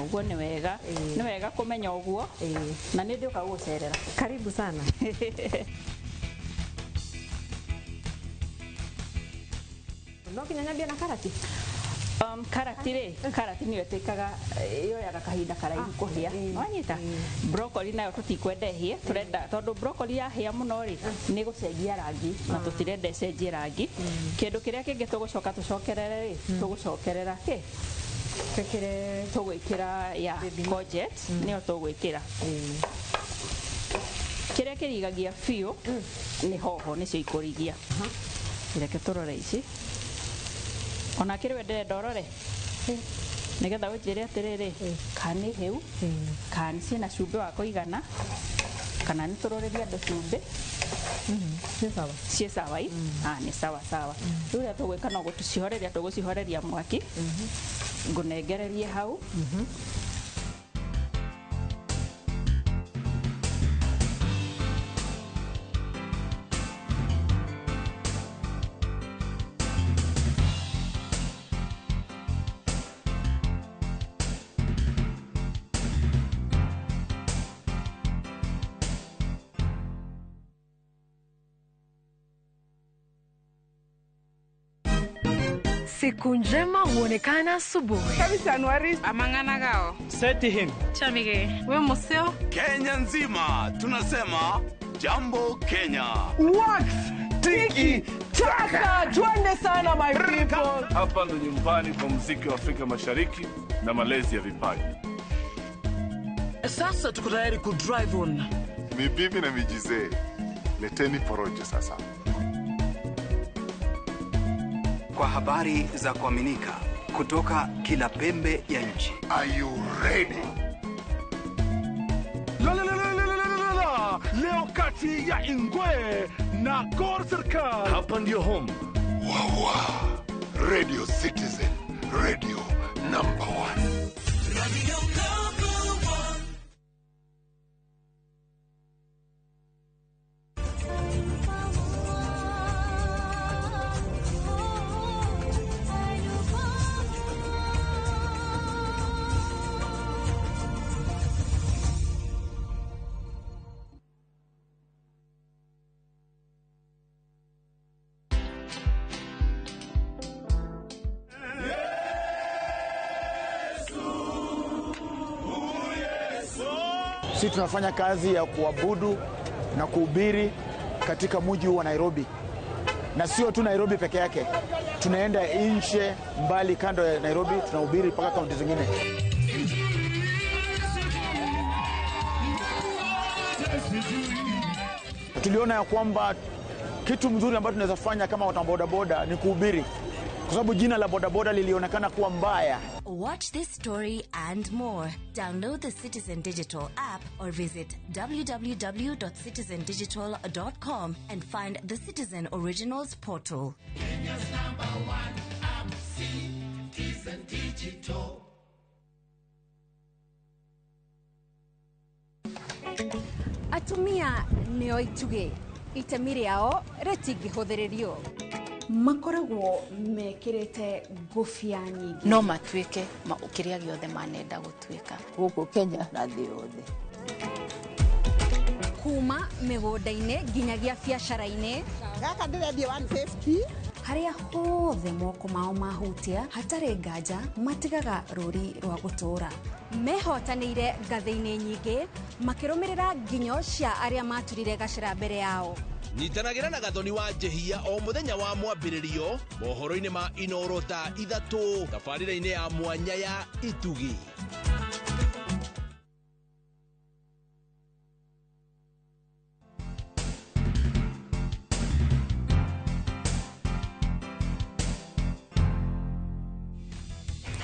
Ũguo nĩ wega. Nĩ wega kũmenya ũguo. Na nĩ ndĩũka gũgũcerera. Karibu sana. No nginya nyambie na karati. Karati rĩ, karati nĩyo ĩtuĩkaga yoyaga kahinda karaihu kũhĩa. Wanyita? Broccoli nayo tũtikwenda ĩhĩe, tũrenda tondũ broccoli yahĩa mũno rĩ, nĩ gũcenjia rangi na tũtirenda ĩcenjie rangi. Kĩndũ kĩrĩa kĩngĩ tũgũcoka tũcokerere rĩ, tũgũcokerera kĩ? Twĩkĩre Tũgwĩkĩra ya courgette nĩyo tũgwĩkĩra. Kĩrĩa kĩrigagia biũ nĩ hoho nĩcio ikũrigia. Reke tũrore ici. Ona kĩrĩ we ndĩrenda ũrore nĩgetha ũnjĩre atĩrĩrĩ, kana nĩ hĩu, kana ciĩna cumbĩ wa kũigana, kana nĩ tũrũrĩrie andũ cumbĩ. Nĩ sawa. Ciĩ sawa i? Ah, nĩ sawa sawa. Rĩu ũrĩa tũgwĩka no gũcihoreria tũgũcihoreria mwaki, ngũnengererie hau. Siku njema huonekana asubuhi. We museo. Kenya nzima tunasema jambo Kenya. Wax tiki taka, twende sana my people. Hapa ndo nyumbani kwa muziki wa Afrika Mashariki na malezi ya vipaji. Sasa tuko tayari ku drive on. Ni bibi na mijizee, leteni porojo sasa. Kwa habari za kuaminika kutoka kila pembe ya nchi. Are you ready? La la la la la la la la. Leo kati ya Ingwe na Gor Serikal. Hapa ndio home. Wawa. Radio Citizen, radio number 1. Radio number 1. Sisi tunafanya kazi ya kuabudu na kuhubiri katika mji wa Nairobi. Na sio tu Nairobi peke yake. Tunaenda nje mbali kando ya Nairobi, tunahubiri mpaka kaunti zingine. Tuliona ya kwamba kitu mzuri ambacho tunaweza fanya kama watu wa bodaboda ni kuhubiri. Kwa sababu jina la bodaboda lilionekana kuwa mbaya. Watch this story and more. Download the Citizen Digital app or visit www.citizendigital.com and find the Citizen Originals portal. Kenya's number 1 app, Citizen Digital. Atumia nĩo itugĩ, itemi rĩao rĩtingĩhũthĩrĩrio. Makoragwo mekĩrĩte ngũbia nyingĩ. No matuĩke kĩrĩa gĩothe manenda gũtuĩka. Gũkũ Kenya na thĩ yothe. Kuma mĩgũnda-inĩ nginyagia biacara-inĩ. Gaka ndĩrendia 150. Harĩa hothe moko mao mahutia hatarĩ nganja matigaga rũri rwa gũtũũra. Mehotanĩire ngathĩ-inĩ nyingĩ makĩrũmĩrĩra nginyo cia arĩa maturire gacĩra mbere yao. Nyitanagĩra na Gathoni wa Njehia o mũthenya wa mwambĩrĩrio mohoro-inĩ ma Inoro thaa 3 tabarĩra-inĩ ya mwanya ya Itugi.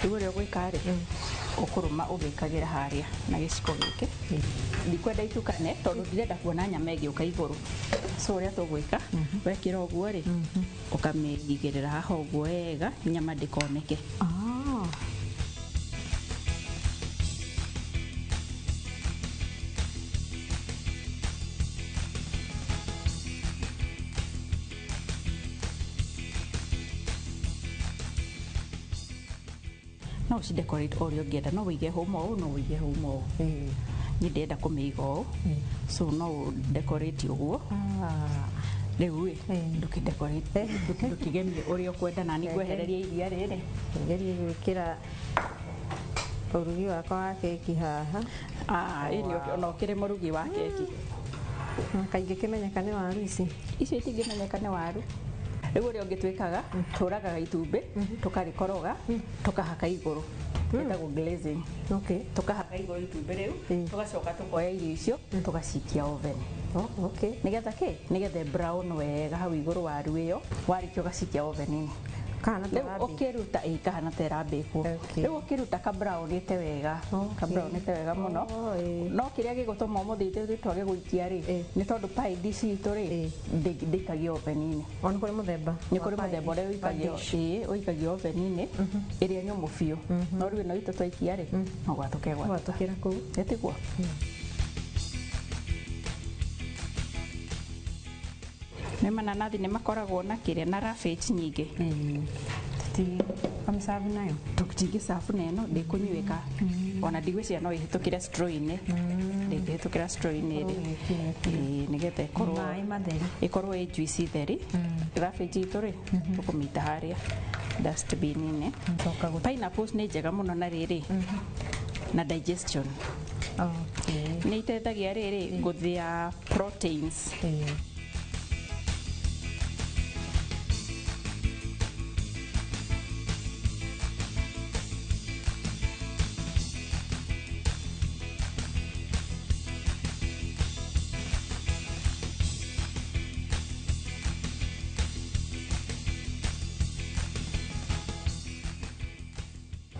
Rĩu ũrĩa ũgwĩka rĩ, ũkũrũma ũgĩkagĩra harĩa na gĩciko gĩkĩ. Ndikwenda itukane tondũ ndirenda kuona nyama ĩgĩũka igũrũ. So ũrĩa tũgwĩka, wekĩra ũguo rĩ, ũkamĩigĩrĩra haha ũguo wega nyama ndĩkoneke. No ũcidecorate o ũrĩa ũngĩenda, no ũige hũma ũũ, no ũige hũma ũũ. Niĩ ndĩrenda kũmĩiga ũũ, so no ũdecorate ũguo. Rĩu ĩ ndũkĩdecorate, ndũkĩgemie ũrĩa ũkwenda, na nĩ ngwehereria iria rĩrĩ. Ngerie gwĩkĩra ũrugi wakwa wa keki haha. Ah, ĩ nĩ ona ũkĩrĩ mũrugi wa keki. Kaingĩ kĩmenyeka nĩ waru ici. Icio itingĩmenyeka nĩ waru. Rĩu ũrĩa ũngĩ twĩkaga, tũragaga itumbĩ, tũkarĩkoroga, tũkahaka igũrũ. Ĩtagwo glazing. Okay. Tũkahaka igũrũ itumbĩ rĩu, tũgacoka tũkoya irio icio, tũgacikia oven. Oh, okay. Nĩgetha kĩ? Nĩgetha brown wega hau igũrũ waru ĩyo, warĩkia ũgacikia oven-inĩ. Kahana ta Rĩu ĩrabĩkwo. ũkĩruta ĩ kahana ta ĩrabĩkwo. Rĩu ũkĩruta ka brownĩte wega, ka brownĩte wega mũno. No kĩrĩa gĩgũtũma ũmũthĩ ithuĩ twage gũikia rĩ, nĩ tondũ pie dish itũ rĩ, ndĩikagio oven-inĩ. Ona kũrĩ mũthemba. Nĩ kũrĩ mũthemba ũrĩa ũikagio, ĩĩ, ũikagio oven-inĩ ĩrĩa nyũmũ biũ. No rĩu ĩno itũ twaikia rĩ, no gwatũka ĩgwatũka. Gwatũkĩra kũu. Ĩtiguo? Nĩ mananathi nĩ makoragwo na kĩrĩa na roughage nyingĩ. Tũtikamĩcabu nayo? Tũtingĩcabu na ĩno ndĩkũnyuĩka. Ona ndigwĩciria no ĩhĩtũkĩre straw-inĩ. Ndĩngĩhĩtũkĩra straw-inĩ ĩrĩ. Ĩĩ, nĩgetha ĩkorwo Maĩ matheri. ĩkorwo ĩ juice theri. Roughage itũ rĩ, tũkũmĩita harĩa dustbin-inĩ. Pineapples nĩ njega mũno na rĩrĩ na digestion. Nĩ iteithagia rĩrĩ gũthĩa proteins.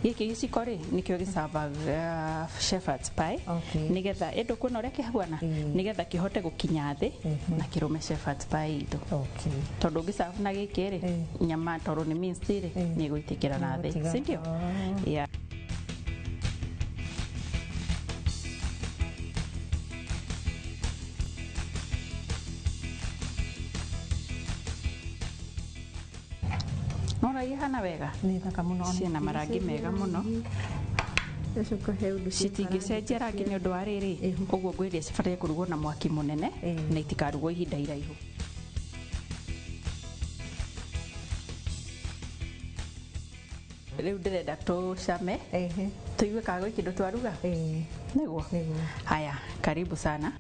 Gĩkĩ gĩciko rĩ nĩkĩo gĩcavaga shepherd's pie, nĩgetha ĩndũ kuona ũrĩa kĩhuana, nĩgetha kĩhote gũkinya thĩ na kĩrũme shepherd's pie itũ, tondũ ũngĩcabu na gĩkĩ rĩ, nyama tondũ nĩ minced rĩ, nĩ ĩgũitĩkĩra na thĩ, si ndio? Yeah. Nona ihana wega. Nĩ thaka mũno. Ciĩna marangi mega mũno. Citingĩcenjia rangi nĩ ũndũ wa rĩrĩ, ũguo ngwĩria cibataire kũrugwo na mwaki mũnene na itikarugwo ihinda iraihu. Rĩu ndĩrenda tũcame, tũigue kana gwĩ kĩndũ twaruga. Nĩguo. Haya, karibu sana.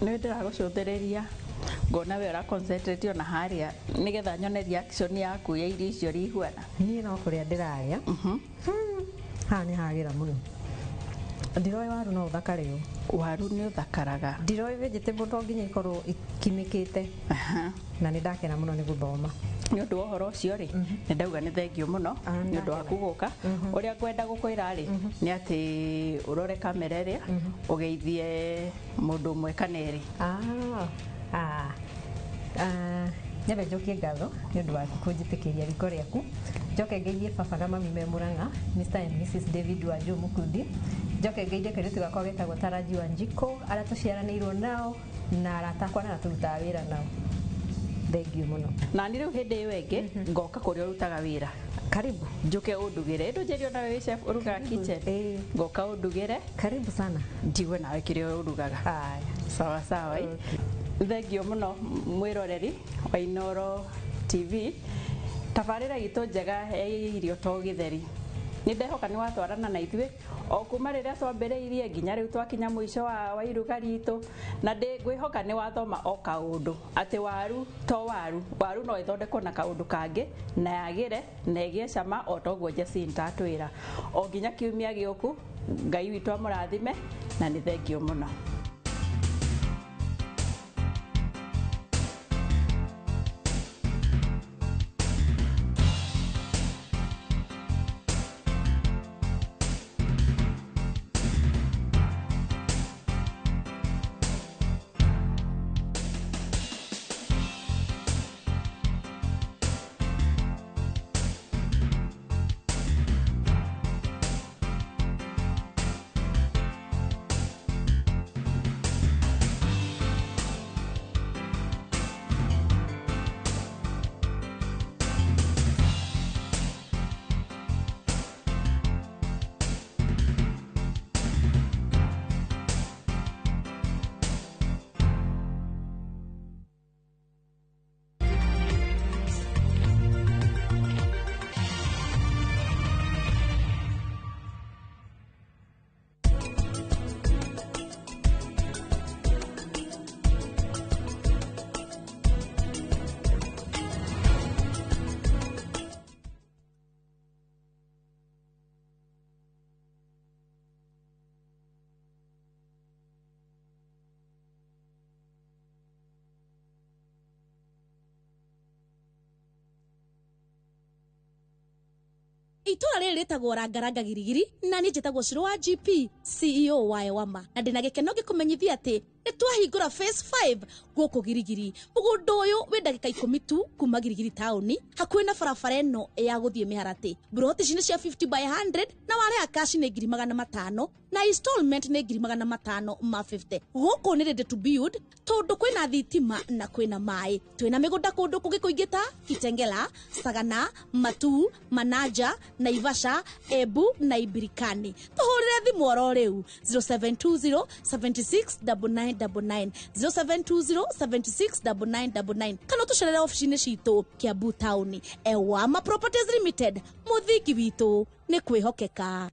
Nĩ ndĩragũcũthĩrĩria ngona we ũra concentrate ona harĩa nĩgetha nyone reaction yaku ya irio icio ũrĩa ihuana. Niĩ no kũrĩa ndĩrarĩa. Haha nĩ hagĩra mũno. Ndiroĩ waru no ũthakare ũũ. Waru nĩ ũthakaraga. Ndiroĩ vegetable to nginya ikorwo ikimĩkĩte. Na nĩ ndakena mũno nĩ gũthoma. Nĩ ũndũ wa ũhoro ũcio rĩ, nĩ ndauga nĩ thengio mũno nĩ ũndũ waku gũka. Ũrĩa ngwenda gũkwĩra rĩ, nĩ atĩ ũrore kamera ĩrĩa ũgeithie mũndũ ũmwe kana erĩ. Nyambe njokie ngatho nĩ ũndũ waku kũnjĩtĩkĩria riko rĩaku. Njoke ngeithie baba na mami me Murang'a, Mr and Mrs David Wanjũ Mũkundi. Njoke ngeithie kairĩtu gakwa getagwo Taraji Wanjikũ, arĩa tũciaranĩirwo nao na arata akwa na arĩa tũrutaga wĩra nao. Thengiũ mũno. Na nĩ rĩu hĩndĩ ĩyo ĩngĩ ngoka kũrĩa ũrutaga wĩra. Karibu. Njoke ũndugĩre. Ndũnjĩre ona wĩ chef ũrugaga kitchen. Ngoka ũndugĩre. Karibu sana. Njigue nawe kĩrĩa ũrugaga. Sawa sawa. Thengio mũno mwĩroreri wa Inooro TV. Tabarĩra itũ njega ya irio to gĩtheri. Nĩ ndehoka nĩ watwarana na ithuĩ o kuma rĩrĩa twambĩrĩirie nginya rĩu twakinya mũico wa iruga ritũ, na ngwĩhoka nĩ wathoma o kaũndũ atĩ waru to waru, waru no ĩthondekwo na kaũndũ kangĩ na yagĩre na ĩgĩe cama o toguo Jacinta atwĩra. O nginya kiumia gĩũku, Ngai witũ amũrathime na nĩ thengio mũno. Itũra rĩrĩ rĩtagwo Rangaranga Girigiri na niĩ njĩtagwo Cũrũ wa GP CEO wa Ewama, na ndĩna gĩkeno ngĩkũmenyithia atĩ nĩ twahingũra phase 5 gũkũ Girigiri. Mũgũnda ũyũ wĩ ndagĩka 10 tu kuma Girigiri taũni, hakuhĩ na barabara ĩno ya gũthiĩ Mĩharatĩ. Mburoti ici nĩ cia 50 by 100 na warĩha cash nĩ 500,000 na installment nĩ 550,000. Gũkũ nĩ ready to build tondũ kwĩna thitima na kwĩna maĩ. Twĩna mĩgũnda kũndũ kũngĩ kũingĩ ta Kitengela, Sagana, Matu, Manaja, Naivasha, Embu na Ibirikani. Tũhũrĩre thimũ oro rĩu 0720 76 9999, 0720 76 9999, kana ũtũcerere obici-inĩ citũ Kiambu taũni. Ewama Properties Limited, mũthingi witũ nĩ kwĩhokeka.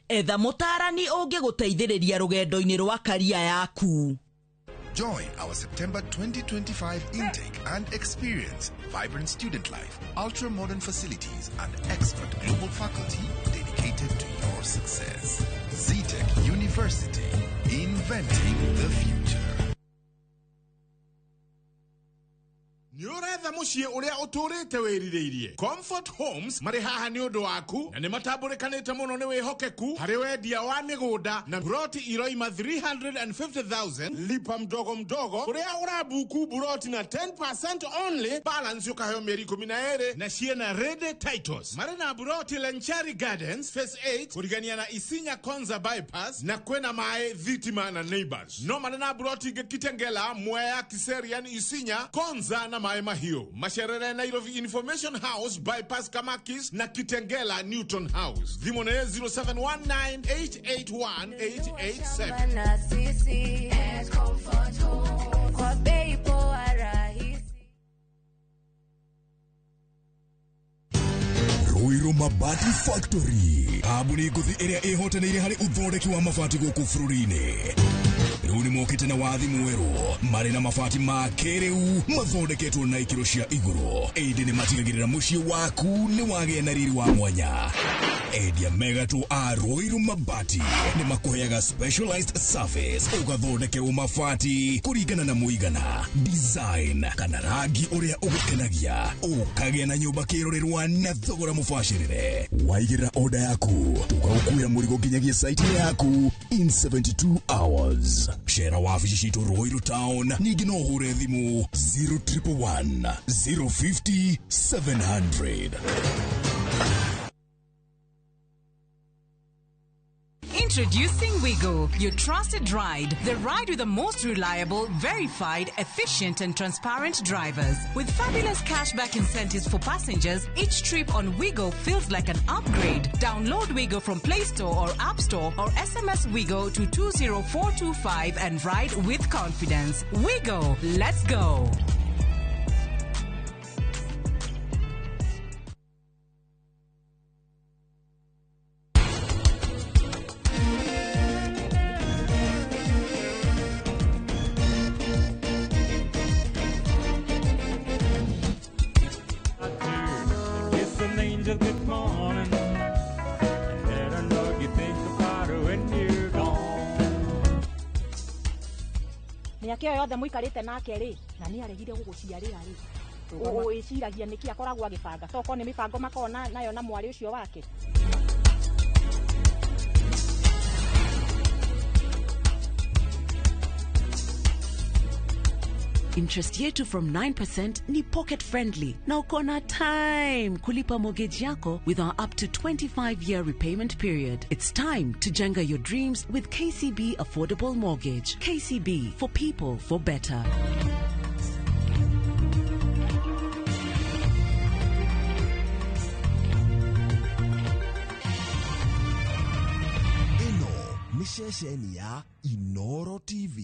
Etha mũtaarani ũngĩgũteithĩrĩria rũgendo-inĩ rwa karia yaku. Join our September 2025 intake and experience vibrant student life, ultra-modern facilities, and expert global faculty dedicated to your success. Zetech University, inventing the future. Nĩ ũretha mũciĩ ũrĩa ũtũrĩte wĩrirĩirie. Comfort Homes marĩ haha nĩ ũndũ waku na nĩ matambũrĩkanĩte mũno nĩ wĩhokeku harĩ wendia wa mĩgũnda na buroti iroima 350,000 lipa mdogo mdogo, kũrĩa ũrabuku buroti na 10% only, balance ũkaheo mĩeri 12 na ciĩna ready titles. Marĩ na buroti Lenchari Gardens phase 8 kũrigania na Isinya Konza bypass, na kwĩna maĩ, thitima na neighbors. No marĩ na buroti ingĩ Kitengela, Mwea, Kiserian, Isinya, Konza na Maĩ Mahiũ. Macerere Nairobi Information House bypass Kamakis na Kitengela Newton House. Thimũ nĩ 0719 881 887. Na sisi Comfort Home kwa bei poa rahisi. Ruiru Mabati Factory, kambuni ngũthi ĩrĩa ĩhotanĩire harĩ ũthondeki wa mabati gũkũ bũrũri-inĩ. Rĩu nĩ mokĩte na wathi mwerũ, marĩ na mabati ma kĩrĩu mathondeketwo na ikĩro cia igũrũ, ĩndĩ nĩ matigagĩrĩra mũciĩ waku nĩ wagĩa na riri wa mwanya. Endia megatũ a Ruiru Mabati nĩ makũheaga specialized service, ũgathondekerwo mabati kũringana na mũigana, design kana rangi ũrĩa ũgũkenagia, ũkagĩa na nyũmba kĩrorerwa na thogora mũbacĩrĩre. Waigĩrĩra order yaku, tũgagũkuĩra mũrigo nginyagia site yaku in 72 hours. Cera wabici citũ Ruiru Town, ningĩ no ũhũre thimũ 0111 050 700. Introducing Wigo, your trusted ride. The ride with the most reliable, verified, efficient and transparent drivers. With fabulous cashback incentives for passengers, each trip on Wigo feels like an upgrade. Download Wigo from Play Store or App Store or SMS Wigo to 20425 and ride with confidence. Wigo, let's go. Good morning, and let her know you think about her when you're gone. Mĩaka ĩyo yothe mũikarĩte nake rĩ, na nĩ aregire gũgũciarĩra rĩ, wĩciragia nĩkĩ akoragwo agĩbanga? Tokorwo nĩ mĩbango makoragwo nayo na mwarĩ ũcio wake. Interest yetu from 9% ni pocket friendly na uko na time kulipa mortgage yako with our up to 25-year repayment period. It's time to jenga your dreams with KCB Affordable Mortgage. KCB, for people, for better. Ĩno nĩ ceceni ya Inoro TV.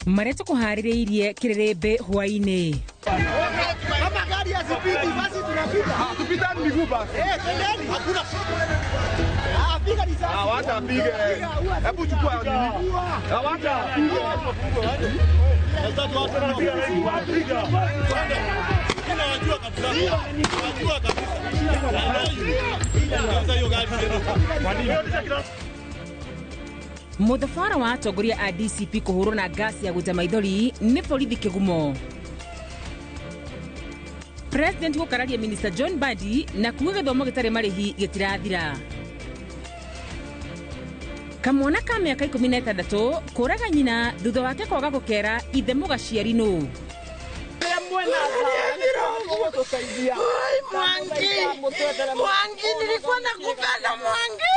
Marĩa tũkũharĩrĩirie kĩrĩrĩmbĩ hwaĩ-inĩ. Kama gari hazipiti basi tunapita. Hatupitani miguu basi. Eh, twendeni. Hakuna. Ah, piga risasi. Ah, wacha apige. Hebu chukua nini? Ah, wacha apige. Sasa watu wanapiga. Twende. Tunawajua kabisa. Tunawajua kabisa. Hiyo gari tena. Kwa nini? Mũthabara wa atongoria a DCP kũhũrwo na ngasi ya gũita maithori nĩ borithi kĩgumo. President gũkararia Minister John Mbadi na kuga gĩthomo gĩtarĩ marĩhi gĩtirathira. Kamwana ka mĩaka 16 kũraga nyina thutha wake kwaga gũkera ithe mũgaciari nũ. Mwangi, Mwangi, nilikuwa nakupenda Mwangi.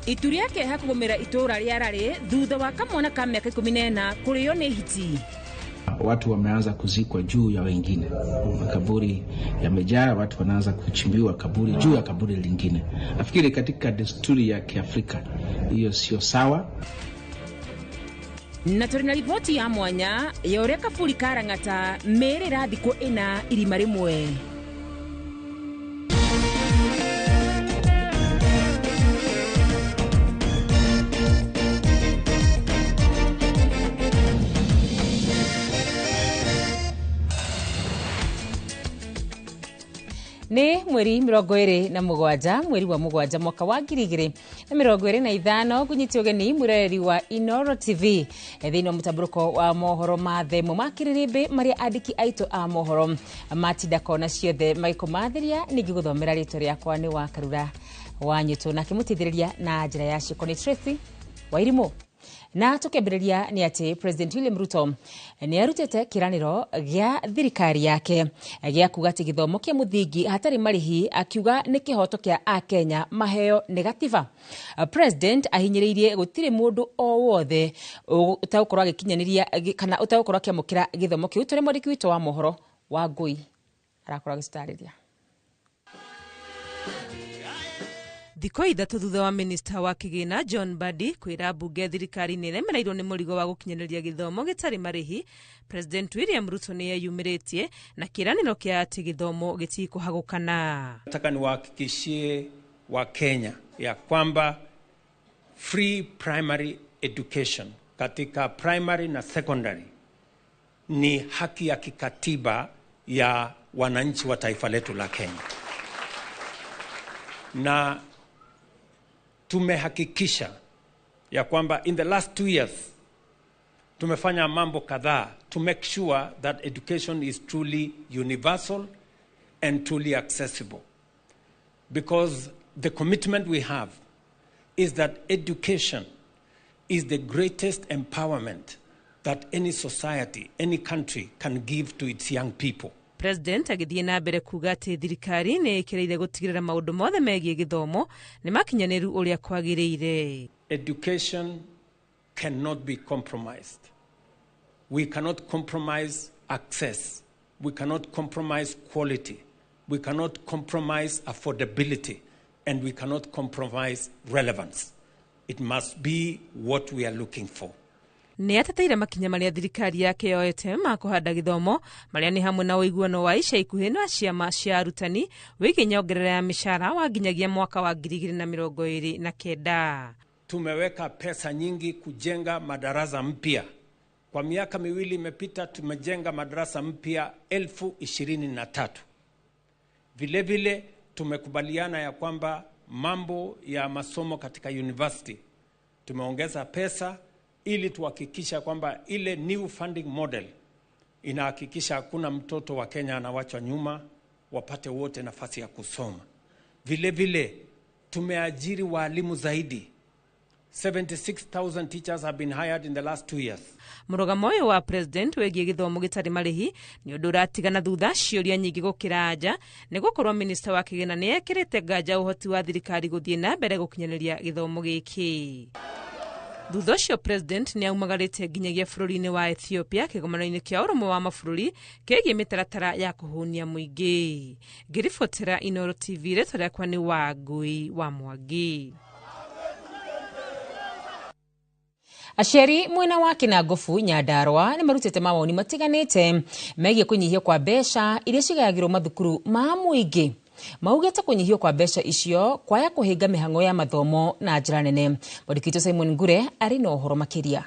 Itu rĩa kĩeha kũgũmĩra itũũra rĩa Rarĩ thutha wa kamwana ka mĩaka 14 kũrĩo nĩ hiti. Watu wameanza kuzikwa juu ya wengine, makaburi yamejaa, watu wanaanza kuchimbiwa kaburi juu ya kaburi lingine. Nafikiri katika desturi ya Kiafrika hiyo sio sawa. Na tũrĩ na riboti ya mwanya ya ũrĩa kaburi ka Lang'ata mĩĩrĩ ĩrathikwo ĩna irima rĩmwe. Nĩ mweri 27 mweri wa 7 mwaka wa 2025 ngũnyite ũgeni mwĩroreri wa Inooro TV thĩinĩ wa mũtambũrũko wa mohoro ma themo ma kĩrĩrĩmbĩ marĩa andĩki aitũ a mohoro matinda kona ciothe magĩkũmathĩria. Ningĩ gũthomera rĩtwa rĩakwa nĩ wa Karura wa Nyũtũ nake mũteithĩrĩria na njĩra ya ciĩko nĩ Tracy Wairimũ. Na tukiambĩrĩria nĩ atĩ President William Ruto nĩ arutĩte kĩranĩro gĩa thirikari yake gĩa kuga atĩ gĩthomo kĩa mũthingi hatarĩ marĩhi, akiuga nĩ kĩhoto kĩa akenya maheo nĩ gatiba. President ahinyĩrĩirie gũtirĩ mũndũ o wothe ũtagũkorwo agĩkinyanĩria kana ũtagũkorwo akĩamũkĩra gĩthomo kĩu. Tũrĩ mwandĩki witũ wa mohoro wa Ngũi arakorwo agĩcitarĩria. Thikũ ithatũ thutha wa minista wa kĩgĩna John Mbadi kwĩra mbunge thirikari nĩ ĩremereirwo nĩ mũrigo wa gũkinyanĩria gĩthomo gĩtarĩ marĩhi, President William Ruto nĩ eyumĩrĩtie na kĩĩranĩro kĩa atĩ gĩthomo gĩtikũhagũkana. Nataka niwahakikishie wa Kenya ya kwamba free primary education katika primary na secondary ni haki ya kikatiba ya wananchi wa taifa letu la Kenya. Na tumehakikisha ya kwamba in the last 2 years tumefanya mambo kadhaa to make sure that education is truly universal and truly accessible. Because the commitment we have is that education is the greatest empowerment that any society, any country can give to its young people. President agĩthiĩ na mbere kuga atĩ thirikari nĩ ĩkĩrĩire gũtigĩrĩra maũndũ mothe megiĩ gĩthomo nĩ makinyanĩru ũrĩa kwagĩrĩire. Education cannot be compromised. We cannot compromise access. We cannot compromise quality. We cannot compromise affordability. And we cannot compromise relevance. It must be what we are looking for. Nĩ ateteire makinya marĩa thirikari yake yoete ma kũhanda gĩthomo marĩa nĩ hamwe na ũiguano wa ica ikuhĩ na ciama cia arutani wĩgiĩ nyongerera ya mĩcara wa nginyagia mwaka wa 2029. Tumeweka pesa nyingi kujenga madarasa mpya. Kwa miaka miwili imepita tumejenga madarasa mpya 23,000. Vile vile tumekubaliana ya kwamba mambo ya masomo katika university tumeongeza pesa ili tuhakikisha kwamba ile new funding model inahakikisha hakuna mtoto wa Kenya anawachwa nyuma, wapate wote nafasi ya kusoma. Vile vile tumeajiri walimu zaidi. 76,000 teachers have been hired in the last 2 years. Mũrũgamo ũyũ wa president wĩgiĩ gĩthomo gĩtarĩ marĩhi nĩ ũndũ ũratigana thutha ciũria nyingĩ gũkĩra anja, nĩ gũkorwo minista wa kĩgĩna nĩ ekĩrĩte nganja ũhoti wa thirikari gũthiĩ na mbere gũkinyanĩria gĩthomo gĩkĩ. Thutha ũcio president nĩ aumagarĩte nginyagia bũrũri-inĩ wa Ethiopia kĩgomano-inĩ kĩa ũrũmwe wa mabũrũri kĩgiĩ mĩtaratara ya kũhũnia mũingĩ. Ngĩribotera Inooro TV, rĩtwa rĩakwa nĩ Wangui wa Mwangi. Aciari mwena wa Kinangofu Nyandarua nĩ marutĩte mawoni matiganĩte megiĩ kũnyihio kwa mbeca iria cigayagĩrwo mathukuru ma mũingĩ. Maugĩte kũnyihio kwa mbeca icio kwaya kũhinga mĩhang'o ya mathomo na njĩra nene. Mwandĩki witũ Simon Ngure arĩ na ũhoro makĩria.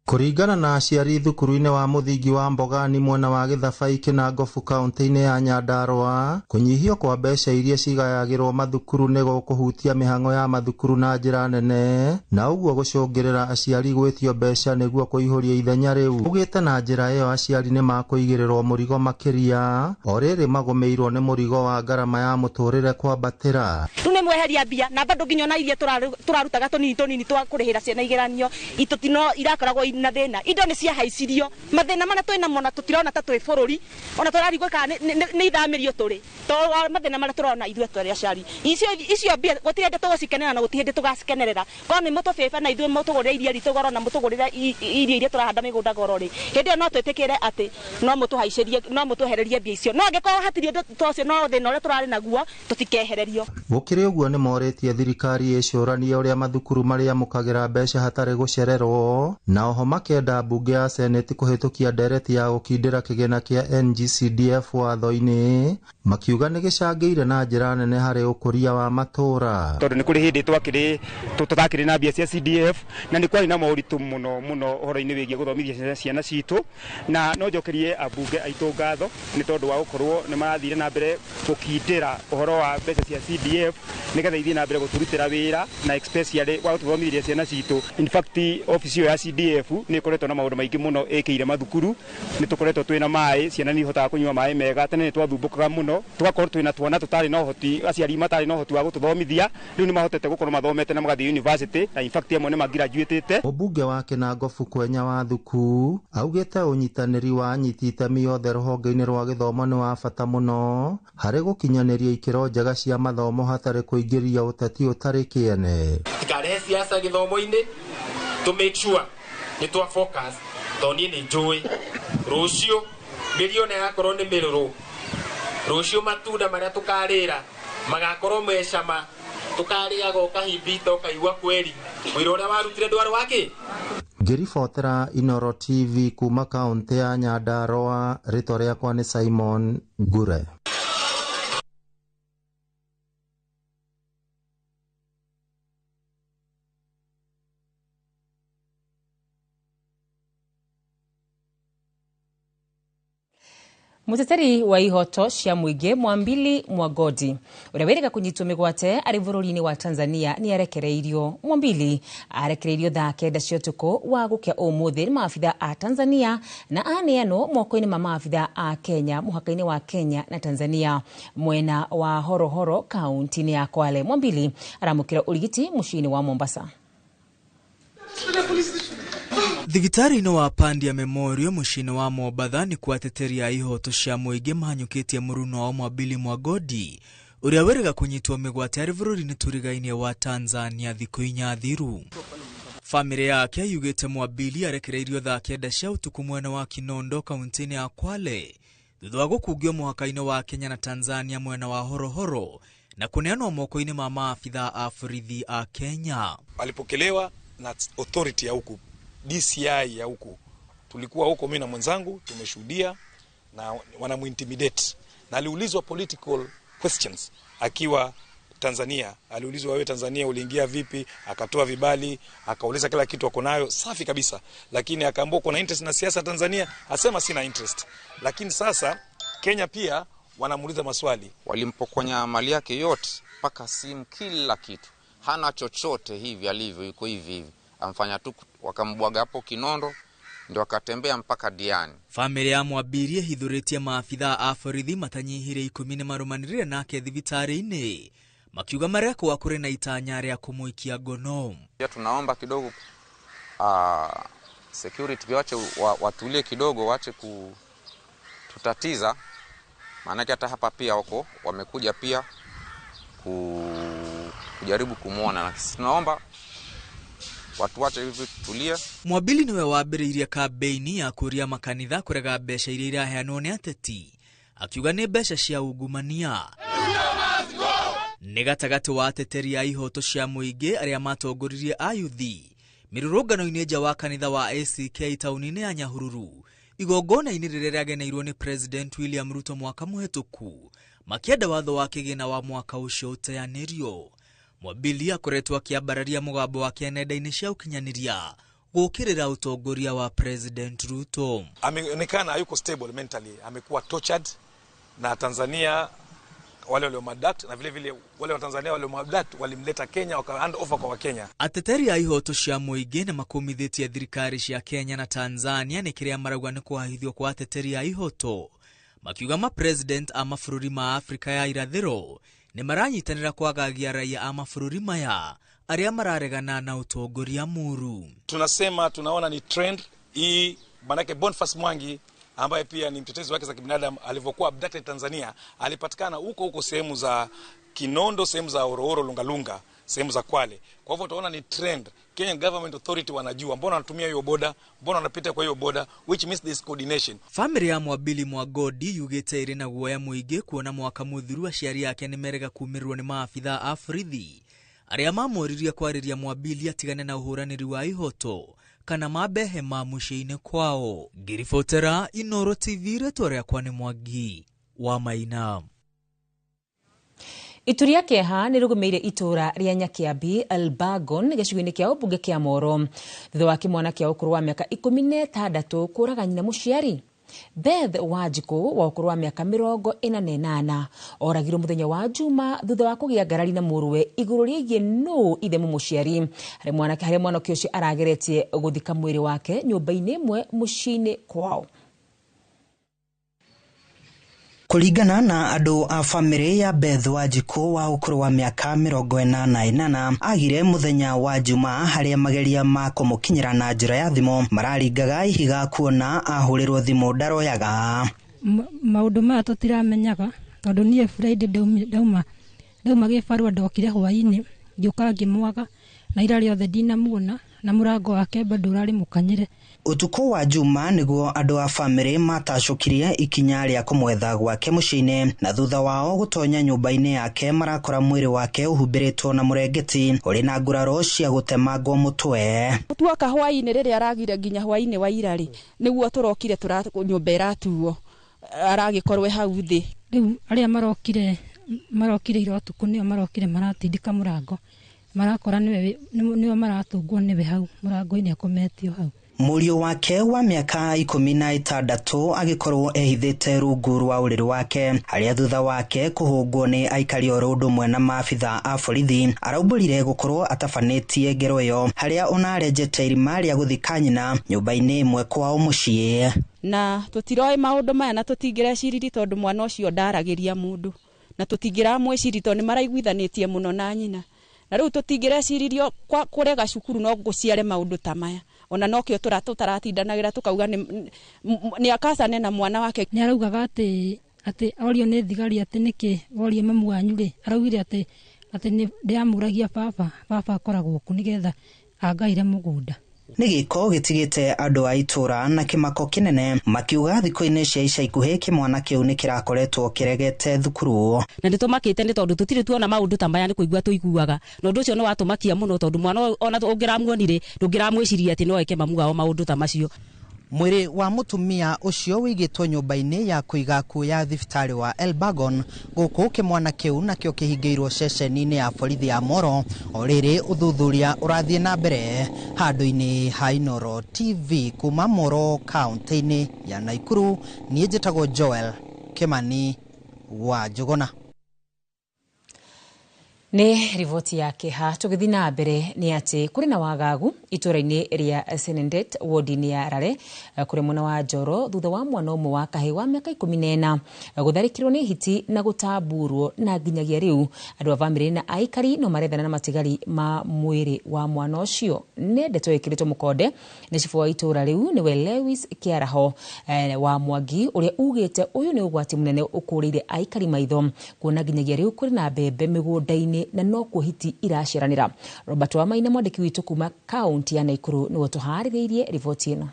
Kũringana na aciari thukuru-inĩ wa mũthingi wa Mbogani mwena wa Gĩthabai Kinangofu kaunti-inĩ ya Nyandarua, kũnyihio kwa mbeca iria cigayagĩrwo mathukuru nĩ gũkũhutia mĩhang'o ya mathukuru na njĩra nene, na ũguo gũcũngĩrĩra aciari gwĩtio mbeca nĩguo kũihũria ithenya rĩu. Ugĩte na njĩra ĩyo aciari nĩ makũigĩrĩrwo mũrigo makĩria o rĩrĩ magũmĩirwo nĩ mũrigo wa ngarama ya mũtũrĩre kwambatĩra. Rĩu nĩ mweheria mbia na bado nginya ona iria tũrarutaga tũnini tũnini twa kũrĩhĩra ciana igeranio itũtino irakoragwo na thĩna. Indo nĩ ciahaicirio, mathĩna marĩa twĩ namo na tũtirona ta twĩ bũrũri, ona tũrarigwo kana nĩ ithamĩrio tũrĩ to mathĩna marĩa tũrona ithuĩ tũrĩ aciari. Icio mbia gũtirĩ hĩndĩ tũgũcikenera na gũtirĩ hĩndĩ tũgacikenerera. Korwo nĩ mũtũbĩbe na ithuĩ mũtũgũrĩre iria ritũ goro na mũtũgũrĩre irio iria tũrahanda mĩgũnda goro rĩ, hĩndĩ ĩyo no twĩtĩkĩre atĩ no mũtũhaicĩrie, no mũtwehererie mbia icio. No angĩkorwo hatirĩ ũndũ ta ũcio, no thĩna ũrĩa tũrarĩ naguo tũtikehererio. Gũkĩrĩ ũguo nĩ morĩtie thirikari ĩcũranie ũrĩa mathukuru marĩamũkagĩra mbeca hatarĩ gũcererwo, na oho makenda mbunge ya Senate kũhĩtũkia ndereti ya gũkindĩra kĩgĩna kĩa NGCDF watho-inĩ, makiuga nĩ gĩcangĩire na njĩra nene harĩ ũkũria wa matũũra. Tondũ nĩ kũrĩ hĩndĩ tũtakĩrĩ na mbia cia CDF na nĩ kwarĩ na moritũ mũno mũno ũhoro-inĩ wĩgiĩ gũthomithia ciana citũ, na no njokerie ambunge aitũ ngatho nĩ tondũ wa gũkorwo nĩ marathire na mbere gũkindĩra ũhoro wa mbeca cia CDF nĩgetha ithiĩ na mbere gũtũrutĩra wĩra na especially wa gũtũthomithia ciana citũ. In fact, office ĩyo ya CDF nĩ ĩkoretwo na maũndũ maingĩ mũno ĩkĩire mathukuru. Nĩ tũkoretwo twĩna maĩ, ciana nĩ ihotaga kũnyua maĩ mega. Tene nĩ twathumbũkaga mũno, tũgakorwo twĩna twana tũtarĩ na ũhoti, aciari matarĩ na ũhoti wa gũtũthomithia. Rĩu nĩ mahotete gũkorwo mathomete na magathiĩ university, na in fact amwe nĩ magraduatĩte. Mũmbunge wa Kinangofu Kwenya wa Thuku augĩte ũnyitanĩri wa anyiti itemi othe rũhonge-inĩ rwa gĩthomo nĩ wa bata mũno harĩ gũkinyanĩria ikĩro njega cia mathomo hatarĩ kũingĩria ũteti ũtarĩ kĩene. Tikarehe siasa gĩthomo-inĩ, to make sure nĩ twa focus tondũ niĩ nĩ njũĩ rũciũ mĩriona yakorwo nĩ mĩrũrũ, rũciũ matunda marĩa tũkarĩra magakorwo me cama, tũkarĩaga ũkahimbita ũkaigua kweri wĩra ũrĩa warutire ndwarĩ wakĩ. Ngĩribotera Inooro TV kuma kaũntĩ ya Nyandarua, rĩtwa rĩakwa nĩ Simon Ngure. Muteteri wa ihoto cia mũingĩ Mwambili Mwagodi ũrĩa wĩrĩga kũnyitwo mĩgwate arĩ bũrũri-inĩ wa Tanzania nĩ arekereirio. Mwambili arekereirio thaa 9 cia ũtukũ wa gũkĩa ũmũthĩ nĩ maabitha a Tanzania na aneanwo moko-inĩ ma maabitha a Kenya mũhaka-inĩ wa Kenya na Tanzania mwena wa Horohoro kaunti-inĩ ya Kwale. Mwambili aramũkĩra ũrigiti mũciĩ-inĩ wa Mombasa. Thibitarĩ-inĩ wa Pandia Memorial mũciĩ-inĩ wa Mombatha nĩ kwa ateteri a ihoto cia mũingĩ mahanyũkĩtie mũruna wao Mwambili Mwagodi ũrĩa wĩrĩga kũnyitwo mĩgwate arĩ bũrũri-inĩ tũrigainie wa Tanzania thikũ 4 thiru. Famĩlĩ yake yugĩte Mwambili arekereirio thaa 9 cia ũtukũ mwena wa Kinondo kaunti-inĩ ya Kwale thutha wa gũkungio mũhaka-inĩ wa Kenya na Tanzania mwena wa Horohoro na kũneanwo moko-inĩ ma maabitha a borithi a Kenya. Alipokelewa na authority ya huku, DCI ya huku. Tulikuwa huko mimi na mwenzangu, tumeshuhudia na wanamuintimidate. Na aliulizwa political questions akiwa Tanzania. Aliulizwa wewe Tanzania uliingia vipi? Akatoa vibali, akauliza kila kitu ako nayo, safi kabisa. Lakini akaambiwa kuna interest na siasa Tanzania, asema sina interest. Lakini sasa Kenya pia wanamuuliza maswali. Walimpokonya mali yake yote, paka simu, kila kitu. Hana chochote hivi alivyo, yuko hivi hivi. Amfanya tu wakambwaga hapo Kinondo ndio akatembea mpaka Diani. Famĩlĩ ya Mwambili ĩhithũrĩtie maabitha a borithi matanyihire 10 nĩ marũmanĩrĩre nake thibitarĩ-inĩ makiuga marekwo kũrĩ na itanya rĩa kũmũikia ngono. Pia tunaomba kidogo security pia wache watulie kidogo, wache kututatiza, maana hata hapa pia wako wamekuja pia kujaribu kumuona, na sisi tunaomba Watu wache hivi tutulie. Mwabili niwe wambĩrĩirie kambĩini ya kũria makanitha kũrega mbeca iria iraheanwo nĩ ateti akiuga nĩ mbeca cia ungumania. Nĩ gatagatĩ wa ateteri a ihoto cia mũingĩ arĩa matongoririe ayuthi mĩrũrũngano-inĩ nja wa kanitha wa ACK taũni-inĩ ya Nyahururu igongona-inĩ rĩrĩa rĩageneirwo nĩ President William Ruto mwaka mũhetũku makĩenda watho wa kĩgĩna wa mwaka ũcio ũteanĩrio. Mwabili akoretwo akĩambararia mũgambo wake nenda-inĩ cia ũkinyanĩria gũkĩrĩra ũtongoria wa President Ruto. Ameonekana hayuko stable mentally, amekuwa tortured na Tanzania wale waliomabduct na vile vile wale wa Tanzania waliomabduct walimleta Kenya waka hand over kwa Wakenya. Ateteri a ihoto cia mũingĩ nĩ makũmithĩtie thirikari cia Kenya na Tanzania nĩ kĩrĩa marauga nĩ kũhahithio kwa ateteri a ihoto makiuga ma president a mabũrũri ma Afrika ya irathĩro nĩ maranyitanĩra kwagagia raia a mabũrũri maya arĩa mararegana na ũtongoria mũru. Tunasema tunaona ni trend hii, manake Boniface Mwangi ambaye pia ni mtetezi wa haki za kibinadamu alivyokuwa abducted Tanzania alipatikana huko huko sehemu za Kinondo, sehemu za Horohoro, Lungalunga, sehemu za Kwale. Kwa hivyo utaona ni trend. Kenyan government authority wanajua mbona wanatumia hiyo boda, mbona wanapita kwa hiyo boda, which means this coordination. Family ya Mwabili Mwagodi yugĩte ĩrĩ na guoya mũingĩ kuona mwaka mũthiru aciari ake nĩ merega kumĩrĩrwo nĩ maabithaa a borithi arĩa mamoririe kwarĩria Mwabili atigane na ũhũranĩri wa ihoto kana mambe hema mũciĩ-inĩ kwao. Ngĩribotera Inooro TV, rĩtwa rĩakwa nĩ Mwangi wa Maina. Itu rĩa kĩeha nĩ rĩgũmĩire itũũra rĩa Nyakiambi Elbagon gĩcigo-inĩ kĩa ũmbunge kĩa Moro thutha wa kĩmwana kĩa ũkũrũ wa mĩaka 16 kũraga nyina mũciari. Beth Wanjikũ wa ũkũrũ wa mĩaka 48 oragirwo mũthenya wa Juma thutha wa kũgĩa ngarari na mũrũwe igũrũ rĩgiĩ nũ ithe mũmũciari. Harĩa mwanake ũcio arageretie gũthika mwĩrĩ wake nyũmba-inĩ ĩmwe mũciĩ-inĩ kwao. Kũringana na andũ a famĩlĩ ya Beth Wanjikũ wa ũkũrũ wa mĩaka 48 agire mũthenya wa Juma harĩa mageria ma kũmũkinyĩra na njĩra ya thimũ mararingaga ihiga kuona ahũrĩrwo thimũ ndaroyaga. Maũndũ maya tũtiramenyaga tondũ niĩ Friday ndauma gĩbarũa ndokire hwaĩ-inĩ ngĩũka ngĩmwaga na ira rĩothe ndinamuona na mũrango wake bado ũrarĩ mũkanyĩre. Ũtukũ wa Juma nĩguo andũ a famĩlĩ matacũkirie ikinya rĩa kũmwetha gwake mũciĩ-inĩ na thutha wao gũtonya nyũmba-inĩ yake marakora mwĩrĩ wake ũhumbĩrĩtwo na mũrengeti ũrĩ na nguraro cia gũtemangwo mũtwe. Tuoka hwaĩ-inĩ rĩrĩa aragire nginya hwaĩ-inĩ wa ira rĩ nĩguo tũrokire nyũmba ĩratuo aragĩkorwo hau thĩ. Rĩu arĩa marokire ira ũtukũ nĩo marokire maratindĩka mũrango marakora nĩwe maratũngwo nĩwe hau mũrango-inĩ akometio hau. Mũriũ wake wa mĩaka 16 agĩkorwo ehithĩte rungu rwa ũrĩrĩ wake harĩa thutha wake kũhũngwo nĩ aikari oro ũndũ ũmwe na maabitha a borithi araumbũrire gũkorwo atabanĩtie ngero ĩyo harĩa ona arenjete irima rĩa gũthika nyina nyũmba-inĩ ĩmwe kwao mũciĩ. Na tũtiroĩ maũndũ maya na tũtingĩreciririe tondũ mwana ũcio ndaragĩria mũndũ na tũtingĩramwĩciria tondũ nĩ maraiguithanĩtie mũno na nyina na rĩu tũtingĩreciririo kũrega cukuru no gũciare maũndũ ta maya ona nokĩo tũtaratindanagĩra tũkauga nĩ akacane na mwana wake. Nĩ araugaga atĩ orio nĩ thigari atĩ nĩkĩ worie mamu wanyu rĩ araugire atĩ nĩ ndĩamũragia baba akoragwo kũ nĩgetha angaire mũgũnda. Nĩ gĩko gĩtigĩte andũ a itũra na kĩmako kĩnene makiuga thikũ-inĩ cia ica ikuhĩ kĩmwana kĩu nĩ kĩrakoretwo kĩregete thukuru. Na nĩ tũmakĩte nĩ tondũ tũtirĩ tuona maũndũ ta maya nĩ kũigua tũiguaga na ũndũ ũcio nĩ watũmakia mũno tondũ mwana ona ũngĩramuonire ndũngĩramwĩciria atĩ no eke mamu wao maũndũ ta macio. Mwĩrĩ wa mũtumia ũcio wĩigĩtwo nyũmba-inĩ ya kũiga kuo ya thibitarĩ wa Elbagon gũkũ kĩmwana kĩu nakĩo kĩhingĩirwo ceceni-inĩ ya borithi ya Moro o rĩrĩ ũthuthuria ũrathiĩ na mbere handũ-inĩ ha Inooro TV kuma Moro kaunti-inĩ ya Naikuru. Niĩ njĩtagwo Joel Kimani wa Njũgũna. Nĩ riboti ya kĩeha. Tũgĩthiĩ na mbere nĩ atĩ kũrĩ na wagagu itũũra-inĩ rĩa Senendet wodi-inĩ ya Rare kũrĩ mwena wa Njoro thutha wa mwana ũmwe wa kahĩĩ wa mĩaka 14 gũtharĩkĩrwo nĩ hiti na gũtamburwo na nginyagia rĩu andũ a bamĩrĩ na aikari no marethana na matigari ma mwĩrĩ wa mwana ũcio. Nĩ ndeto ĩkĩrĩtwo mũkonde nĩ cibũ wa itũũra rĩu nĩwe Lewis Kĩaraho wa Mwangi ũrĩa ugĩte ũyũ nĩ ũgwati mũnene ũkũrĩire aikari maitho kuona nginyagia rĩu kũrĩ na mbembe mĩgũnda-inĩ mĩgũnda-inĩ na nokuo hiti iraciaranĩra. Robert Wamaina mwandĩki witũ kuma kaunti ya Naikuru nĩwe ũtũharĩrĩirie riboti ĩno.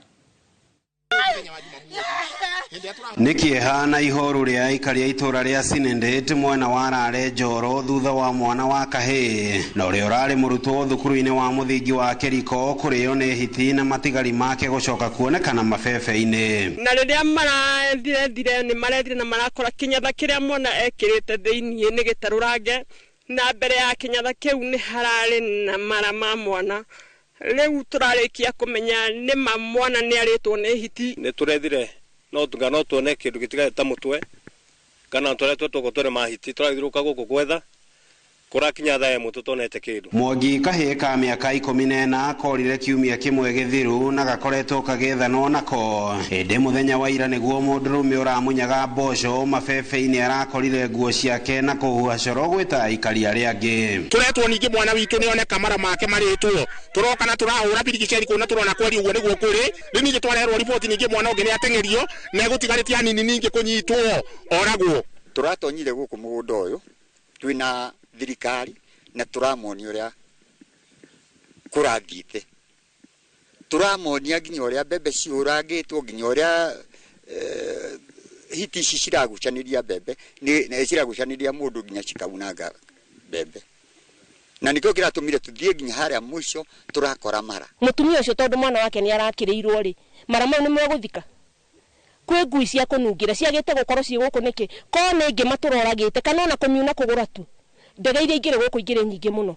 Nĩ kĩeha na ihoru rĩa aikari a itũra rĩa Sinendet mwena wa Rare Njoro thutha wa mwana wa kahĩĩ na ũrĩa ũrarĩ mũrutwo thukuru-inĩ wa mũthingi wa Kĩriko kũrĩo nĩ hiti na matigari make gũcoka kuonekana mabebe-inĩ. Na rĩrĩa marethire nĩ marethire na marakora kĩnyatha kĩrĩa mwana ekĩrĩte thĩiniĩ nĩ gĩtarũrange, na mbere ya kĩnyatha kĩu nĩ hararĩ na mara ma mwana. Rĩu tũrarĩkia kũmenya nĩ ma mwana nĩ arĩtwo nĩ hiti. Nĩ tũrethire no tunga no tuone kindu gitigae ta mutwe kana tware twetwo twere mahiti turathiruka guku gwetha kurakinya thaa ĩmwe tutonete kindu. Mwangi kahĩĩ ka mĩaka 14 korire kiumia kĩmwe gĩthiru na gakoretwo kagĩethanwo nako ĩndĩ mũthenya wa ira nĩguo mũndũrũme ũramunyaga mboco mabebe-inĩ arakorire nguo ciake na kũhuha coro gwĩta aikari arĩa angĩ. Tũretwo ningĩ mwana witũ nĩoneka mara make marĩtwo tũroka na tũrahũra birigiceri kũu na tũrona kweri ũguo nĩguo kũrĩ. Rĩu ningĩ twarerwo riboti ningĩ mwana ũngĩ nĩateng'erio na egũtigarĩtie anini ningĩ kũnyitwo oragwo. Tũratonyire gũkũ mũgũnda ũyũ twĩna thirikari na tũramonia ũrĩa kũrathiĩte, tũramonia nginya ũrĩa mbembe ciũrangĩtwo, nginya ũrĩa hiti ici ciragucanĩria mbembe nĩ ciragucanĩria mũndũ nginya cikaunanga mbembe, na nĩkĩo kĩratũmire tũthiĩ nginya harĩa mũico tũrakora mara. Mũtumia ũcio tondũ mwana wake nĩ arakĩrĩirwo rĩ, mara mau nĩ megũthika. Kwĩ ngui cia kũnungĩra ciagĩte gũkorwo ciĩ gũkũ nĩkĩ? Korwo nĩ ngĩma tũroragĩte kana ona kũmiuna kũgũra tu, ndege iria ingĩrĩ gũkũ ingĩrĩ nyingĩ mũno.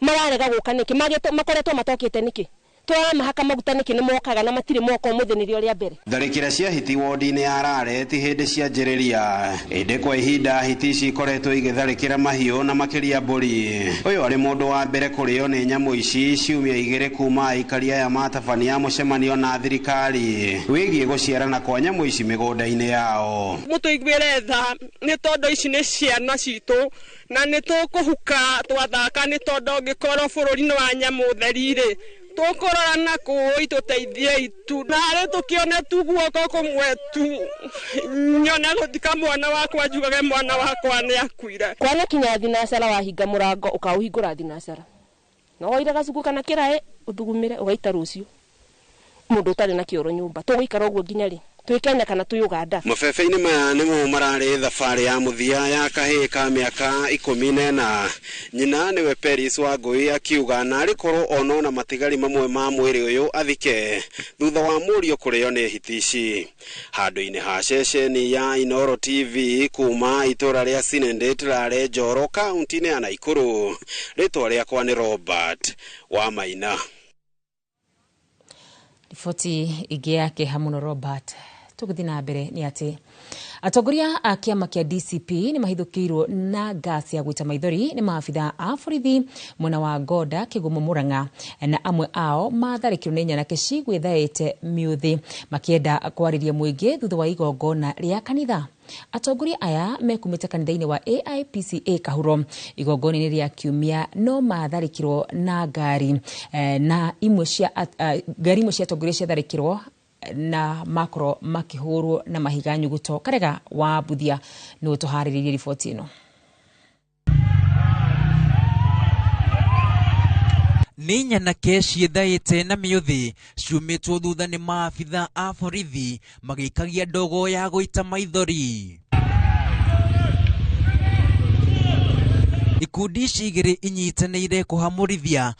Mararega gũka nĩkĩ? Makoretwo matokĩte nĩkĩ? Tũramahaka maguta nĩkĩ? Nĩ mokaga na matirĩ moka ũmũthĩ nĩrĩo rĩa mbere. Tharĩkĩra cia hiti wodi-inĩ ya Rare ti hĩndĩ cianjĩrĩria, ĩndĩ kwa ihinda hiti ici ikoretwo igĩtharĩkĩra mahiũ na makĩria mbũri. Ũyũ arĩ mũndũ wa mbere kũrĩo nĩ nyamũ ici ciumia 2 kuma aikari aya matabania mũcemanio na thirikari wĩgiĩ gũciarana kwa nyamũ ici mĩgũnda-inĩ yao. Mũtũiguĩre tha nĩ tondũ ici nĩ ciana citũ na nĩ tũkũhuka twathaka nĩ tondũ ũngĩkorwo bũrũri nĩ wa nyamũ theri-rĩ tũkũrora na kũĩ tũteithie tu narĩ tũkĩone tu guoko kũmwe tu nyone gũthika mwana wakwa njugage mwana wakwa nĩ akuire. Kwana kinya thinacara wahinga mũrango ũkaũhingũra thinacara no woire gacuku kana kĩraĩ ũthugumĩre ũgaita rũciũ mũndũ ũtarĩ na kĩoro nyũmba tũgũikara ũguo nginya rĩ? Twĩ Kenya kana twĩ Uganda? Mabebe-inĩ maya nĩmo mararĩ thabarĩ ya mũthia ya kahĩĩ ka mĩaka 14. Nyina nĩwe Peris Wangũi akiuga narĩ korwo onona matigari mamwe ma mwĩrĩ ũyũ athike thutha wa mũriũ kũrĩo nĩ hiti ici. Handũ-inĩ ha ceceni ya Inooro TV kuma itũra rĩa Sinendet Rare Njoro kaunti-inĩ ya Naikuru, rĩtwa rĩakwa nĩ Robert Wamaina. Riboti ĩngĩ ya kĩeha mũno Robert. Tũgĩthiĩ na mbere nĩ atĩ atongoria a kĩama kĩa DCP nĩ mahithũkĩirwo na ngasi ya gũita maithori nĩ maabitha a borithi mwena wa Ngoda Kĩgumo Murang'a, na amwe ao matharĩkĩirwo nĩ nyanake cigwĩthaĩte mĩũthĩ makĩenda kwarĩria mũingĩ thutha wa igongona rĩa kanitha. Atongoria aya mekumĩte kanitha-inĩ wa AIPCA Kahuro igongona-inĩ rĩa kiumia no matharĩkĩrwo na ngari na imwe cia ngari imwe cia atongoria ciatharĩkĩrwo na makorwo makĩhũrwo na mahiga nyuguto. Karega wa Buthia nĩwe ũtũharĩrĩirie riboti ĩno. Nĩ nyanake ciĩthaĩte na mĩũthĩ ciumĩtwo thutha nĩ maabitha a borithi magĩikagia ndogo ya gũita maithori. Ikundi ici igĩrĩ inyitanĩire kũhamũrithia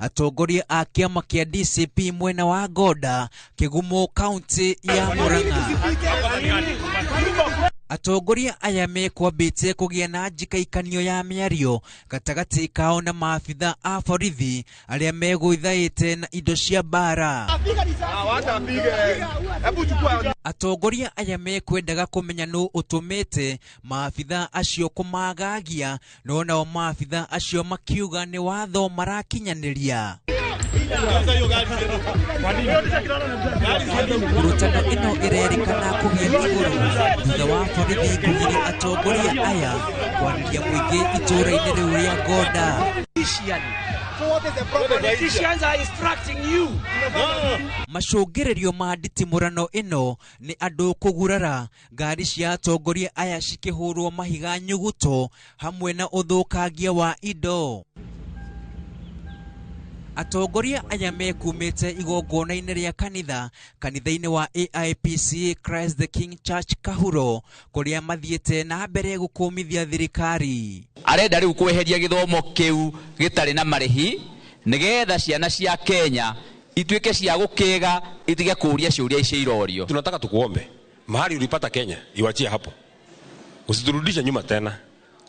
atongoria a kĩama kĩa DCP mwena wa Ngoda Kĩgumo kaunti ya Murang'a. Atongoria aya mekwambĩtie kũgĩa na njikaikanio ya mĩario gatagatĩ kao na maabitha a borithi arĩa megũithaĩte na indo cia mbara. Atongoria aya mekwendaga kũmenya nũ ũtũmĩte maabitha acio kũmagagia, no nao maabitha acio makiuga nĩ watho marakinyanĩria. Murutano ĩno ĩrerĩkana kũgĩa igũrũ thutha wa borithi kũgiria atongoria aya kwarĩria mũingĩ itũũra-inĩ rĩu rĩa Ngoda. So what is the problem? Politicians are instructing you. Macũngĩrĩrio ma nditimũrano ĩno nĩ andũ kũgurara, ngari cia atongoria aya cikĩhũrwo mahiga nyuguto hamwe na ũthũkangia wa indo. Atongoria aya mekumĩte igongona-inĩ rĩa kanitha kanitha-inĩ wa AIPCA Christ the King Church Kahuro kũrĩa mathiĩte na mbere gũkũmithia thirikari. Arenda rĩu kweheria gĩthomo kĩu gĩtarĩ na marĩhi nĩgetha ciana cia Kenya ituĩke cia gũkĩga itige kũũria ciũria icio irorio. Tunataka tukuombe mahali ulipata Kenya iwachie hapo, usiturudishe nyuma tena.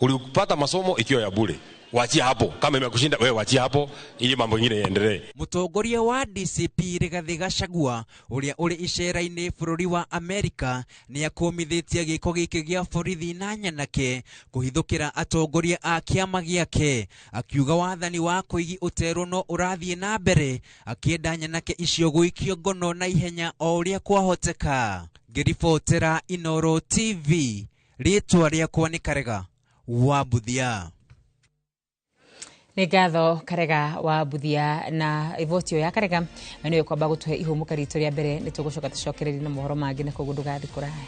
Ulipata masomo ikiwa ya bure, wachia hapo. Kama imekushinda wewe, wachia hapo ili mambo mengine yaendelee. Mũtongoria wa DCP Rigathi Gachagua ũrĩa ũrĩ icera-inĩ bũrũri wa Amerika nĩ akũmithĩtie gĩko gĩkĩ gĩa borithi na nyanake kũhithũkĩra atongoria a kĩama gĩake, akiuga wathani wa kũigi ũterwo no ũrathiĩ na mbere, akĩenda nyanake icio gũikio ngono na ihenya o ũrĩa kwahoteka. Ngĩribotera Inooro TV, rĩtwa rĩakwa nĩ Karega wa Mbuthia. Nĩ ngatho Karega wa Mbuthia na iboti ya Karega na nĩyo kwamba gũtũhe ihũmũka ritũ rĩa mbere. Nĩ tũgũcoka tũcokererie na mohoro mangĩ na koguo ndũgathiĩ kũraya.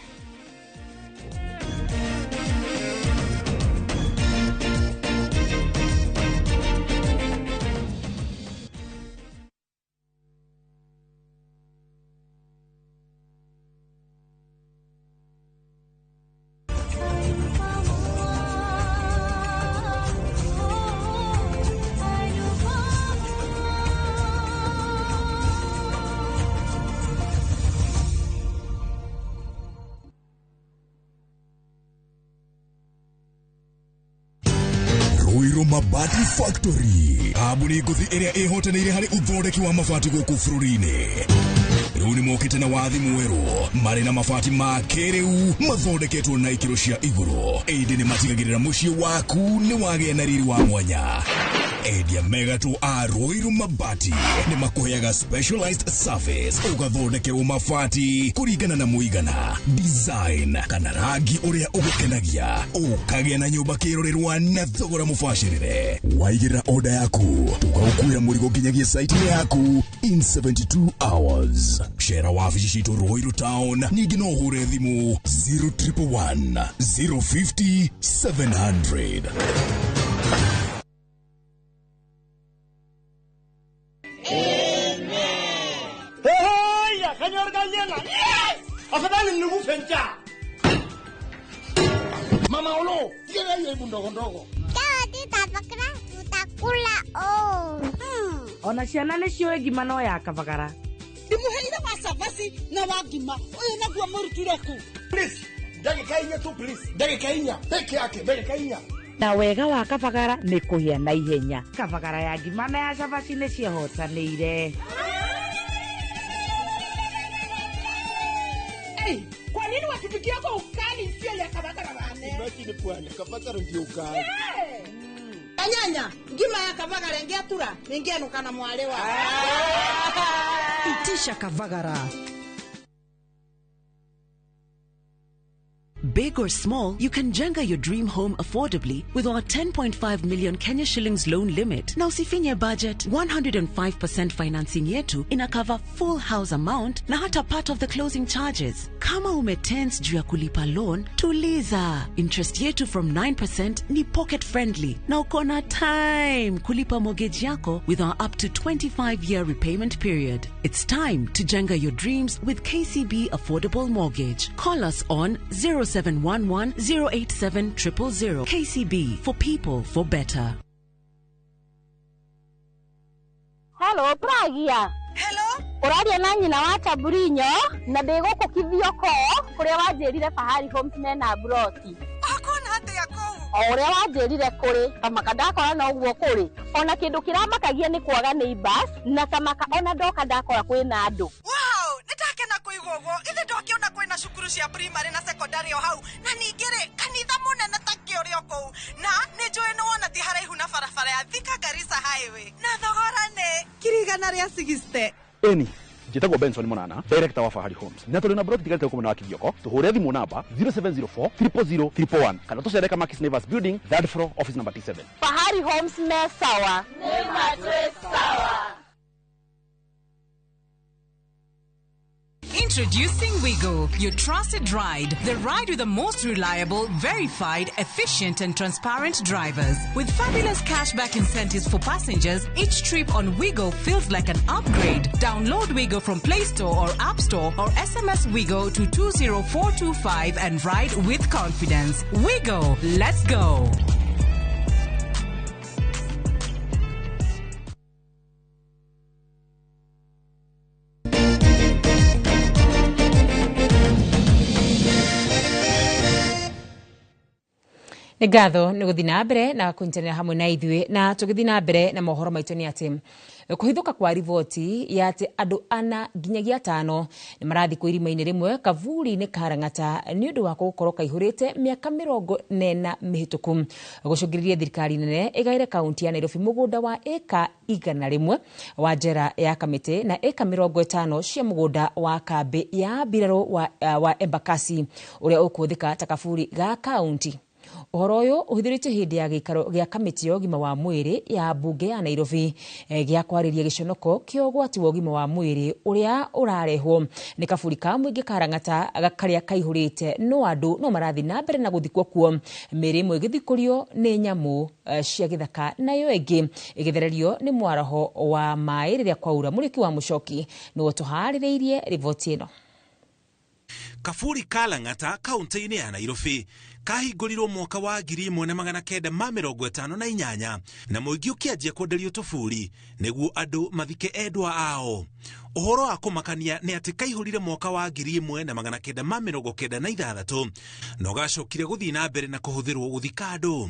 Mabati Factory kambuni ngũthi ĩrĩa ĩhotanĩire harĩ ũthondeki wa mabati gũkũ bũrũri-inĩ. Rĩu nĩmokĩte na wathi mwerũ marĩ na mabati ma kĩrĩu mathondeketwo na ikĩro cia igũrũ, ĩndĩ nĩmatigagĩrĩra mũciĩ waku nĩ wagĩa na riri wa mwanya. Endia megatũ a Ruiru Mabati nĩmakũheaga specialized service ũgathondekerwo mabati kũringana na mũigana, design kana rangi ũrĩa ũgũkenagia, ũkagĩa na nyũmba kĩrorerwa na thogora mũbacĩrĩre. Waigĩrĩra order yaku tũkaũkuĩra mũrigo nginyagia site-inĩ yaku in 72 hours. Cera wabici citũ Ruiru Town, ningĩ no ũhũre thimũ 0111 050 700. Afadhali nikufe njaa. Mama Olo, tiga hiyo hebu ndogo ndogo. Tutakula oh. Ona ciana nĩ ciũĩ ngima no ya kabagara. Ndimuheire wa cabaci na wa ngima. Ũyũ naguo mũrutire kũ? Please, ndagĩka inya tu please. Ndagĩka inya peke yake, ndagĩka inya. Na wega wa kabagara nĩ kũhĩa na ihenya. Kabagara ya ngima na ya cabaci nĩ ciĩhotanĩire. Hey, kwa nini watupikia kwa ukali sio ya kabagara bane? Imagine bwana, kabagara ndio ukali. Hey. Anyanya, ngima ya kabagara ingiatura, ingianuka na mwale wa. Itisha kabagara. Big or small, you can jenga your dream home affordably with our 10.5 million Kenya shillings loan limit. Na usifinye budget, 105% financing yetu ina cover full house amount na hata part of the closing charges. Kama umetense juu ya kulipa loan, tuliza. Interest yetu from 9% ni pocket friendly. Na uko na time kulipa mortgage yako with our up to 25-year repayment period. It's time to jenga your dreams with KCB Affordable Mortgage. Call us on 0711 087 000. KCB, for people, for better. Hello, Pragia. Hello. Ũraria na nyina wa Taburinyo na ndĩ gũkũ Kithioko kũrĩa wanjĩrire Fahari Homes mena broti. Ũkuona atĩa kũu? O ũrĩa wanjĩrire kũrĩ kamaka ndakora no ũguo kũrĩ. Ona kĩndũ kĩramakagia nĩ kwaga neighbors na kamaka ona ndoka ndakora kwĩna andũ. Wow, nĩndakena kũigua ũguo. Githĩ ndokĩona kwĩna cukuru cia primary na secondary o hau na ningĩ rĩ kanitha mũnene ta kĩ ũrĩ o kũu na nĩ njũĩ nĩ wona ti haraihu na barabara ya Thika Garissa Highway na thogora nĩ 160,000. Eni Njĩtagwo Benson Monana, director wa Fahari Homes, na tũrĩ na broti tigarĩte gũkũ mwena wa Kithioko. Tũhũre thimũ namba 0704 000 111 kana tũcere Kamakis Neighbors Building, third floor, office number T7. Fahari Homes me sawa. Nĩ matwĩ sawa. Introducing Wigo, your trusted ride. The ride with the most reliable, verified, efficient, and transparent drivers. With fabulous cashback incentives for passengers, each trip on Wigo feels like an upgrade. Download Wigo from Play Store or App Store or SMS Wigo to 20425 and ride with confidence. Wigo, let's go. Nĩ ngatho nĩ gũthiĩ na mbere na kũnyitanĩra hamwe na ithuĩ, na tũgĩthiĩ na mbere na mohoro maitũ nĩ atĩ kũhithũka kwa riboti ya atĩ andũ 4 nginyagia 5 nĩ marathikwo irima-inĩ rĩmwe kaburi-inĩ ka Lang'ata nĩ ũndũ wa gũkorwo kaihũrĩte mĩaka 40 mĩhĩtũku, gũcũngĩrĩria thirikari nene ĩgaĩre kaunti ya Nairobi mũgũnda wa ĩka 100 wa njera ya Kamĩtĩ na ĩka 50 cia mũgũnda wa kambĩ ya mbirarũ wa Embakasi ũrĩa ũkũhũthĩka ta kaburi ga kaunti. Ũhoro ũyũ ũhithũrĩtio hĩndĩ ya gĩikaro gĩa kamĩtĩ ya ũgima wa mwĩrĩ ya mbunge ya Nairobi gĩa kwarĩria gĩconoko kĩa ũgwati wa ũgima wa mwĩrĩ ũrĩa ũrarehwo nĩ kaburi ka mũingĩ ka Lang'ata karĩa kaihũrĩte, no andũ no marathiĩ na mbere na gũthikwo kuo, mĩĩrĩ ĩmwe ĩgĩthikũrio nĩ nyamũ cia gĩthaka nayo ĩngĩ ĩgĩthererio nĩ mwaraho wa maĩ rĩrĩa kwaura. Mũrĩki wa Mũcoki nĩwe tũharĩrĩirie riboti ĩno. Kaburi ka Lang'ata kaunti-inĩ ya Nairobi kahingũrirwo mwaka wa 1958 na mũingĩ ũkĩanjia kwenderio tũburi nĩguo andũ mathike endwa ao. Ũhoro wa kũmakania nĩ atĩ kaihũrire mwaka wa 1996 na ũgacokire gũthiĩ na mbere na kũhũthĩrwo gũthika andũ.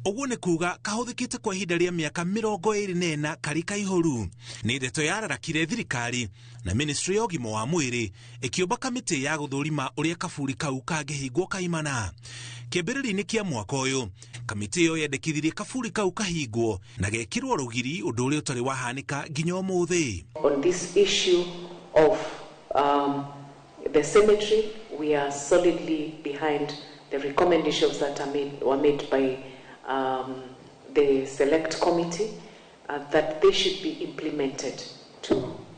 Ũguo nĩ kuga kahũthĩkĩte kwa ihinda rĩa mĩaka 24 karĩ kaihũru. Nĩ ndeto yararakire thirikari na ministry ya ũgima wa mwĩrĩ ĩkĩũmba kamĩtĩ ya gũthũrima ũrĩa kaburi kau kangĩhingwo kaimana. Kĩambĩrĩria-inĩ kĩa mwaka ũyũ, kamĩtĩ ĩyo yendekithirie kaburi kau kahingwo na gekĩrwo rũgiri, ũndũ ũrĩa ũtarĩ wahanĩka nginya ũmũthĩ. On this issue of the cemetery, we are solidly behind the recommendations that were made by the select committee, that they should be implemented to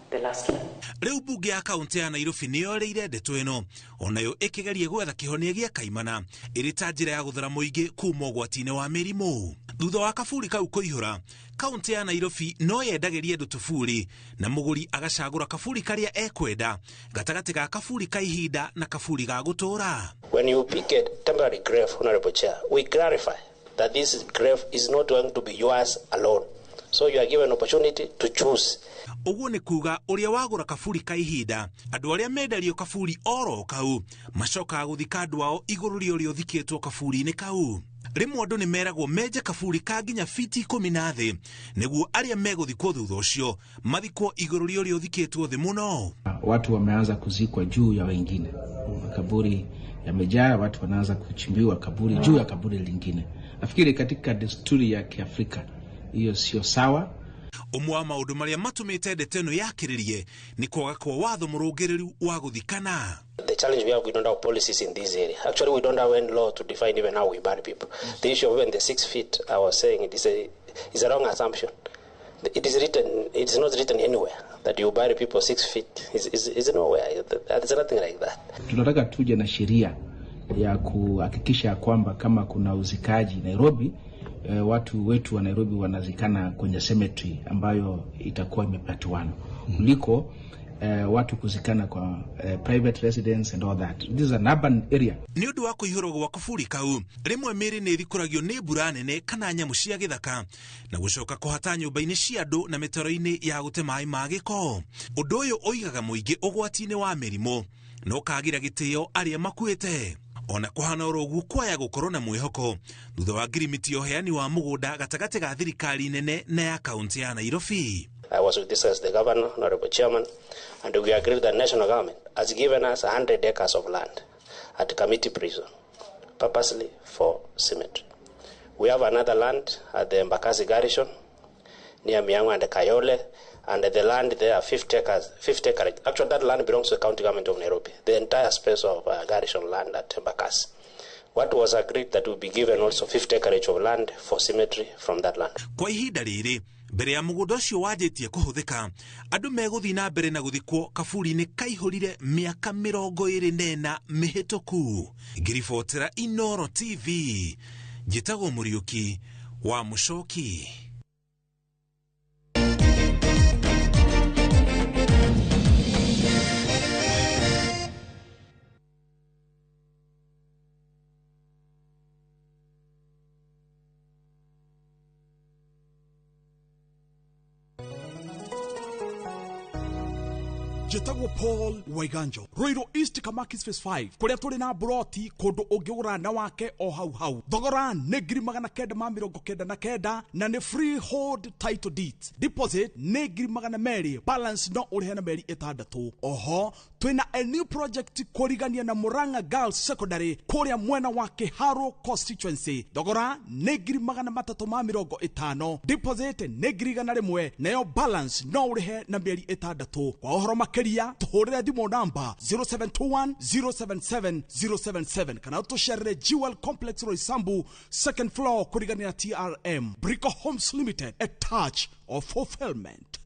the last one. Rĩu mbunge ya kaunti ya Nairobi nĩ yoreire ndeto ĩno, onayo ĩkĩgeria gwetha kĩhonia gĩa kaimana ĩrĩ ta njĩra ya gũthara mũingĩ kuma ũgwati-inĩ wa mĩrimũ. Thutha wa kaburi kau kũihũra, kaunti ya Nairobi no yendagĩrie andũ tũburi na mũgũri agacagũra kaburi karĩa ekwenda gatagatĩ ga kaburi ka ihinda na kaburi ga gũtũũra. When you pick a temporary grave, Honorable Chair, we clarify that this grave is not going to be yours alone. So you are given opportunity to choose. Ũguo nĩ kuga ũrĩa wagũra kaburi ka ihinda, andũ arĩa menderio kaburi oro kau macokaga gũthika andũ ao igũrũ rĩa ũrĩa ũthikĩtwo kaburi-inĩ kau. Rĩmwe andũ nĩ meragwo menje kaburi ka nginya fiti 10 na thĩ nĩguo arĩa megũthikwo thutha ũcio mathikwo igũrũ rĩa ũrĩa ũthikĩtwo thĩ mũno. Watu wameanza kuzikwa juu ya wengine, makaburi yamejaa, watu wanaanza kuchimbiwa kaburi juu ya kaburi lingine. Nafikiri katika desturi ya Kiafrika hiyo sio sawa. Ũmwe wa maũndũ marĩa matũmĩte ndeto ĩno yakĩrĩrie nĩ kwaga kwa watho mũrũngĩrĩru wa gũthikana. The challenge we have, we don't have policies in this area. Actually, we don't have any law to define even how we bury people. The issue of even the 6 feet, I was saying, it is a wrong assumption. It is written, it is not written anywhere that you bury people 6 feet. It's nowhere. There's nothing like that. Tunataka tuje na sheria ya kuhakikisha kwamba kama kuna uzikaji Nairobi, watu wetu wa Nairobi wanazikana kwenye cemetery ambayo itakuwa imepatiwana kuliko watu kuzikana kwa private residence and all that. This is an urban area. Nĩ ũndũ wa kũihũrwo gwa kaburi kau, rĩmwe mĩĩrĩ nĩ ĩthikũragio nĩ mbura nene kana nyamũ cia gĩthaka na gũcoka kũhata nyũmba-inĩ cia andũ na mĩtaro-inĩ ya gũte maĩ ma gĩko. Ũndũ ũyũ ũigaga mũingĩ ũgwati-inĩ wa mĩrimũ na ũkagira gĩtĩo arĩa makuĩte. Ona kũhana oro ũguo kwaya gũkorwo na mwĩhoko thutha wa ngirimiti ya ũheani wa mũgũnda gatagatĩ ga thirikari nene na ya kaunti ya Nairobi. I was with this as the governor, honorable chairman, and we agreed that national government has given us 100 acres of land at Kamiti Prison, purposely for cemetery. We have another land at the Embakasi Garrison, near Miango and Kayole, And the land there, 50 acres, 50 acreage. Actually, that land belongs to the county government of Nairobi, the entire space of garrison land at Embakasi. What was agreed that will be given also 50 acreage of land for cemetery from that land. Kwa ihinda rĩrĩ mbere ya mũgũnda ũcio wanjĩtie kũhũthĩka, andũ megũthiĩ na mbere na gũthikwo kaburi-inĩ kaihũrire mĩaka 24 mĩhĩtũku. Ngĩribotera Inooro TV, njĩtagwo Mũriũki wa Mũcoki. Njĩtagwo Paul Waiganjo, Ruiru East Kamakis Phase 5, kũrĩa tũrĩ na buroti kũndũ ũngĩgũra na wake o hau hau. Thogora nĩ 999 na nĩ freehold title deeds. Deposit nĩ 200,000, balance no ũrĩhe na mĩeri 6. Oho twĩna a new project kũrigania na Murang'a Girls Secondary kũrĩa mwena wa Kiharu constituency. Thogora nĩ 350,000, deposit nĩ 100,000, nayo balance no ũrĩhe na mĩeri 6. Kwa ũhoro makĩria tũhũrĩre thimũ namba 0721 077 077 kana tũcerere Jewel Complex Roysambu second floor kũrigania na TRM. Brico Homes Limited, a touch of fulfillment.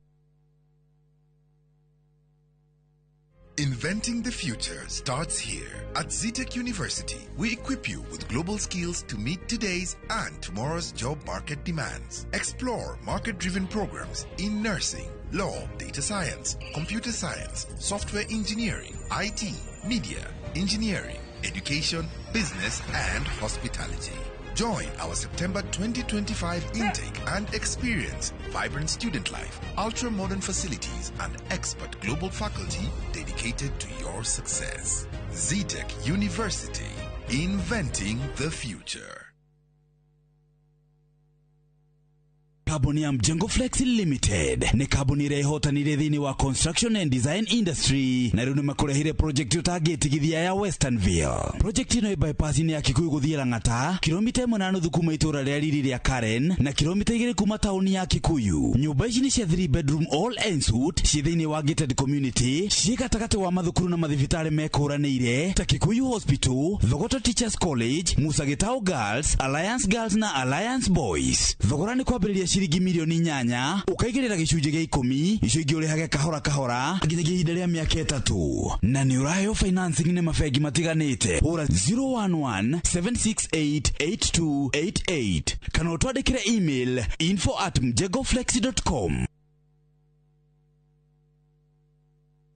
Inventing the future starts here. At Zetech University, we equip you with global skills to meet today's and tomorrow's job market demands. Explore market-driven programs in nursing, law, data science, computer science, software engineering, IT, media, engineering, education, business, and hospitality. Join our September 2025 intake and experience vibrant student life, ultra-modern facilities, and expert global faculty dedicated to your success. Zetech University, inventing the future. Kambuni ya Mjengo Flex Limited nĩ kambuni ĩrĩa ĩhotanire thĩinĩ wa construction and design industry na rĩu nĩmakũrehire project ũtangĩtigithia ya Westernville. Project ĩno ĩ bypass-inĩ ya Kikuyu gũthiĩ Lang'ata, kilomita 1.5 kuma itũũra rĩa riri rĩa Karen na kilomita 2 kuma taũni ya Kikuyu. Nyũmba ici nĩ cia 3 bedroom all en suite ciĩ thĩinĩ wa gated community, ciĩ gatagatĩ wa mathukuru na mathibitarĩ mekũranĩire ta Kikuyu Hospital, Thogoto Teachers College, Musa Gitau Girls, Alliance Girls na Alliance Boys. Thogora nĩ kwambĩrĩria ciringi milioni 8 ukaigĩrĩra gĩcunjĩ gĩa 10 icio ingĩ ũrĩhage kahora kahora nginyagia ihinda rĩa mĩaka 3 na nĩ ũraheo financing nĩ mabengi matiganĩte. Hũra 011 768 8288 kana ũtwandĩkĩre email info@mjengoflex.com.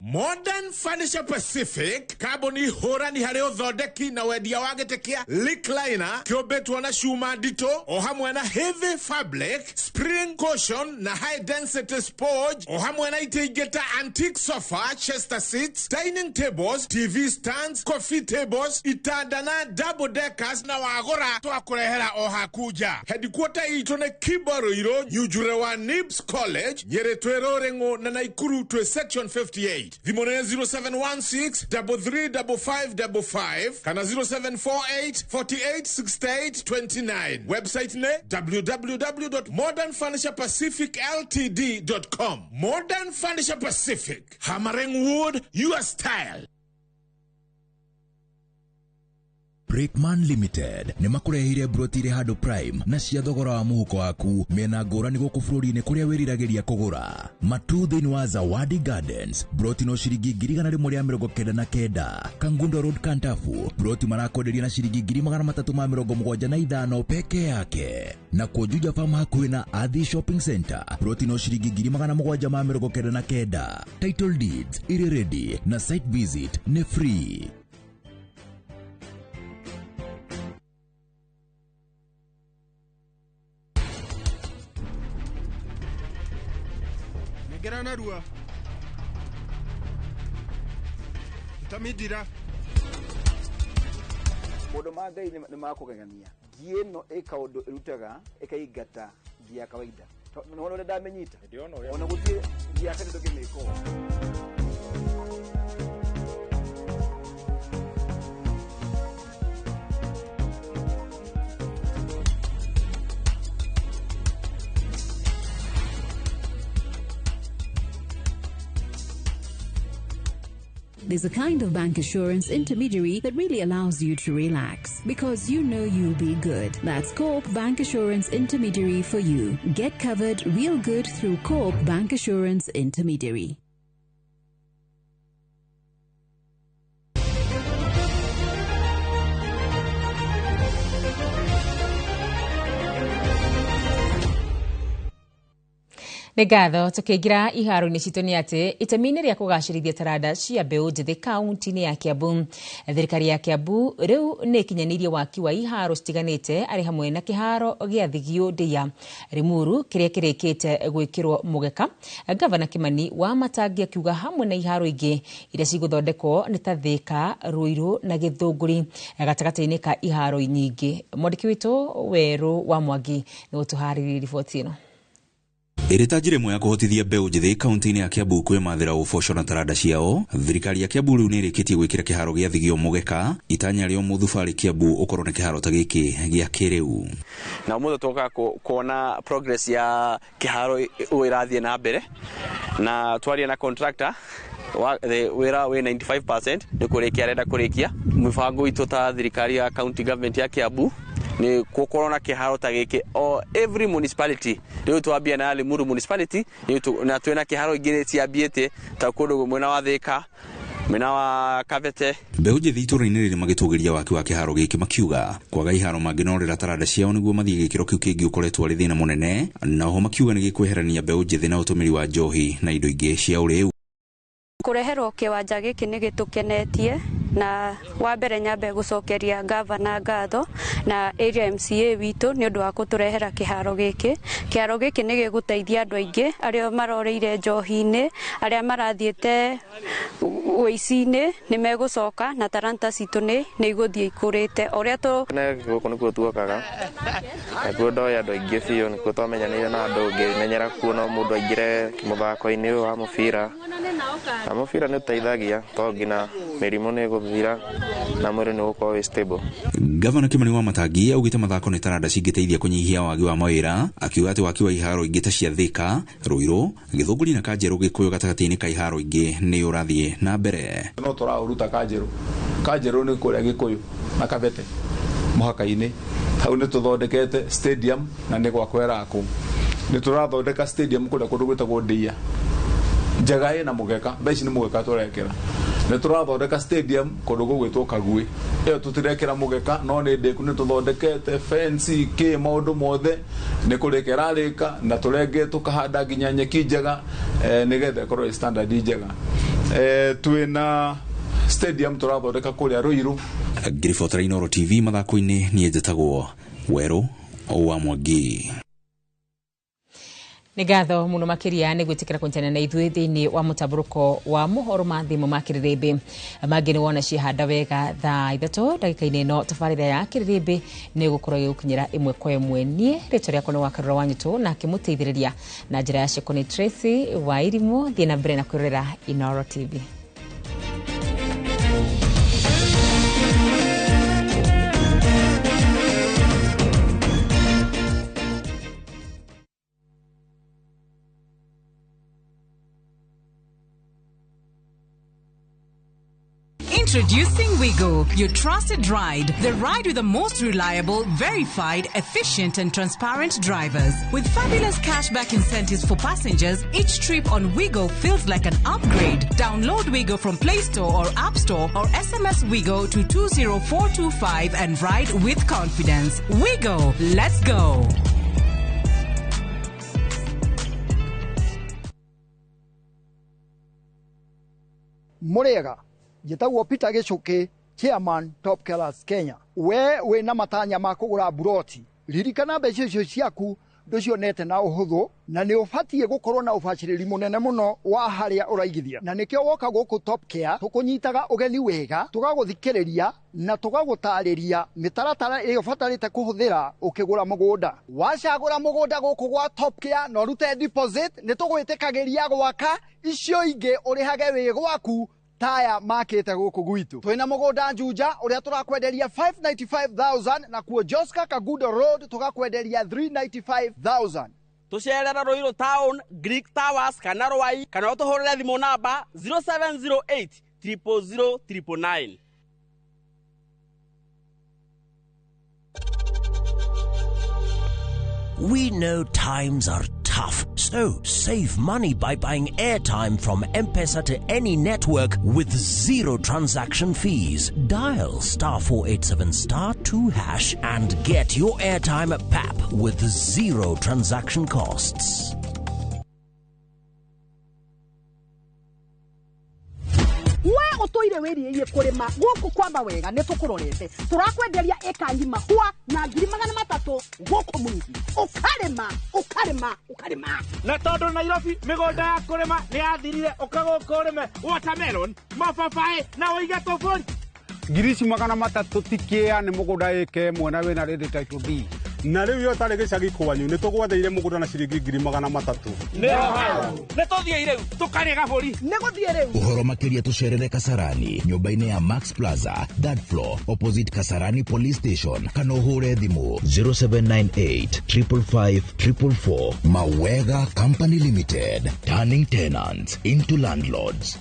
Modern Furniture Pacific, kambuni hũrani harĩ ũthondeki na wendia wa gĩtĩ kĩa recliner kĩũmbĩtwo na cuma nditũ o hamwe na heavy fabric, spring cushion na high density sponge o hamwe na itĩ ingĩ ta antique sofa, chester seats, dining tables, TV stands, coffee tables, itanda na double deckers na wagũra twakũrehera o haku nja. Headquarter itũ nĩ Kimbo Ruiru, Nyunjure wa Nibs College, Nyĩrĩ twĩ Rũrĩng'ũ na Naikuru twĩ section 58. Thimũ nĩ 0716 335555 kana 0748 48 68 29. Website nĩ www.modernfurniturepacificltd.com. Modern Furniture Pacific, hammering wood your style. Brickman Limited nĩ makũrehire broti irĩ handũ prime na cia thogora wa mũhuko waku mĩena ngũrani gũkũ bũrũri-inĩ kũrĩa wĩriragĩria kũgũra. Matu thĩinĩ wa Zawadi Gardens, broti no ciringi 199,000. Kangundo Road Kantafu, broti marakwenderia na ciringi 375,000 peke yake. Na Juja Farm hakuhĩ na Athi Shopping Center, broti no ciringi 799,000. Title deeds irĩ ready na site visit nĩ free. Narua Tamidira Maũndũ ma Ngai nĩ makũgegania. Ngi ĩno ĩ kaũndũ ĩrutaga ĩkaingata ngi ya kawaida. Nĩwona ũrĩa ndamĩnyita? Ona gũtirĩ ngi ya kawaida ndũngĩmĩka ũũ. There's a kind of bank assurance intermediary that really allows you to relax because you know you'll be good. That's Co-op Bank Assurance Intermediary for you. Get covered real good through Co-op Bank Assurance Intermediary. Nĩ ngatho tũkĩingĩra iharo-inĩ citũ nĩ atĩ itemi-inĩ rĩa kũgacĩrithia taranda cia mbeũ njĩthĩ kaunti-inĩ ya Kiambu, thirikari ya Kiambu rĩu nĩ ĩkinyanĩirie waki wa iharo citiganĩte arĩ hamwe na kĩharo gĩa Thigio Ndĩa Limuru kĩrĩa kĩrĩkĩte gwĩkĩrwo mũgeka. Gavana Kimani wa Matangi akiuga hamwe na iharo ingĩ iria cigũthondekwo nĩ ta Thika, Ruiru na Gĩthũngũri gatagatĩ-inĩ ka iharo nyingĩ. Mwandĩki witũ Werũ wa Mwangi nĩ ũtũharĩrĩirie riboti ĩno. Ĩrĩ ta njĩra ĩmwe ya kũhotithia mbeũ njĩthĩ kaunti-inĩ ya Kiambu kwĩmathĩra ũboco na taranda ciao, thirikari ya Kiambu rĩu nĩ ĩrĩkĩtie gwĩkĩra kĩharo gĩa Thigio mũgeka. Itanya rĩa mũthubarĩ Kiambu ũkorwo nĩ kĩharo ta gĩkĩ gĩa kĩrĩu. Na ũmũthĩ tũgoka kuona progress ya kĩharo ũũ ĩrathiĩ na mbere, na twaria na contractor wĩra wĩ 95% nĩ kũrĩkia arenda kũrĩkia. Mũbango witũ ta thirikari ya county government ya Kiambu ni gũkorwo na kĩharo ta gĩkĩ o every municipality. Rĩu twambia na Limuru municipality na twĩna kĩharo ingĩ ciambiĩte ta kũndũ mwena wa Thika, mwena wa Kabete. Mbeũ njĩthĩ itũũra-inĩ rĩrĩ magĩtũgĩria waki wa kĩharo gĩkĩ makiuga kwaga iharo mangĩnorĩra taranda ciao nĩguo mathiĩ gĩkĩro kĩu kĩngĩ ũkoretwo arĩ thĩna mũnene, na oho makiuga nĩ gĩkweherania mbeũ njĩthĩ na ũtũmĩri wa njohi na indo ingĩ cia ũrĩu. Kũreherwo kĩwanja gĩkĩ nĩ gĩtũkenetie, na wa mbere nyambe gũcokeria gavana ngatho na area MCA witũ nĩ ũndũ wa kũtũrehera kĩharo gĩkĩ. Kĩharo gĩkĩ nĩ gĩgũteithia andũ aingĩ arĩa maroreire njohi-inĩ, arĩa marathiĩte ũici-inĩ nĩ megũcoka na taranta citũ nĩ igũthiĩ ikũrĩte. Ũrĩa tũ gũkũ nĩkuo tuokaga, nakuo ndoĩ andũ aingĩ biũ, nĩkuo twamenyanĩire na andũ, ngĩmenyera kuo no mũndũ aingĩre mũthako-inĩ ũyũ wa mũbira, na mũbira nĩ ũteithagia tondũ nginya mĩrimũ nĩ ĩgũthira na mwĩrĩ nĩ ũgũkorwo wĩ stable. Gavana Kimani wa Matangi augĩte mathako nĩ taranda cingĩteithia kũnyihia wagi wa mawĩra, akiuga atĩ waki wa iharo ingĩ ta cia Thika, Ruiru, Gĩthũngũri na Kanjerũ Gĩkũyũ gatagatĩ-inĩ ka iharo ingĩ nĩ ũrathiĩ na mbere. No tũraũruta Kanjerũ, Kanjerũ nĩ kũrĩa Gĩkũyũ na Kabete mũhaka-inĩ, hau nĩ tũthondekete stadium na nĩ gwakwo ĩrakwo. Nĩ tũrathondeka stadium kũrĩa kũndũ gwĩtagwo Ndĩa njega ĩna mũgeka, thaa ici nĩ mũgeka tũrekĩra. Nĩ tũrathondeka stadium kũndũ gũgwĩtwo Kaguĩ, ĩyo tũtirekĩra mũgeka no nĩ ndĩku, nĩ tũthondekete fence kĩ maũndũ mothe nĩ kũrĩka ĩrarĩka, na tũrenge tũkahanda nginya nyeki njega nĩgetha ĩkorwo ĩ standard njega. Twĩna stadium tũrathondeka kũrĩa Ruiru. Ngĩribotera Inooro TV mathako-inĩ, niĩ njĩtagwo Werũ wa Mwangi. Nĩ ngatho mũno makĩria nĩ gwĩtĩkĩra kũnyitanĩra na ithuĩ thĩinĩ wa mũtambũrũko wa mohoro ma thimũ ma kĩrĩrĩmbĩ. Mangĩ nĩ wona ciehanda wega thaa 3 ndagĩka-inĩ ĩno tabarĩra ya kĩrĩrĩmbĩ nĩ ĩgũkorwo ĩgĩgũkinyĩra ĩmwe kwa ĩmwe. Niĩ rĩtwa rĩakwa nĩ Wakarura wa Nyũtũ, na akĩmũteithĩrĩria na njĩra ya ciĩko nĩ Tracy wa Irimũ. Thiĩ na mbere na kwĩrorera Inooro TV. Introducing Wigo, your trusted ride. The ride with the most reliable, verified, efficient and transparent drivers. With fabulous cashback incentives for passengers, each trip on Wigo feels like an upgrade. Download Wigo from Play Store or App Store or SMS Wigo to 20425 and ride with confidence. Wigo, let's go. Murega. Njĩtagwo Peter Gĩcũkĩ, Chairman Top Killers Kenya. We wĩna matanya ma kũgũra mburoti, ririkana mbeca icio ciaku ndũcionete na ũhũthũ, na nĩ ũbatiĩ gũkorwo na ũbacĩrĩri mũnene mũno wa harĩa ũraigithia. Na nĩkĩo woka gũkũ Top Care tũkũnyitaga ũgeni wega, tũgagũthikĩrĩria na tũgagũtarĩria mĩtaratara ĩrĩa ũbatarĩte kũhũthĩra ũkĩgũra mũgũnda. Wacagũra mũgũnda gũkũ gwa Top Care na ũrute deposit, nĩ tũgwĩtĩkagĩria gwaka icio ingĩ ũrĩhage wĩ gwaku taya makite gũkũ gwitũ. Twĩna mũgũnda Juja ũrĩa tũrakwenderia 595,000 na kuo Joska Kagudo Road tũgakwenderia 395,000. Tũcerera Ruiru Town, Greek Towers kana Rwai, kana ũtũhũrĩre thimũ namba 0708 000 999. We know times are tough, so save money by buying airtime from M-Pesa to any network with zero transaction fees. Dial star 487 star 2 hash and get your airtime at PAP with zero transaction costs. We utoire wiriie kurima guku kwamba wega ni tukurorete turakwenderia eka ngima hwa na 300,000 guku mwingi ukarima ukarima ukarima na tondu Nairobi migunda ya kurima ni yathirire uka guku urime watermelon mababaĩ na uige tuburi 300,000 tikia ni mugunda eke mwena wina ready title deed na riu yo tari gicagi kwanyu ni tugwatheire mugunda na ciringi 300,000 nĩ tũthiĩ rĩu tũkarĩe gabũri nĩ gũthiĩ rĩu ũhoro makĩria tũcerere Kasarani nyũmba-inĩ ya Max Plaza third floor opposite Kasarani Police Station kana ũhũre thimũ 0798 555 444. Mawega Company Limited, turning tenants into landlords.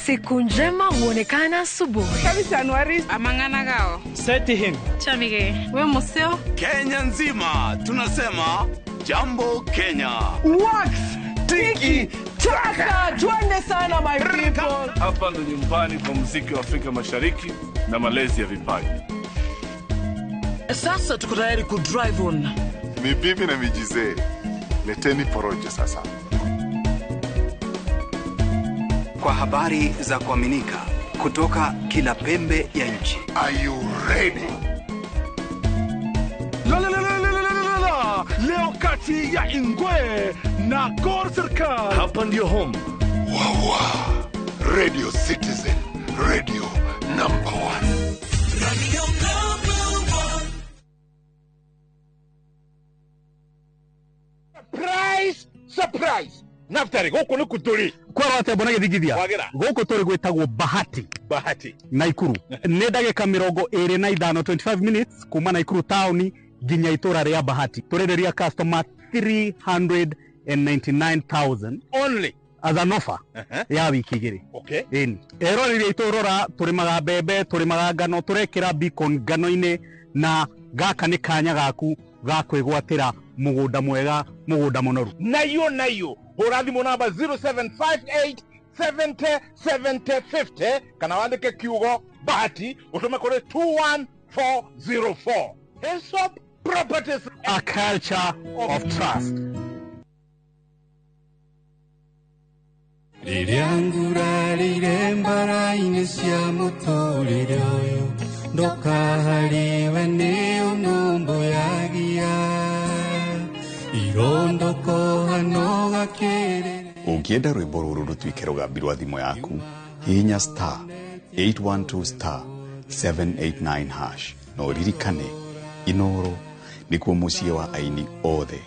Siku njema huonekana asubuhi. Amang'ana gao. Seti him. Chamige. We museo. Kenya nzima tunasema jambo Kenya. Wax tiki taka. Twende sana my people. Hapa ndo nyumbani kwa muziki wa Afrika Mashariki na malezi ya vipaji. Sasa tuko tayari ku drive on. Ni bibi na mijize. Leteni porojo sasa. Kwa habari za kuaminika kutoka kila pembe ya nchi. Are you ready? La la la la la la la. Leo kati ya Ingwe na Gor Serikali. Hapa ndio home. Wawa. Radio Citizen, radio number 1. Radio number 1. Surprise, surprise. Naftari guku ni kuturi kwara atia mbona githigithia guku turi gwitagwo Bahati Bahati Naikuru ni ndagika 25 25 minutes kuma Naikuru town nginya itura ria Bahati turenderia customer 399,000 only as an offer ya wiki igiri. Okay. Ĩni eroreri aitũ rora tũrĩmaga mbembe tũrĩmaga ngano tũrekĩra beacon ngano-inĩ na gaka nĩ kanya gaku ga kwĩgwatĩra mũgũnda mwega mũgũnda mũnoru. Nayo nayo hũra thimũ namba 0758 70 70 50 kana wandĩke kiugo Bahati ũtũme kũrĩ 21404. Hillsop Properties, a culture of trust. Rĩrĩa ngurarĩire mbara-inĩ cia mũtũrĩre ũyũ ndũkaharĩwe nĩ ũnũmbũyagia irondoko gakĩrĩrĩ. Ũngĩenda rwĩmbo rũrũ rũtuĩke rũgambi rwa thimũ yaku, hihinya star 812 star 789 hash na ũririkane Inoro nĩkuo mũciĩ wa aini othe.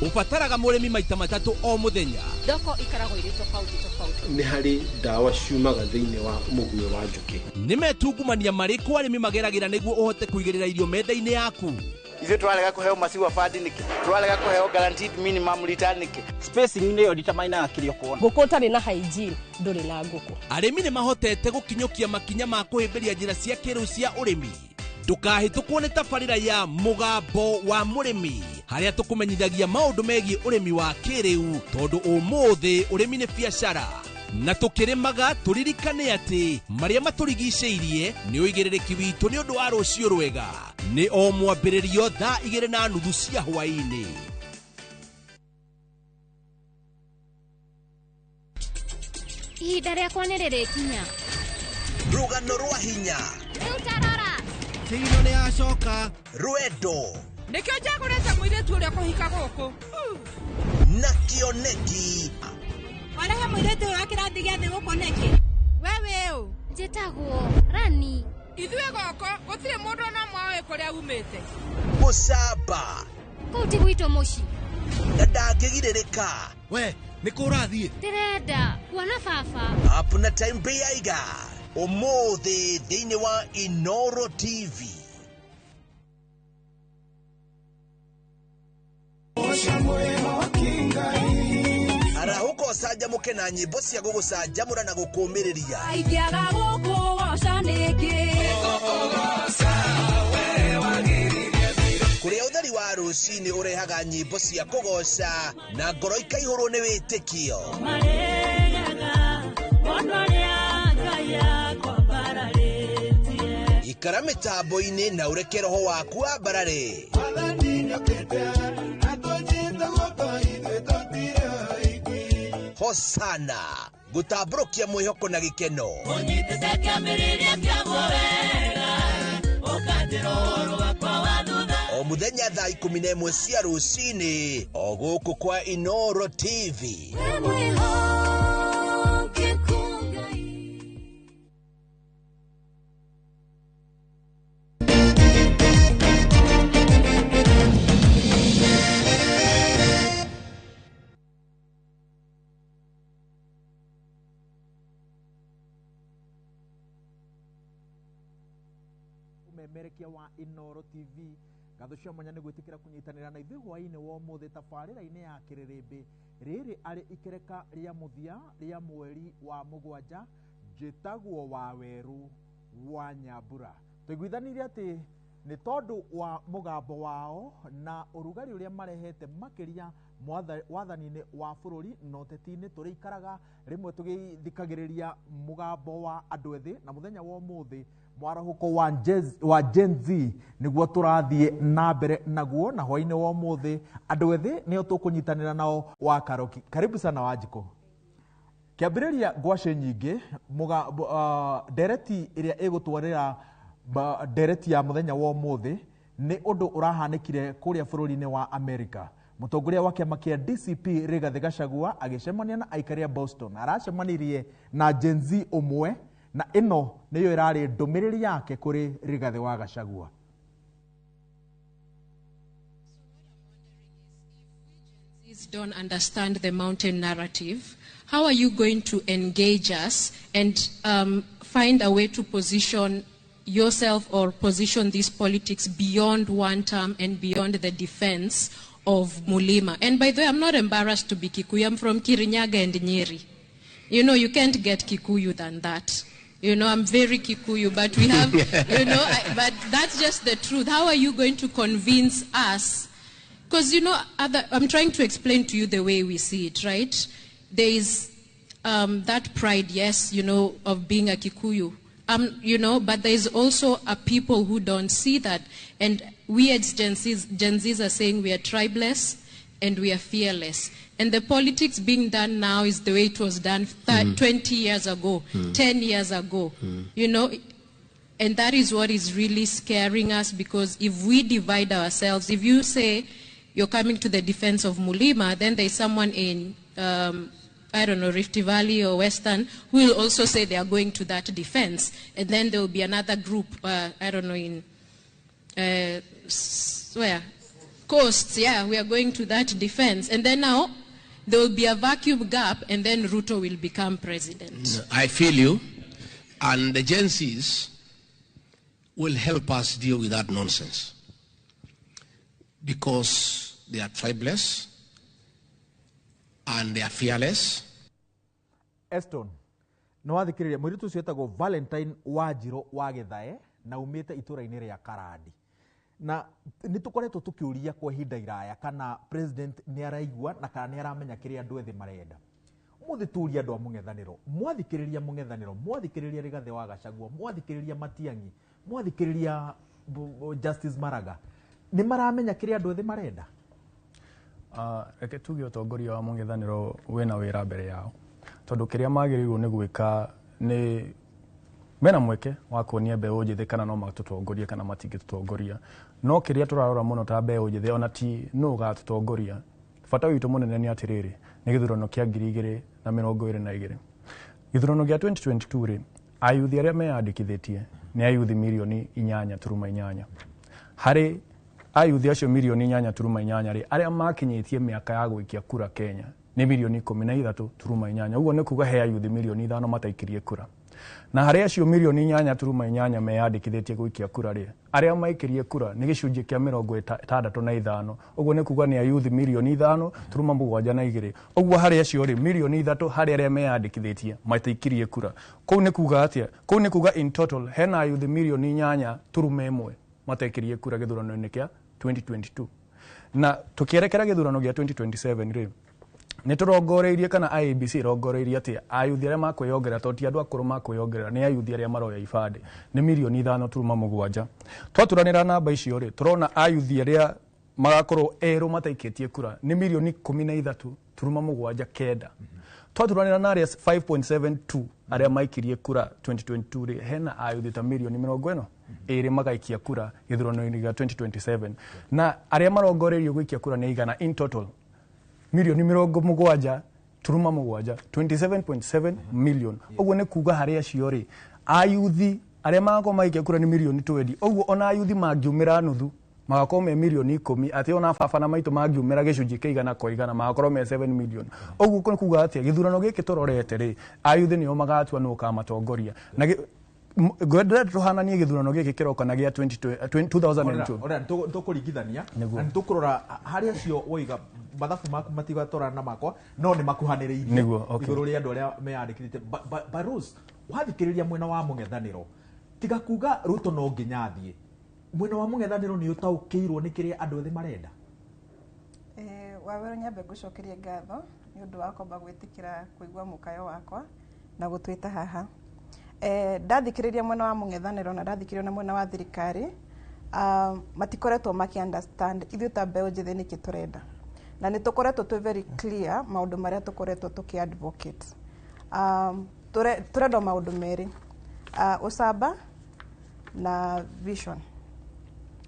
Ubataraga mũrĩmi maita matatũ o mũthenya. Thoko ikaragwo irĩ tofauti tofauti. Nĩ harĩ ndawa ciumaga thĩinĩ wa mũguĩ wa njũkĩ. Nĩ metungumania marĩkũ arĩmi mageragĩra nĩguo ũhote kũigĩrĩra irio metha-inĩ yaku? Ithuĩ tũrarega kũheo maciwa fund nĩkĩ? Tũrarega kũheo guaranteed minimum return nĩkĩ? Spacing nĩyo determinaga kĩrĩa ũkuona. Ngũkũ ũtarĩ na hygiene ndũrĩ na ngũkũ. Arĩmi nĩ mahotete gũkinyũkia makinya ma kũhĩmbĩria njĩra cia kĩrĩu cia ũrĩmi. Ndũkahĩtũkwo nĩ tabarĩra ya Mũgambo wa Mũrĩmi harĩa tũkũmenyithagia maũndũ megiĩ ũrĩmi wa kĩrĩu tondũ ũmũthĩ ũrĩmi nĩ biacara na tũkĩrĩmaga tũririkane atĩ marĩa matũrigicĩirie nĩ ũigĩrĩrĩki witũ nĩ ũndũ wa rũciũ rwega. Nĩ o mwambĩrĩrio thaa 2:30 cia hwaĩ-inĩ. Ihinda rĩakwa nĩ rĩrĩkinya. Rũgano rwa hinya. Rĩu tarora. Tino nĩ acoka rwendo. Nĩkĩo njagũrĩte mũirĩtu ũrĩa kũhika gũkũ. Na kĩoneki. Warehe mũirĩtu ũyũ wa kĩrathi gĩa thĩ gũkũ nĩkĩ? We wĩ ũ? Njĩtagwo Rani. Ithuĩ gũkũ gũtirĩ mũndũ ona ũmwe ũĩ kũrĩa umĩte. Mũcamba. Kũu ti gwitũ mũciĩ. Na ndangĩgirĩrĩka. We nĩ kũ ũrathiĩ? Ndĩrenda kuona baba. Up na time Beiga. Ũmũthĩ thĩinĩ wa Inoro TV. Arahũka ũcanjamũke na nyĩmbo cia gũgũcanjamũra na gũkũũmĩrĩria. Ingĩaga gũkũgoca nĩkĩ? Kũrĩa ũtheri wa rũcinĩ ũrehaga nyĩmbo cia kũgoca na ngoro ikaihũrwo nĩ wĩtĩkio. Ikara mĩtambo-inĩ na ũreke roho waku wambarare. Hosana gũtambũrũkia mwĩhoko na gĩkeno. O mũthenya thaa 11 cia rũcinĩ o gũkũ kwa Inoro TV. Memerekia wa Inoro TV ngatho cia mwanya nĩ gwĩtĩkĩra kũnyitanĩra na ithuĩ hwaĩ-inĩ wa ũmũthĩ tabarĩra-inĩ ya kĩrĩrĩmbĩ rĩrĩ arĩ ikereka rĩa mũthia rĩa mweri wa mũgwanja. Njĩtagwo Wawerũ wa Nyambura. Tũiguithanirie atĩ nĩ tondũ wa mũgambo wao na ũrugarĩ ũrĩa marehete makĩria wathani-inĩ wa bũrũri na ũteti-inĩ, tũrĩikaraga rĩmwe tũgĩthikagĩrĩria mũgambo wa andũ ethĩ, na mũthenya wa ũmũthĩ mwarahũko wa Gen Z nĩguo tũrathiĩ na mbere naguo, na hwaĩ-inĩ wa ũmũthĩ andũ ethĩ nĩo tũkũnyitanĩra nao wa Karoki. Karibu sana Wanjikũ. Kĩambĩrĩria ngwacĩ nyingĩ ndereti ĩrĩa ĩgũtwarĩra ndereti ya mũthenya wa ũmũthĩ nĩ ũndũ ũrahanĩkire kũrĩa bũrũri-inĩ wa America. Mũtongoria wa kĩama kĩa DCP Rigathĩ Gachagua agĩcemania na aikari a Boston. Aracemanirie na Gen Z ũmwe, na ĩno nĩyo ĩrarĩ ndũmĩrĩri yake kũrĩ Rigathĩ wa Gachagua. Don't understand the mountain narrative. How are you going to engage us and find a way to position yourself or position these politics beyond one term and beyond the defense of Mulima? And by the way, I'm not embarrassed to be Kikuyu. I'm from Kirinyaga and Nyeri. You know, you can't get Kikuyu than that. You know, I'm very Kikuyu, but we have, you know, but that's just the truth. How are you going to convince us? Because, you know, I'm trying to explain to you the way we see it, right? There is that pride, yes, you know, of being a Kikuyu. You know, but there is also a people who don't see that. And we as Gen Zs are saying we are tribeless and we are fearless. And the politics being done now is the way it was done 20 years ago, 10 years ago, you know. And that is what is really scaring us, because if we divide ourselves, if you say you're coming to the defense of Mulima, then there's someone in, I don't know, Rift Valley or Western, who will also say they are going to that defense. And then there will be another group, I don't know, in, where? Coasts, yeah, we are going to that defense. And then now, there will be a vacuum gap, and then Ruto will become president. I feel you. And the Gen Zs will help us deal with that nonsense, because they are tribeless and they are fearless. Eston, no wathikiriria mũirĩtu ũcio etagwo Valentine Wanjirũ wa Gĩthae na umĩte itũra-inĩ rĩa Karandi. Na nĩ tũkoretwo tũkĩũria kwa ihinda iraya kana president nĩ araigua na kana nĩ aramenya kĩrĩa andũ ethĩ marenda. Ũmũthĩ tũrie andũ a mũng'ethanĩro, mwathikĩrĩria mũng'ethanĩro, mwathikĩrĩria Rigathĩ wa Gachagua, mwathikĩrĩria Matiang'i, mwathikĩrĩria Justice Maraga, nĩ maramenya kĩrĩa andũ ethĩ marenda? Reke tuge ũtongoria wa mũng'ethanĩro wĩna wĩra mbere yao, tondũ kĩrĩa magĩrĩirwo nĩ gwĩka nĩ mena mweke wa kuonia mbeũ njĩthĩ kana no matũtongorie kana matingĩtũtongoria. No kĩrĩa tũrarora mũno ta mbeũ njĩthĩ ona ti nũ ũgatũtongoria, bata witũ mũnene nĩ atĩrĩrĩ, nĩ gĩthurano kĩa 2022. Gĩthurano gĩa 2022 rĩ, ayuthi arĩa meyandĩkithĩtie nĩ ayuthi mirioni 8.8. Harĩ ayuthi acio mirioni 8.8 rĩ, arĩa makinyĩtie mĩaka ya gũikia kura Kenya nĩ mirioni 13.8. Ũguo nĩ kuga he ayuthi mirioni 5 mataikirie kura. Na harĩ acio mirioni 8.8 meyandĩkithĩtie gũikia kura rĩ, arĩa maikirie kura nĩ gĩcunjĩ kĩa 65. Ũguo nĩ kuga nĩ ayuthi mirioni 5.72. Ũguo harĩ acio rĩ, mirioni 3 harĩ arĩa meyandĩkithĩtie mataikirie kura. Kũu nĩ kuga atĩa? Kũu nĩ kuga in total hena ayuthi mirioni 8.1 matekirie kura gĩthurano-inĩ kĩa 2022. Na tũkĩerekera gĩthurano gĩa 2027 rĩ, nĩ tũrongoreirie kana IEBC ĩrongoreirie atĩ ayuthi arĩa makwĩyongerera, tondũ ti andũ akũrũ makwĩyongerera, nĩ ayuthi arĩa maroya ibandĩ nĩ mirioni 5.7. Twaturanĩra namba icio rĩ, tũrona ayuthi arĩa magakorwo erũ mataikĩtie kura nĩ mirioni 13.79. Twaturanĩra na arĩa 5.72 arĩa maikirie kura 2022 rĩ, hena ayuthi ta mirioni 42 magaikia kura gĩthurano-inĩ gĩa 2027. Na arĩa marongoreirio gũikia kura nĩ igana in total mirioni 77.7, 27.7 million. Ũguo nĩ kuga harĩ acio rĩ, ayuthi arĩa magakorwo magĩikia kura nĩ mirioni 20. Ũguo ona ayuthi mangiumĩra nuthu magakorwo me mirioni 10, atĩ ona baba na maitũ mangiumĩra gĩcunjĩ kĩa 100 kwa 100 magakorwo me 7 million. Ũguo nĩ kuga atĩa gĩthurano gĩkĩ tũrorete rĩ, ayuthi nĩo magatua nũ ũkamatongoria. Na ngwenda tũhananie gĩthurano gĩkĩ kĩroka na gĩa 2002. Ora tũkũringithania na nĩtũkũrora harĩ acio woiga mathabu maku matigatwarana na makwa no nĩ makuhanĩrĩirie igũrũ rĩa andũ arĩa meyandĩkithĩtie. But Rose, wathikĩrĩria mwena wa mũng'ethanĩro, tiga kuga Ruto no nginya athiĩ, mwena wa mũng'ethanĩro nĩ ũtaũkĩirwo nĩ kĩrĩa andũ ethĩ marenda? Wawero, nyambe ngũcokerie ngatho nĩ ũndũ wa kwamba gwĩtĩkĩra kũigua mũkayo wakwa na gũtwĩta haha. Ndathikĩrĩria mwena wa mũng'ethanĩro na ndathikĩrĩria na mwena wa thirikari, matikoretwo maki understand ithuĩ ta mbeũ njĩthĩ nĩkĩ tũrenda, na nĩ tũkoretwo twĩ very clear maũndũ marĩa tũkoretwo tũkĩ advocate. Tũrenda maũndũ merĩ, ũcamba na vision.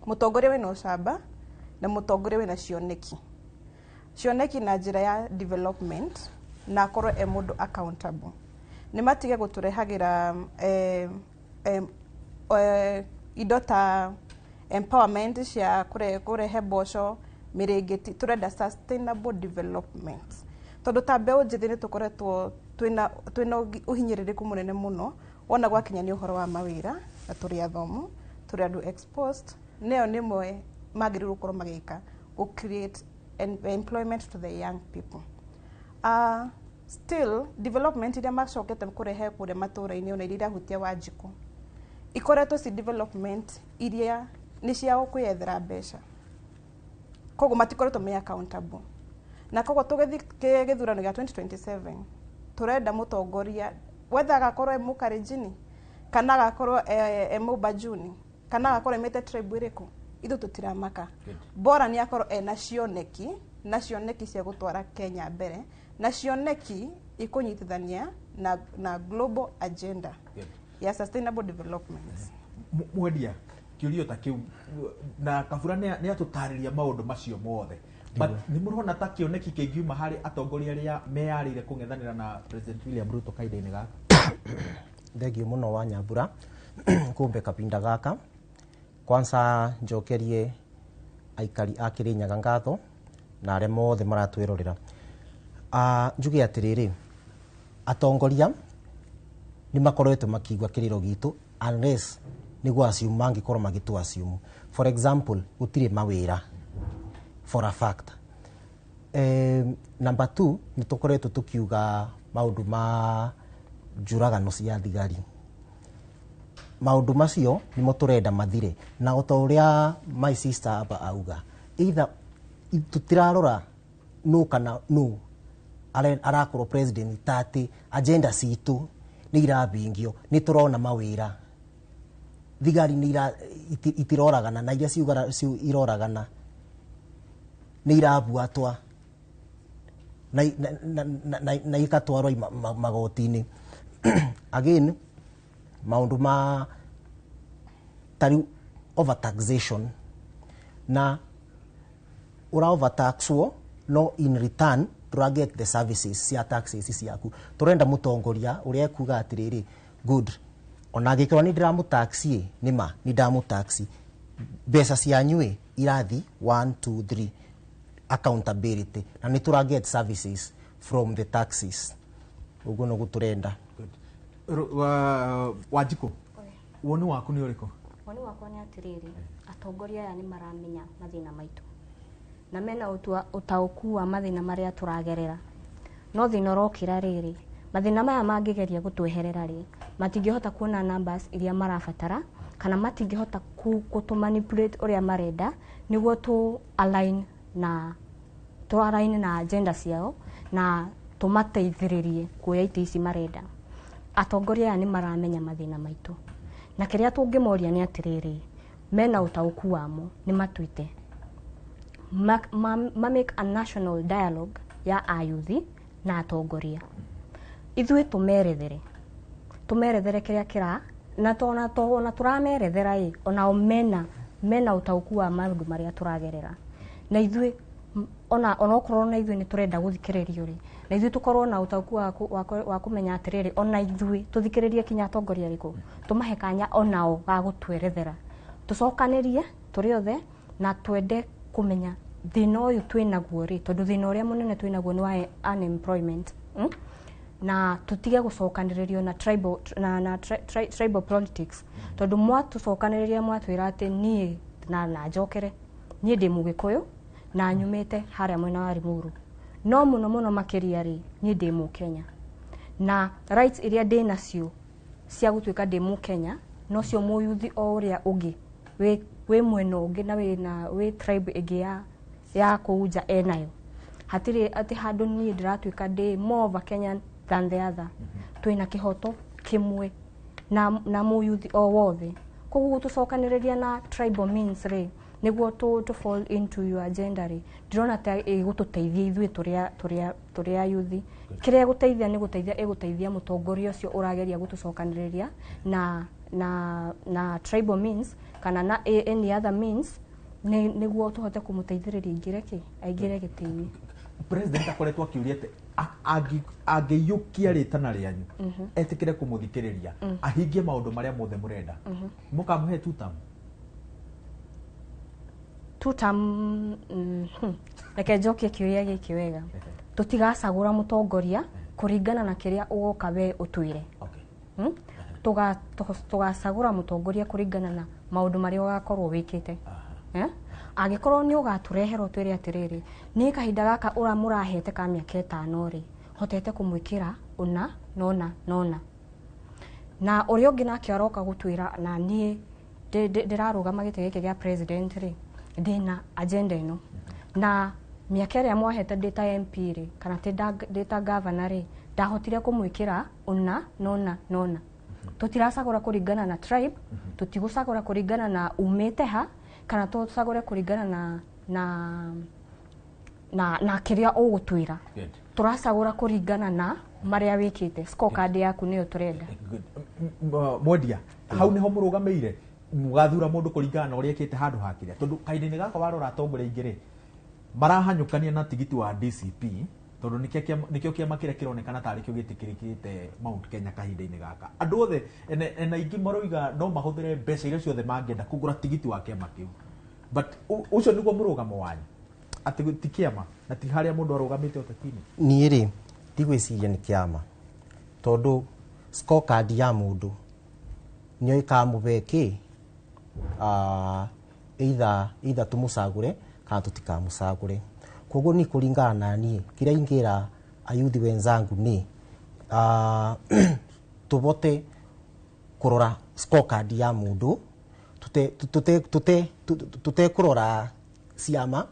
Mũtongoria wĩna ũcamba na mũtongoria wĩna cioneki, cioneki na njĩra ya development, na akorwo e mũndũ accountable. Nĩ matige gũtũrehagĩra indo ta empowerment cia kũrehe mboco mĩrĩngĩti. Tũrenda sustainable development, tondũ ta mbeũ njĩthĩ nĩ tũkoretwo twĩna ũhinyĩrĩrĩku mũnene mũno wona gwakinya nĩ ũhoro wa mawĩra, na tũrĩ athomu, tũrĩ andũ exposed. Nĩyo nĩmwe magĩrĩirwo gũkorwo magĩka gũ create employment to the young people. Still development iria macokete kũrehe kũrĩa matũra-inĩ, ona iria irahutia Wanjikũ, ikoretwo ci development iria nĩ ciao kwĩyethera mbeca, koguo matikoretwo me accountable. Na koguo tũgĩthiĩ gĩthurano gĩa 2027 tũrenda mũtongoria whether agakorwo e mũkarenjini kana agakorwo e mũbajuni kana agakorwo emĩte tribe ĩrĩkũ, ithuĩ tũtiramaka, bora nĩ akorwo ena cioneki, na cioneki cia gũtwara Kenya mbere, na cioneki ikũnyitithania na global agenda ya sustainable development. Mwendia, kĩũria ta kĩu na Kabura nĩ atũtarĩria maũndũ macio mothe, but nĩ mũrona ta kĩoneki kĩngiuma harĩ atongoria arĩa meyarĩire kũng'ethanĩra na President William Ruto kahinda-inĩ gaka? Thengio mũno wa Nyambura kumbe kapinda gaka. Kwanza njokerie aikari a Kirinyaga ngatho na arĩa mothe maratwĩrorera. Njuge atĩrĩrĩ, atongoria nĩ makoretwo makĩigua kĩrĩro gitũ, unless nĩguo assume mangĩkorwo magĩtũ assume. For example, gũtirĩ mawĩra, for a fact. Number two, nĩ tũkoretwo tũkiuga maũndũ ma njũragano cia thigari. Maũndũ macio nĩmo tũrenda mathire, na o ta ũrĩa my sister aba auga, either tũtirarora nũ kana nũ arakorwo president, ta atĩ agenda citũ nĩ irabingio. Nĩ tũrona mawĩra, thigari nĩ itiroragana, na iria iroragana nĩ irabuatwa na ikatwarwo magoti-inĩ. Again, maũndũ ma tarĩu overtaxation, na ũra overtaxwo no in return tũra get the services cia taxes ciaku. Tũrenda mũtongoria ũrĩa ekuga atĩrĩrĩ, good, ona angĩkorwo nĩ ndĩramũtaxi, nĩ ma nĩ ndamũtaxi, mbeca cianyu ĩ irathi 1 2 3, accountability, na nĩ tũra get services from the taxes. Ũguo noguo tũrenda. Wanjikũ, woni waku nĩ ũrĩkũ? Woni wakwa nĩ atĩrĩrĩ, atongoria aya nĩ maramenya mathĩna maitũ na mena ũtaũku wa mathĩna marĩa tũragerera, no thĩna ũrokĩra rĩrĩ, mathĩna maya mangĩgeria gũtweherera rĩ, matingĩhota kuona numbers iria marabatara kana matingĩhota gũtũ manipulate ũrĩa marenda nĩguo tũ align na agenda ciao na tũmateithĩrĩrie kuoya itĩ ici marenda. Atongoria aya nĩ maramenya mathĩna maitũ na kĩrĩa tũngĩmoria nĩ atĩrĩrĩ, mena ũtaũku wamo, nĩ matuĩte ma make a national dialogue ya ayuthi na atongoria. Ithuĩ tũmerethere kĩrĩa kĩra na tona tũramerethera ĩ, onao mena ũtaũku wa maũndũ marĩa tũragerera, na ithuĩ ona onokorwo na ithuĩ nĩ tũrenda gũthikĩrĩrio rĩ, na ithuĩ tũkorwo na ũtaũku wa kũmenya atĩrĩrĩ, ona ithuĩ tũthikĩrĩrie kinya atongoria arĩkũ, tũmahe kanya onao ga gũtwerethera, tũcokanĩrie tũrĩ othe na twende kũmenya thĩna ũyũ twĩnaguo rĩ, tondũ thĩna ũrĩa mũnene twĩnaguo nĩ wa unemployment, na tũtige gũcokanĩrĩrio na tribal na tribal politics, tondũ mwatũcokanĩrĩria mwatwĩra atĩ niĩ na njokere niĩ ndĩ Mũgĩkũyũ na nyumĩte harĩa mwena wa Limuru, no mũno mũno makĩria rĩ, niĩ ndĩ Mũkenya na rights iria ndĩ nacio cia gũtuĩka ndĩ Mũkenya nocio mũyuthi o ũrĩa ũngĩ wĩ mwena ũngĩ na wĩ tribe ĩngĩ ya kũu nja enayo. Hatirĩ atĩ handũ niĩ ndĩratuĩka ndĩ more of a Kenyan than the other. Twĩna kĩhoto kĩmwe na mũyuthi o wothe. Koguo gũtũcokanĩrĩria na tribal means rĩ, nĩguo to fall into your agenda rĩ, ndĩrona ta ĩgũtũteithia ithuĩ tũrĩ ayuthi. Kĩrĩa ĩgũteithia nĩ gũteithia ĩgũteithia mũtongoria ũcio ũrageria gũtũcokanĩrĩria na tribal means kana na any other means nĩguo tũhote kũmũteithĩrĩria aingĩre gĩtĩ-inĩ. President akoretwo akiuria atĩ angĩiyũkia rĩtana rĩanyu etĩkĩre kũmũthikĩrĩria ahingie maũndũ marĩa mothe mũrenda, mũkamũhe two term? Two term, reke njokie kĩũria gĩkĩ wega. Tũtigacagũra mũtongoria kũringana na kĩrĩa ũgoka we ũtwĩre. Tũgacagũra mũtongoria kũringana na maũndũ marĩa ũgakorwo wĩkĩte. Angĩkorwo nĩ ũgatũrehera ũtwĩre atĩrĩrĩ, niĩ kahinda gaka ũra mũrahete ka mĩaka 5 rĩ, hotete kũmwĩkĩra ũna nona nona, na ũrĩa ũngĩ nake aroka gũtwĩra na niĩ ndĩrarũgama gĩtĩ gĩkĩ gĩa president rĩ, ndĩna agenda ĩno, na mĩaka ĩrĩa mwahete ndĩ ta MP rĩ, kana ndĩ ta governor rĩ, ndahotire kũmwĩkĩra ũna nona nona. Tũtiracagũra kũringana na tribe, tũtigũcagũra kũringana na umĩte ha, kana tũcagũre kũringana na kĩrĩa ũgũtwĩra. Tũracagũra kũringana na marĩa wĩkĩte. Scorecard yaku nĩyo tũrenda. Mwendia, hau nĩho mũrũgamĩire mũgathura mũndũ kũringana na ũrĩa ekĩte handũ ha kĩrĩa, tondũ kahinda-inĩ gaka warora atongoria aingĩ rĩ, marahanyũkania na tigiti wa DCP, tondũ nĩkĩo kĩama kĩrĩa kĩronekana tarĩ kĩo gĩtĩkĩrĩkĩte Mount Kenya kahinda-inĩ gaka. Andũ othe ena aingĩ maroiga no mahũthĩre mbeca iria ciothe mangĩenda kũgũra tigiti wa kĩama kĩu, but ũcio nĩguo mũrũgamo wanyu, atĩ ti kĩama na ti harĩa mũndũ arũgamĩte ũteti-inĩ? Niĩ rĩ, ndigwĩciria nĩ kĩama, tondũ scorecard ya mũndũ nĩyo ĩkamũhe kĩ, either tũmũcagũre kana tũtikamũcagũre. Koguo ni kũringana na niĩ kĩrĩa ingĩra ayuthi wenzangu nĩ tũbote kũrora scorecard ya mũndũ, tũtekũrora ciama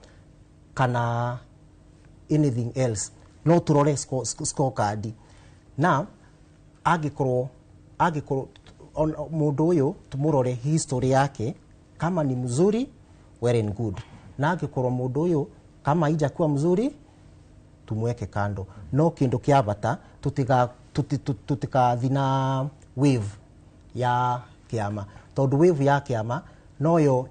kana anything else, no tũrore scorecard. Na angĩkorwo mũndũ ũyũ tũmũrore history yake, kama ni mzuri well and good, na angĩkorwo mũndũ ũyũ kama haijakuwa mzuri tumweke kando. No kindu kia bata tutikathi na wave ya kiama, tondu wave ya kiama noyo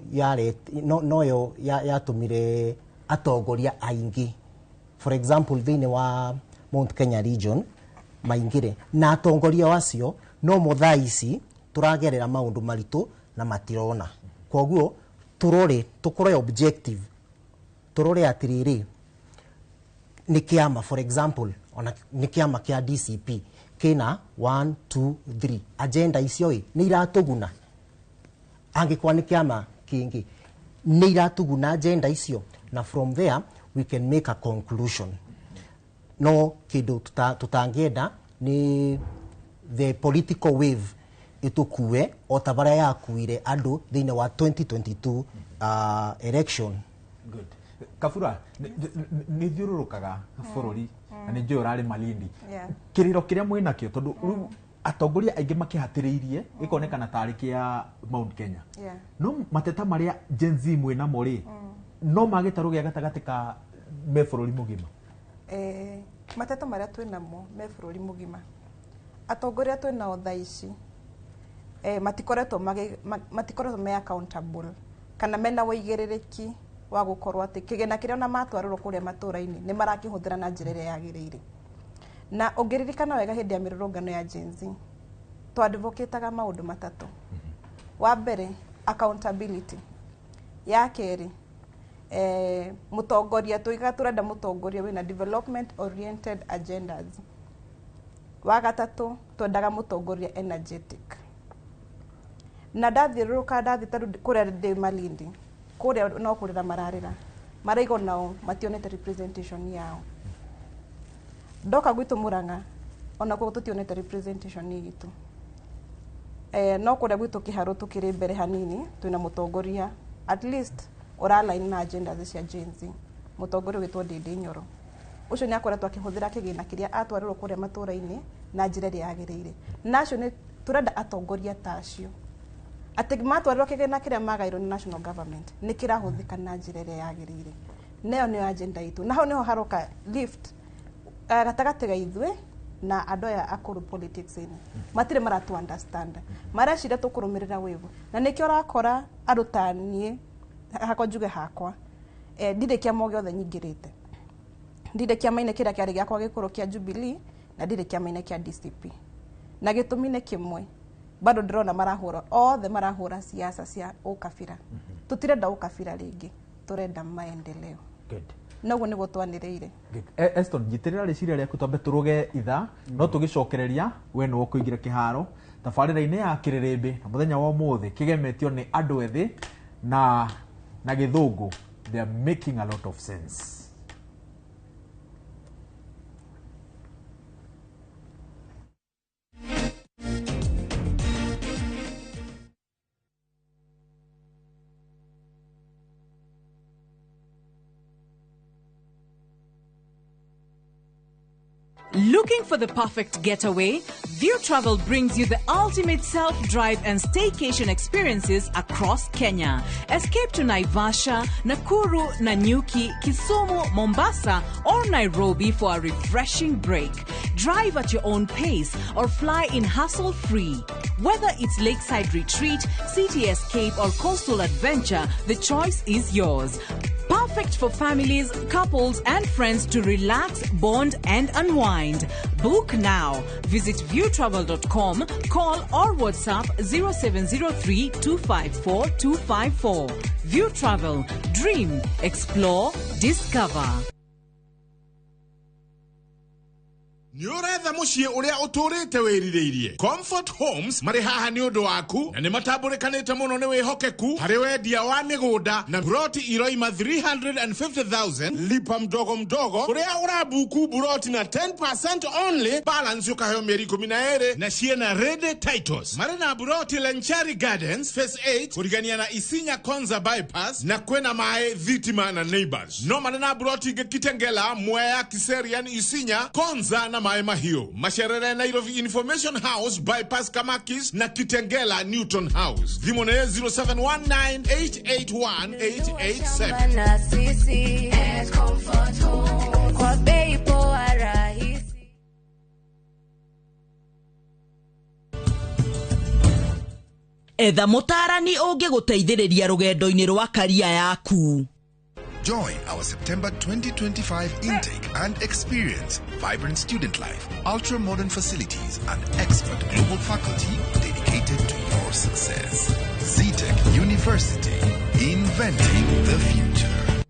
noyo yatumire atongoria aingi, for example thiini wa Mount Kenya region maingire na atongoria acio no mo thaa ici turagerera maundu maritu na matirona. Koguo turore tukorwe objective, turore atiriri ni kiama, for example ona ni kiama kia DCP Kĩna 1 2 3 agenda icio ĩ nĩ iratũguna, angĩkorwo nĩ kĩama kĩngĩ nĩ iratũguna agenda icio, na from there we can make a conclusion. No kĩndũ tũtangĩenda nĩ the political wave ĩtũkue o ta barĩa yakuire andũ thĩinĩ wa 2022 election. Good. Kabura, nĩ thiũrũrũkaga bũrũri na nĩ njũĩ ũrarĩ Malindi. Kĩrĩro kĩrĩa mwĩnakĩo, tondũ rĩu atongoria aingĩ makĩhatĩrĩirie gĩkonekana tarĩ kĩa Mount Kenya, no mateta marĩa Gen Z mwĩnamo rĩ, no magĩtarũ gĩa gatagatĩ ka me bũrũri mũgima. Mateta marĩa twĩnamo me bũrũri mũgima, atongoria twĩnao thaa ici matikoretwo me accountable kana mena wũigĩrĩrĩki wa gũkorwo atĩ kĩgĩna kĩrĩa ona matwarĩrwo kũrĩa matũra-inĩ nĩ marakĩhũthĩra na njĩra ĩrĩa yagĩrĩire. Na ũngĩririkana wega hĩndĩ ya mĩrũrũngano ya Gen Z twadvocataga maũndũ matatũ. Wa mbere, accountability. Ya kerĩ, mũtongoria, tuigaga tũrenda mũtongoria wĩna development oriented agendas. Wa gatatũ, twendaga mũtongoria energetic. Na ndathiũrũrũka, ndathiĩ tarĩu kũrĩa ndĩ Malindi, kũrĩa no kũrĩra mararĩra, maraiga nao mationete representation yao. Ndoka gwitũ Murang'a, ona kuo tũtionete representation itũ. No kũrĩa gwitũ Kĩharũ tũkĩrĩ mbere hanini, twĩna mũtongoria at least ũra-align na agendas cia Gen Z, mũtongoria ũgĩtwo Ndindi Nyoro. Ũcio nĩ akoretwo akĩhũthĩra kĩgĩna kĩrĩa atwarĩrwo kũrĩa matũra-inĩ na njĩra ĩrĩa yagĩrĩire. Na acio nĩ tũrenda atongoria ta acio, atĩ matwarĩrwo kĩgĩna kĩrĩa magairwo nĩ national government nĩ kĩrahũthĩka na njĩra ĩrĩa yagĩrĩire. Nayo nĩyo agenda itũ, na hau nĩho haroka lift gatagatĩ ga ithuĩ na andũ aya akũrũ politics-inĩ. Matirĩ maratu understand, mareciria tũkũrũmĩrĩra wave, na nĩkĩo ũrakora andũ ta niĩ hakwa, njuge hakwa, ndirĩ kĩama o gĩothe nyingĩrĩte, ndirĩ kĩama-inĩ kĩrĩa kĩarĩ gĩakwa gĩkũrũ kĩa Jubilee, na ndirĩ kĩama-inĩ kĩa DCP, na gĩtũmi nĩ kĩmwe, bado ndĩrona marahũra othe, marahũra siasa cia ũkabira. Tũtirenda ũkabira rĩngĩ, tũrenda maendeleo. Good. Noguo nĩguo twanĩrĩire. Good. Eston, nyitĩrĩra rĩciria rĩaku, twambe tũrũge ithaa, no tũgĩcokereria we nĩwe ũkũingĩra kĩharo tabarĩra-inĩ ya kĩrĩrĩmbĩ, na mũthenya wa ũmũthĩ kĩgemetio nĩ andũ ethĩ na gĩthũngũ they are making a lot of sense. Looking for the perfect getaway? View Travel brings you the ultimate self-drive and staycation experiences across Kenya. Escape to Naivasha, Nakuru, Nanyuki, Kisumu, Mombasa, or Nairobi for a refreshing break. Drive at your own pace or fly in hassle-free. Whether it's lakeside retreat, city escape, or coastal adventure, the choice is yours. Perfect for families, couples, and friends to relax, bond, and unwind. Book now. Visit viewtravel.com, call or WhatsApp 0703 254 254. View Travel. Dream, explore, discover. Nĩ ũretha mũciĩ ũrĩa ũtũrĩte wĩrirĩirie? Comfort Homes marĩ haha nĩ ũndũ waku, na nĩ matambũrĩkanĩte mũno nĩ wĩhokeku harĩ wendia wa mĩgũnda na buroti iroima 350,000, lipa mdogo mdogo, ũrĩa ũrabuku buroti na 10% only, balance ũkaheo mĩeri 12, na ciĩna ready titles. Marĩ na buroti Lenchari Gardens Phase 8 kũrigania na Isinya Konza bypass, na kwĩna maĩ, thitima na neighbors. No marĩ na buroti ingĩ Kitengela, Mwea, Kiserian, Isinya Konza na Maĩ Mahiũ. Macerere Nairobi Information House bypass Kamakis na Kitengela Newton House. Thimũ nĩ 0719881887. Na sisi at Comfort Home kwa bei poa rahisi. Etha mũtaarani ũngĩgũteithĩrĩria rũgendo-inĩ rwa career yaku. Join our September 2025 intake and experience vibrant student life, ultra modern facilities, and expert global faculty dedicated to your success. Zetech University, inventing the future.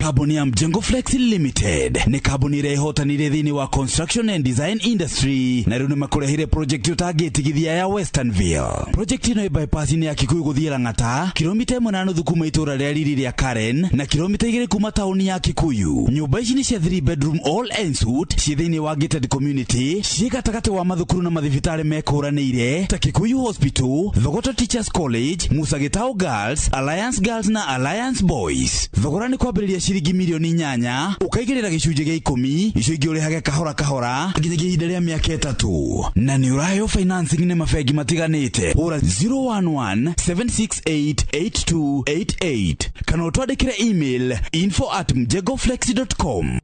Kambuni ya Mjengo Flex Limited nĩ kambuni ĩrĩa ĩhotanire thĩinĩ wa construction and design industry na rĩu nĩ makũrehire project ũtangĩtigithia ya Westernville. Project ĩno ĩ bypass-inĩ ya Kikuyu gũthiĩ Lang'ata, kilomita 1.5 kuma itũũra rĩa riri rĩa Karen na kilomita 2 kuma taũni ya Kikuyu. Nyũmba ici nĩ cia 3 bedroom all en suite ciĩ thĩinĩ wa gated community, ciĩ gatagatĩ wa mathukuru na mathibitarĩ mekũranĩire ta Kikuyu Hospital, Thogoto Teachers College, Musa Gitau Girls, Alliance Girls na Alliance Boys. Thogora nĩ kwambĩrĩria ciringi milioni 8 ũkaigĩrĩra gĩcunjĩ gĩa 10, icio ingĩ ũrĩhage kahora kahora nginyagia ihinda rĩa mĩaka 3, na nĩ ũraheo financing nĩ mabengi matiganĩte. Hũra 011 768 8288 kana ũtwandĩkĩre email info@mjengoflex.com.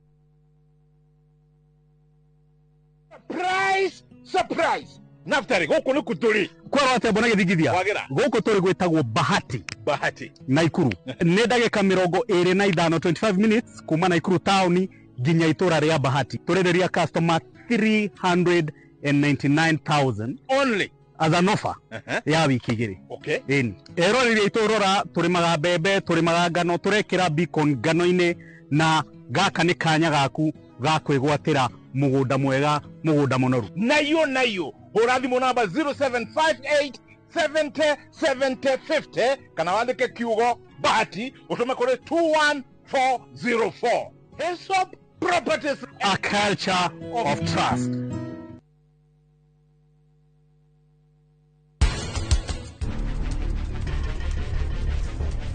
Surprise! Surprise! Naftari, gũkũ nĩ kũ tũrĩ? Kwerwo atĩa mbona gĩthingithia? Wagĩra. Gũkũ tũrĩ gwĩtagwo Bahati. Bahati. Naikuru. Nĩ ndagĩka 25, 25 minutes kuma Naikuru taũni nginya itũra rĩa Bahati. Tũrereria customer 399,000 only as an offer ya wiki 2. Okay. Ĩni. Eroreri aitũ rora, tũrĩmaga mbembe, tũrĩmaga ngano, tũrekĩra beacon ngano-inĩ, na gaka nĩ kanya gaku ga kwĩgwatĩra mũgũnda mwega, mũgũnda mũnoru. Nayo nayo hũra thimũ namba 0758 70 70 50 kana wandĩke kiugo Bahati ũtũme kũrĩ 21404. Hesop Properties, a culture of trust.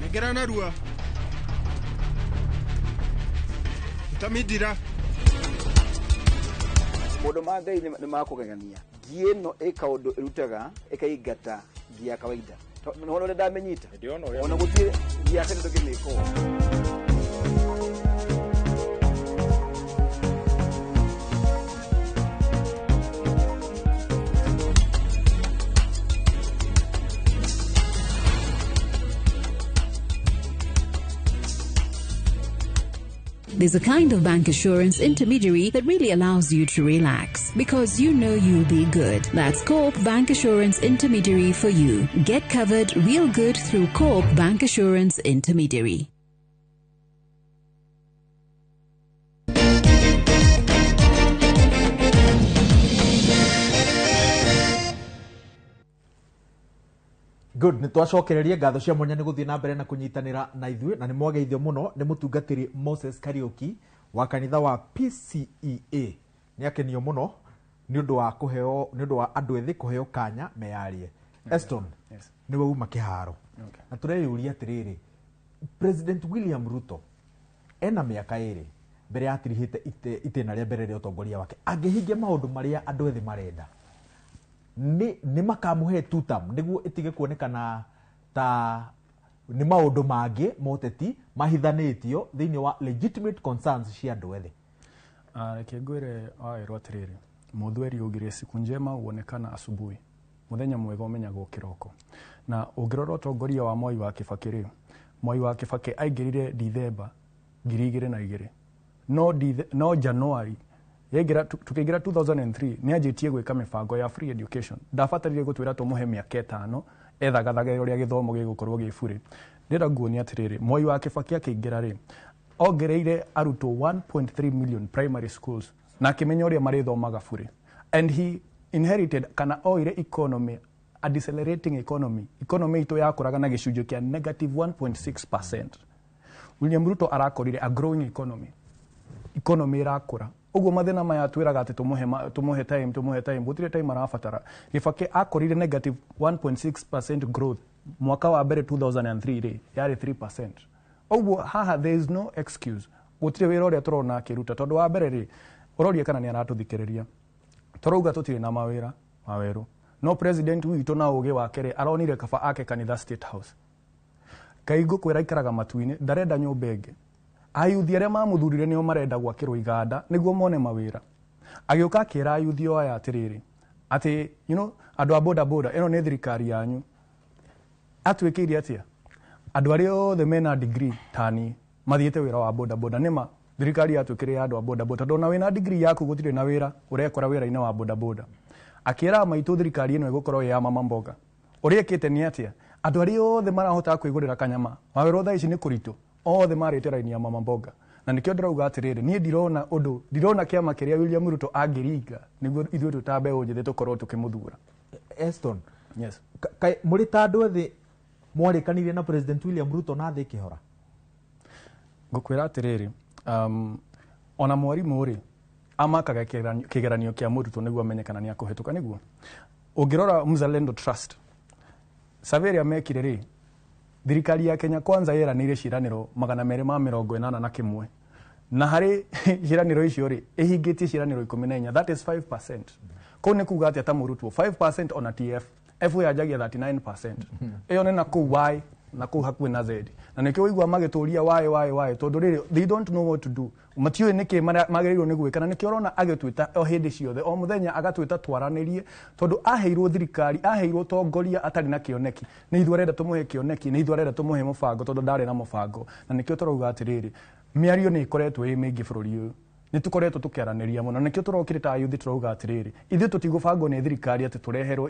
Nengera narua. Utamindira. Maũndũ ma Ngai nĩ makũgegania. Ngi ĩno ĩ kaũndũ ĩrutaga ĩkaingata ngi ya kawaida. Nĩwona ũrĩa ndamĩnyita? Ona gũtirĩ ngi ya tene ndũngĩmĩka ũũ. There's a kind of bank assurance intermediary that really allows you to relax because you know you'll be good. That's Co-op Bank Assurance Intermediary for you. Get covered real good through Co-op Bank Assurance Intermediary. Good, nĩ twacokererie ngatho cia mwanya nĩ gũthiĩ na mbere na kũnyitanĩra na ithuĩ, na nĩ mwageithio mũno nĩ mũtungatĩri Moses Kariuki wa kanitha wa PCEA. Nĩ akenio mũno nĩ ũndũ wa kũheo, nĩ ũndũ wa andũ ethĩ kũheo kanya meyarie. Eston, Yes. nĩwe uma kĩharo. Okay. Na tũreyũria atĩrĩrĩ, President William Ruto ena mĩaka 2 mbere ya atirihĩte itĩna rĩa mbere rĩa ũtongoria wake, angĩhingia maũndũ marĩa andũ ethĩ marenda, nĩ makamũhe tutam nĩguo ĩtige kuonekana ta nĩ maũndũ mangĩ moteti mahithanĩtio thĩinĩ wa legitimate concerns cia andũ ethĩ. Reke ngwĩre wawerwo atĩrĩrĩ, mũthweri augire siku njema huonekana asubuhi, mũthenya mwega ũmenyagwo kĩroko. Na ũngĩrora ũtongoria wa Mwai wa Kibaki rĩ, Mwai wa Kibaki aingĩrire Dithemba 2002, no January tukĩingĩra 2003 nĩ anjĩtie gwĩka mĩbango ya free education. Ndabatarire gũtwĩra tũmũhe mĩaka 5 ethagathage ũrĩa gĩthomo gĩgũkorwo gĩ bure. Ndĩrenda nguonia atĩrĩrĩ, Mwai wa Kibaki akĩingĩra rĩ, ongereire arutwo 1.3 million primary schools na akĩmenya ũrĩa marĩthomaga bure. And he inherited kana oire economy, a decelerating economy. Economy itũ yakũraga na gĩcunjĩ kĩa negative 1.6%. William Ruto arakorire a growing economy. Economy ĩrakũra. Ũguo mathĩna maya twĩraga atĩ tũmũhe time, tũmũhe time, gũtirĩ time arabatara. Gĩbakĩ akorire negative 1.6% growth mwaka wa mbere 2003 rĩ, yarĩ 3%. Ũguo haha there is no excuse. Gũtirĩ wĩra ũrĩa tũrona akĩruta, tondũ wa mbere rĩ, ũroria kana nĩ aratũthikĩrĩria. Tũrauga tũtirĩ na mawĩra mawerũ. No president witũ na ũgĩ wake rĩ, aronire kaba ake kanitha State House. Ngai ngũkwĩra aikaraga matu-inĩ, ndarenda nyũmba ĩngĩ. Ayuthi arĩa mamũthurire nĩo marenda gwakĩrwo iganda nĩguo mone mawĩra. Agĩũka akĩra ayuthi o aya atĩrĩrĩ, atĩ you know, andũ a boda boda ĩno nĩ thirikari yanyu. Atuĩkĩire atĩa? Andũ arĩa othe mena degree ta niĩ mathiĩte wĩra wa boda boda. Nĩma thirikari yatuĩkĩire ya andũ a boda boda, tondũ ona wĩna degree yaku gũtirĩ na wĩra ũrekora wĩra-inĩ wa boda boda. Akĩra maitũ thirikari ĩno ĩgũkorwo ĩ ya mama mboga. Ũrĩa ĩkĩte nĩ atĩa? Andũ arĩa othe marahota kwĩgũrĩra kanyama, mawĩra thaa ici nĩ kũritũ. Othe marĩte raini ya mama mboga. Na nĩkĩo ndĩrauga atĩrĩrĩ, niĩ ndirona ũndũ, ndirona kĩama kĩrĩa William Ruto angĩringa nĩguo ithuĩ twĩ ta mbeũ njĩthĩ tũkorwo tũkĩmũthura. Eston. Yes. Mũrĩ ta andũ ethĩ mwarĩkanire na President William Ruto na thĩ ĩkĩhora? Ngũkwĩra atĩrĩrĩ, ona mwarimũ rĩ amakaga kĩgeranio kĩa mũrutwo nĩguo amenye kana nĩ akũhĩtũka. Nĩguo ũngĩrora Mzalendo Trust survey ĩrĩa mekire rĩ, thirikari ya Kenya Kwanza yeranĩire ciĩranĩro 281, na harĩ ciĩranĩro icio rĩ ĩhingĩtie ciĩranĩro 14, that is 5%. Kũu nĩ kuga atĩa ta mũrutwo 5% ona TF F yanjagia 39%. Ĩyo nĩ na kũu Y na kũu hakuhĩ na Z, na nĩkĩo ũigua magĩtũria Y tondũ rĩrĩ they don't know what to do, matiũĩ nĩkĩ magĩrĩirwo nĩ gwĩka. Na nĩkĩo ũrona agĩtwĩta o hĩndĩ ciothe, o mũthenya agatwĩta twaranĩrie, tondũ aheirwo thirikari, aheirwo tongoria atarĩ na kĩoneki. Nĩ ithuĩ arenda tũmũhe kĩoneki, nĩ ithuĩ arenda tũmũhe mũbango, tondũ ndarĩ na mũbango. Na nĩkĩo tũrauga atĩrĩrĩ, mĩario nĩ ĩkoretwo ĩ mĩingĩ bũrũri ũyũ, nĩ tũkoretwo tũkĩaranĩria mũno. Nĩkĩo tũrokire ta youth tũrauga atĩrĩrĩ, ithuĩ tũtigũbangwo nĩ thirikari atĩ tũreherwo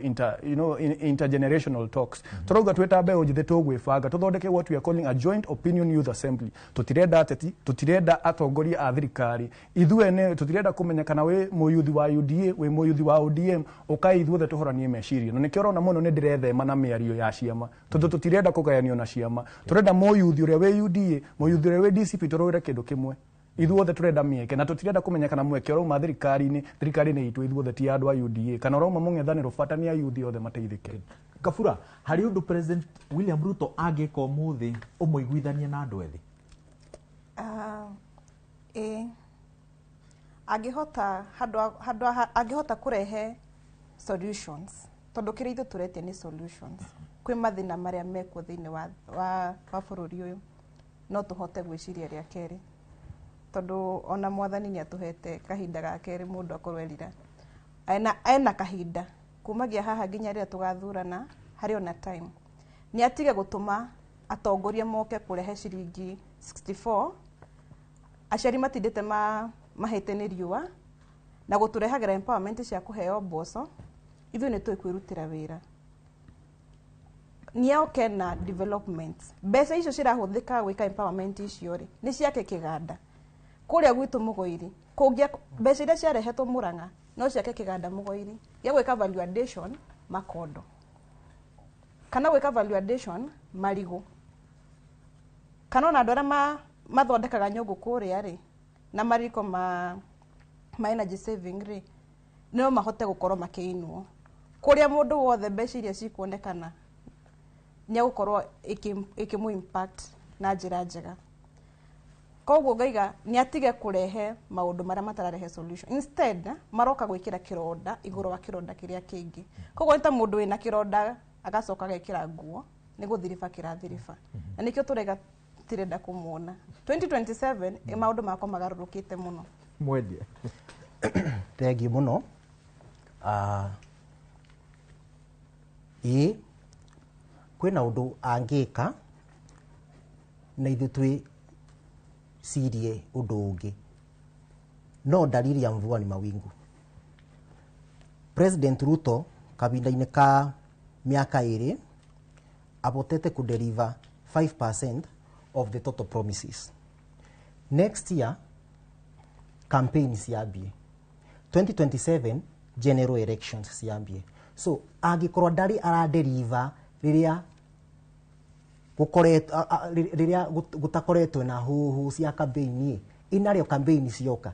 intergenerational talks. Tũrauga twĩ ta mbeũ njĩthĩ tũgwĩbanga tũthondeke what we are calling a joint opinion youth assembly. Tũtirenda ateti, tũtirenda atongoria a thirikari, ithuĩ ene tũtirenda kũmenya kana wĩ mũyuthi wa UDA, wĩ mũyuthi wa ODM, ũkai ithuothe tũhoranie meciria. Na nĩkĩo ũrona mũno nĩ ndĩrethema na mĩario ya ciama, tondũ tũtirenda kũgayanio na ciama. Tũrenda mũyuthi ũrĩa wĩ UDA, mũyuthi ũrĩa wĩ DCP, tũrũĩre kĩndũ kĩmwe. Ithuothe tũrenda mĩeke, na tũtirenda kũmenya kana mweke ũrauma thirikari-inĩ, thirikari-inĩ itũ ithuothe ti andũ a UDA, kana ũrauma mũng'ethanĩro, bata nĩ ayuthi othe mateithĩke. Kabura, harĩ ũndũ President William Ruto angĩka ũmũthĩ ũmũiguithanie na andũ ethĩ? Ĩĩ, angĩhota angĩhota kũrehe solutions, tondũ kĩrĩa ithuĩ tũretia nĩ solutions kwĩ mathĩna marĩa mekuo thĩinĩ wa bũrũri ũyũ, no tũhote gwĩciria rĩa kerĩ, tondũ ona mwathani nĩ atũhete kahinda ga kerĩ mũndũ akorwo erira ena kahinda kumagia haha nginya rĩrĩa tũgathurana, harĩ ona time. Nĩ atige gũtũma atongoria moke kũrehe ciringi 64, aciari matindĩte mahĩte nĩ riũa, na gũtũrehagĩra empowerment cia kũheo mboco. Ithuĩ nĩ tũĩ kwĩrutĩra wĩra. Nĩ oke na development, mbeca icio cirahũthĩka gwĩka empowerment icio rĩ, nĩ ciake kĩganda kũrĩa gwitũ Mũgoiri. Kũngĩa mbeca iria ciarehetwo Mũrang'a no ciake kĩganda Mũgoiri gĩa gwĩka value addition makondo, kana gwĩka value addition marigũ, kana ona andũ arĩa mathondekaga nyũngũ kũrĩa rĩ na mariko ma energy saving rĩ, no mahote gũkorwo makĩinwo kũrĩa mũndũ wothe. Mbeca iria cikuonekana nĩ egũkorwo ĩkĩmũ impact na njĩra njega. Koguo ngaiga nĩ atige kũrehe maũndũ marĩa matararehe solution, instead maroka gwĩkĩra kĩronda igũrũ wa kĩronda kĩrĩa kĩngĩ. Koguo nĩ ta mũndũ wĩna kĩronda agacoka agekĩra nguo, nĩ gũthiriba kĩrathiriba. Na nĩkĩo tũraiga tirenda kũmuona 2027. Maũndũ makwa magarũrũkĩte mũno. Mwendia. Thengiũ mũno. Ĩĩ, kwĩna ũndũ angĩka na ithuĩ twĩ cirie ũndũ ũngĩ, no dalili ya mvua ni mawingu. President Ruto kahinda-inĩ ka mĩaka 2 abotete kudeliver 5% of the total promises. Next year campaign ciambie, 2027 general elections ciambie. So angĩkorwo ndarĩ aradeliver rĩrĩa rĩrĩa gũtakoretwo na huhu cia campaign, inarĩo campaign cioka,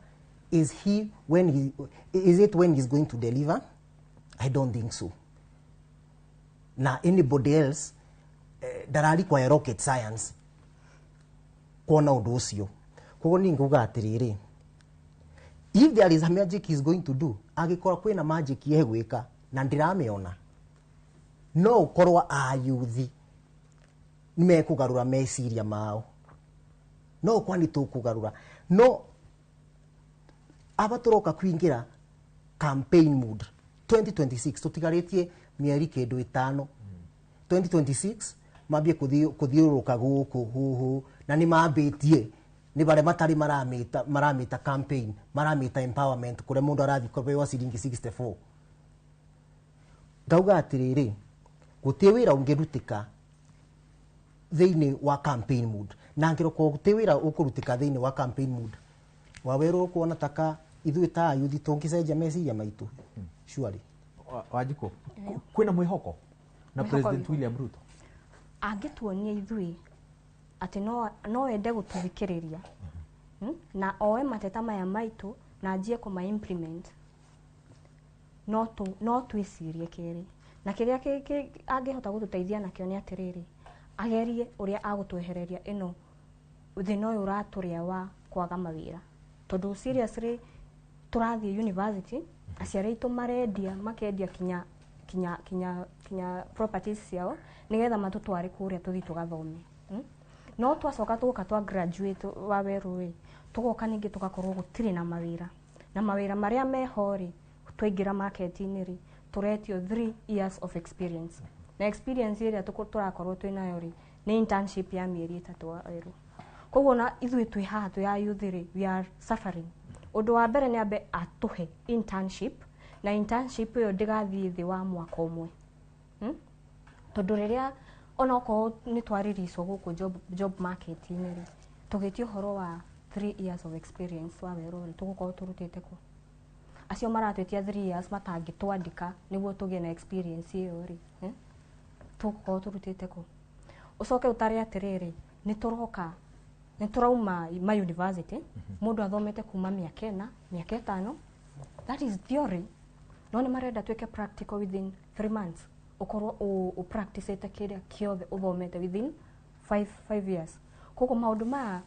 is he when he, is it when he's going to deliver? I don't think so. Na anybody else ndararikwa rocket science kuona ũndũ ũcio. Koguo niĩ nguga atĩrĩrĩ, if there is a magic he's going to do, angĩkorwo kwĩna magic egwĩka na ndiramĩona, no ũkorwo ayuthi nĩmekũgarũra meciria mao, no ũkorwo nĩ tũkũgarũra. No aba tũroka kũingĩra campaign mood 2026, tũtigarĩtie mĩeri kĩndũ 5. 2026 mambie kũthiũrũrũka gũkũ huhu, na nĩ mambĩtie nĩ barĩa matarĩ maramĩta campaign, maramĩta empowerment, kũrĩa mũndũ arathiĩ kũheo ciringi 64. Ngauga atĩrĩrĩ, gũtirĩ wĩra ũngĩrutĩka Thĩinĩ wa campaign mood na ngĩroko ti wĩra ũkũrutĩka thĩinĩ wa campaign mood wa werũ ũkuona taka ithuĩ ta ayuthi tũngĩcenjia meciria maitũ surely. Wanjikũ, kwĩna mwĩhoko na Mwĩhoko President wĩho. William Ruto? Angĩtuonia ithuĩ atĩ no ende gũtũthikĩrĩria, Na oe mateta maya maitũ na anjie kũma implement, no twĩcirie kerĩ. Na kĩrĩa angĩhota gũtũteithia nakĩo nĩ atĩrĩrĩ, agerie ũrĩa agũtwehereria ĩno thĩna ũyũ ũratũrĩa wa kwaga mawĩra, tondũ seriously tũrathiĩ university, aciari aitũ marendia, makendia kinya properties ciao nĩgetha matũtware kũrĩa tũthiĩ tũgathome, No twacoka tũgoka twa graduate wa werũ ĩ, tũgoka ningĩ tũgakorwo gũtirĩ na mawĩra, na mawĩra marĩa meho rĩ, twaingĩra market-inĩ rĩ, tũretio 3 years of experience, na experience ĩrĩa tũrakorwo twĩnayo rĩ, nĩ internship ya mĩeri 3 wa werũ. Koguo na ithuĩ twĩ haha twĩ a youth rĩ, we are suffering. Ũndũ wa mbere nĩ ambe atũhe internship, na internship ĩyo ndĩgathiĩ thĩ wa mwaka ũmwe, Tondũ rĩrĩa onokorwo nĩ twaririicwo gũkũ job market-inĩ rĩ, tũgĩtie ũhoro wa 3 years of experience wa werũ rĩ, tũgũkorwo tũrutĩte kũ? Acio maratwĩtia 3 years matangĩtwandĩka nĩguo tũgĩe na experience ĩyo rĩ, Tũgũkorwo tũrutĩte kũ? Ũcoke ũtare atĩrĩrĩ, nĩ tũroka, nĩ tũrauma ma university, mũndũ athomete kuma mĩaka 4, mĩaka 5, that is theory, no nĩ marenda twĩke practical within 3 months, ũkorwo ũ practicete kĩrĩa kĩothe ũthomete within 5 years. Koguo maũndũ maya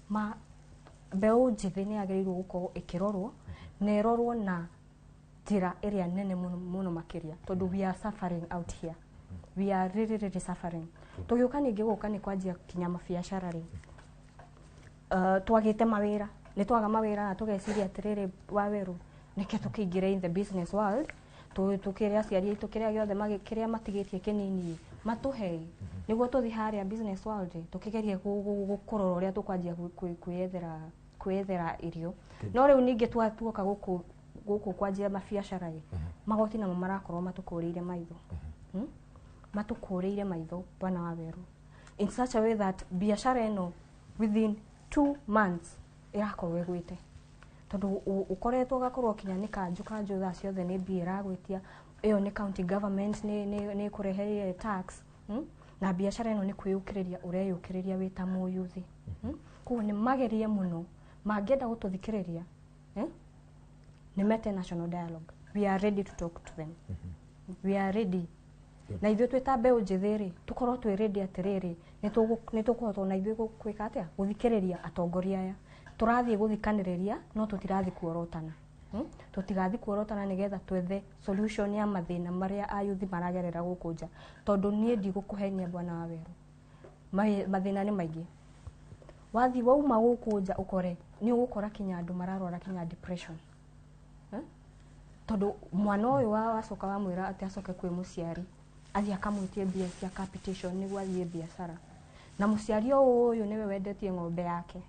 ma mbeũ njĩthĩ nĩ yagĩrĩirwo gũkorwo ĩkĩrorwo na ĩrorwo na njĩra ĩrĩa nene mũno mũno makĩria, tondũ we are suffering out here, we are really really suffering. Tũgĩũka ningĩ gũka nĩ kwanjia kinya mabiacara rĩ, twagĩte mawĩra, nĩ twaga mawĩra na tũgeciria atĩrĩrĩ, wa werũ nĩkĩ tũkĩingĩre in the business world, tũkĩre aciari aitũ kĩrĩa gĩothe kĩrĩa matigĩtie kĩnini matũhe nĩguo tũthiĩ harĩa business world tũkĩgerie kũrora ũrĩa tũkwanjia kwĩyethera irio. No rĩu ningĩ tuoka gũkũ kwanjia mabiacara ĩ, magoti namo marakorwo matũkũrĩire maitho, Matũkũrĩire maitho bwana wa werũ, in such a way that biacara ĩno within 2 months ĩrakorwo ĩgwĩte, tondũ ũkoretwo ũgakorwo kinya nĩ kanjũ kanjũ thaa ciothe nĩ mbia ĩragwĩtia, ĩyo nĩ county government nĩ ĩkũreheire tax, Na biacara ĩno nĩ kwĩyũkĩrĩria ũreyũkĩrĩria wĩ ta mũyuthi, Koguo nĩ magerie mũno, mangĩenda gũtũthikĩrĩria, Nĩ mete national dialogue, we are ready to talk to them, we are ready. Na ithuĩ twĩ ta mbeũ njĩthĩ rĩ, tũkorwo twĩ ready atĩrĩrĩ, nĩ tũkũhota ona ithuĩ gwĩka atĩa, gũthikĩrĩria atongoria aya. Tũrathiĩ gũthikanĩrĩria, no tũtirathiĩ kuorotana. Tũtigathiĩ kuorotana nĩgetha twethe solution ya mathĩna marĩa ayuthi maragerera gũkũ nja, tondũ niĩ ndigũkũhenia bwana wa werũ, mathĩna nĩ maingĩ. Wathiĩ wauma gũkũ nja ũkore nĩ ũgũkora kinya andũ mararwara kinya depression, Tondũ mwana ũyũ wacoka wamwĩra atĩ acoke kwĩ mũciari, athiĩ akamwĩtie mbia cia capitation nĩguo athiĩ biacara, na mũciari o ũyũ nĩwe wendetie ng'ombe yake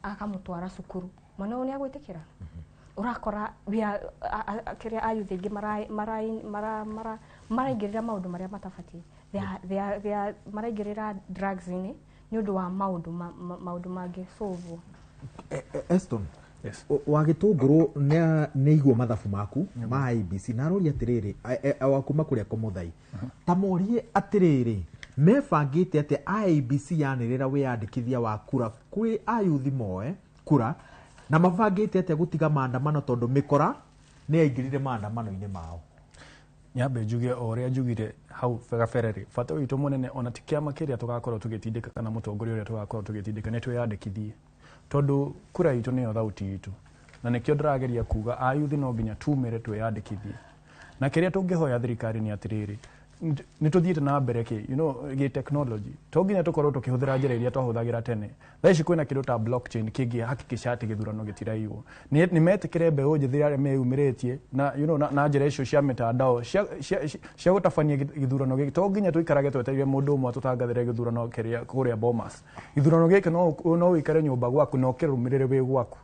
akamũtwara cukuru, mwana ũyũ nĩ agwĩtĩkĩra? Ũrakora kĩrĩa ayuthi aingĩ maraingĩrĩra maũndũ marĩa matabatiĩ. They are maraingĩrĩra drugs-inĩ nĩ ũndũ wa maũndũ mangĩ solve. Eston, wa gĩtũngũrũ nĩ aigua mathabu maku ma IEBC na aroria atĩrĩrĩ, wa kuma kũrĩa Kũmũthai, ta morie atĩrĩrĩ, mebangĩte atĩa IEBC yanĩrĩra wĩyandĩkithia wa kura kwĩ ayuthi moe kura, na mabangĩte atĩa gũtiga maandamano tondũ mĩkora nĩ yaingĩrire maandamano-inĩ mao? Nyambe njuge o ũrĩa njugire hau gabere rĩ, bata witũ mũnene ona ti kĩama kĩrĩa tũgakorwo tũgĩtindĩka kana mũtongoria ũrĩa tũgakorwo tũgĩtindĩka, nĩ twĩyandĩkithie, tondũ kura itũ nĩyo thauti itũ, na nĩkĩo ndĩrageria kuga ayuthi no nginya tumĩre twĩyandĩkithie. Na kĩrĩa tũngĩhoya thirikari nĩ atĩrĩrĩ, nĩ tũthiĩte na mbere kĩ, gĩ technology, to nginya tũkorwo tũkĩhũthĩra njĩra iria twahũthagĩra tene. Thaa ici kwĩna kĩndũ ta blockchain kĩngĩhakikisha atĩ gĩthurano gĩtiraiywo. Nĩ metĩkĩre mbeũ njĩthĩ arĩa meyumĩrĩtie na, na njĩra icio cia mĩtandao cia gũtabania gĩthurano gĩkĩ. To nginya tũikarage twetereire mũndũ ũmwe atũtangathĩre gĩthurano kĩrĩa kũrĩa Bomas. Gĩthurano gĩkĩ no ũikare nyũmba gwaku na ũkĩrũmĩrĩre wĩ gwaku,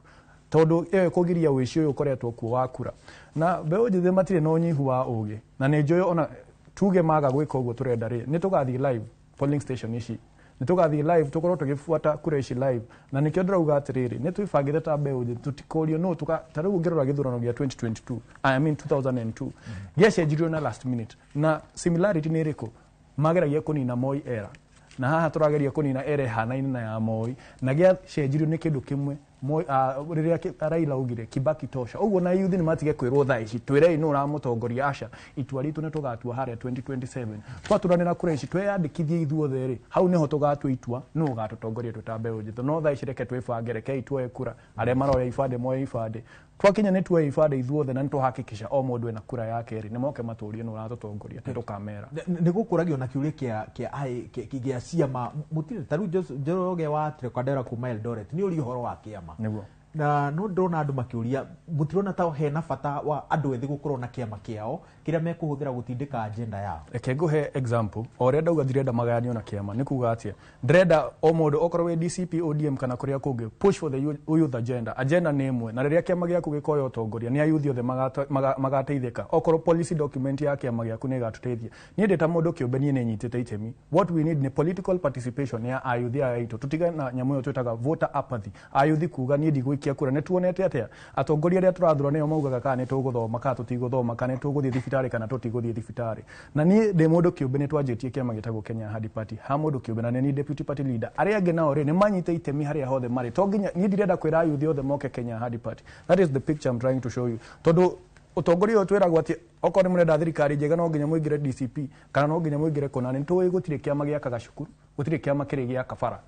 tondũ ĩyo ĩkũgiria ũici ũyũ ũkoretwo kuo wa kura. Na mbeũ njĩthĩ matirĩ na ũnyihu wa ũgĩ, na nĩ njũĩ ona tuge maga gwĩka ũguo tũrenda rĩ, nĩ tũgathiĩ live polling station ici Nĩ tũgathiĩ live tũkorwo tũgĩbuata kura ici live, na nĩkĩo ndĩrauga atĩrĩrĩ, nĩ twĩbangĩte ta mbeũ njĩthĩ, tũtikorio no tuka. Ta rĩu ũngĩrora gĩthurano gĩa 2022, I mean 2002, gĩacenjirio na last minute, na similarity nĩ ĩrĩkũ? Mageragia kũnina Moi era, na haha tũrageria kũnina era ĩhanaine na ya Moi, na gĩacenjirio nĩ kĩndũ kĩmwe. Moi, rĩrĩa Raila augire Kibaki tosha. Ũguo na youth nĩ matige kwĩrwo thaa ici twĩrei nũ ũramũtongoria. Aca, itua ritũ nĩ tũgatua harĩa 2027 twaturanĩra kura ici, tweyandĩkithie ithuothe rĩ, hau nĩho tũgatua itua nũ ũgatũtongoria twĩ ta mbeũ njĩthĩ. No thaa ici reke twĩbange, rekei tuoye kura. Arĩa maroya ibandĩ moye ibandĩ. Twakinya nĩ tuoye ibandĩ ithuothe na nĩ tũhakikisha o mũndũ ena kura yake rĩ, nĩ moke matũrie nũ ũratũtongoria, nĩ tũkamera. Nĩ gũkũragio na kĩũria kĩa ciama mũtirĩ. Ta rĩu Njoroge wa Trekondera kuma Eldoret nĩ ũria ũhoro wa kĩama. Nĩguo. Na no ndĩrona andũ makĩũria, mũtirona ta hena bata wa andũ ethĩ gũkorwo na kĩama kĩao kĩrĩa mekũhũthĩra gũtindĩka agenda yao? Reke ngũhe example. O ũrĩa ndauga, ndirenda magayanio na kĩama. Nĩ kuga atĩa? Ndĩrenda o mũndũ, okorwo wĩ DCP, ODM kana kũrĩa kũngĩ, push for the youth agenda. Agenda nĩ ĩmwe, na rĩrĩa kĩama gĩaku gĩkoya ũtongoria, nĩ ayuthi othe magateithĩka. Okorwo policy document ya kĩama gĩaku nĩ ĩgatũteithia. Niĩ ndĩ ta mũndũ kĩũmbe, niĩ nĩ nyitĩte itemi. What we need nĩ political participation ya ayuthi aya aitũ. Tũtige na nyamũ ĩyo twĩtaga voter apathy, ayuthi kuga niĩ ndigũikia kura. Nĩ tuonete atĩa atongoria arĩa tũrathura nĩo maugaga kana nĩ tũgũthoma kana tũtigũthoma, kana nĩ tũgũthiĩ thibitarĩ kana tũtigũthiĩ thibitarĩ. Na niĩ ndĩ mũndũ kĩũmbe, nĩ twanjĩtie kĩama gĩtagwo Kenya Ahadi Party ha mũndũ kĩũmbe, na nĩ niĩ deputy party leader. Arĩa angĩ nao rĩ, nĩ manyite itemi harĩa hothe marĩ. To nginya niĩ ndirenda kwĩra ayuthi othe moke Kenya Ahadi Party. That is the picture I'm trying to show you, tondũ ũtongoria ũyũ twĩragwo atĩ okorwo nĩ mũrenda thirikari njega no nginya mũingĩre DCP kana no nginya mũingĩre kũna. Nĩ tũĩ gũtirĩ kĩama gĩakaga cukuru, gũtirĩ kĩama kĩrĩ gĩaka bara.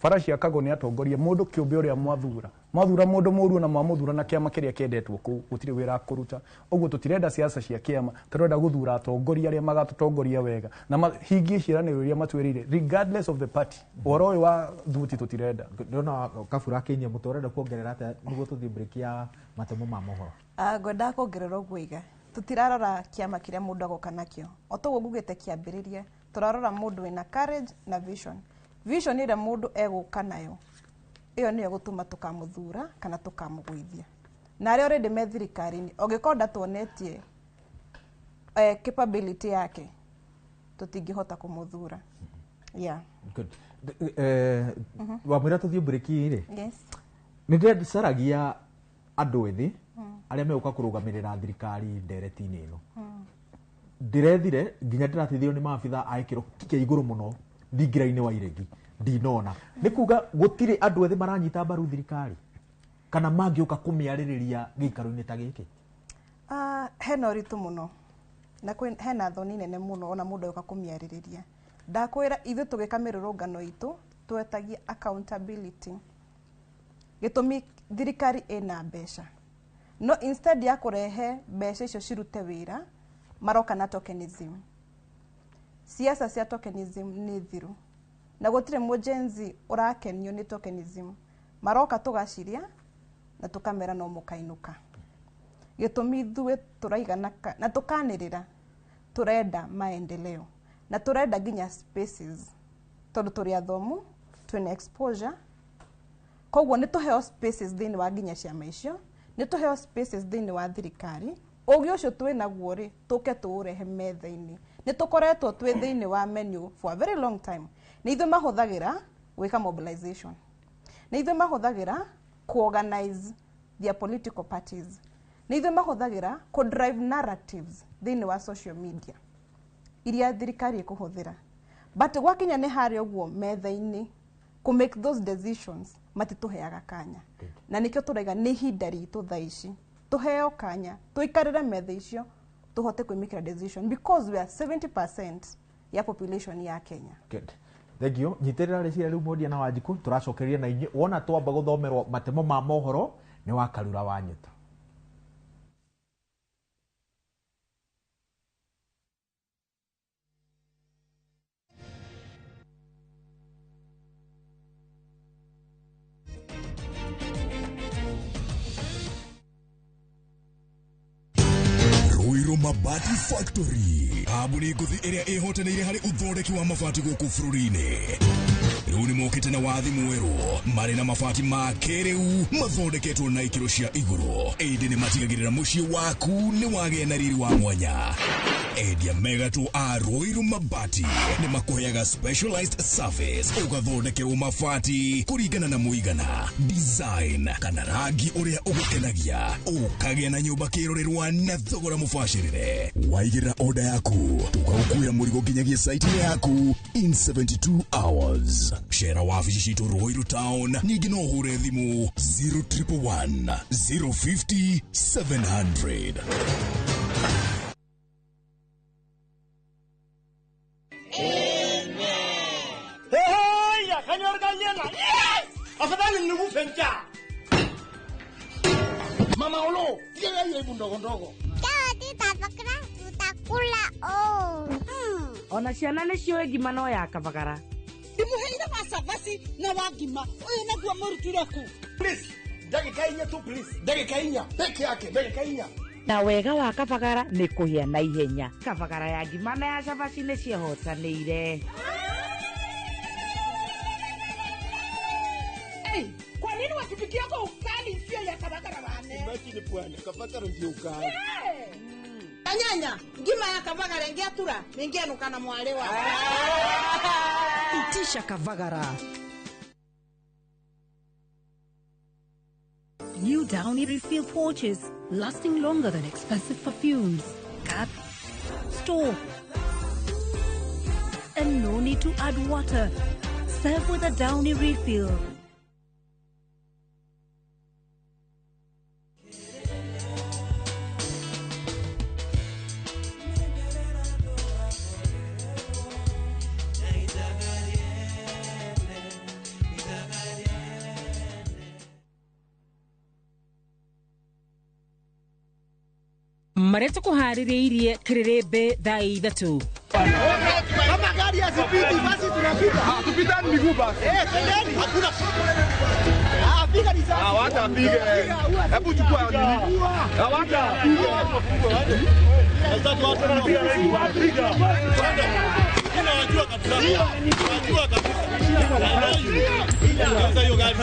Bara ciakagwo nĩ atongoria, mũndũ kĩũmbe ũrĩa mwathura. Mwathura mũndũ mũru na mwamũthura na kĩama kĩrĩa kĩendetwo kũu, gũtirĩ wĩra akũruta. Ũguo tũtirenda siasa cia kĩama, tũrenda gũthura atongoria arĩa magatũtongoria wega na mahingie ciĩranĩro iria matwĩrĩire regardless of the party. Ũhoro ũyũ wa thuti tũtirenda. Ndĩrona Kabura akĩinia mũtwe. Ũrenda kuongerera atĩa nĩguo tũthiĩ break ya matemo ma mohoro? Ah, ngwendaga kuongerera ũguo iga tũtirarora kĩama kĩrĩa mũndũ agoka nakĩo. O toguo ngugĩte kĩambĩrĩria, tũrarora mũndũ wĩna courage na vision. Vision ĩrĩa mũndũ egũka nayo, ĩyo nĩyo ĩgũtũma tũkamũthura kana tũkamũgũithia. Na arĩa already me thirikari-inĩ, ũngĩkorwo ndatuonetie capability yake, tũtingĩhota kũmũthura, yeah. Good. Wamwĩra tũthiĩ break rĩ, Yes. nĩ ndĩcaragia andũ ethĩ arĩa megũka kũrũgamĩrĩra thirikari ndereti-inĩ ĩno. Ndĩrethire nginya ndĩrateithirio nĩ maabitha a gĩkĩro kĩa igũrũ mũno thingira-inĩ wa iregi, ndinona. Nĩ kuga gũtirĩ andũ ethĩ maranyita mbaru thirikari kana mangĩũka kũmĩarĩrĩria gĩikaro-inĩ ta gĩkĩ? Ah, hena ũritũ mũno na hena thoni nene mũno ona mũndũ agĩũka kũmĩarĩrĩria. Ndakwĩra, ithuĩ tũgĩka mĩrũrũngano itũ twetagia accountability. Gĩtũmi, thirikari ĩna mbeca, no instead ya kũrehe mbeca icio cirute wĩra, maroka na tokenism. Siasa cia tokenism nĩ thiru, na gũtirĩ mũjenzi ũrakenio nĩ tokenism. Maroka tũgaciria na tũkamera no mũkainũka. Gĩtũmi, ithuĩ tũraigana na tũkanĩrĩra tũrenda maendeleo na tũrenda nginya spaces, tondũ tũrĩ athomu, twĩna exposure. Koguo nĩ tũheo spaces thĩinĩ wa nginya ciama icio, nĩ tũheo spaces thĩinĩ wa thirikari. Ũgĩ ũcio twĩ naguo rĩ, tũke tũũrehe metha-inĩ. Nĩ tũkoretwo twĩ thĩinĩ wa menu for a very long time. Nĩ ithuĩ mahũthagĩra gwĩka mobilization, nĩ ithuĩ mahũthagĩra kuorganize their political parties, nĩ ithuĩ mahũthagĩra kũ-drive narratives thĩinĩ wa social media iria thirikari ĩkũhũthĩra. But gwakinya nĩ harĩa ũguo metha-inĩ kũ make those decisions, matitũheaga kanya. Na nĩkĩo tũraiga nĩ ihinda ritũ thaa ici tũheo kanya tũikarĩre metha icio, tũhote kwĩmĩkĩra decision, because we are 70% ya population ya Kenya. Good. Thank you. Nyitĩrĩra rĩciria rĩu, Mwendia na Wanjikũ, tũracokeria na inyuĩ wona twamba gũthomerwo matemo ma mohoro nĩ wa Karura wa Nyũta. Ruiru Mabati Factory, kambuni ngũthi ĩrĩa ĩhotanĩire harĩ ũthondeki wa mabati gũkũ bũrũri-inĩ. Rĩu Rĩu nĩ mokĩte na wathi mwerũ marĩ na mabati ma kĩrĩu mathondeketwo na ikĩro cia igũrũ, ĩndĩ nĩ matigagĩrĩra mũciĩ waku nĩ wagĩa na riri wa mwanya. Endia megatũ a Ruiru Mabati nĩ makũheaga specialized service, ũgathondekerwo mabati kũringana na mũigana, design kana rangi ũrĩa ũgũkenagia, ũkagĩa na nyũmba kĩrorerwa na thogora mũbacĩrĩre. Waigĩrĩra order yaku tũgagũkuĩra mũrigo nginyagia site yaku in 72 hours. Cera wabici citũ Ruiru Town, ningĩ no ũhũre thimũ 0111 050 700. Afadhali nikufe njaa. Mama Olo, tiga hiyo ibu ndogo ndogo. Tutakula oh. Ona ciana nĩ ciũĩ ngima no ya Kabagara. Ndimuheire wa cabaci na wa ngima. Ũyũ naguo mũrutire kũ? Please, ndagĩka inya tu please. Ndagĩka inya peke yake, ndagĩka inya. Na wega wa Kabagara nĩ kũhĩa na ihenya. Kabagara ya ngima na ya cabaci nĩ ciehotanĩire. Kwa nini watupikia kwa ukali sio ya Kabagara wane? Imagine bwana, Kabagara ndio ukali. Anyanya, ngima ya Kabagara ingiatura, ningianuka na mwalewa. Itisha Kabagara. New Downy refill pouches, lasting longer than expensive perfumes. Cap, store, and no need to add water. Serve with a Downy refill. Marĩa tũkũharĩrĩirie kĩrĩrĩmbĩ thaa 3. Kama gari hazipiti basi tunapita. Hatupitani miguu basi. Twendeni. Hakuna. Piga risasi. Hawatapiga. Hebu chukua nini? Hawatapiga. Sasa watu wanapiga. Piga. Unajua kabisa. Unajua kabisa. Sasa hiyo gari.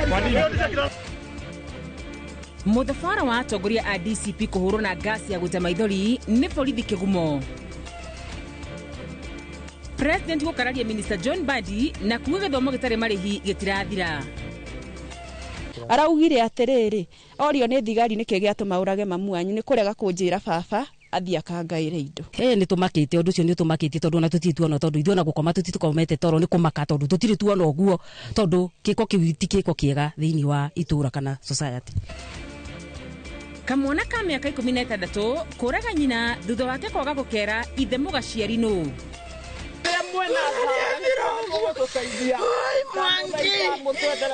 Kwa nini? Muthabara wa atongoria a DCP kũhũrwo na ngasi ya gũita maithori nĩ borithi kĩgumo. President gũkararia Minister John Mbadi na kuga gĩthomo gĩtarĩ marĩhi gĩtirathira. Araugire atĩrĩrĩ, orio nĩ thigari nĩkĩ gĩatũma ũrage mamu wanyu, nĩ kũrega kũnjĩra baba athiĩ akangaĩre indo. Nĩ tũmakĩte ũndũ ũcio, nĩ tũmakĩtie tondũ ona tũtirĩ tuona, tondũ ithuĩ ona gũkoma tũtikomete toro nĩ kũmaka, tondũ tũtirĩ tuona ũguo, tondũ gĩko kĩu ti gĩko kĩega thĩinĩ wa itũra kana society. Kamwana ka mĩaka 16 kũraga nyina thutha wake kwaga gũkera ithe mũgaciari nũ.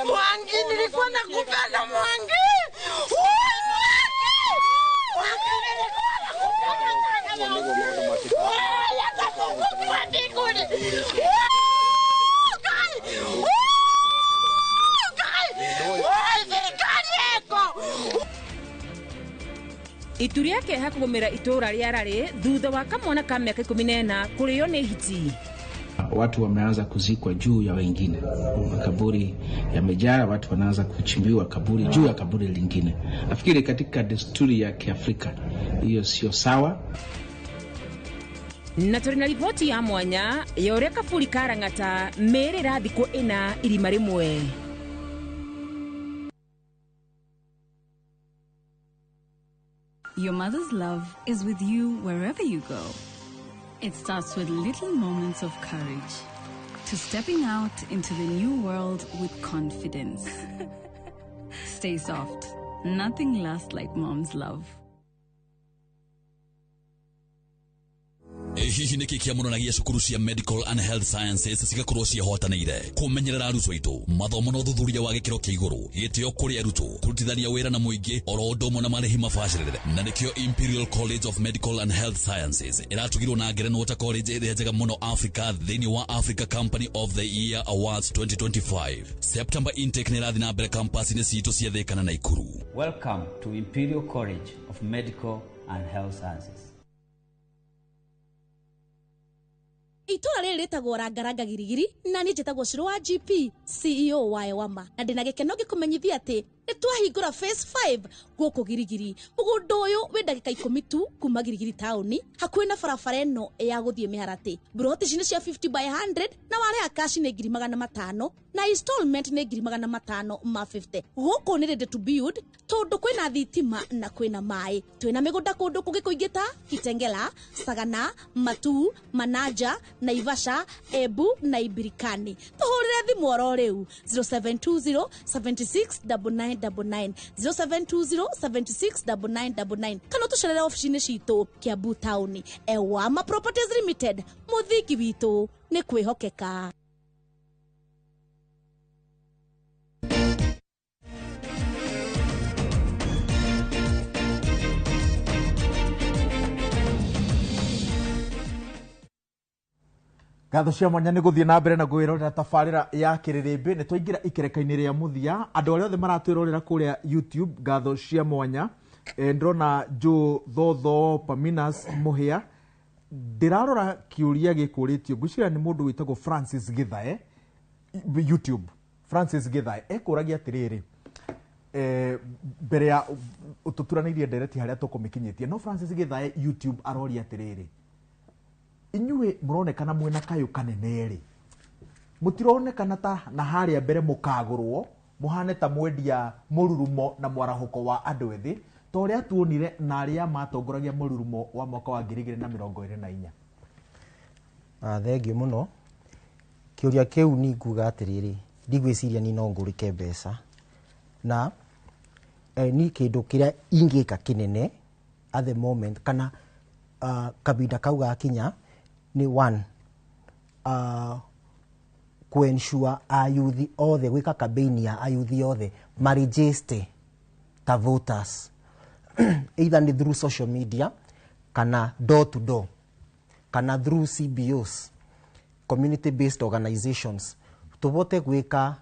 Mwangi, nilikuwa nakupenda Mwangi. Mwangi, nilikuwa nakupenda sana. Hata Mungu wa mbinguni. Serikali yako. Itu rĩa kĩeha kũgũmĩra itũũra rĩa Rarĩ thutha wa kamwana ka mĩaka 14 kũrĩo nĩ hiti. Watu wameanza kuzikwa juu ya wengine, makaburi yamejaa, watu wanaanza kuchimbiwa kaburi juu ya kaburi lingine. Nafikiri katika desturi ya Kiafrika hiyo sio sawa. Na tũrĩ na riboti ya mwanya ya ũrĩa kaburi ka Lang'ata mĩĩrĩ ĩrathikwo ĩna irima rĩmwe. Your mother's love is with you wherever you go. It starts with little moments of courage, to stepping out into the new world with confidence. Stay soft. Nothing lasts like mom's love. Hihi nĩkĩ kĩamũranagia cukuru cia Medical and Health Sciences cigakorwo ciĩhotanĩire kũmenyerera arutwo aitũ, mathomo na ũthuthuria wa gĩkĩro kĩa igũrũ, gĩtĩo kũrĩ arutwo, kũrutithania wĩra na mũingĩ, oro ũndũ ũmwe na marĩhi mabacĩrĩre. Na nĩkĩo Imperial College of Medical and Health Sciences ĩratugirwo na ngerenwa ta college ĩrĩa njega mũno Africa thĩinĩ wa Africa Company of the Year Awards 2025. September intake nĩ ĩrathiĩ na mbere campus-inĩ citũ cia Thĩka na Naikuru. Welcome to Imperial College of Medical and Health Sciences. Itũra rĩrĩ rĩtagwo Rangaranga Girigiri na niĩ njĩtagwo Shiro wa GP CEO wa Ewama na ndĩna gĩkeno ngĩkũmenyithia atĩ nĩ twahingũra phase 5 gũkũ Girigiri. Mũgũnda ũyũ wĩ ndagĩka 10 tu kuma Girigiri taũni, hakuhĩ na barabara ĩno ya gũthiĩ Mĩharatĩ. Mburoti ici nĩ cia 50 by 100 na warĩha cash nĩ 500,000 na installment nĩ 550,000. Gũkũ nĩ ready to build tondũ kwĩna thitima na kwĩna maĩ. Twĩna mĩgũnda kũndũ kũngĩ kũingĩ ta Kitengela, Sagana, Matu, Manaja, Naivasha, Embu na Ibirikani. Tũhũrĩre thimũ oro rĩu 0720 76 9999, 0720 76 9999, kana tũcerere ofici-inĩ citũ Kiambu taũni. Ewama Properties Limited, mũthingi witũ nĩ kwĩhokeka. Ngatho cia mwanya nĩ gũthiĩ na mbere na kwĩrorera tabarĩra ya Kĩrĩrĩmbĩ. Nĩ twaingĩra ikereka-inĩ rĩa mũthia. Andũ arĩa othe maratwĩrorera kũrĩa YouTube, ngatho cia mwanya. Ndĩrona Joe Thotho, Paminas Mũhĩa. Ndĩrarora kĩũria gĩkũrĩtio, ngwĩciria nĩ mũndũ wĩtagwo Francis Githae YouTube. Francis Githae ekũragia atĩrĩrĩ, mbere ya tũturanĩirie ndereti harĩa tũkũmĩkinyĩtie, no Francis Githae YouTube aroria atĩrĩrĩ, inyuĩ mũronekana mwĩna kayũ kanene rĩ, mũtironekana ta na harĩa mbere mũkagũrwo mũhane ta mwendia mũrurumo na mwarahũko wa andũ ethĩ ta ũrĩa tuonire na arĩa matongoragia mũrurumo wa mwaka wa 2024. Thengiũ mũno. Kĩũria kĩu ni nguga atĩrĩrĩ, ndigwĩciria ni no ngũrĩke mbeca na ni kĩndũ kĩrĩa ingĩka kĩnene at the moment kana kabinda kau gakinya ni one, kuensure ayuthi othe, gwĩka campaign ya ayuthi othe maregister ta voters either ni through social media kana door to door kana through CBOs, community based organizations, tubote gwĩka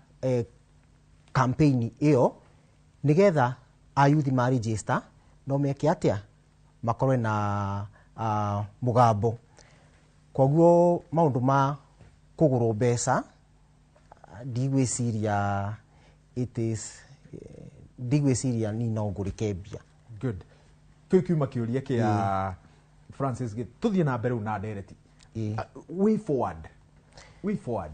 campaign ĩyo nigetha ayuthi maregister no meke atĩa makorwe na mũgambo. Koguo maũndũ ma kũgũrwo mbeca ndigwĩciria it is ndigwĩciria ni no ngũrĩke mbia. Good. Kĩu kiuma kĩũria kĩa Francis, tũthiĩ na mbere na ndereti. Way forward. Way forward.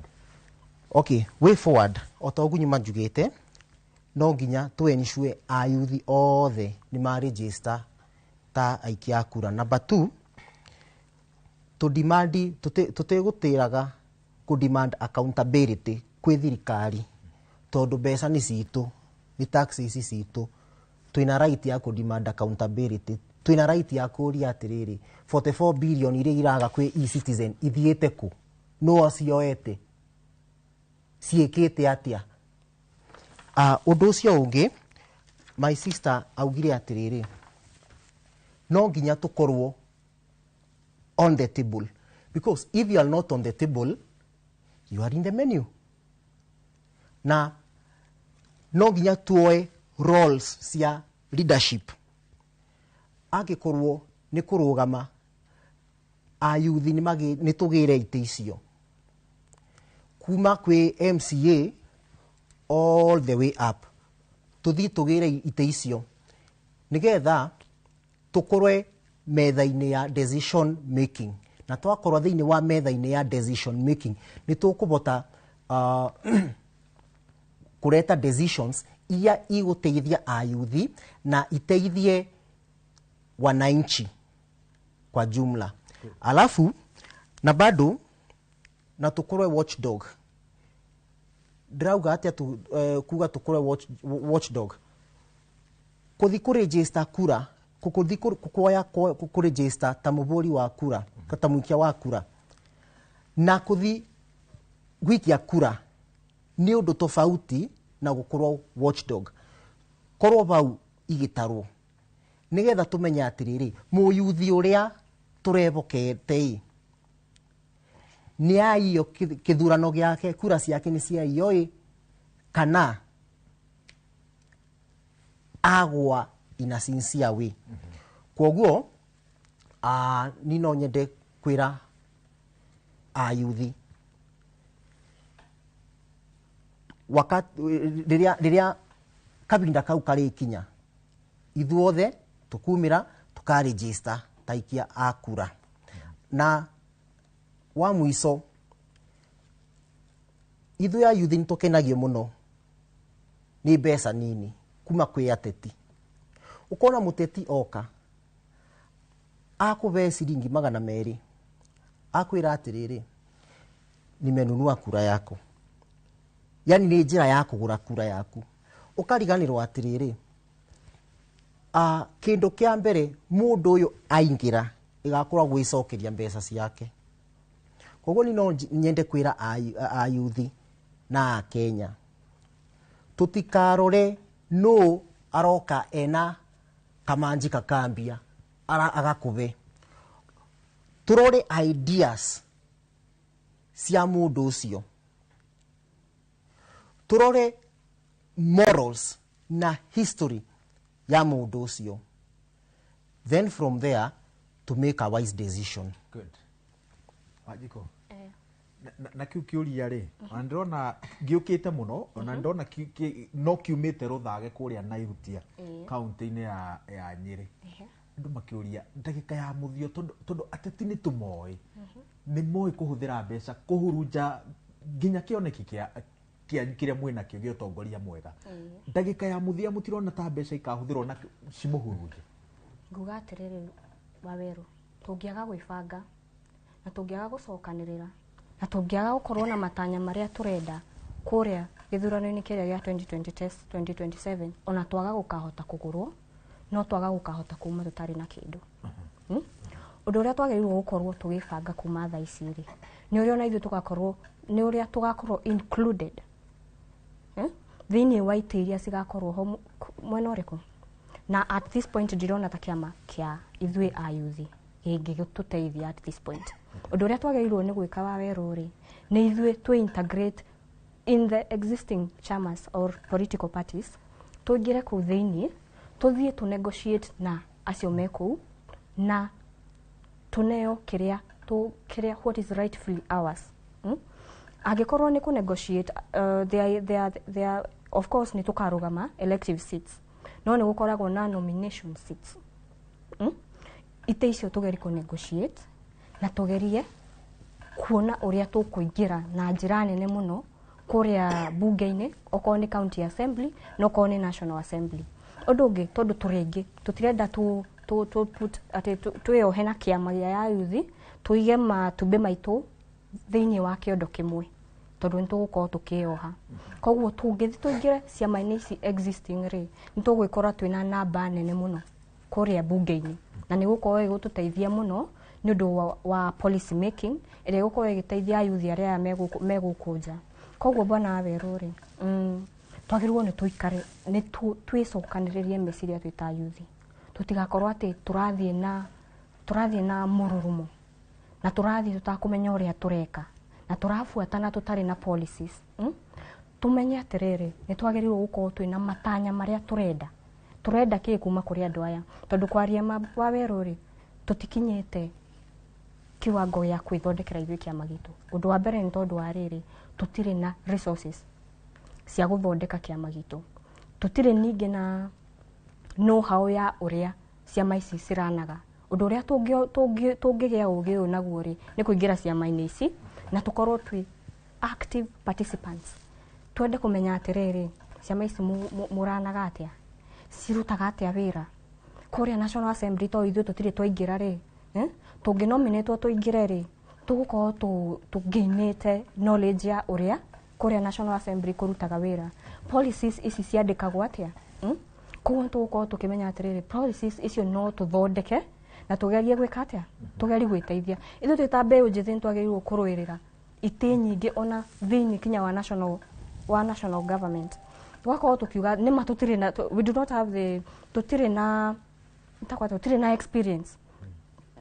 Okay, way forward. O ta ũguo nyuma njugĩte, no nginya tũ ensure ayuthi othe nĩ maregister ta aikia a kura. Number 2, to demand tũtegũtĩraga kũ demand accountability kwĩ thirikari tondũ mbeca nĩ citũ, nĩ taxes citũ, twĩna right ya kũ demand accountability, twĩna right ya kũria atĩrĩrĩ 44 billion iria iraga kwĩ e-citizen ithiĩte kũ, nũ acioete, ciĩkĩte atĩa. Ũndũ ũcio ũngĩ, my sister augire atĩrĩrĩ, no nginya tũkorwo on the table, because if you are not on the table you are in the menu. Na no nginya tuoe roles cia leadership. Angĩkorwo nĩ kũrũgama ayuthi nĩ tũgĩre itĩ icio kuma kwĩ MCA all the way up, tũthiĩ tũgĩre itĩ icio nĩgetha tũkorwe metha-inĩ ya decision making. Na twakorwo thĩinĩ wa metha-inĩ ya decision making nĩ tũkũbota kũreta decisions iria igũteithia ayuthi na iteithie wananchi kwa jumla. Alafu na bado na tukorwe watchdog. Ndĩrauga atĩa kuga tukorwe watchdog, kũthi kũregister kura, kũthi kuoya kũregister ta mũbũri wa kura, ta mũikia wa kura, na kũthi gwikia kura nĩ ũndũ tofauti na gũkorwo watchdog. Korwo bau igĩtarwo nĩgetha tũmenye atĩrĩrĩ, mũyuthi ũrĩa tũrebokete nĩ aiyo kĩthurano gĩake, kura ciake nĩ ciaiyo ĩ, kana agwa in a sincere way. Kwoguo ni no nyende kwĩra Ayuthi wakati rĩrĩa kabinda kau karĩkinya, ithuothe tukumĩra tukarejista ta aikia a kura. Na wa mũico, ithuĩ ayuthi nĩtũkenagio mũno nĩ mbeca nini kuma kwĩ ateti. Ũkona mũteti oka akũve ciringi 200, akwĩra atĩrĩrĩ, "Nimenunua kura yako." Yani nĩ njĩra ya kũgũra kura yaku. Ũkariganĩrwo atĩrĩrĩ, kĩndũ kĩa mbere mũndũ ũyũ aingĩra ĩgakorwo gwĩcokeria mbeca ciake. Koguo ni no nyende kwĩra ayuthi na Akenya, tũtikarore nũ aroka ena kamanji kakambia agakũve. Tũrore ideas cia mũndũ ũcio, tũrore morals na history ya mũndũ ũcio, then from there to make a wise decision. Good. Wanjikũ, na kĩu kĩũria rĩ, ona ndĩrona gĩũkĩte mũno, ona ndĩrona no kiumĩte rũthage kũrĩa Nairutia, kaunti-inĩ ya Nyĩrĩ. Andũ makĩũria ndagĩka ya mũthio, tondũ ateti nĩ tũmoĩ, nĩ moĩ kũhũthĩra mbeca kũhurunja nginya kĩoneki kĩanyu kĩrĩa mwĩnakĩo gĩa ũtongoria mwega. Ndagĩka ya mũthia mũtirona ta mbeca ikahũthĩrwo na cimũhurunje? Nguga atĩrĩrĩ, Wawerũ, tũngĩaga gwĩbanga na tũngĩaga gũcokanĩrĩra na tũngĩaga gũkorwo na matanya marĩa tũrenda kũrĩa gĩthurano-inĩ kĩrĩa gĩa 2027, ona twaga gũkahota kũgũrwo, no twaga gũkahota kuma tũtarĩ na kĩndũ. Ũndũ ũrĩa twagĩrĩirwo gũkorwo tũgĩbanga kuma thaa ici rĩ, nĩ ũrĩa ona ithuĩ tũgakorwo, nĩ ũrĩa tũgakorwo included thĩinĩ wa itĩ iria cigakorwo ho mwena ũrĩkũ. Na at this point ndirona ta kĩama kĩa ithuĩ ayuthi gĩngĩtũteithia at this point. Ũndũ ũrĩa twagĩrĩirwo nĩ gwĩka wa werũ rĩ, nĩ ithuĩ twĩ integrate in the existing chamas or political parties, tũingĩre kũu thĩinĩ, tũthiĩ tũ negotiate na acio me kũu na tũneo kĩrĩa kĩrĩa what is rightfully ours. Angĩkorwo nĩ kũ negotiate, they are, of course nĩ tũkarũgama elective seats, no nĩ gũkoragwo na nomination seats. Itĩ icio tũgerie kũ negotiate na tũgerie kuona ũrĩa tũkũingĩra na njĩra nene mũno kũrĩa bunge-inĩ, okorwo nĩ county assembly na okorwo nĩ national assembly. Ũndũ ũngĩ, tondũ tũrĩ aingĩ, tũtirenda tũ put atĩ twĩyohe na kĩama gĩa ya yuthi, tũige matumbĩ maitũ thĩinĩ wa kĩondo kĩmwe, tondũ nĩ tũgũkorwo tũkĩyoha. Koguo tũngĩthiĩ tũingĩre ciama-inĩ ici existing rĩ, nĩ tũgwĩkora twĩna namba nene mũno kũrĩa bunge-inĩ, na nĩ gũkorwo ĩgũtũteithia mũno nĩ ũndũ wa policy making ĩrĩa ĩgũkorwo ĩgĩteithia ayuthi arĩa aya me gũkũ nja. Koguo bwana Wawerũ rĩ, twagĩrĩirwo nĩ tũikare nĩ twĩcokanĩrĩrie meciria twĩ ta ayuthi, tũtigakorwo atĩ tũrathiĩ na mũrurumo na tũrathiĩ tũtakũmenya ũrĩa tũreka na tũrabuatana tũtarĩ na policies. Tũmenye atĩrĩrĩ, nĩ twagĩrĩirwo gũkorwo twĩna matanya marĩa tũrenda kĩ kuma kũrĩ andũ aya, tondũ kwaria ma Wawerũ rĩ, tũtikinyĩte kiwango gĩa kwĩthondekera ithuĩ kĩama gitũ. Ũndũ wa mbere nĩ tondũ wa rĩrĩ, tũtirĩ na resources cia gũthondeka kĩama gitũ, tũtirĩ ningĩ na know-how ya ũrĩa ciama ici ciranaga. Ũndũ ũrĩa tũngĩgĩa ũgĩ ũyũ naguo rĩ, nĩ kũingĩra ciama-inĩ ici na tũkorwo twĩ active participants, twende kũmenya atĩrĩrĩ, ciama ici mũranaga atĩa, cirutaga atĩa wĩra kũrĩa National Assembly. To ithuĩ tũtirĩ twaingĩra rĩ, tũngĩnominĩtwo tũingĩre rĩ, tũgũkorwo tũngĩinĩte knowledge ya ũrĩa kũrĩa National Assembly kũrutaga wĩra, policies ici ciandĩkagwo atĩa. Koguo nĩ tũgũkorwo tũkĩmenya atĩrĩrĩ, policies icio no tũthondeke na tũgerie gwĩka atĩa, tũgerie gwĩteithia. Ithuĩ twĩ ta mbeũ njĩthĩ nĩ twagĩrĩirwo kũrũĩrĩra itĩ nyingĩ ona thĩinĩ kinya wa national government, tũgakorwo tũkiuga nĩma tũtirĩ na we do not have the tũtirĩ na takwa tũtirĩ na experience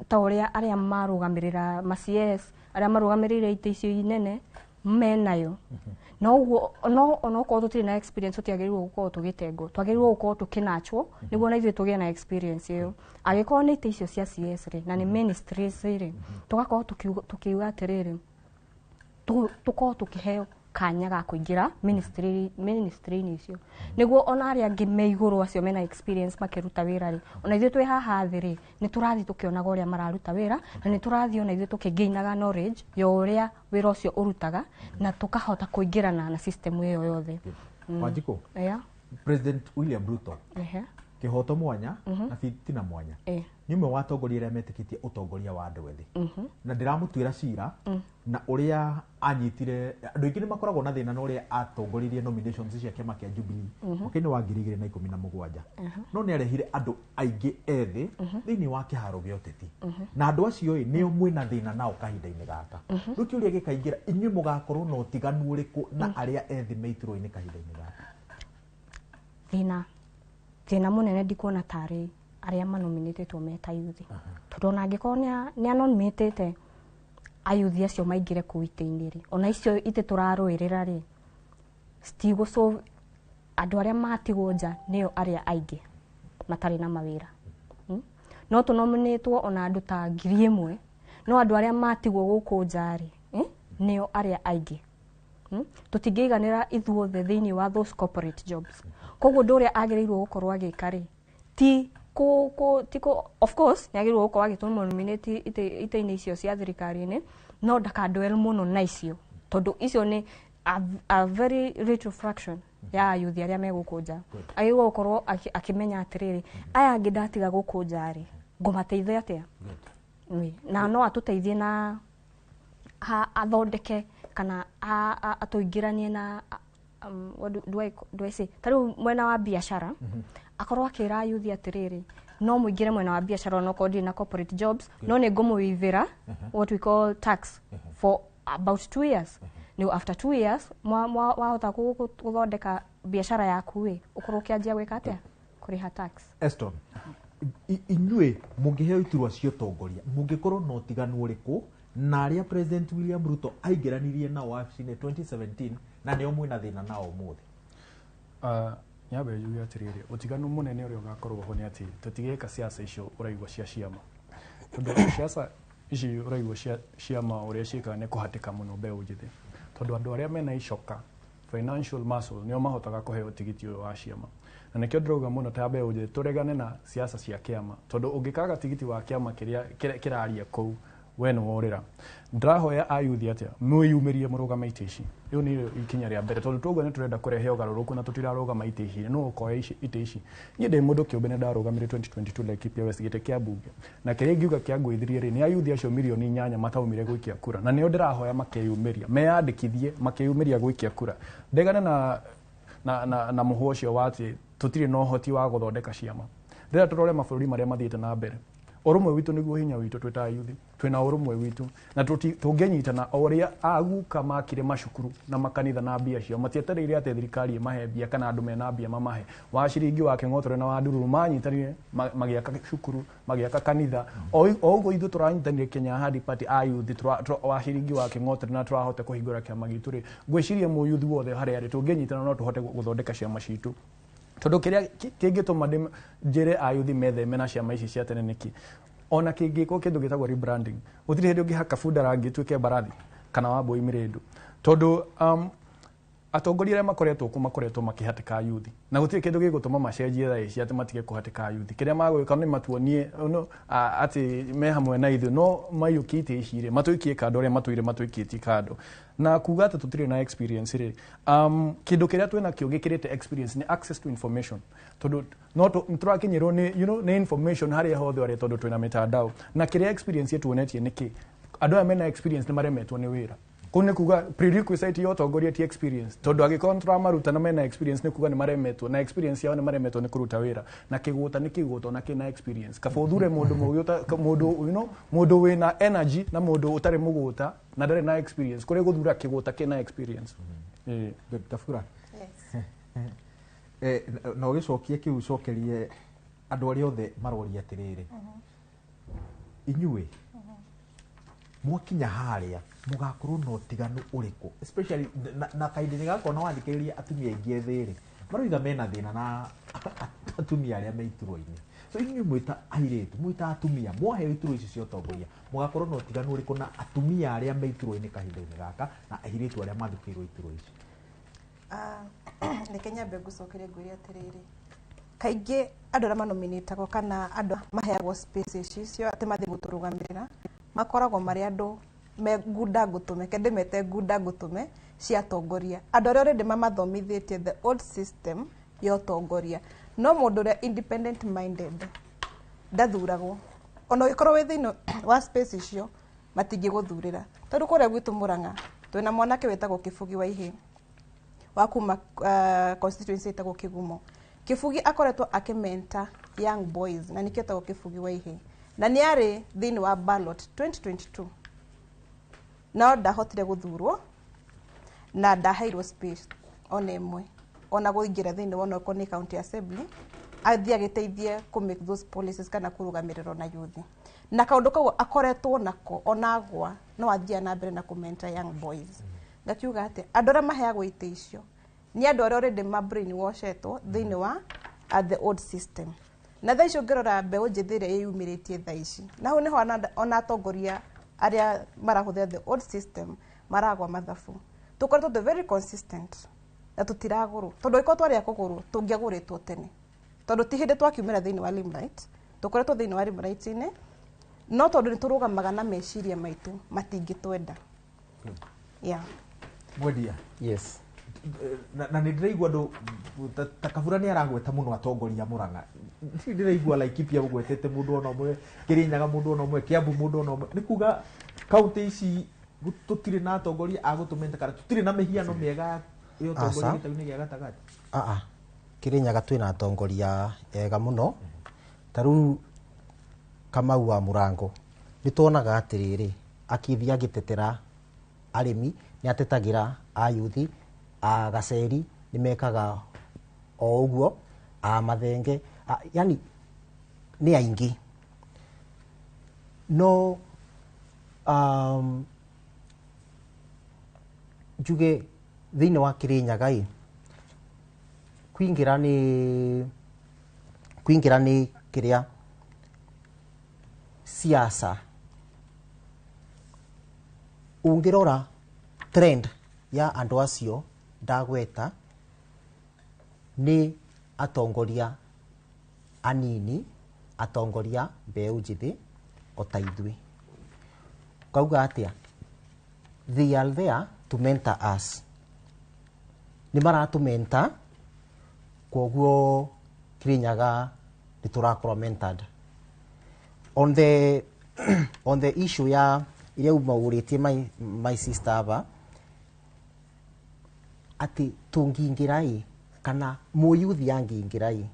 ta ũrĩa arĩa marũgamĩrĩra ma CS, arĩa marũgamĩrĩire itĩ icio inene menayo. No ũguo no onokorwo tũtirĩ na experience, tũtiagĩrĩirwo gũkorwo tũgĩtengwo, twagĩrĩirwo gũkorwo tũkĩnachwo nĩguo na ithuĩ tũgĩe na experience ĩyo. Angĩkorwo nĩ itĩ icio cia CS rĩ, na nĩ ministries rĩ, tũgakorwo tũkiuga atĩrĩrĩ Tũkorwo tũkĩheo kanya ga kũingĩra ministry-inĩ icio nĩguo ona arĩa angĩ me igũrũ acio mena experience makĩruta wĩra rĩ, ona ithuĩ twĩ haha thĩ rĩ, nĩ tũrathiĩ tũkĩonaga ũrĩa mararuta wĩra, na nĩ tũrathiĩ ona ithuĩ tũkĩgainaga knowledge ya ũrĩa wĩra ũcio ũrutaga, na tũkahota kũingĩrana na system ĩyo yothe. Wanjikũ. Yeah. President William Ruto, kĩhoto mwanya na fitina mwanya, nĩ ũmwe wa atongoria arĩa metĩkĩtie ũtongoria wa andũ ethĩ, na ndĩramũtuĩra cira na ũrĩa anyitire andũ aingĩ nĩ makoragwo na thĩna na ũrĩa atongoririe nominations cia kĩama kĩa Jubilee mwaka-inĩ wa 2017, no nĩ arehire andũ aingĩ ethĩ thĩinĩ wa kĩharo gĩa ũteti, na andũ acio ĩ nĩo mwĩna thĩna nao kahinda-inĩ gaka. Rĩu kĩũria gĩkaingĩra, inyuĩ mũgakorwo na ũtiganu ũrĩkũ na arĩa ethĩ me iturwa-inĩ kahinda-inĩ gaka? Thĩna mũnene ndikuona tarĩ arĩa manominĩtĩtwo me ta yuthi, tondũ ona angĩkorwo nĩ anominĩtĩte ayuthi acio maingĩre kũu itĩ-inĩ rĩ, ona icio itĩ tũrarũĩrĩra rĩ, citigũ andũ arĩa matigwo nja nĩo arĩa aingĩ matarĩ na mawĩra. No tũnominĩtwo ona andũ ta 1,000, no andũ arĩa matigwo gũkũ nja rĩ, nĩo arĩa aingĩ. Tũtingĩiganĩra ithuothe thĩinĩ wa those corporate jobs. Koguo ũndũ ũrĩa agĩrĩirwo gũkorwo agĩka rĩ, ti ku of course nĩ agĩrĩirwo gũkorwo agĩtũnominate itĩ-inĩ icio cia thirikari-inĩ, no ndakandwell mũno na icio, tondũ icio nĩ a very little fraction ya ayuthi arĩa me gũkũ nja. Agĩrĩirwo gũkorwo akĩmenya atĩrĩrĩ, aya angĩ ndatiga gũkũ nja rĩ, ngũmateithia atĩa? Na no atũteithie na athondeke kana atũingĩranie na what do I say, ta rĩu mwena wa biashara, akorwo akĩra ayuthi atĩrĩrĩ, no mũingĩre mwena wa biashara onokorwo ndirĩ na corporate jobs, no nĩ ngũmũivĩra what we call tax for about 2 years. Nĩ after 2 years wahota gũthondeka biashara yaku ĩ, ũkorwo ũkĩanjia gwĩka atĩa? Kũrĩha tax. Eston, inyuĩ mũngĩheo iturwa cia ũtongoria, mũngĩkorwo na ũtiganu ũrĩkũ na arĩa President William Ruto aingĩranirie nao wabici-inĩ 2017 na nĩo mwĩna thĩna nao ũmũthĩ? Nyambe njuge atĩrĩrĩ, ũtiganu mũnene ũrĩa ũgakorwo ho nĩ atĩ tũtigeka siasa icio ũraigua cia ciama, tondũ siasa ici ũraigua cia ciama ũrĩa ciĩkaga nĩ kũhatĩka mũno mbeũ njĩthĩ, tondũ andũ arĩa mena icoka financial muscle nĩo mahotaga kũheo tigiti ũyũ wa ciama, na nĩkĩo ndĩrauga mũno ta mbeũ njĩthĩ tũregane na siasa cia kĩama, tondũ ũngĩkaga tigiti wa kĩama kĩrĩa kĩraria kũu we nĩ worĩra. Ndĩrahoya ayuthi atĩa mwĩyumĩrie mũrũgame itĩ ici, rĩu nĩ ikinya rĩa mbere, tondũ twauga nĩ tũrenda kũrehe ũgarũrũku na tũtirarũgama itĩ ici, nũ ũkoya itĩ ici. Niĩ ndĩ mũndũ kĩũmbe nĩ ndarũgamire 2022 Laikipia West gĩtĩ kĩa mbunge, na kĩrĩa ingiuga kĩangũithirie rĩ, nĩ ayuthi acio 8 milioni mataumire gũikia kura, na nĩo ndĩrahoya makeyumĩria, meyandĩkithie makeyumĩria gũikia kura. Ndegane na mũhwa ũcio wa atĩ tũtirĩ na ũhoti wa gũthondeka ciama. Rĩrĩa tũrore mabũrũri marĩa mathiĩte na mbere, ũrũmwe witũ nĩguo hinya witũ twĩ ta ayuthi, twĩna ũrũmwe witũ na tũngĩnyitana o ũrĩa aguka makire macukuru na makanitha na mbia ciao, matietereire atĩ thirikari ĩmahe mbia kana andũ mena mbia mamahe. Wa ciringi wa Kĩng'otore na wa Ndururu manyitanire magĩaka cukuru, magĩaka kanitha. O ũguo ithuĩ tũranyitanire Kenya Ahadi Party ayuthi wa ciringi wa Kĩng'otore na tũrahota kũhingũra kĩama gitũ rĩ, ngwĩciria mũyuthi wothe harĩa arĩ tũngĩnyitana no tũhote gũthondeka ciama citũ, tondũ kĩrĩa kĩngĩtũma njĩre ayuthi metheme na ciama ici cia tene nĩkĩ, ona kĩngĩkwo kĩndũ gĩtagwo rebranding, gũtirĩ hĩndĩ ũngĩhaka bunda rangi ĩtuĩke mbarathi kana wambũi mĩrĩndũ, tondũ atongoria arĩa makoretwo kuo makoretwo makĩhatĩka ayuthi, na gũtirĩ kĩndũ gĩgũtũma macenjie thaa ici atĩ matige kũhatĩka ayuthi. Kĩrĩa magwĩka nĩ matuonie atĩ me hamwe na ithuĩ, no maiyũkie itĩ ici rĩ, matũikie kando ũrĩa matũire matũikĩtie kando. Na kuga atĩ tũtirĩ na experience rĩ, kĩndũ kĩrĩa twĩna kĩo gĩkĩrĩte experience nĩ access to information, tondũ no tũrakinyĩrwo nĩ nĩ information harĩa hothe arĩa, tondũ twĩna mitandao. Na kĩrĩa experience ĩtuonetie nĩ kĩ, andũ aya mena experience nĩ maremetwo nĩ wĩra. Kũu nĩ kuga prerequisite ya ũtongoria ti experience, tondũ angĩkorwo nĩ tũramaruta na mena experience nĩ kuga nĩ maremetwo na experience yao, nĩ maremetwo nĩ kũruta wĩra. Na kĩgũta nĩ kĩgũta ona kĩna experience. Kaba ũthure mũndũ mũgĩ, mũndũ mũndũ wĩna energy na mũndũ ũtarĩ mũgũta na ndarĩ na experience, kũrĩ gũthura kĩgũta kĩna experience. Good, Tabura. Na ũgĩcokia kĩu, ũcokerie andũ arĩa othe maroria atĩrĩrĩ, inyuĩ mwakinya harĩa mũgakorwo na ũtiganu ũrĩkũ, especially na kahinda-inĩ gaka ona wathikĩrĩria atumia aingĩ ethĩ rĩ, Maroiga mena thĩna na atumia arĩa me iturwa-inĩ. So inyuĩ mwĩta airĩtu, mwĩta atumia, mwaheo iturwa ici cia ũtongoria, mũgakorwo na ũtiganu ũrĩkũ na atumia arĩa me iturwa-inĩ kahinda-inĩ gaka na airĩtu arĩa mathukĩirwo iturwa ici? Reke nyambe ngũcokerie ngwĩre atĩrĩrĩ, kaingĩ andũ arĩa manominĩtagwo kana andũ maheagwo spaces icio atĩ mathiĩ gũtũrũgamĩrĩra makoragwo marĩ andũ me ngunda ngũtũme, ke ndĩmete ngunda ngũtũme cia atongoria, andũ arĩa already mamathomithĩtie the old system ya ũtongoria. No mũndũ ũrĩa independent minded ndathuragwo, ona ũngĩkorwo wĩ thĩinĩ wa space icio matingĩgũthurĩra. Tondũ kũrĩa gwitũ Murang'a twĩna mwanake wĩtagwo Kĩbugi wa Ihĩ wa kuma constituency ĩtagwo Kĩgumo. Kĩbugi akoretwo akĩmenta young boys na nĩkĩo etagwo Kĩbugi wa Ihĩ, na nĩ arĩ thĩinĩ wa ballot 2022 no ndahotire gũthurwo na ndaheirwo space ona ĩmwe ona kũingĩra thĩinĩ wa onokorwo nĩ county assembly athiĩ agĩteithie kũ make those policies kana kũrũgamĩrĩrwo na youth. Na kaũndũ kau akoretwo nako onagwa no athiĩ na mbere na kũ-mentor young boys. Ngakiuga atĩ andũ arĩa maheagwo itĩ icio nĩ andũ arĩa already ma brainwashetwo thĩinĩ wa the old system. Na thaa ici ũngĩrora mbeũ njĩthĩ ĩrĩa ĩyumĩrĩtie thaa ici, na hau nĩho ona atongoria arĩa marahũthĩra the old system maragwa mathabu. Tũkoretwo twĩ very consistent na tũtiragũrwo, tondũ angĩkorwo twarĩ a kũgũrwo tũngĩagũrĩtwo tene, tondũ ti hĩndĩ twakiumĩra thĩinĩ wa limelight, tũkoretwo thĩinĩ wa limelight-inĩ, no tondũ nĩ tũrũgamaga na meciria maitũ matingĩtwenda. Yeah. Mwendia. Yes. Na nĩ ndĩraigua andũ ta Kabura nĩ aragweta mũno atongoria Murang'a. Ndirĩ ndĩraigua Laikipia mũgwetete mũndũ ona ũmwe, Kĩrĩnyaga mũndũ ona ũmwe, Kiambu mũndũ ona ũmwe. Nĩ kuga kaunti ici tũtirĩ na atongoria a gũtũmenta kana tũtirĩ na mĩhiano mĩega ya ũtongoria gĩtau-inĩ gĩa gatagatĩ? Aa, Kĩrĩnyaga twĩna atongoria ega mũno. Ta rĩu Kamau wa Mũrango nĩ tuonaga atĩrĩrĩ, akĩthiĩ agĩtetera arĩmi, nĩ atetagĩra ayuthi, a gaceri nĩ mekaga o ũguo, a mathenge, yani nĩ aingĩ. No njuge thĩinĩ wa Kĩrĩnyaga ĩ, kwingĩra nĩ kĩrĩa siasa. Ũngĩrora trend ya andũ acio ndagweta nĩ atongoria anini, atongoria mbeũ njĩthĩ o ta ithuĩ. Ngauga atĩa? They are there to mentor us. Nĩ maratũmenta, koguo Kĩrĩnyaga nĩ tũrakorwo mentored. On the issue ya iria uma ũrĩtie my sister aba atĩ tũngĩingĩra ĩ kana mũyuthi angĩingĩra ĩ,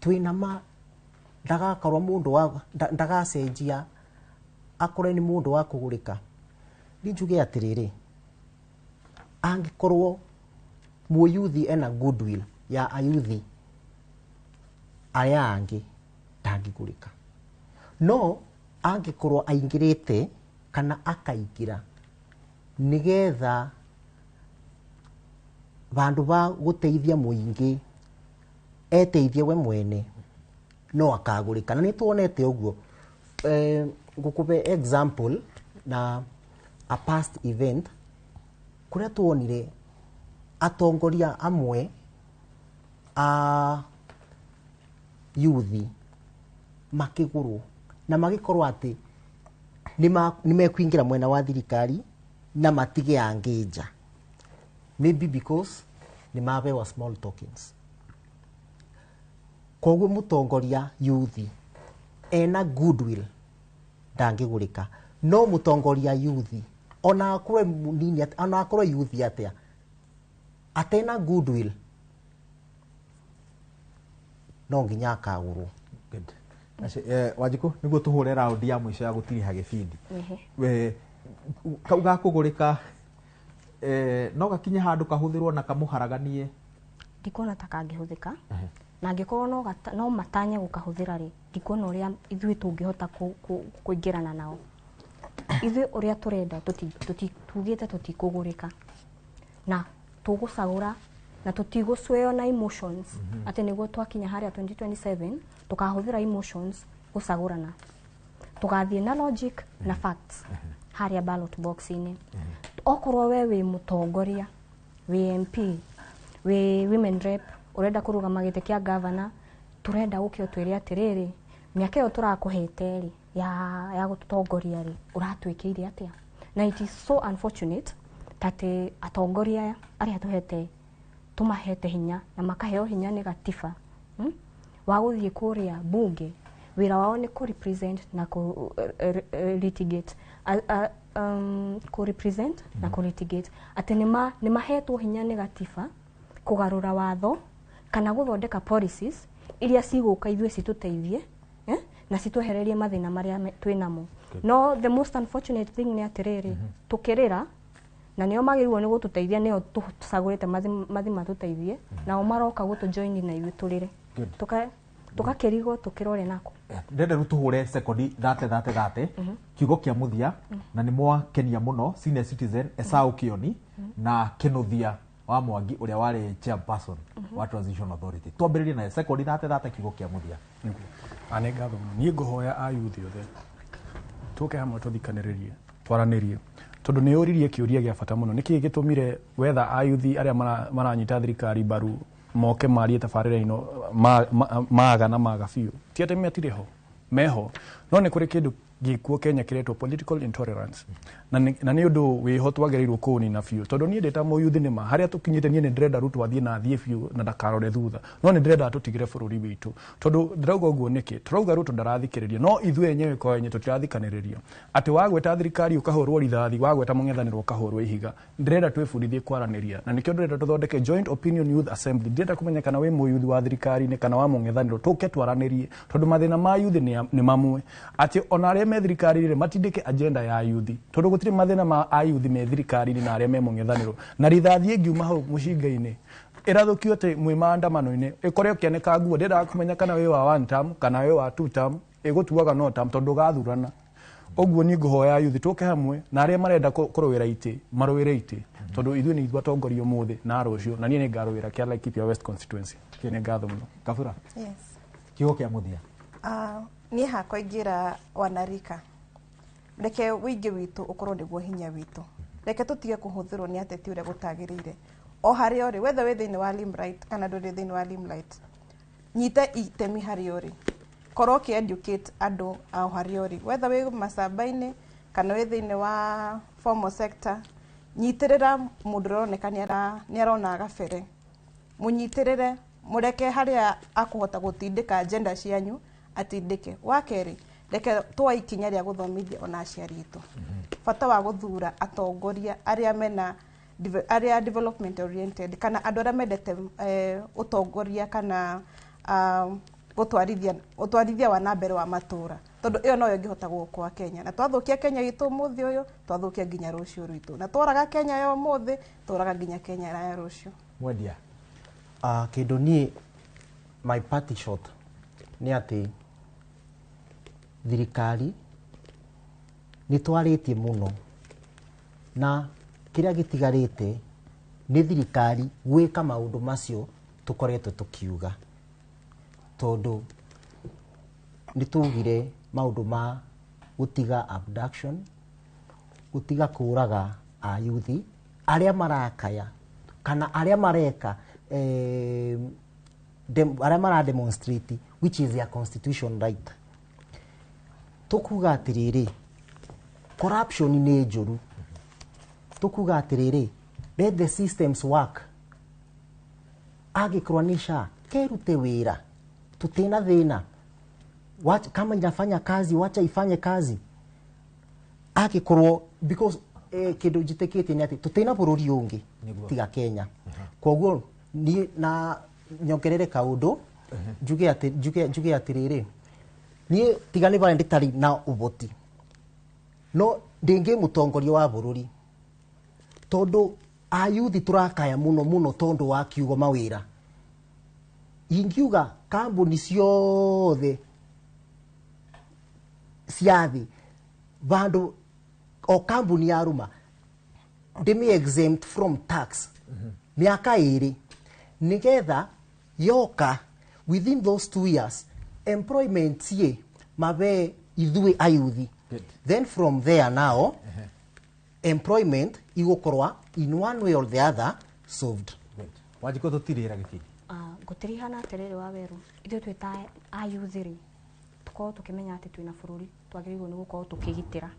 twĩna ma ndagakorwo mũndũ wa ndagacenjia akorwo nĩ mũndũ wa kũgũrĩka. Niĩ njuge atĩrĩrĩ, angĩkorwo mũyuthi ena goodwill ya ayuthi arĩa angĩ ndangĩgũrĩka, no angĩkorwo aingĩrĩte kana akaingĩra nĩgetha vandũ va gũteithia mũingĩ eteithie we mwene, no akagũrĩka. Na nĩ tuonete ũguo. Ngũkũbe example na a past event kũrĩa tuonire atongoria amwe a yuthi makĩgũrwo na magĩkorwo atĩ nĩ mekũingĩra mwena wa thirikari na matige angĩ nja, maybe because nĩ mabewa small tokens. Koguo mũtongoria yuthi ena goodwill ndangĩgũrĩka, no mũtongoria yuthi ona akorwo mũnini ona akorwo yuthi atĩa atena goodwill no nginya akagũrwo. Good. Wanjikũ, nĩguo tũhũre raundi ya mũico ya gũtiriha gĩbindi. We kau gakũgũrĩka no gakinye handũ kahũthĩrwo na kamũharaganie? Ndikuona ta kangĩhũthĩka, na angĩkorwo no matanye gũkahũthĩra rĩ, ndikuona ũrĩa ithuĩ tũngĩhota kũingĩrana nao. Ithuĩ ũrĩa tũrenda tugĩte tũtikũgũrĩka na tũgũcagũra Na tũtigũcweo na emotions atĩ nĩguo twakinya harĩa 2027 tũkahũthĩra emotions gũcagũrana. Tũgathiĩ na logic na facts harĩa ballot box-inĩ. Okorwo we wĩ mũtongoria, wĩ MP, wĩ women rep, ũrenda kũrũgama gĩtĩ kĩa governor, tũrenda ũke ũtwĩre atĩrĩrĩ, mĩaka ĩyo tũrakũhete rĩ ya gũtũtongoria rĩ, ũratwĩkĩire atĩa? Na it is so unfortunate tatĩ atongoria aya arĩa tũhete tũmahete hinya na makaheo hinya nĩ gatiba wa gũthiĩ kũrĩa bunge, wĩra wao nĩ kũ represent na kũ litigate, kũ represent na kũ litigate, atĩ nĩ mahetwo hinya nĩ gatiba kũgarũra watho kana gũthondeka policies iria cigũka ithuĩ citũteithie na citwehererie mathĩna marĩa twĩnamo. No the most unfortunate thing nĩ atĩrĩrĩ, tũkĩrĩra na nĩo magĩrĩirwo nĩ gũtũteithia, nĩo tũcagũrĩte mathi matũteithie, nao maroka gũtũjoin na ithuĩ tũrĩre tũgakĩrigwo tũkĩrore nako. Ndĩrenda rĩu tũhũre sekondi thate thate thate kiugo kĩa mũthia, na nĩ mwakenia mũno senior citizen Esau Kioni na Kinuthia wa Mwangi ũrĩa warĩ chairperson wa Transition Authority. Twambĩrĩrie na sekondi thate thate kiugo kĩa mũthia. Nĩ ngatho mũno. Niĩ ngũhoya ayuthi othe tũke hamwe tũthikanĩrĩrie twaranĩrie, tondũ nĩ ũririe kĩũria gĩa bata mũno. Nĩkĩĩ gĩtũmire wetha ayuthi arĩa maranyita thirikari mbaru moke marie tabarĩra ĩno maga na maga biũ? Ti atĩ matirĩ ho, meho, no nĩ kũrĩ kĩndũ gĩkuo Kenya kĩretwo political intolerance, na nĩ ũndũ wĩho twagĩrĩirwo kũũnina biũ, tondũ niĩ ndĩ ta mũyuthi nĩma harĩa tũkinyĩte niĩ nĩ ndĩrenda Ruto athiĩ na athiĩ biũ na ndakarore thutha, no nĩ ndĩrenda tũtigĩre bũrũri witũ. Tondũ ndĩrauga ũguo nĩkĩ? Tũrauga Ruto ndarathikĩrĩria, no ithuĩ enyewe kwa enyewe tũtirathikanĩrĩria. Atĩ wagweta thirikari ũkahũrwo rithathi, wagweta mũng'ethanĩro ũkahũrwo ihiga. Ndĩrenda twĩbundithie kwaranĩria, na nĩkĩo ndĩrenda tũthondeke Joint Opinion Youth Assembly. Ndĩrenda kũmenya kana wĩ mũyuthi wa thirikari-inĩ kana wa mũng'ethanĩro, tũke twaranĩrie, tondũ mathĩna ma yuthi nĩ mamwe. Atĩ ona arĩa me thirikari-inĩ matindĩke agenda ya yuthi, tondũ gũtirĩ mathĩna ma ayuthi me thirikari-inĩ na arĩa me mũng'ethanĩro. Na rithathi ĩngiuma hau mũcinga-inĩ ĩrathũkio atĩ mwĩ maandamano-inĩ, ĩkore ũkĩanĩka nguo, ndĩrendaga kũmenya kana wĩ wa one term kana wĩ wa two term, ĩgũtuaga no term tondũ ndũgathurana. Ũguo niĩ ngũhoya yuthi tũke hamwe na arĩa marenda kũrũĩra itĩ marũĩre itĩ, tondũ ithuĩ nĩ ithuĩ atongoria ũmũthĩ na rũciũ, na niĩ nĩ ngarũĩra kĩa Laikipia West constituency. Nĩ ngatho mũno. Kabura. Yes. Kiugo kĩa mũthia. Niĩ hakwa ingĩra wanarika, reke ũingĩ witũ ũkorwo nĩguo hinya witũ, reke tũtige kũhũthĩrwo nĩ ateti ũrĩa gũtagĩrĩire. O harĩa ũrĩ, whether wĩ thĩinĩ wa Limelight kana ndũrĩ thĩinĩ wa Limelight, nyita itemi harĩa ũrĩ, korwo ũkĩ educate andũ o harĩa ũrĩ, whether wĩ macamba-inĩ kana wĩ thĩinĩ wa formal sector, nyitĩrĩra mũndũ ũroneka nĩ arona gabere, mũnyitĩrĩre, mũreke harĩa akũhota gũtindĩka agenda cianyu atindĩke. Wa kerĩ, reke twoe ikinya rĩa gũthomithia ona aciari aitũ bata wa gũthura atongoria arĩa mena arĩa development oriented, kana andũ arĩa mendete ũtongoria kana gũtwarithia wa na mbere wa matũra, tondũ ĩyo noyo ĩngĩhota gũkũa Kenya. Na twathũkia Kenya itũ ũmũthĩ ũyũ, twathũkia nginya rũciũ rwitũ, na tworaga Kenya ya ũmũthĩ, tworaga nginya Kenya ya rũciũ. Mwendia. Kĩndũ niĩ my party shot nĩ atĩ thirikari nĩ twarĩtie mũno, na kĩrĩa gĩtigarĩte nĩ thirikari gwĩka maũndũ macio tũkoretwo tũkiuga, tondũ nĩ tugire maũndũ ma gũtiga abduction, gũtiga kũraga ayuthi arĩa marakaya kana arĩa mareka arĩa mara demonstrate, which is their constitution right. Tukuga atĩrĩrĩ, corruption nĩ njũru. Tukuga atĩrĩrĩ, let the systems work. Angĩkorwo nĩ SHA, kerute wĩra, tutena thĩna. Kama inafanya kazi, wacha ifanye kazi. Angĩkorwo, because kĩndũ njĩtĩkĩtie nĩ atĩ tutena bũrũri ũngĩ tiga Kenya. Koguo niĩ na nyongerere kaũndũ, njuge atĩrĩrĩ, niĩ tiga nĩ barĩa ndĩtarĩ na ũhoti, no ndĩngĩ mũtongoria wa bũrũri, tondũ ayuthi tũrakaya mũno mũno tondũ wa kiugo mawĩra. Ingiuga kambuni ciothe cia thĩ vandu o kambuni ya ruma ndĩmĩ exempt from tax miaka ĩrĩ, Nigetha yoka within those 2 years employment ye mabe ithuĩ ayuthi. Then from there now employment igukorwa in one way or the other solved. Wanjikũ tũtirĩra gĩbindi. Ngũtirihana atĩrĩrĩ wa werũ, ithuĩ twĩ ta ayuthi rĩ, tũkorwo tũkĩmenya atĩ twĩna bũrũri twagĩrĩirwo nĩ gũkorwo tũkĩgitĩra,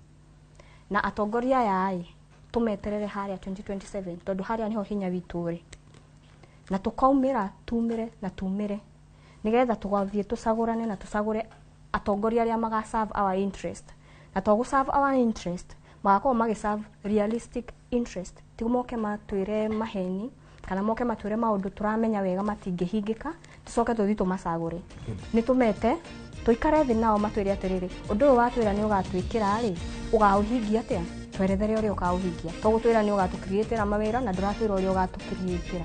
na atongoria aya ĩ tũmeterere harĩa 2027 tondũ harĩa nĩho hinya witũ ũrĩ, na tũkaumĩra tumĩre na tumĩre nĩgetha tũgathiĩ tũcagũrane na tũcagũre atongoria arĩa maga serve our interest, na to gũ serve our interest magakorwo magĩ serve realistic interest, ti moke matwĩre maheni kana moke matwĩre maũndũ tũramenya wega matingĩhingĩka tũcoke tũthiĩ tũmacagũre. Nĩ tũmete tũikare thĩ nao matwĩre atĩrĩrĩ, ũndũ ũyũ watwĩra nĩ ũgatwĩkĩra rĩ, ũgaũhingia atĩa, twerethere ũrĩa ũkaũhingia, to gũtwĩra nĩ ũgatũcreatĩra mawĩra na ndũratwĩra ũrĩa ũgatũcreatĩra.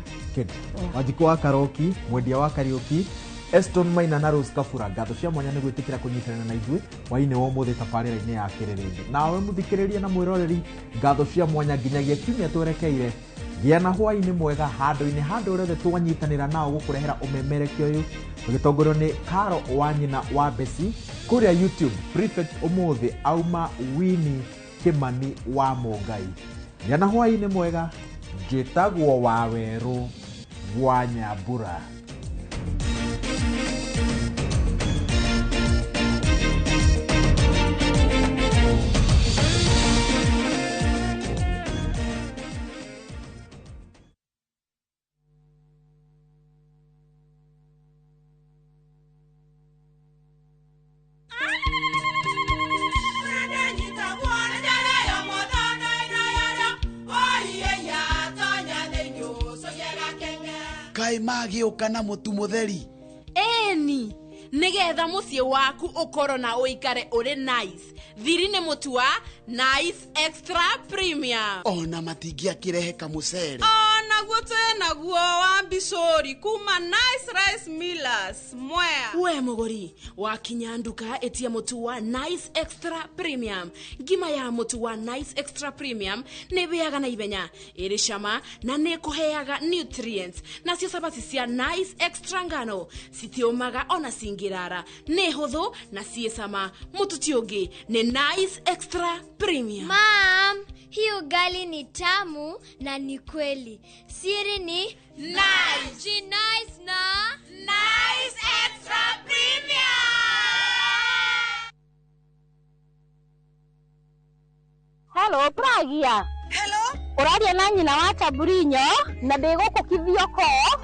Wanjikũ wa Karoki, mwendia wa Kariũki, Eston Maina na Rose Kabura, ngatho cia mwanya nĩ gwĩtĩkĩra kũnyitanĩra na ithuĩ hwaĩ-inĩ wa ũmũthĩ tabarĩra-inĩ ya Kĩrĩrĩmbĩ. Nawe mũthikĩrĩria na mwĩroreri, ngatho cia mwanya nginyagia kiumia twerekeire. Gĩa na hwaĩ-inĩ mwega handũ-inĩ handũ rĩothe twanyitanĩra nao gũkũrehera ũmemerekia ũyũ tũgĩtongorio nĩ Karo wa nyina wa Besi kũrĩa YouTube. Prefect ũmũthĩ auma Winnie Kimani wa Mũngai. Gĩa na hwaĩ-inĩ mwega, njĩtagwo Wawerũ wa Nyambura. Magĩũka na mũtu mũtheri. Ĩni, nĩgetha mũciĩ waku ũkorwo na ũikare ũrĩ nice, thiri nĩ mũtu wa Nice Extra Premium. Ona matingĩakĩrehe kamũcere. Onaguo twĩnaguo wa mbicũri kuma Nice Rice Millers Mwea. We mũgũri wakinya nduka ĩtia mũtu wa Nice Extra Premium. Ngima ya mũtu wa Nice Extra Premium nĩ ĩhĩaga na ihenya, ĩrĩ cama na nĩ ĩkũheaga nutrients. Nacio cabaci cia Nice Extra ngano citiũmaga ona cingĩrara, nĩ hũthũ na ciĩ cama. Mũtu ti ũngĩ nĩ Nice Extra Premium. Mom, hii ugali ni tamu na ni kweli. Siri ni Nice. Ji nice na Nice Extra Premium. Hello, Pragia. Hello. Ũraria na nyina wa Chaburinyo na ndĩ gũkũ Kithioko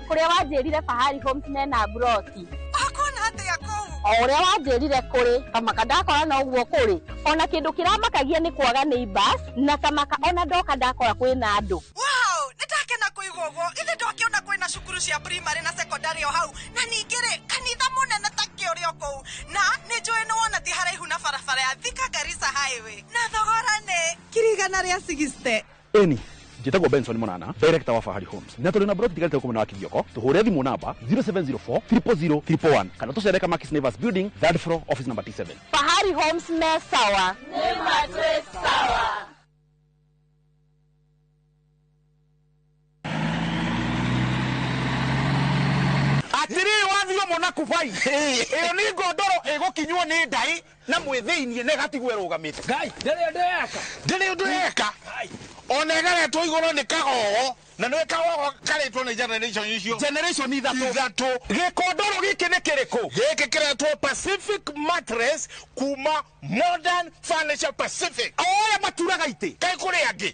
kũrĩa wanjĩrire Fahari Homes mena mburoti. Wakuona atĩa kũu? O ũrĩa wanjĩrire kũrĩ kamaka ndakora na ũguo kũrĩ, ona kĩndũ kĩramakagia nĩ kwaga neighbors na tamaka ona ndoka ndakora kwĩna andũ. Wow, nĩndakena kũigua ũguo. Ithe ndwakĩona kwĩna cukuru cia primary na secondary o hau, na ningĩ rĩ kanitha mũnene ta kĩũrĩ o kũu, na nĩ njũĩ nĩ wona ti haraihu na barabara ya Thika Garissa Highway, na thogora nĩ 160,000. Ĩni, njĩtagwo Benson Monana, director wa Fahari Homes, na tũrĩ na broti tigarĩte gũkũ mwena wa Kithioko. Tũhũre thimũ namba 0704 000 111 kana tũcere Kamakis Neighbors Building, third floor, office number T7. Fahari Homes me sawa. Nĩ matwĩ sawa. Atĩrĩrĩ wathiĩ mũna kubai, ĩyo nĩ ngondoro ĩgũkinywo nĩ ndai na mwĩthĩiniĩ na ĩgatigwo ĩrũgamĩte. Ngai, ndĩrĩ ũndũ eka. Ndĩrĩ ũndũ eka. Ona ĩgaretwo igũrũ nĩ kagogo, na nĩ kagogo karetwo nĩ generation icio. Generation ithatũ. Gĩkondoro gĩkĩ nĩ kĩrĩkũ? Gĩkĩ kĩretwo Pacific Mattress kuma Modern Furniture Pacific. O arĩa maturaga itĩ. Kaĩ kũrĩ angĩ.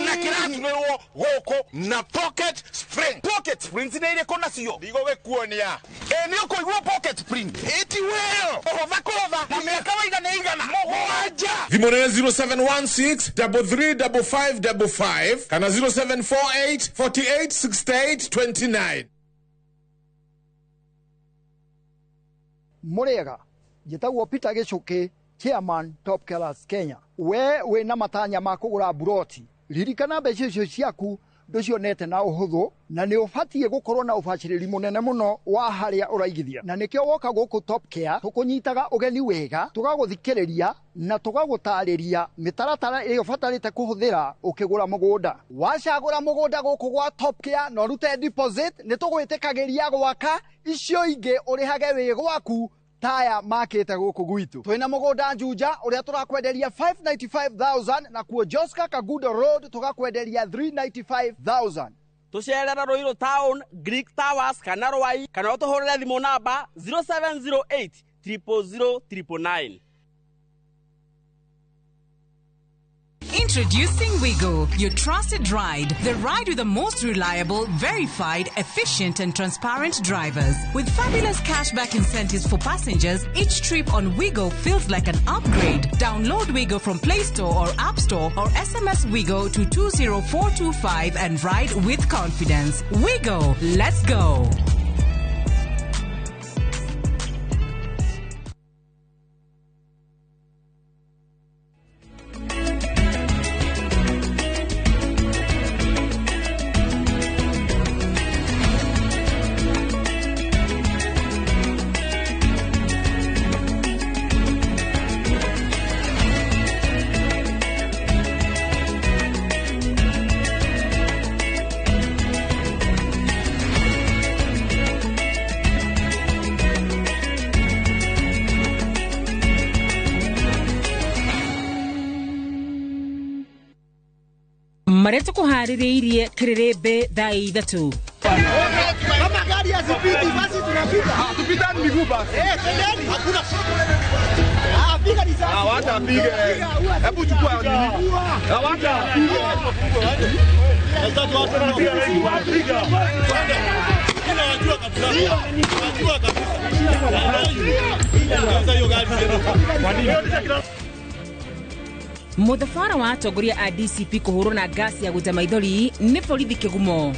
Na kĩraturĩrwo gũkũ na pocket spring. Pocket springs nĩ irĩkũ nacio? Ndigũgĩkuonia. Ĩ nĩ ũkũigua pocket spring. Ĩti wĩyo. Kũhũtha kũhũtha na mĩaka waigana igana. 7. Thimũ nĩ 0716 335555 kana 0748 48 68 29. Mũrĩega, njĩtagwo Peter Gĩcũkĩ, Chairman Top Killers Kenya. We wĩna matanya ma kũgũra mburoti, ririkana mbeca icio ciaku Ndũcionete na ũhũthũ, na nĩ ũbatiĩ gũkorwo na ũbacĩrĩri mũnene mũno wa harĩa ũraigithia. Na nĩkĩo woka gũkũ Top Care, tũkũnyitaga ũgeni wega, tũgagũthikĩrĩria na tũgagũtarĩria mĩtaratara ĩrĩa ũbatarĩte kũhũthĩra ũkĩgũra mũgũnda. Wacagũra mũgũnda gũkũ gwa Top Care na ũrute deposit, nĩ tũgwĩtĩkagĩria gwaka icio ingĩ ũrĩhage wĩ gwaku taya makĩte gũkũ gwitũ. Twĩna mũgũnda Juja ũrĩa tũrakwenderia 595,000, na kuo Joska Kagudo Road tũgakwenderia 395,000. Tũcerere Ruiru Town, Greek Towers kana Rwai, kana ũtũhũrĩre thimũ namba 0708 000 999. Introducing Wigo, your trusted ride. The ride with the most reliable, verified, efficient, and transparent drivers. With fabulous cashback incentives for passengers, each trip on Wigo feels like an upgrade. Download Wigo from Play Store or App Store or SMS Wigo to 20425 and ride with confidence. Wigo, let's go. Marĩa tũkũharĩrĩirie kĩrĩrĩmbĩ thaa 3. Kama gari hazipiti basi tunapita. Hatupitani miguu basi. Eh, twendeni. Hakuna. Ah, piga risasi. Hawatapiga. Hebu chukua nini? Hawatapiga. Nataka watu wanapiga. Tunawajua kabisa. Tunawajua kabisa. Sasa hiyo gari. Kwa nini? Muthabara wa atongoria a DCP kũhũrwo na ngasi ya gũita maithori nĩ borithi kĩgumo.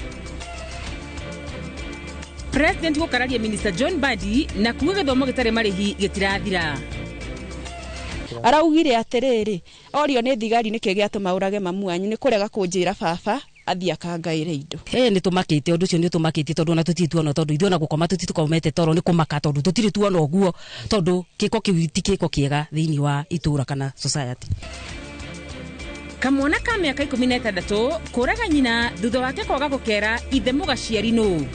President gũkararia Minister John Mbadi na kuga gĩthomo gĩtarĩ marĩhi gĩtirathira. Araugire atĩrĩrĩ, orio nĩ thigari nĩkĩ gĩatũma ũrage mamu wanyu, nĩ kũrega kũnjĩra baba athiĩ akangaĩre indo. Nĩ tũmakĩte ũndũ ũcio, nĩ tũmakĩte tondũ ona tũtirĩ tuona, tondũ ithuĩ ona gũkoma tũtitukomete toro nĩ kũmaka, tondũ tũtirĩ tuona ũguo, tondũ gĩko kĩu ti gĩko kĩega thĩinĩ wa itũra kana society. Kamwana ka mĩaka 16 kũraga nyina thutha wake kwaga gũkera ithe mũgaciari nũ.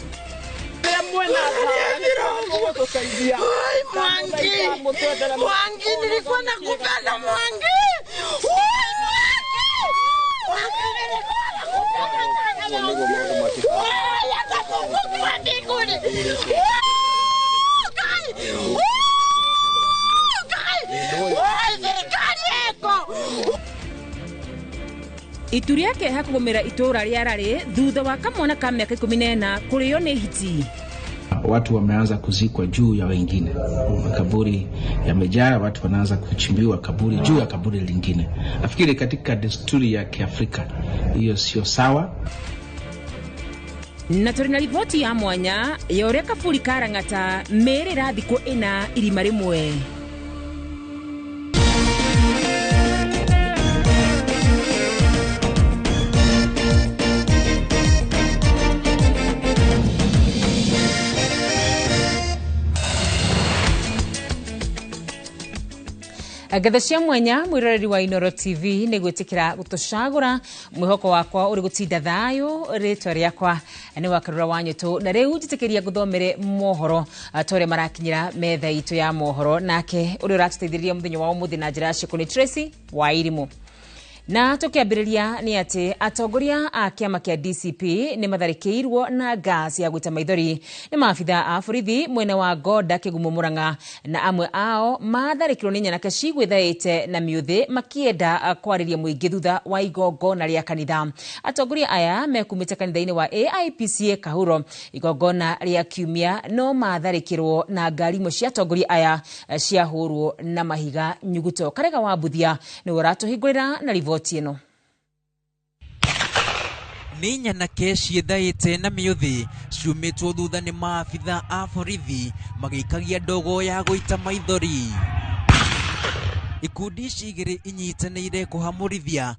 Mwangi, nilikuwa nakupenda Mwangi. Mwangi, nilikuwa nakupenda sana. Hata Mungu wa mbinguni. Serikali yako. Itu rĩa kĩeha kũgũmĩra itũũra rĩa Rarĩ thutha wa kamwana ka mĩaka 14 kũrĩo nĩ hiti. Watu wameanza kuzikwa juu ya wengine, makaburi yamejaa, watu wanaanza kuchimbiwa kaburi juu ya kaburi lingine. Nafikiri katika desturi ya Kiafrika hiyo sio sawa. Na tũrĩ na riboti ya mwanya ya ũrĩa kaburi ka Lang'ata mĩĩrĩ ĩrathikwo ĩna irima rĩmwe. Ngatho cia mwanya mwiroreri wa Inoro TV nĩ gwĩtĩkĩra gũtũcagũra. Mwĩhoko wakwa ũrĩ gũtinda thayũ, rĩtwa rĩakwa nĩ Wakarura wa Nyũtũ, na rĩu njĩtĩkĩria ngũthomere mohoro ta ũrĩa marakinyĩra metha itũ ya mohoro. Nake ũrĩa ũratũteithĩrĩria mũthenya wa ũmũthĩ na njĩra ya ciĩko nĩ Tracy wa Irimũ. Na tukiambĩrĩria nĩ atĩ atongoria a kĩama kĩa DCP nĩ matharĩkĩirwo na gas ya gwĩta maithori nĩ maabitha a borithi mwena wa Gonda Kĩgumo Mũrang'a, na amwe ao matharĩkĩirwo nĩ nyanake cigwĩthaĩte na mĩũthĩ makĩenda kwarĩria mũingĩ thutha wa igongona rĩa kanitha. Atongoria aya mekumĩte kanitha-inĩ wa AIPCA Kahuro igongona rĩa kiumia, no matharĩkĩrwo na ngari imwe cia atongoria aya ciahũrwo na mahiga nyuguto. Karega wa Mbuthia nĩwe ũratũhingũrĩra na riboti ĩno. Nĩ nyanake ciĩthaĩte na mĩũthĩ ciumĩtwo thutha nĩ maabitha a borithi magĩikagia ndogo ya gũita maithori. Ikundi ici igĩrĩ inyitanĩire kũhamũrithia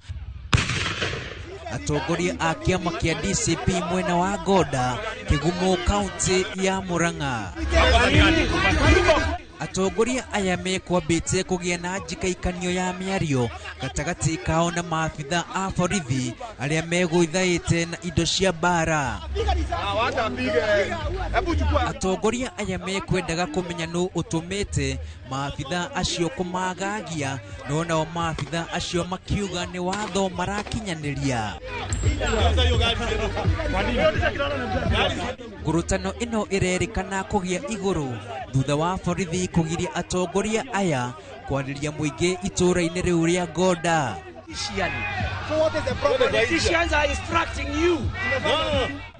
Atongoria a kĩama kĩa DCP mwena wa Ngoda, Kĩgumo, kaunti ya Murang'a. Atongoria aya mekwambĩte kũgĩa na njikaikanio ya mĩario gatagatĩ kao na maabitha a borithi arĩa megũithaĩte na indo cia mbara. Atongoria aya mekwendaga kũmenya nũ ũtũmĩte maabitha acio kũmagagia, no nao maabitha acio makiuga nĩ watho marakinyanĩria. Ngurutano ĩno ĩrerĩkana kũgĩa igũrũ thutha wa borithi kũgiria atongoria aya kwarĩria mũingĩ itũũra-inĩ rĩu rĩa Ngoda.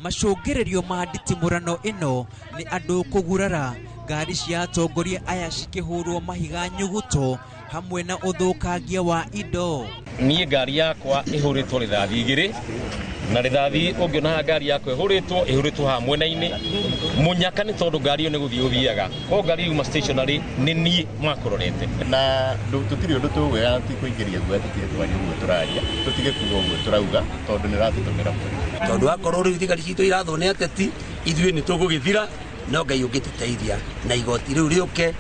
Macũngĩrĩrio ma nditimũrano ĩno nĩ andũ kũgurara, ngari cia atongoria aya cikĩhũrwo mahiga nyuguto hamwe na ũthũkangia wa indo. Niĩ ngari yakwa ĩhũrĩtwo rithathi igĩrĩ na rithathi ũngĩona ngari yakwa ĩhũrĩtwo haha mwena-inĩ mũnyaka nĩ tondũ ngari ĩyo nĩ gũthiĩ ũthiaga ko ngari yuma stationary nĩ niĩ makũrorete na tũtirĩ ũndũ tũgwĩra ti kũingĩria guoya tũtige twarie ũguo tũraria tũtige kuga ũguo tũrauga tondũ nĩ ratũtũmĩra mũno tondũ akorwo rĩu thigari citũ irathwo nĩ ateti ithuĩ nĩ tũgũgĩthira no Ngai ũngĩtũteithia na igoti rĩu rĩũke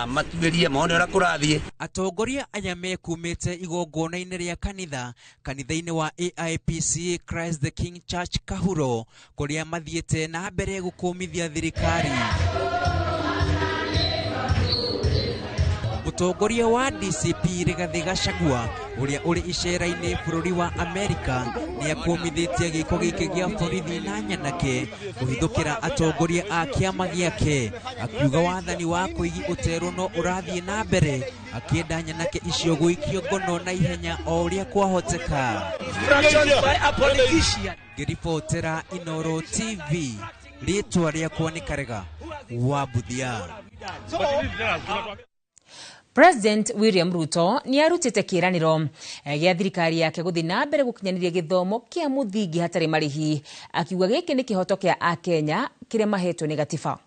matuĩrie mone ũrĩa kũrathiĩ. Atongoria aya mekumĩte igongona-inĩ rĩa kanitha kanitha-inĩ wa AIPC Christ the King Church Kahuro kũrĩa mathiĩte na mbere gũkũmithia thirikari. Mũtongoria wa DCP Rigathĩ Gachagua ũrĩa ũrĩ icera-inĩ bũrũri wa Amerika nĩ akũmithĩtie gĩko gĩkĩ gĩa borithi na nyanake kũhithũkĩra atongoria a kĩama gĩake, akiuga wathani wa kũigi ũterwo no ũrathiĩ na mbere, akĩenda nyanake icio gũikio ngono na ihenya o ũrĩa kwahoteka. Ngĩribotera Inooro TV, rĩtwa rĩakwa nĩ Karega wa Mbuthia. President William Ruto nĩ arutĩte kĩĩranĩro gĩa thirikari yake gũthiĩ na mbere gũkinyanĩria gĩthomo kĩa mũthingi hatarĩ marĩhi, akiuga gĩkĩ nĩ kĩhoto kĩa Akenya kĩrĩa mahetwo nĩ gatiba.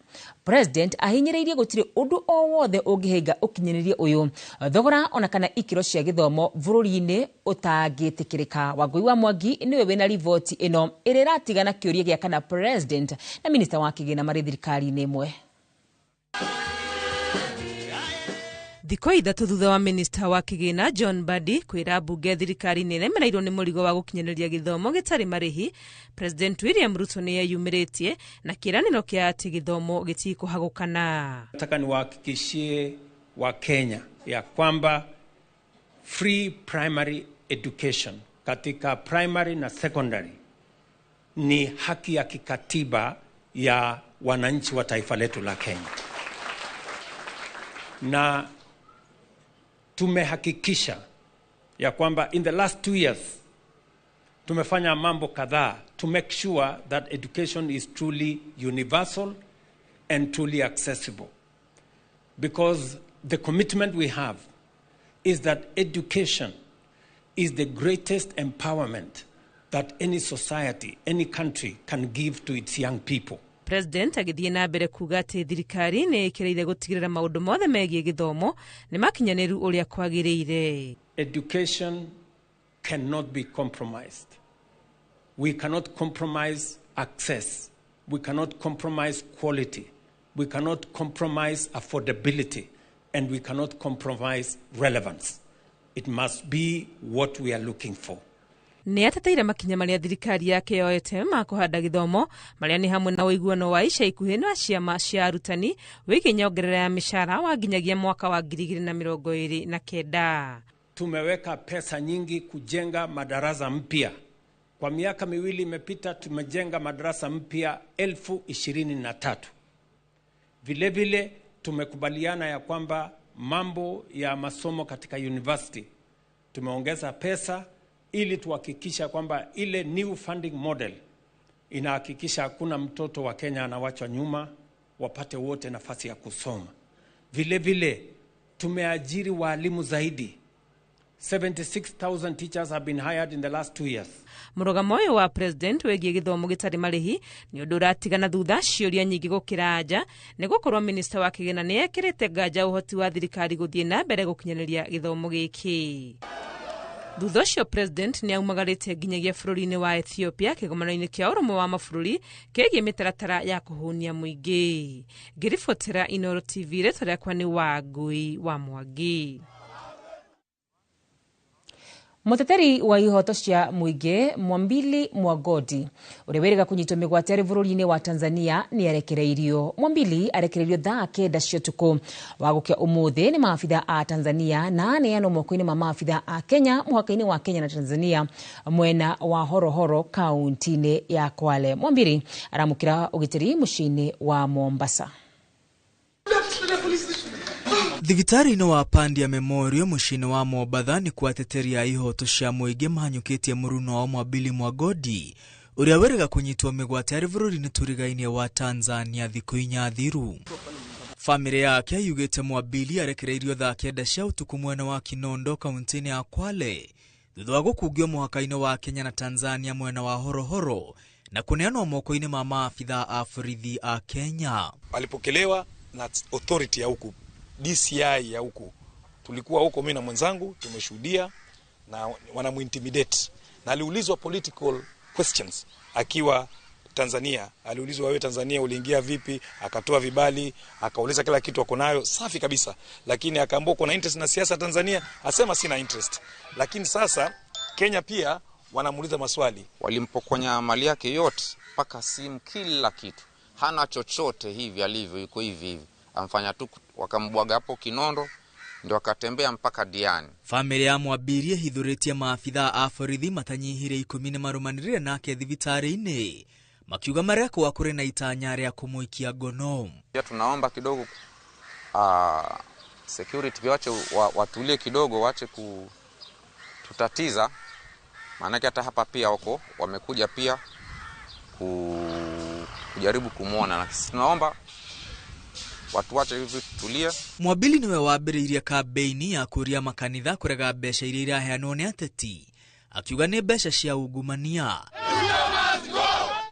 President ahinyĩrĩirie gũtirĩ ũndũ o wothe ũngĩhĩnga ũkinyanĩria ũyũ, thogora ona kana ikĩro cia gĩthomo bũrũri-inĩ ũtangĩtĩkĩrĩka. Wangũi wa Mwangi nĩwe wĩna riboti ĩno ĩrĩa ĩratigana kĩũria gĩa kana President na minista wa kĩgĩna marĩ thirikari-inĩ ĩmwe. Thikũ ithatũ thutha wa minista wa kĩgĩna John Mbadi kwĩra mbunge thirikari nĩ ĩremereirwo nĩ mũrigo wa gũkinyanĩria gĩthomo gĩtarĩ marĩhi, President William Ruto nĩ eyumĩrĩtie na kĩĩranĩro kĩa atĩ gĩthomo gĩtikũhagũkana. Nataka niwahakikishie wa Kenya ya kwamba free primary education katika primary na secondary ni haki ya kikatiba ya wananchi wa taifa letu la Kenya. Na tumehakikisha ya kwamba in the last 2 years tumefanya mambo kadhaa to make sure that education is truly universal and truly accessible. Because the commitment we have is that education is the greatest empowerment that any society, any country can give to its young people. President agĩthiĩ na mbere kuga atĩ thirikari nĩ ĩkĩrĩire gũtigĩrĩra maũndũ mothe megiĩ gĩthomo nĩ makinyanĩru ũrĩa kwagĩrĩire. Education cannot be compromised. We cannot compromise access. We cannot compromise quality. We cannot compromise affordability. And we cannot compromise relevance. It must be what we are looking for. Nĩ ateteire makinya marĩa thirikari yake yoete ma kũhanda gĩthomo marĩa nĩ hamwe na ũiguano wa ica ikuhĩ na ciama cia arutani wĩgiĩ nyongerera ya mĩcara wa nginyagia mwaka wa 2029. Tumeweka pesa nyingi kujenga madarasa mpya. Kwa miaka miwili imepita tumejenga madarasa mpya 23,000. Vile vile tumekubaliana ya kwamba mambo ya masomo katika university tumeongeza pesa ili tuhakikisha kwamba ile new funding model inahakikisha hakuna mtoto wa Kenya anawachwa nyuma, wapate wote nafasi ya kusoma. Vile vile tumeajiri walimu zaidi. 76,000 teachers have been hired in the last 2 years. Mũrũgamo ũyũ wa president wĩgiĩ gĩthomo gĩtarĩ marĩhi nĩ ũndũ ũratigana thutha ciũria nyingĩ gũkĩra anja nĩ gũkorwo minista wa kĩgĩna nĩ ekĩrĩte nganja ũhoti wa thirikari gũthiĩ na mbere gũkinyanĩria gĩthomo gĩkĩ. Thutha ũcio president nĩ aumagarĩte nginyagia bũrũri-inĩ wa Ethiopia kĩgomano-inĩ kĩa ũrũmwe wa mabũrũri kĩgiĩ mĩtaratara ya kũhũnia mũingĩ. Ngĩribotera Inooro TV, rĩtwa rĩakwa nĩ Wangui wa Mwangi. Muteteri wa ihoto cia muingi Mwambili Mwagodi uria wiriga kunyitwo migwate ari bururi-ini wa Tanzania ni arekereirio. Mwambili arekereirio thaa 9 cia utuku wa gukia umuthi ni maabitha a Tanzania na aneanwo moko-ini ma maabitha a Kenya muhaka-ini wa Kenya na Tanzania mwena wa Horohoro kaunti-ini ya Kwale. Mwambili aramukira ugitiri muciĩ-ini wa Mombasa. Thibitarĩ-inĩ wa Pandia Memorial mũciĩ-inĩ wa Mombatha nĩ kwa ateteri a ihoto cia mũingĩ mahanyũkĩtie mũruna wao Mwambili Mwagodi ũrĩa wĩrĩga kũnyitwo mĩgwate arĩ bũrũri-inĩ tũrigainie wa Tanzania thikũ 4 thiru. Famĩlĩ yake yugĩte Mwambili arekereirio thaa 9 cia ũtukũ mwena wa Kinondo kaunti-inĩ ya Kwale thutha wa gũkungio mũhaka-inĩ wa Kenya na Tanzania mwena wa Horohoro na kũneanwo moko-inĩ ma maabitha a borithi a Kenya. Alipokelewa na authority ya huku DCI ya huku, tulikuwa huko mimi na mwenzangu tumeshuhudia, na wanamuintimidate, na aliulizwa political questions akiwa Tanzania. Aliulizwa wewe Tanzania uliingia vipi, akatoa vibali, akauliza kila kitu ako nayo safi kabisa, lakini akaambiwa kuna interest na siasa Tanzania, asema sina interest. Lakini sasa Kenya pia wanamuuliza maswali. Walimpokonya mali yake yote mpaka simu, kila kitu, hana chochote hivi alivyo, yuko hivi hivi. Amfanya tu wakambwaga hapo Kinondo ndio akatembea mpaka Diani. Famĩlĩ ya Mwambili ĩhithũrĩtie maabitha a borithi matanyihire 10 nĩ marũmanĩrĩre nake thibitarĩ-inĩ makiuga marekwo kũrĩ na itanya rĩa kũmũikia ngono. Pia tunaomba kidogo security pia wache watulie kidogo, wache kututatiza, maana hata hapa pia wako wamekuja pia kujaribu kumuona, na sisi tunaomba watu wache hivi tulia. Mwambili niwe wambĩrĩirie kambĩini ya kũria makanitha kũrega mbeca iria iraheanwo nĩ ateti, akiuga nĩ mbeca cia ungumania.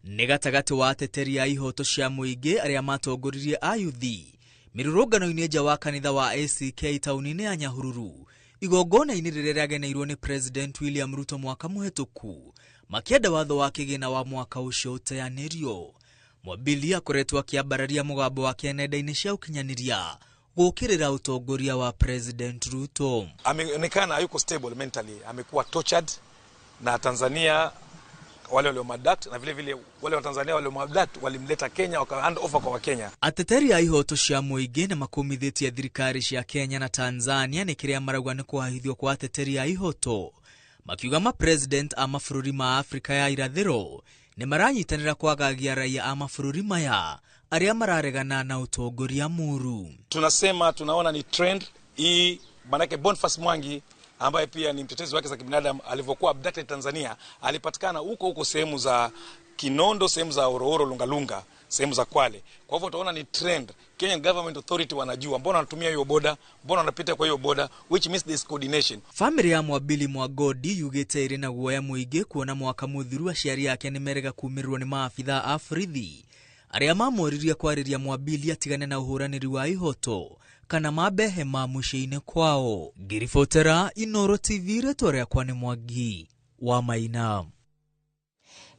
Nĩ gatagatĩ wa ateteri a ihoto cia mũingĩ arĩa matongoririe ayuthi mĩrũrũngano-inĩ nja wa kanitha wa ACK taũni-inĩ ya Nyahururu igongona-inĩ rĩrĩa rĩageneirwo nĩ President William Ruto mwaka mũhetũku makĩenda watho wa kĩgĩna wa mwaka ũcio ũteanĩrio. Mwambili akoretwo akĩambararia mũgambo wake nenda-inĩ cia ũkinyanĩria gũkĩrĩra ũtongoria wa President Ruto. Ameonekana hayuko stable mentally, amekuwa tortured na Tanzania wale waliomadakt, na vile vile wale wa Tanzania waliomadakt walimleta Kenya waka hand over kwa Wakenya. Ateteri a ihoto cia mũingĩ nĩ makũmithĩtie thirikari cia Kenya na Tanzania nĩ kĩrĩa marauga nĩ kũhahithio kwa ateteri a ihoto, makiuga ma president a mabũrũri ma Afrika ya irathĩro nĩ maranyitanĩra kwagagia raia a mabũrũri maya arĩa mararegana na ũtongoria mũru. Tunasema tunaona ni trend hii, manake Boniface Mwangi ambaye pia ni mtetezi wake za kibinadamu alivyokuwa abducted Tanzania, alipatikana huko huko sehemu za Kinondo, sehemu za Horohoro, Lungalunga, sehemu za Kwale. Kwa hivyo utaona ni trend. Kenyan government authority wanajua mbona wanatumia hiyo boda, mbona wanapita kwa hiyo boda, which means this coordination. Famĩlĩ ya Mwambili Mwagodi yugĩte ĩrĩ na guoya mũingĩ kuona mwaka mũthiru aciari ake nĩ merega kumĩrĩrwo nĩ maabitha a borithi arĩa mamoririe kwarĩria Mwambili atigane na ũhũranĩri wa ihoto kana mambe hema mũciĩ-inĩ kwao. Ngĩribotera Inooro TV, rĩtwa rĩakwa nĩ Mwangi wa Maina.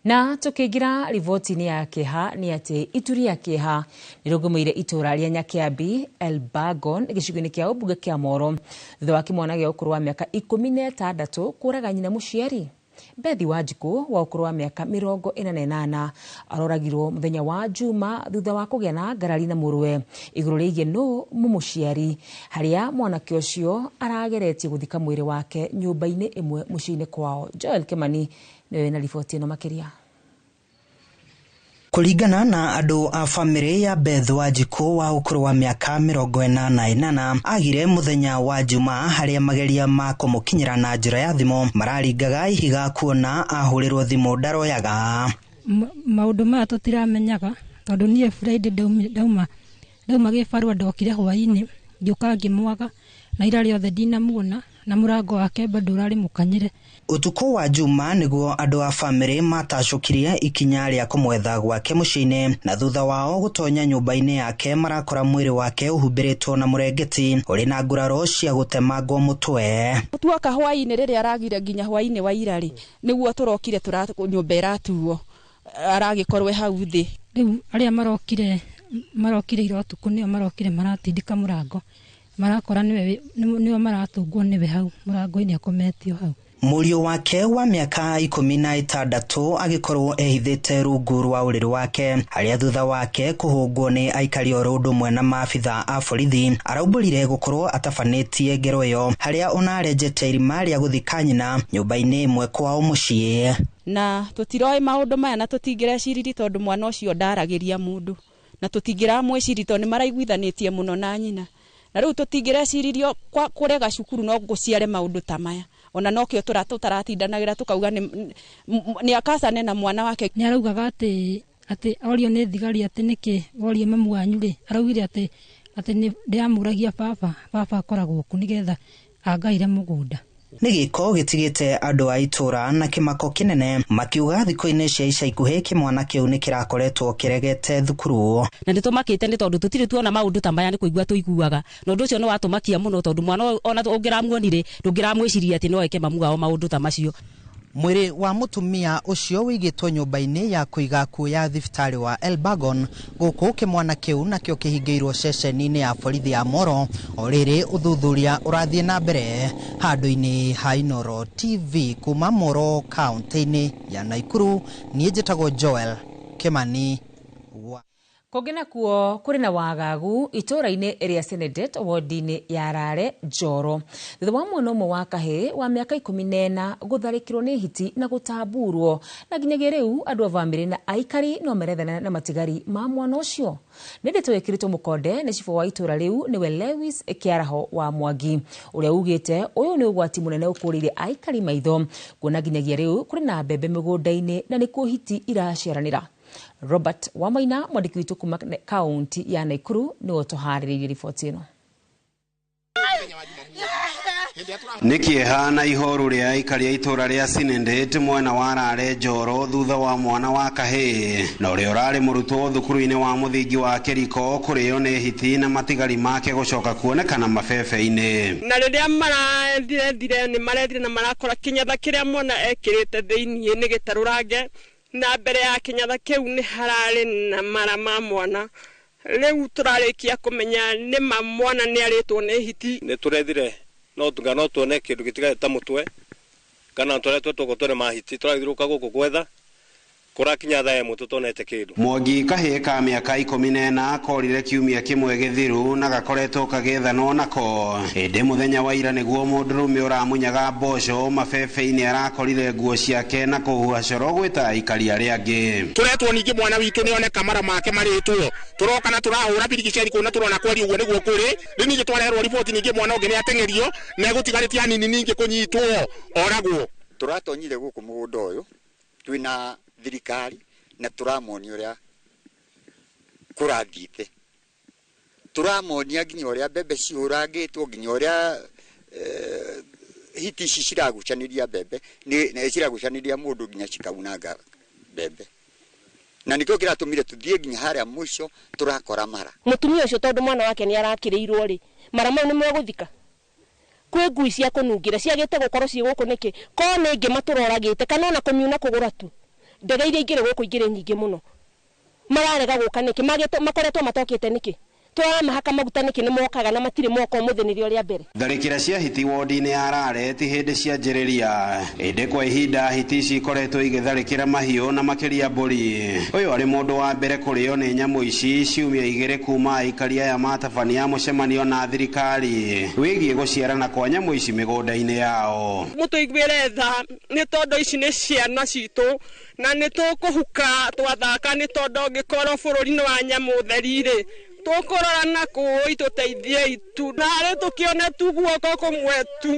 Na tukiingira riboti-inĩ ya kĩeha nĩ atĩ ituri ya kĩeha nĩrũgũmĩire itũra rĩa Nyakiambi Elbagon gĩcigo-inĩ kĩa ũmbunge kĩa Moro thutha wa kĩmwana gĩa ũkũrũ wa mĩaka 16 kũraga nyina mũciari. Bethi Wanjikũ wa ũkũrũ wa mĩaka 48 aroragirwo mũthenya wa Juma thutha wa kũgĩa na ngarari na mũrũwe igũrũ rĩgiĩ nũ mũmũciari, harĩa mwanake ũcio arageretie gũthika mwĩrĩ wake nyũmba-inĩ ĩmwe mũciĩ-inĩ kwao. Joel Kimani nĩwe na riboti ĩno makĩria. Kũringana na andũ a famĩlĩ ya Beth Wanjikũ wa ũkũrũ wa mĩaka 48 agire mũthenya wa Juma harĩa mageria ma kũmũkinyĩra na njĩra ya thimũ mararingaga ihiga kuona ahũrĩrwo thimũ ndaroyaga. Maũndũ maya tũtiramenyaga tondũ niĩ Friday ndauma gĩbarũa ndokire hwainĩ ngĩũka ngĩmwaga na ira rĩothe ndinamuona. Na mũrango wake bado ũrarĩ mũkanyĩre. Ũtukũ wa Juma nĩguo andũ a famĩlĩ matacũkirie ikinya rĩa kũmwetha gwake mũciĩ-inĩ, na thutha wao gũtonya nyũmba-inĩ yake marakora mwĩrĩ wake ũhumbĩrĩtwo na mũrengeti ũrĩ na nguraro cia gũtemangwo mũtwe. Tuoka hwaĩ-inĩ rĩrĩa aragire nginya hwaĩ-inĩ wa ira rĩ, nĩguo tũrokire nyũmba ĩratuo aragĩkorwo hau thĩ. Rĩu arĩa marokire ira ũtukũ nĩo marokire maratindĩka mũrango, marakora nĩwe maratũngwo nĩwe hau mũrango-inĩ akometio hau. Mũriũ wake wa mĩaka 16 agĩkorwo ehithĩte rungu rwa ũrĩrĩ wake, harĩa thutha wake kũhũngwo nĩ aikari oro ũndũ ũmwe na maabitha a borithi araumbũrire gũkorwo atabanĩtie ngero ĩyo, harĩa ona arenjete irima rĩa gũthika nyina nyũmba-inĩ ĩmwe kwao mũciĩ. Na tũtiroĩ maũndũ maya na tũtingĩreciririe tondũ mwana ũcio ndaragĩria mũndũ, na tũtingĩramwĩciria tondũ nĩmaraiguithanĩtie mũno na nyina, na rĩu tũtingĩreciririo kũrega cukuru no gũciare maũndũ ta maya. Ona nokĩo tũtaratindanagĩra tũkauga nĩ akacane na mwana wake. Nĩ araugaga atĩ orio nĩ thigari atĩ nĩkĩ worie mamu wanyu rĩ, araugire atĩ nĩ ndĩramũragia baba akoragwo kũ nĩgetha angaire mũgũnda. Nĩ gĩko gĩtigĩte andũ a itũra na kĩmako kĩnene, makiuga thikũ-inĩ cia ica ikuhĩ kĩmwana kĩu nĩ kĩrakoretwo kĩregete thukuru. Na nĩtũmakĩte nĩ tondũ tũtirĩ tuona maũndũ ta maya, nĩ kũigua tũiguaga, na ũndũ ũcio nĩ watũmakia mũno tondũ mwana ona ũngĩramuonire ndũngĩramwĩciria atĩ no eke mamu wao maũndũ ta macio. Mwĩrĩ wa mũtumia ũcio wĩigĩtwo nyũmba-inĩ ya kũiga akuũ ya thibitarĩ wa Elbagon gũkũ kĩmwana kĩu nakĩo kĩhingĩirwo ceceni-inĩ ya borithi ya Moro. O rĩrĩ ũthuthuria ũrathiĩ na mbere handũ-inĩ ha Inooro TV kuma Moro kaunti-inĩ ya Naikuru. Niĩ njĩtagwo Joel Kimani. Kũngĩ nakuo kũrĩ na wagagu itũũra-inĩ rĩa Senedet wodi-inĩ ya Rare Njoro, thutha wa mwana ũmwe wa kahĩĩ wa mĩaka 14 gũtharĩkĩrwo nĩ hiti na gũtamburwo, na nginyagia rĩu andũ a bamĩrĩ na aikari no merethana na matigari ma mwana ũcio. Nĩ ndeto ĩkĩrĩtwo mũkonde nĩ cibũ wa itũũra rĩu nĩwe Lewis Kĩaraho wa Mwangi, ũrĩa ugĩte ũyũ nĩ ũgwati mũnene ũkũrĩire aikari maitho, kuona nginyagia rĩu kũrĩ na mbembe mĩgũnda-inĩ na nĩkuo hiti iraciaranĩra. Robert Wamaina mwandĩki witũ kuma kaunti ya Nakuru nĩwe ũtũharĩrĩirie riboti ĩno. Nĩ kĩeha na ihoru rĩa aikari a itũũra rĩa Sinendet mwena wa Rare Njoro thutha wa mwana wa kahĩĩ na ũrĩa ũrarĩ mũrutwo thukuru-inĩ wa mũthingi wa Kĩriko kũrĩo nĩ hiti na matigari make gũcoka kuonekana mabebe-inĩ. Na rĩrĩa marethire nĩ marethire na marakora kĩnyatha kĩrĩa mwana ekĩrĩte thĩiniĩ nĩ gĩtarũrange, na mbere ya kĩnyatha kĩu nĩ hararĩ na mara ma mwana. Rĩu tũrarĩkia kũmenya nĩ ma mwana nĩ arĩtwo nĩ hiti. Nĩ tũrethire no tunga no tuone kĩndũ gĩtigarĩte ta mũtwe kana tũretwo tũgũtwere mahiti tũragĩthiũrũrũka gũkũ gwetha kũrakinya thaa ĩmwe tũtonete kĩndũ. Mwangi kahĩĩ ka mĩaka 14 korire kiumia kĩmwe gĩthiru na gakoretwo kagĩethanwo nako, ĩndĩ mũthenya wa ira nĩguo mũndũrũme ũramunyaga mboco mabebe-inĩ arakorire nguo ciake na kũhuha coro gwĩta aikari arĩa angĩ. Tũretwo ningĩ mwana witũ nĩoneka mara make marĩtwo, tũroka na tũrahũra birigiceri kũu na tũrona kweri ũguo nĩguo kũrĩ. Rĩu ningĩ twareherwo riboti ningĩ mwana ũngĩ nĩateng'erio na egũtigarĩtie hanini ningĩ kũnyitwo oragwo. Tũratonyire gũkũ mũgũnda ũyũ twĩna thirikari na tũramonia ũrĩa kũrathiĩte, tũramonia nginya ũrĩa mbembe cihũrangĩtwo, nginya ũrĩa hiti ici ciragucanĩria mbembe, nĩ ciragucanĩria mũndũ nginya cikaunanga mbembe, na nĩkĩo kĩratũmire tũthiĩ nginya harĩa mũico tũrakora mara. Mũtumia ũcio tondũ mwana wake nĩ arakĩrĩirwo rĩ, mara mau nĩ megũthika. Kwĩ ngui cia kũnungĩra ciagĩte gũkorwo ciĩ gũkũ nĩkĩ? Korwo nĩ ngĩma tũroragĩte kana ona kũmiuna kũgũra tu, ndege iria ingĩrĩ gũkũ ingĩrĩ nyingĩ mũno. Mararega gũka nĩkĩ? Makoretwo matokĩte nĩkĩ? Tũramahaka maguta nĩkĩ? Nĩ mokaga na matirĩ moka ũmũthĩ nĩrĩo rĩa mbere. Tharĩkĩra cia hiti wodi-inĩ ya Rare ti hĩndĩ cianjĩrĩria, ĩndĩ kwa ihinda hiti ici ikoretwo igĩtharĩkĩra mahiũ na makĩria mbũri. Ũyũ arĩ mũndũ wa mbere kũrĩo nĩ nyamũ ici ciumia 2 kuma aikari aya matabania mũcemanio na thirikari wĩgiĩ gũciarana kwa nyamũ ici mĩgũnda-inĩ yao. Mũtũiguĩre tha nĩ tondũ ici nĩ ciana citũ na nĩ tũkũhuka twathaka, nĩ tondũ ũngĩkorwo bũrũri-inĩ wa nyamũ theri-rĩ tũkũrora na kũĩ tũteithiei tu, narĩ tũkĩone tu guoko kũmwe tu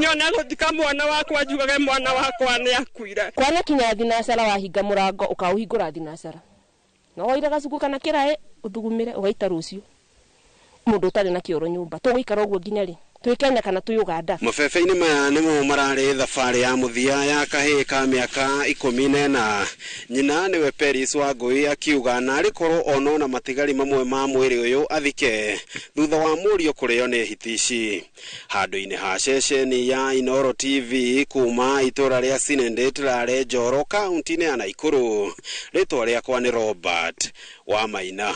nyone gũthika mwana wakwa njugage mwana wakwa nĩ akuire. Kwana kinya thinacara wahinga mũrango ũkaũhingũra thinacara, no woire gacuku kana kĩraĩ ũthugumĩre ũgaita rũciũ mũndũ ũtarĩ na kĩoro nyũmba. Tũgũikara ũguo nginya rĩ? Twĩ Kenya kana twĩ Uganda? Mabebe-inĩ maya nĩmo mararĩ thabarĩ ya mũthia ya kahĩĩ ka mĩaka 14. Nyina nĩwe Peris Wangũi akiuga narĩ korwo onona matigari mamwe ma mwĩrĩ ũyũ athike thutha wa mũriũ kũrĩo nĩ hiti ici. Handũ-inĩ ha ceceni ya Inooro TV kuma itũra rĩa Sinendé Lare Njoro kaunti-inĩ ya Naikuru, rĩtwa rĩakwa nĩ Robert Wamaina.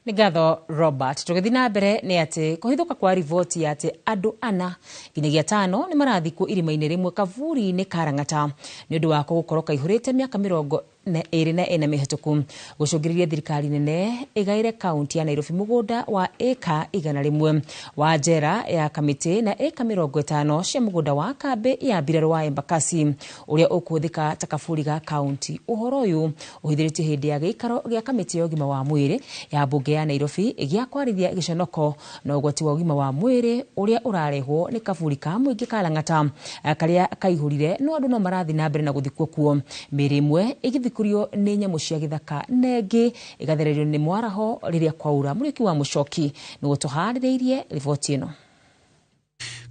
Nĩ ngatho Robert. Tũgĩthiĩ na mbere nĩ atĩ kũhithũka kwa riboti ya atĩ andũ 4 nginyagia 5 nĩ marathikwo irima-inĩ rĩmwe kaburi-inĩ ka Lang'ata nĩ ũndũ wako gũkorwo kaihũrĩte mĩaka 24 mĩhĩtũku gũcũngĩrĩria thirikari nene ĩgaĩre kaunti ya Nairobi mũgũnda wa ĩka 100 wa njera ya Kamĩtĩ na ĩka 50 cia mũgũnda wa kambĩ ya mbirarũ wa Embakasi ũrĩa ũkũhũthĩka ta kaburi ga kaunti. Ũhoro ũyũ ũhithĩrĩtio hĩndĩ ya gĩikaro gĩa kamĩtĩ ya ũgima wa mwĩrĩ ya mbunge ya Nairobi gĩa kwarithia gĩconoko na ũgwati wa ũgima wa mwĩrĩ ũrĩa ũrarehwo nĩ kaburi ka mũingĩ ka Lang'ata karĩa kaihũrire no andũ no marathiĩ na mbere na gũthikwo kuo. Mĩĩrĩ ĩmwe ĩgĩthikũrio nĩ nyamũ cia gĩthaka na ĩngĩ ĩgathererio nĩ mwaraho rĩrĩa kwaura. Mũrĩki wa Mũcoki nĩguo tũharĩrĩirie riboti ĩno.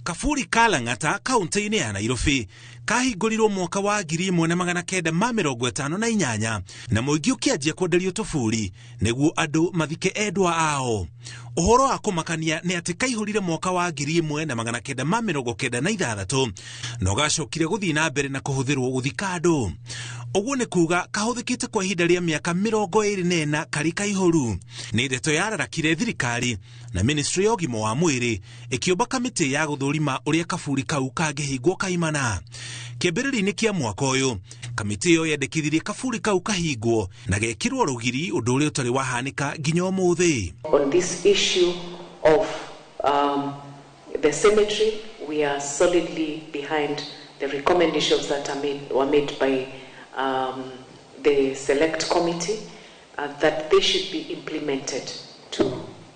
Kaburi ka Lang'ata kaunti-inĩ ya Nairobi kahingũrirwo mwaka wa 1958 na mũingĩ ũkĩanjia kwenderio tũburi nĩguo andũ mathike endwa ao. Ũhoro wa kũmakania nĩ atĩ kaihũrire mwaka wa 1996 na ũgacokire gũthiĩ na mbere na kũhũthĩrwo gũthika andũ. Ũguo nĩ kuga kahũthĩkĩte kwa ihinda rĩa mĩaka 24 karĩ kaihũru. Nĩ ndeto yararakire thirikari na ministry ya ũgima wa mwĩrĩ ĩkĩũmba kamĩtĩ ya gũthũrima ũrĩa kaburi kau kangĩhingwo kaimana. Kĩambĩrĩria-inĩ kĩa mwaka ũyũ kamĩtĩ ĩyo yendekithirie kaburi kau kahingwo na gekĩrwo rũgiri, ũndũ ũrĩa ũtarĩ wahanĩka nginya ũmũthĩ. On this issue of the cemetery, we are solidly behind the recommendations that were made by the select committee, that they should be implemented to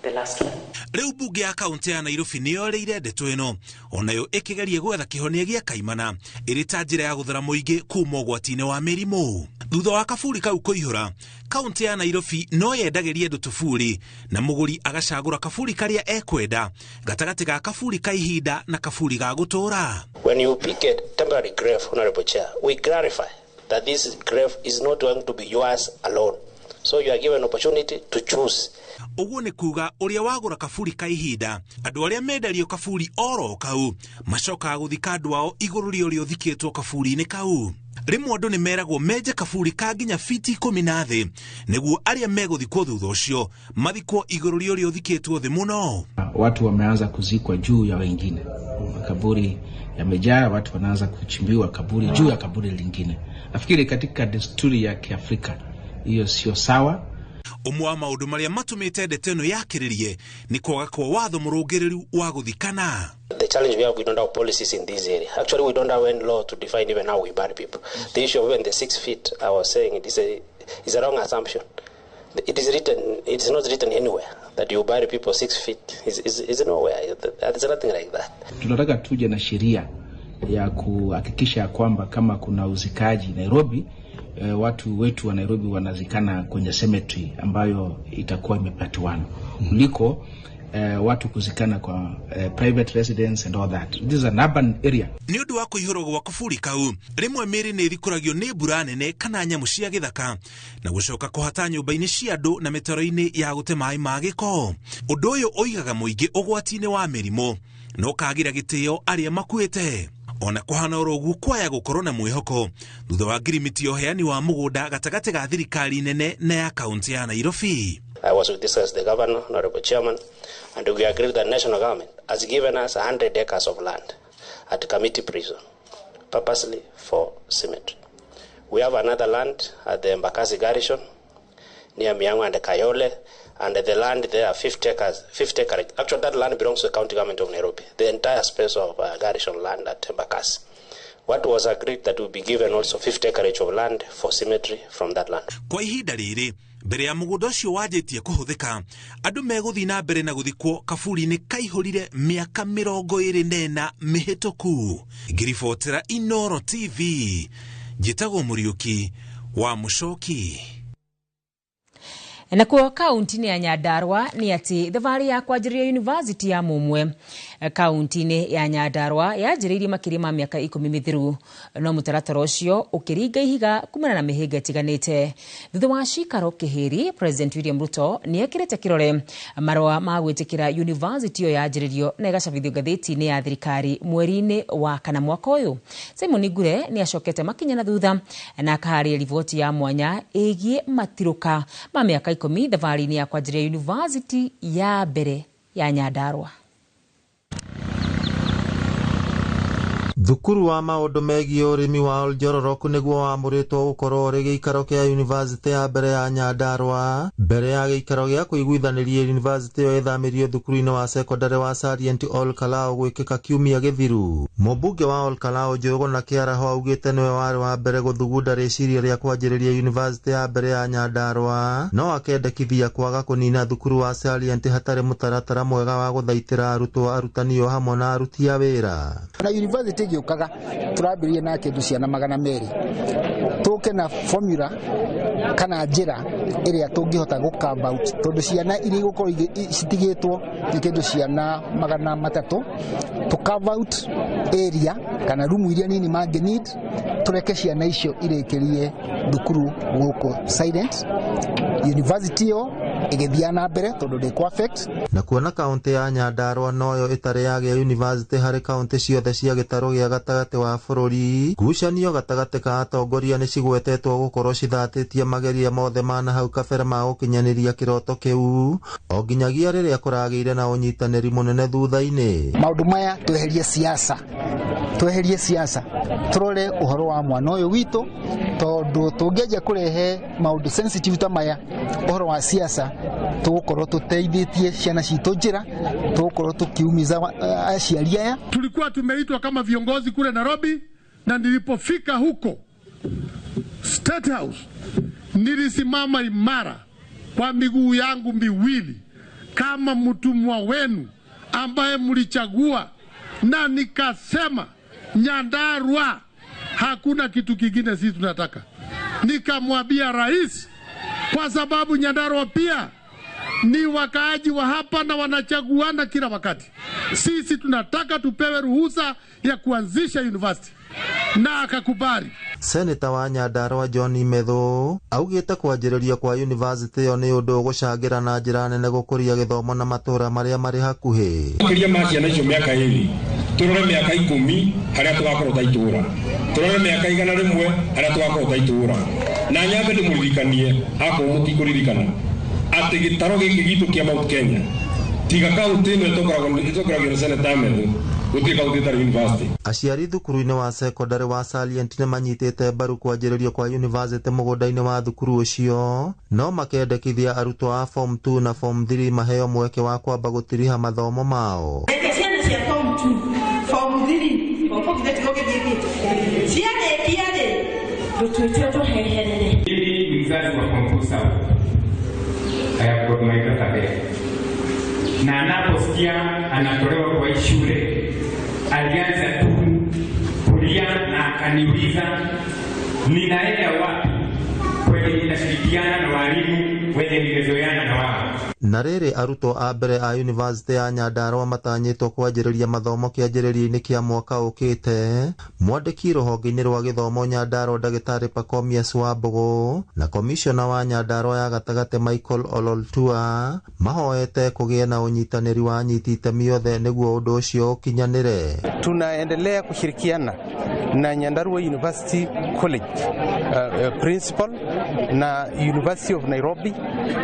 the last one. Rĩu mbunge ya kaunti ya Nairobi nĩyoreire ndeto ĩno onayo ĩkĩgeria gwetha kĩhonia gĩa kaimana ĩrĩ ta njĩra ya gũthara mũingĩ kuma ũgwati-inĩ wa mĩrimũ. Thutha wa kaburi kau kũihũra, kaunti ya Nairobi no yendagĩrie andũ tũburi na mũgũri agacagũra kaburi karĩa ekwenda gatagatĩ ga kaburi ka ihinda na kaburi ga gũtũũra. When you pick a temporary grave, Honorable Chair, we clarify that this grave is not going to be yours alone. So you are given opportunity to choose. Ũguo nĩ kuga ũrĩa wagũra kaburi ka ihinda, andũ arĩa menderio kaburi oro kau macokaga gũthika andũ ao igũrũ rĩa ũrĩa ũthikĩtwo kaburi-inĩ kau. Rĩmwe andũ nĩ meragwo menje kaburi ka nginya fiti 10 na thĩ nĩguo arĩa megũthikwo thutha ũcio mathikwo igũrũ rĩa ũrĩa ũthikĩtwo thĩ mũno. Watu wameanza kuzikwa juu ya wengine, makaburi yamejaa, watu wanaanza kuchimbiwa kaburi juu ya kaburi lingine. Nafikiri katika desturi ya Kiafrika hiyo sio sawa. Ũmwe wa maũndũ marĩa matũmĩte ndeto ĩno yakĩrĩrie nĩ kwaga kwa watho mũrũngĩrĩru wa gũthikana. The challenge we have, we don't have policies in this area. Actually, we don't have any law to define even how we bury people. The issue of even the 6 feet, I was saying, it is a wrong assumption. It is written, it is not written anywhere that you bury people 6 feet. Is nowhere. There's nothing like that. Tunataka tuje na sheria ya kuhakikisha ya kwamba kama kuna uzikaji Nairobi, watu wetu wa Nairobi wanazikana kwenye cemetery ambayo itakuwa imepatiwana kuliko watu kuzikana kwa private residence and all that. This is an urban area. Nĩ ũndũ wa kũihũrwo gwa kaburi kau, rĩmwe mĩĩrĩ nĩ ĩthikũragio nĩ mbura nene kana nyamũ cia gĩthaka na gũcoka kũhata nyũmba-inĩ cia andũ na mĩtaro-inĩ ya gũte maĩ ma gĩko. Ũndũ ũyũ ũigaga mũingĩ ũgwati-inĩ wa mĩrimũ na ũkagĩra gĩtĩo arĩa makuĩte. Ona kũhana oro ũguo kwaya gũkorwo na mwĩhoko thutha wa ngirimiti ya ũheani wa mũgũnda gatagatĩ ga thirikari nene na ya kaunti ya Nairobi. I was with this as the governor, honorable chairman, and we agreed that national government has given us 100 acres of land at Kamiti Prison, purposely for cemetery. We have another land at the Embakasi Garrison, near Miango and Kayole, and the land there, 50 acres, 50 acres. Actually, that land belongs to the county government of Nairobi, the entire space of garrison land at Embakasi. What was agreed that will be given also 50 acreage of land for cemetery from that land. Kwa ihinda rĩrĩ, mbere ya mũgũnda ũcio wanjĩtie kũhũthĩka, andũ megũthiĩ na mbere na gũthikwo kaburi-inĩ kaihũrire mĩaka 24 mĩhĩtũku. Ngĩribotera Inooro TV, njĩtagwo Mũriũki wa Mũcoki. Nakuo kaunti-inĩ ya Nyandarua nĩ atĩ thabarĩ ya kwanjĩrĩria yunivasĩtĩ ya Mũmwe kaunti-inĩ ya Nyandarua yanjĩrĩirie makĩria ma mĩaka 10 mĩthiru, no mũtaratara ũcio ũkĩringa ihiga kumana na mĩhĩnga ĩtiganĩte. Thutha wa cikaro kĩhĩri, President William Ruto nĩ ekĩrĩte kĩrore marũa ma gwĩtĩkĩra yunivasĩtĩ ĩyo yanjĩrĩrio na ĩgacabithio ngathĩti-inĩ ya thirikari mweri-inĩ wa kana mwaka ũyũ. Simon Ngure nĩ acokete makinya na thutha na akaharĩria riboti ya mwanya ĩgiĩ matirũka ma mĩaka 10 thabarĩ-inĩ ya kwanjĩrĩria yunivasĩtĩ ya mbere ya Nyandarua. Thukuru wa maũndũ megiĩ ũrĩmi wa Oljororok nĩguo wamũrĩtwo gũkorwo ũrĩ gĩikaro kĩa yunivasĩtĩ ya mbere ya Nyandarua, mbere ya gĩikaro gĩa kũiguithanĩria yunivasĩtĩ ĩyo ĩthamĩrio thukuru-inĩ wa sekondarĩ wa Salient Ol Kalou gwĩkĩka kiumia gĩthiru. Mũmbunge wa Ol Kalou Njũgũna Kĩaraho augĩte nĩwe warĩ wa mbere gũthugunda rĩciria rĩa kwanjĩrĩria yunivasĩtĩ ya mbere ya Nyandarua, no akendekithia kwaga kũnina thukuru wa Salient hatarĩ mũtaratara mwega wa gũthaitĩra arutwo, arutani o hamwe na aruti a wĩra. Na university gĩũkaga tũrambĩrĩria na kĩndũ ciana 200 tũke na formula kana njĩra ĩrĩa tũngĩhota gũ carve out, tondũ ciana iria igũkorwo citigĩtwo nĩ kĩndũ ciana 300, tũ carve out area kana rumu iria nini mangĩ need, tũreke ciana icio irĩkĩrie thukuru gũkũ Silent. University ĩyo ĩgĩthiĩ na mbere tondũ ndĩkũ affect. Na kuona kaunti ya Nyandarua noyo ĩtarĩ yagĩa yunivasĩtĩ harĩ kaunti ciothe cia gĩtarũ gĩa gatagatĩ wa bũrũri, ngucanio gatagatĩ ka atongoria nĩ cigwetetwo gũkorwo cithatĩtie mageria mothe ma na hau kabere ma gũkinyanĩria kĩroto kĩu, o nginyagia rĩrĩa kũragĩire na ũnyitanĩri mũnene thutha-inĩ. Maũndũ maya tweherie siasa, tweherie siasa, tũrore ũhoro wa mwana ũyũ witũ, tondũ tũngĩanjia kũrehe maũndũ sensitive ta maya ũhoro wa siasa, tũgũkorwo tũteithĩtie ciana citũ njĩra, tũgũkorwo tũkiumiza aciari aya. Tulikuwa tumeitwa kama viongozi kule Nairobi, na nilipofika huko State House nilisimama imara kwa miguu yangu miwili kama mtumwa wenu ambaye mlichagua, na nikasema Nyandarua hakuna kitu kingine sisi tunataka. Nikamwambia rais, kwa sababu Nyandarua pia ni wakaaji wa hapa na wanachaguana kila wakati, sisi tunataka tupewe ruhusa ya kuanzisha university, na akakubali. Seneta wa Nyandarua John Methu augĩte kwanjĩrĩria kwa yunivasĩtĩ ĩyo nĩ ũndũ ũgũcangĩra na njĩra nene gũkũria gĩthomo na matũũra marĩa marĩ hakuhĩ. Makĩria ma ciana icio mĩaka 2, tũrore mĩaka 10 harĩa tũgakorwo ta itũũra, tũrore mĩaka 100 harĩa tũgakorwo ta itũũra. Na nyambe ndĩmũririkanie akorwo mũtikũririkana atĩ gĩtaro gĩkĩ gitũ kĩa Mount Kenya tiga kaunti ĩno ĩtongoragio nĩ Seneta Methu, gũtirĩ kaunti ĩtarĩ university. Aciari thukuru-inĩ wa sekondarĩ wa Salient nĩ manyitĩte mbaru kwanjĩrĩrio kwa yunivasĩtĩ mũgũnda-inĩ wa thukuru ũcio, no makendekithia arutwo a form 2 na form 3 maheo mweke wa kwamba gũtiriha mathomo mao. Reke ciana cia form 2, form 3, form 4 githĩ gũgĩthiĩ ciarĩkia rĩ, ndũtuĩtio tũheherere. Mimi ni mzazi wa form 2 South. I have got my daughter there. Na anaposikia anatolewa kwa hii shule, alianza tu kulia na akaniuliza ninaenda wapi kwenye ninashirikiana na walimu wenye nimezoeana na wao. Na rĩrĩ arutwo a mbere a yunivasĩtĩ ya Nyandarua matanyĩtwo kwanjĩrĩria mathomo kĩanjĩrĩria-inĩ kĩa mwaka ũkĩte, mwandĩki rũhonge-inĩ rwa gĩthomo Nyandarua Ndagĩtarĩ Pacomius Wambũgũ na komishona wa Nyandarua ya gatagatĩ Michael Ololtua mahoete kũgĩe na ũnyitanĩri wa anyiti itemi othe nĩguo ũndũ ũcio ũkinyanĩre. Tunaendelea kushirikiana na Nyandarua University College principal na University of Nairobi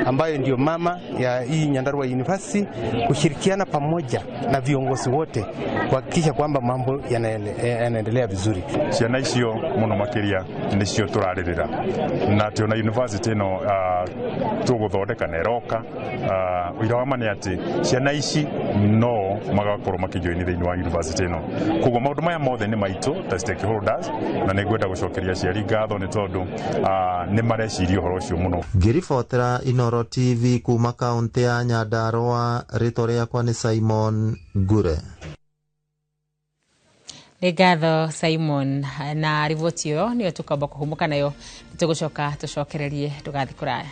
ambayo ndio mama ya hii Nyandarua University, kushirikiana pamoja na viongozi wote kuhakikisha kwamba mambo yanaendelea vizuri. Ciana icio muno makiria nicio turaririra na tiona university ino tuguthondeka na iroka uira wa ma nĩ atĩ ciana ici no magakorwo makĩjoini thĩinĩ wa university ĩno. Koguo maũndũ maya mothe nĩ maitũ ta stakeholders, na nĩ ngwenda gũcokeria aciari ngatho nĩ tondũ nĩ mareciria ũhoro ũcio mũno. Ngĩribotera Inooro TV kuma kaunti ya Nyandarua, rĩtwa rĩakwa nĩ Simon Ngure. Nĩ ngatho Simon, na riboti ĩyo nĩyo tũkamba kũhũmũka nayo, tũgũcoka tũcokererie, ndũgathiĩ kũraya.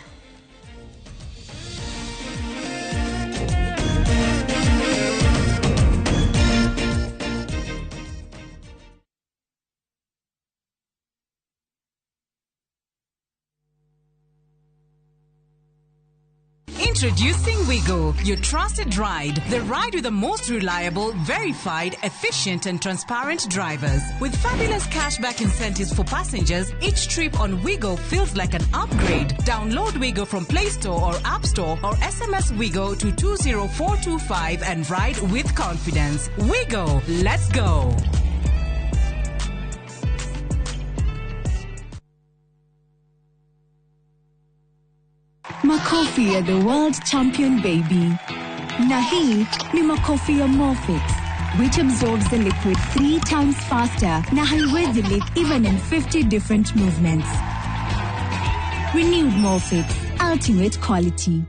Introducing Wigo, your trusted ride. The ride with the most reliable, verified, efficient, and transparent drivers. With fabulous cashback incentives for passengers, each trip on Wigo feels like an upgrade. Download Wigo from Play Store or App Store or SMS Wigo to 20425 and ride with confidence. Wigo, let's go. Makofi ya the world champion baby. Na hii ni makofi ya Morfix, which absorbs the liquid 3 times faster na haiwezi leak even in 50 different movements. Renewed Morfix, ultimate quality.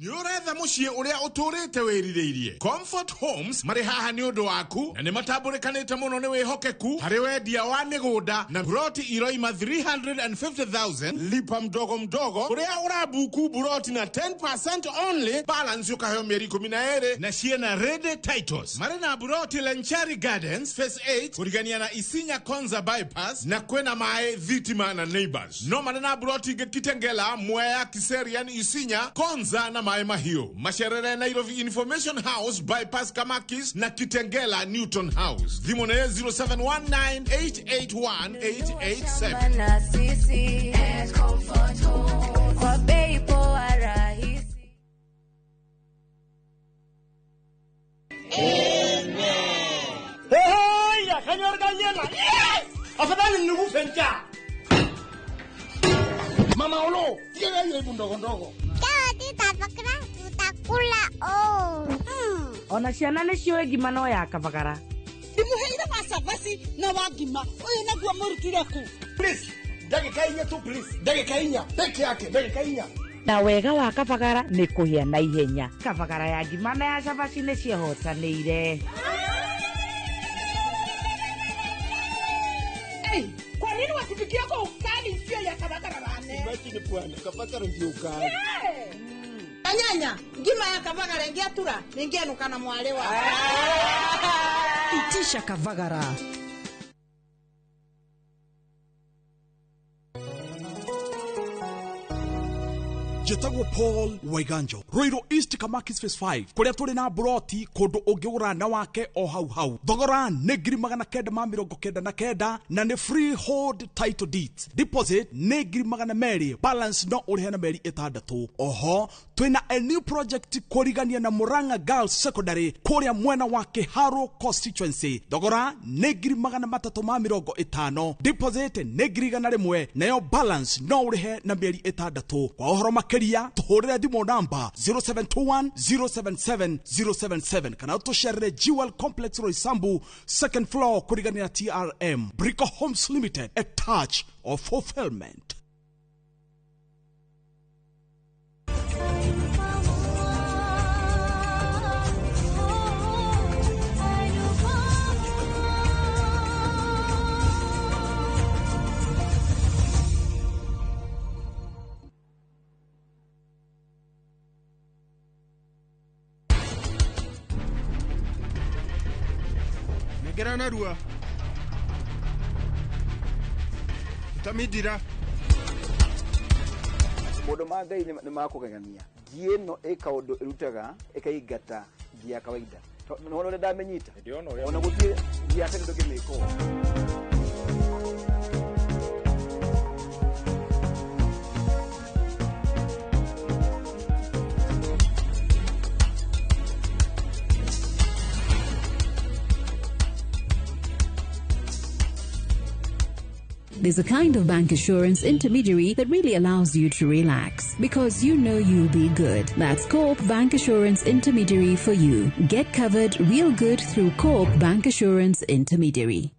Nĩ ũretha mũciĩ ũrĩa ũtũrĩte wĩrirĩirie. Comfort Homes marĩ haha nĩ ũndũ waku na nĩ matambũrĩkanĩte mũno nĩ wĩhokeku harĩ wendia wa mĩgũnda na buroti iroima 350,000 lipa mdogo mdogo ũrĩa ũrabuku buroti na 10% only, balance ũkaheo mĩeri 12 na ciĩna ready titles. Marĩ na buroti Lenchari Gardens Phase 8 kũrigania na Isinya Konza Bypass na kwĩna maĩ, thitima na neighbors. No marĩ na buroti ingĩ Kitengela, Mwea, Kiserian, Isinya, Konza na Maĩ Mahiũ. Macerere Nairobi Information House Bypass Kamakis na Kitengela Newton House. Thimũ nĩ 0719881887. Na sisi Comfort Home kwa bei poa rahisi. Hey, kanyor ganyela. Yes! Afadhali nikufe njaa. Mama Olo, tiene hiyo ibu ndogo ndogo. Tutakula oh. Ona ciana nĩ ciũĩ ngima no ya kabagara. Ndimuheire wa cabaci na wa ngima ũyũ naguo mũrutire kũ? Please, ndagĩka inya tu please, ndagĩka inya peke yake, ndagĩka inya. Na wega wa kabagara nĩ kũhĩa na ihenya. Kabagara ya ngima na ya cabaci nĩ ciehotanĩire. Hey, kwa nini wakupikia kwa ukali sio ya kabagara bane? Imagine bwana, kabagara ndio ukali. Yeah. Anyanya, ngima ya kabagara ingiatura, ningenuka na mwale wa. Itisha kabagara. Njĩtagwo Paul Waiganjo, Ruiru East Kamakis Phase 5 kũrĩa tũrĩ na buroti kũndũ ũngĩgũra na wake o hau hau. Thogora nĩ 999 na nĩ freehold title deeds. Deposit nĩ 200,000, balance no ũrĩhe na mĩeri 6. Oho twĩna a new project kũrigania na Murang'a Girls Secondary kũrĩa mwena wa Kiharu constituency. Thogora nĩ 350,000, deposit nĩ 100,000 nayo balance no ũrĩhe na mĩeri 6. Kwa ũhoro makĩria tuhũrĩre thimũ namba 0721 077 077 kana tũcerere Jewel Complex Roysambu second floor kũrigania na TRM. Brico Homes Limited, a touch of fulfillment. Nengera narua. Utamindira. Maũndũ ma Ngai nĩ makũgegania. Ngi ĩno ĩ kaũndũ ĩrutaga ĩkaingata ngi ya kawaida. Nĩwona ũrĩa ndamĩnyita? Ona gũtirĩ ngi ya tene ndũngĩmĩka ũũ. There's a kind of bank assurance intermediary that really allows you to relax because you know you'll be good. That's Co-op Bank Assurance Intermediary for you. Get covered real good through Co-op Bank Assurance Intermediary.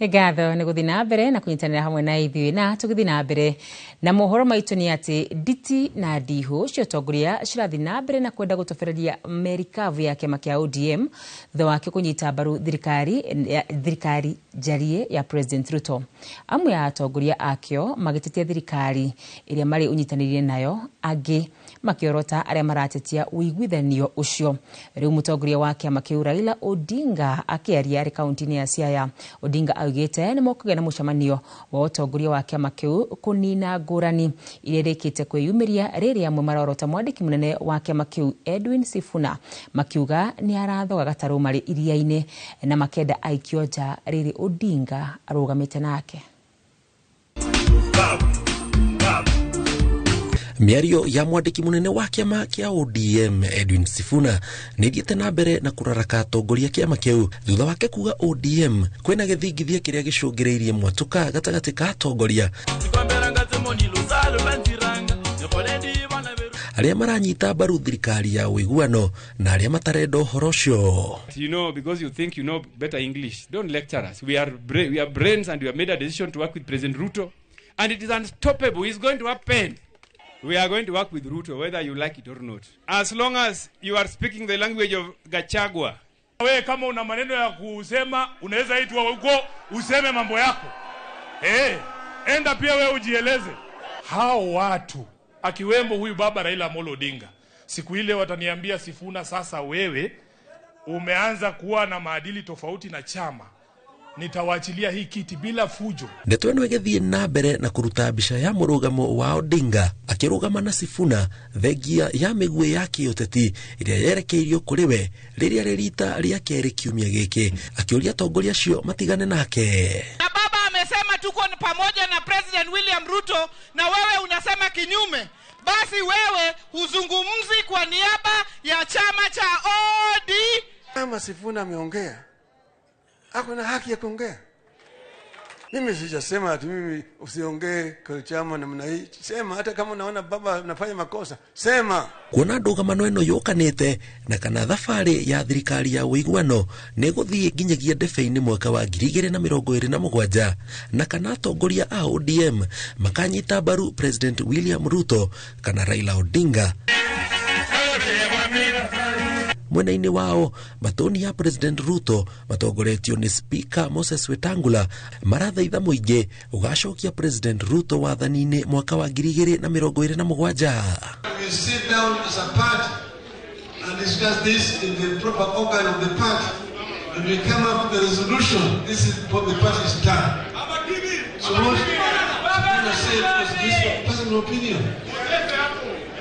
Nĩ ngatho nĩ gũthiĩ na mbere na kũnyitanĩra hamwe na ithuĩ na tũgĩthiĩ na mbere na mohoro maitũ nĩ atĩ nditi na ndihũ cia ũtongoria cirathiĩ na mbere na kwenda gũtobereria merikabu ya kĩama kĩa ODM thutha wakĩo kũnyita mbaru thirikari njarie ya President Ruto. Amwe a atongoria akĩo magĩtetia thirikari ĩrĩa marĩ ũnyitanĩire nayo, angĩ Makĩorota arĩa maratetia ũiguithanio ũcio. Rĩu mũtongoria wa kĩama kĩu Raila Odinga akĩaria arĩ kaunti-inĩ ya Siaya, Odinga augĩte nĩ mekũgĩa na mũcemanio wa ũtongoria wa kĩama kĩu kũnina ngũrani iria irĩkĩte kwĩyumĩria rĩrĩa amwe marorota mwandĩki mũnene wa kĩama kĩu Edwin Sifuna makiuga nĩ arathoga gatarũ marĩ iria-inĩ na makenda aikio nja rĩrĩ Odinga arũgamĩte nake. Mĩario ya mwandĩki mũnene wa kĩama kĩa ODM Edwin Sifuna nĩ ĩthiĩte na mbere na kũraraka atongoria kĩama kĩu thutha wake kuga ODM kwĩna gĩthingithia kĩrĩa gĩcũngĩrĩirie mwatũka gatagatĩ ka atongoria arĩa maranyita mbaru thirikari ya ũiguano na arĩa matarenda ũhoro ũcio. You know, because you think you know better English, don't lecture us. We are brains and we have made a decision to work with President Ruto, and it is unstoppable. It's going to happen. We are going to work with Ruto whether you like it or not. As long as you are speaking the language of Gachagua. Wewe kama una maneno ya kusema unaweza itwa huko useme mambo yako. Enda pia wewe ujieleze. Hao watu akiwemo huyu baba Raila Amolo Odinga, siku ile wataniambia Sifuna, sasa wewe umeanza kuwa na maadili tofauti na chama, nitawachilia hii kiti bila fujo. Ndeto ĩno ĩgĩthiĩ na mbere na kũruta mbica ya mũrũgamo wa Odinga akĩrũgama na Sifuna thengia ya mĩguĩ ya kĩũteti ĩrĩa yerekeirio kũrĩ we rĩrĩa rĩ rita rĩa kerĩ kiumia gĩkĩ, akĩũria atongoria acio matigane nake. Na baba amesema tuko pamoja na President William Ruto na wewe unasema kinyume. Basi wewe huzungumzi kwa niaba ya chama cha ODM. Kama Sifuna ameongea, ako na haki ya kuongea. Mimi sijasema ati mimi usiongee kwa chama namna hii. Sema hata kama unaona baba anafanya makosa, sema. Kuona ndũgamano ĩno yũkanĩte na kana thabarĩ ya thirikari ya ũiguano nĩ ĩgũthiĩ nginyagia ndebe-inĩ mwaka wa 2027 na kana atongoria a ODM makanyita mbaru President William Ruto kana Raila Odinga. Mwena-inĩ wao matoni ya President Ruto matongoretio nĩ Speaker Moses Wetangula marathaitha mũingĩ ũgacokia President Ruto wathani-inĩ mwaka wa 2027. We sit down as a party and discuss this in the proper organ of the party and we come up with a resolution. This is what the party is done. So what I said was this personal opinion.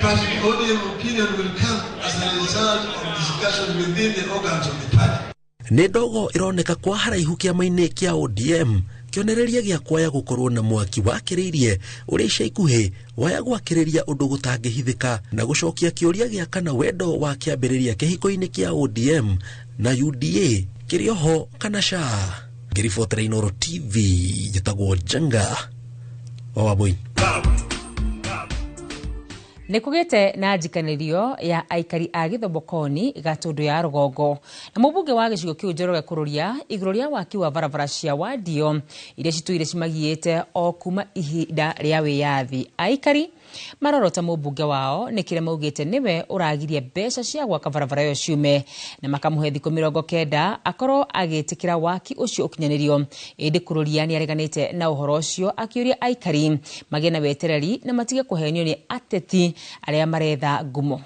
Party ODM opinion will come as a result of discussion within the organs of the party. Nĩ ndogo ĩroneka kwa haraihu kĩama-inĩ kĩa ODM kĩonereria gĩa kwaya gũkorwo na mwaki wakĩrĩirie ũrĩa ica ikuhĩ waya gwakĩrĩria ũndũ gũtangĩhithĩka na gũcokia kĩũria gĩa kana wendo wa kĩambĩrĩria kĩhiko-inĩ kĩa ODM na UDA kĩrĩ oho kana ca. Ngĩribotera Inooro TV njĩtagwo Njenga wa Wambui. Nĩ kũgĩte na njikanĩrio ya aikari a Gĩthobokoni Gatũndũ ya rũgongo na mũmbunge wa gĩcigo kĩu Njoroge Kũrũria igũrũ rĩa waki wa barabara cia wandio iria citũire cimagiĩte o kuma ihinda rĩa wĩyathi. Aikari marorota mũmbunge wao nĩ kĩrĩa maugĩte nĩwe ũragiria mbeca cia gwaka barabara ĩyo ciume na makamũhe thikũ 90 akorwo agĩtĩkĩra waki ũcio ũkinyanĩrio. Ĩndĩ Kũrũria nĩ areganĩte na ũhoro ũcio akĩũria aikari magĩe na wetereri na matige kũhenio nĩ ateti arĩa maretha ngumo.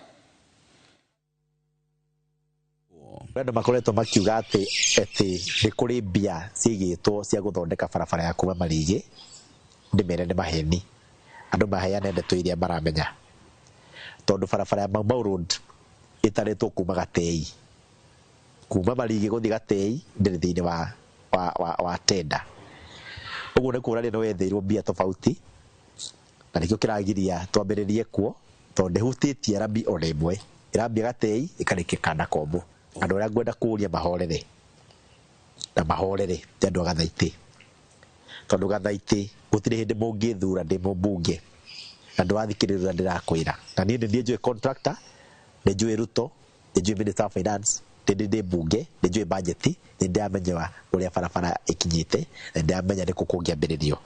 Andũ makoretwo makiuga atĩ nĩ kũrĩ mbia ciigĩtwo cia gũthondeka barabara ya kuma Marigĩ, ndĩmere nĩ maheni. Andũ maheane ndeto iria maramenya, tondũ barabara ya Mau Mau Road ĩtarĩtwo kuma Gatei, kuma Marigĩ gũthiĩ Gatei ndĩrĩ thĩinĩ wa tenda. Ũguo nĩ kuonania nĩ wetheirwo mbia tofauti, na nĩkĩo kĩragiria twambĩrĩrie kuo, tondũ ndĩhutĩtie rami ona ĩmwe, ĩrambia Gatei ĩkarĩkia Kanda Kombo. Andũ arĩa ngwenda kũũria mahorere na mahorere ti andũ a Gathaitĩ, tondũ Gathaitĩ gũtirĩ hĩndĩ mũngĩthura ndĩ mũmbunge na ndũrathikĩrĩria ndĩrakwĩra. Na niĩ nĩ njũĩ contractor, nĩ njũĩ Ruto, nĩ njũĩ Minister of Finance, nĩ ndĩ mbunge, nĩ njũĩ budget, nĩ ndĩramenya ũrĩa barabara ĩkinyĩte, na nĩ ndĩramenya nĩ kũ kũngĩambĩrĩrio.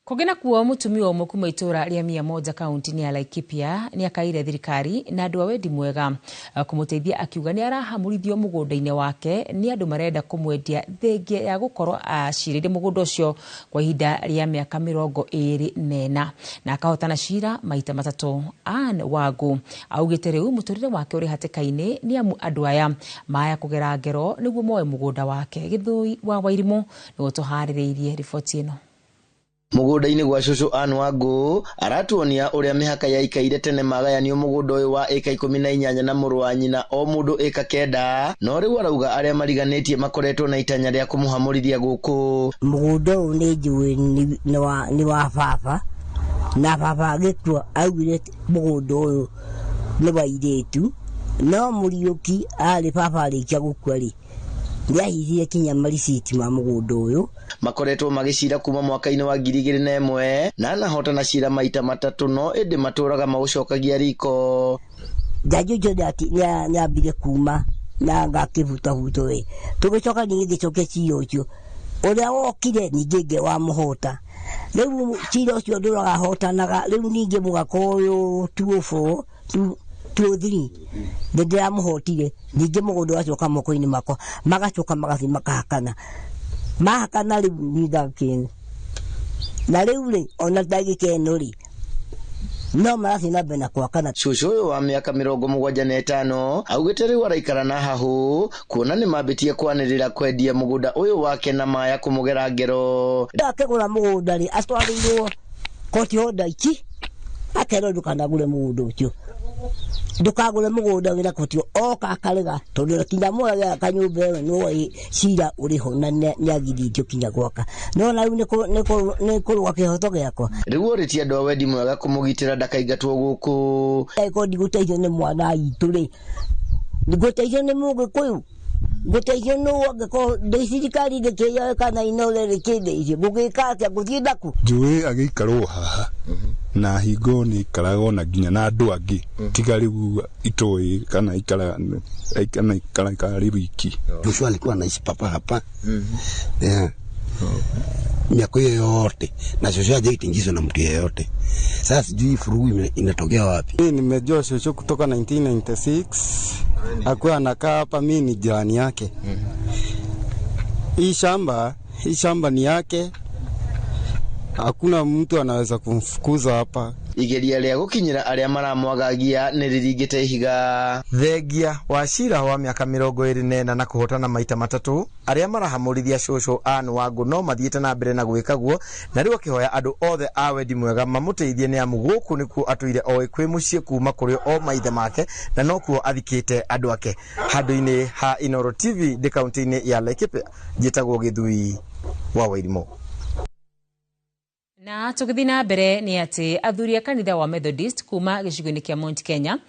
Kũngĩ nakuo mũtumia ũmwe kuma itũũra rĩa 100 kaunti-inĩ ya Laikipia nĩ akaire thirikari na andũ a wendi mwega kũmũteithia akiuga nĩ arahamũrithio mũgũnda-inĩ wake nĩ andũ marenda kũmwendia thengia ya gũkorwo acirĩire mũgũnda ũcio kwa ihinda rĩa mĩaka 24 na akahotana cira maita 3. Ann Wangu augĩte rĩu mũtũrĩre wake ũrĩ hatĩka-inĩ nĩ amu andũ aya maya kũgera ngero nĩguo moe mũgũnda wake. Gĩthũi wa Wairimũ nĩwe ũtũharĩrĩirie riboti ĩno. Mũgũnda-inĩ gwa cũcũ Ann Wangu aratuonia ũrĩa mĩhaka yaikaire tene magayanio mũgũnda ũyũ wa ĩka 18 na mũrũ wa nyina o mũndũ ĩka 9, no rĩu arauga arĩa mariganĩtie makoretwo na itanya rĩa kũmũhamũrithia gũkũ. Mũgũnda ũyũ nĩ njũĩ nĩ wa baba, na baba agĩkua augire mũgũnda ũyũ nĩ wa airĩtu, no Mũriũki arĩ baba arĩkia gũkua rĩ, nĩahithire kinya mariciti ma mũgũnda ũyũ. Makoretwo magĩcira kuma mwaka-inĩ wa 2001 na anahotana cira maita 3, no ĩndĩ matũraga maũcokagia riko. Njanjo ũcio nĩambire kuma na ngakĩbutabuto we tũgĩcoka ningĩ ngĩcokia cira ũcio ũrĩa wokire ningĩ ngĩwamũhota. Rĩu cira ũcio ndũrahotanaga, rĩu ningĩ mũgaka ũyũ 204 203 nĩ ndĩramũhotire, ningĩ mũgũnda ũgacoka moko-inĩ makwa, magacoka magathiĩ makahakana mahakana rĩu niĩ ndakĩene na rĩu rĩ ona ndagĩka ĩno rĩ no marathiĩ na mbere na kwakana. Cũcũ ũyũ wa mĩaka 75 augĩte rĩu araikara na hahũ kuona nĩ mambĩtie kwanĩrĩra kwendia mũgũnda ũyũ wake na maya kũmũgera ngero. Akĩgũra mũgũnda rĩ atwarĩirwo koti honda iki akerwo ndũkanagũre mũgũnda ũcio, ndũkagũre mũgũnda wĩna koti oka akarega tondũ kinya mũragera kanyũmba ĩyo nĩwoĩ cira ũrĩ ho na nĩagirĩtio kinya gwaka, no na rĩu nĩ kũrũa kĩhoto gĩakwa. Rĩu orĩtie andũ a wendi mwega kũmũgitĩra ndakaingatwo gũkũ. Angĩkorwo ndigũteithio nĩ mwana witũ rĩ, ngũteithio nĩ Mũgĩkũyũ, ngũteithio nũ angĩkorwo ndĩ thirikari ndĩkĩyoe kana Inooro rĩkĩndeithie, ngũgĩka atĩa ngũthiĩ naku? Njũĩ agĩikarwo haha na hingo nĩ ikaragwo na nginya na andũ angĩ tiga rĩu itoĩ kana ikara kana rĩ wiki. Joshua alikuwa anaishi papa hapa miaka hiyo yote na shosho hajaitingizwa na mtu yeyote. Sasa sijui furugu inatokea wapi. Mimi nimejua shosho kutoka 1996 akuwa anakaa hapa, mimi ni jirani yake. Hii shamba ni yake, hakuna mtu anaweza kumfukuza hapa. Igeria rĩa gũkinyĩra arĩa maramwagagia nĩ rĩringĩte ihiga. Thengia wa cira wa mĩaka 24 na kũhotana maita 3, arĩa marahamũrithia cũcũ Ann Wangu no mathiĩte na mbere na gwĩka guo, na rĩu akĩhoya andũ othe a wendi mwega mamũteithie nĩ amu gũkũ nĩkuo atũire oĩ kwĩ mũciĩ kuma kũrĩ o maithe make na nokuo athikĩte andũ ake. Handũ-inĩ ha Inooro TV ndĩ kaunti-inĩ ya Laikipia, njĩtagwo Gĩthui wa Wairimũ. Na tũgĩthiĩ na mbere nĩ atĩ athuri a kanitha wa Methodist kuma gĩcigo-inĩ kĩa Mount Kenya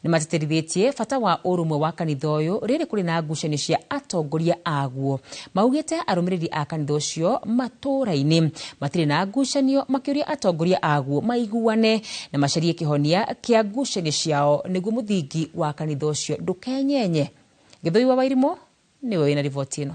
nĩ matĩtĩrithĩtie bata wa ũrũmwe wa kanitha ũyũ rĩrĩ kũrĩ na ngucanio cia atongoria aguo. Maugĩte arũmĩrĩri a kanitha ũcio matũũra-inĩ matirĩ na ngucanio, makĩũria atongoria aguo maiguane na macarie kĩhonia kĩa ngucanio ciao nĩguo mũthingi wa kanitha ũcio ndũkenyenye. Gĩthũi wa Wairimũ nĩwe wĩna riboti ĩno.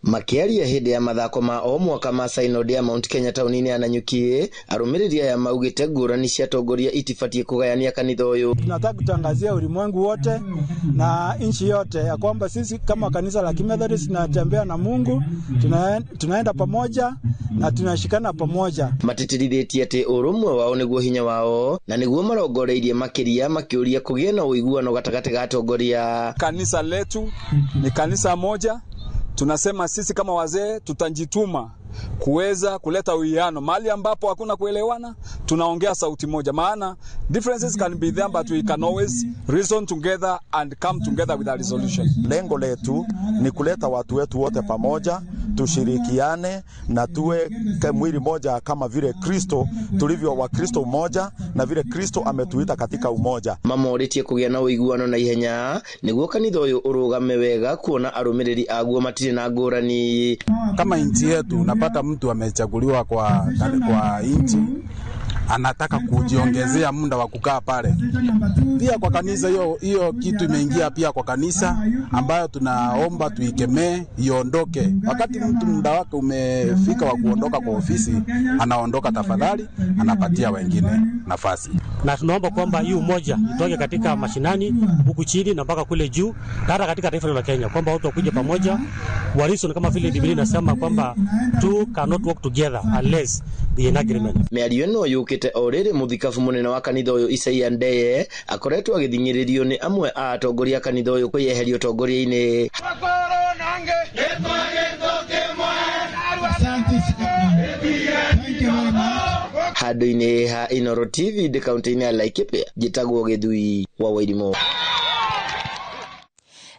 Makiaria hĩndĩ ya mathako ma o mwaka ma Synod ya Mount Kenya taũni-inĩ ya Nanyuki, arũmĩrĩri aya maugĩte ngũrani cia atongoria itibatiĩ kũgayania kanitha ũyũ. Tunataka kutangazia ulimwengu wote na nchi yote ya kwamba sisi kama kanisa la Kimethodist tunatembea na Mungu, tunaenda pamoja na tunashikana pamoja. Matĩtĩrithĩtie atĩ ũrũmwe wao nĩguo hinya wao na nĩguo marongoreirie makĩria, makĩũria kũgĩe na ũiguano gatagatĩ ga atongoria. Kanisa letu ni kanisa moja. Tunasema sisi kama wazee tutajituma kuweza kuleta uwiano. Mahali ambapo hakuna kuelewana, tunaongea sauti moja. Maana differences can be there, but we can always reason together and come together with a resolution. Lengo letu ni kuleta watu wetu wote pamoja, tushirikiane na tuwe mwili moja kama vile Kristo tulivyo wa Kristo umoja na vile Kristo ametuita katika umoja. Mamorĩtie kũgĩa na ũiguano na ihenya nĩguo kanitha ũyũ ũrũgame wega kuona arũmĩrĩri aguo matirĩ na ngũrani. Kama nchi yetu unapata mtu amechaguliwa kwa nchi anataka kujiongezea muda wa kukaa pale. Pia kwa kanisa hiyo kitu imeingia pia kwa kanisa, ambayo tunaomba tuikemee iondoke. Wakati mtu muda wake umefika wa kuondoka kwa ofisi, anaondoka tafadhali, anapatia wengine nafasi. Na tunaomba kwamba hii umoja itoke katika mashinani huku chini na mpaka kule juu, hata katika taifa la Kenya, kwamba watu wakuje pamoja warison, kama vile Biblia inasema kwamba two cannot work together unless they in agreement. Mĩario ĩno yũkĩte o rĩrĩ mũthikabu mũnene wa kanitha ũyũ Isaia Ndeye akoretwo agĩthing'ĩrĩrio nĩ amwe a atongoria a kanitha ũyũ kwĩyeheria ũtongoria-inĩ. Handũ-inĩ ha Inooro TV ndĩ kaunti-inĩ ya Laikipia, njĩtagwo Gĩthui wa Wairimu.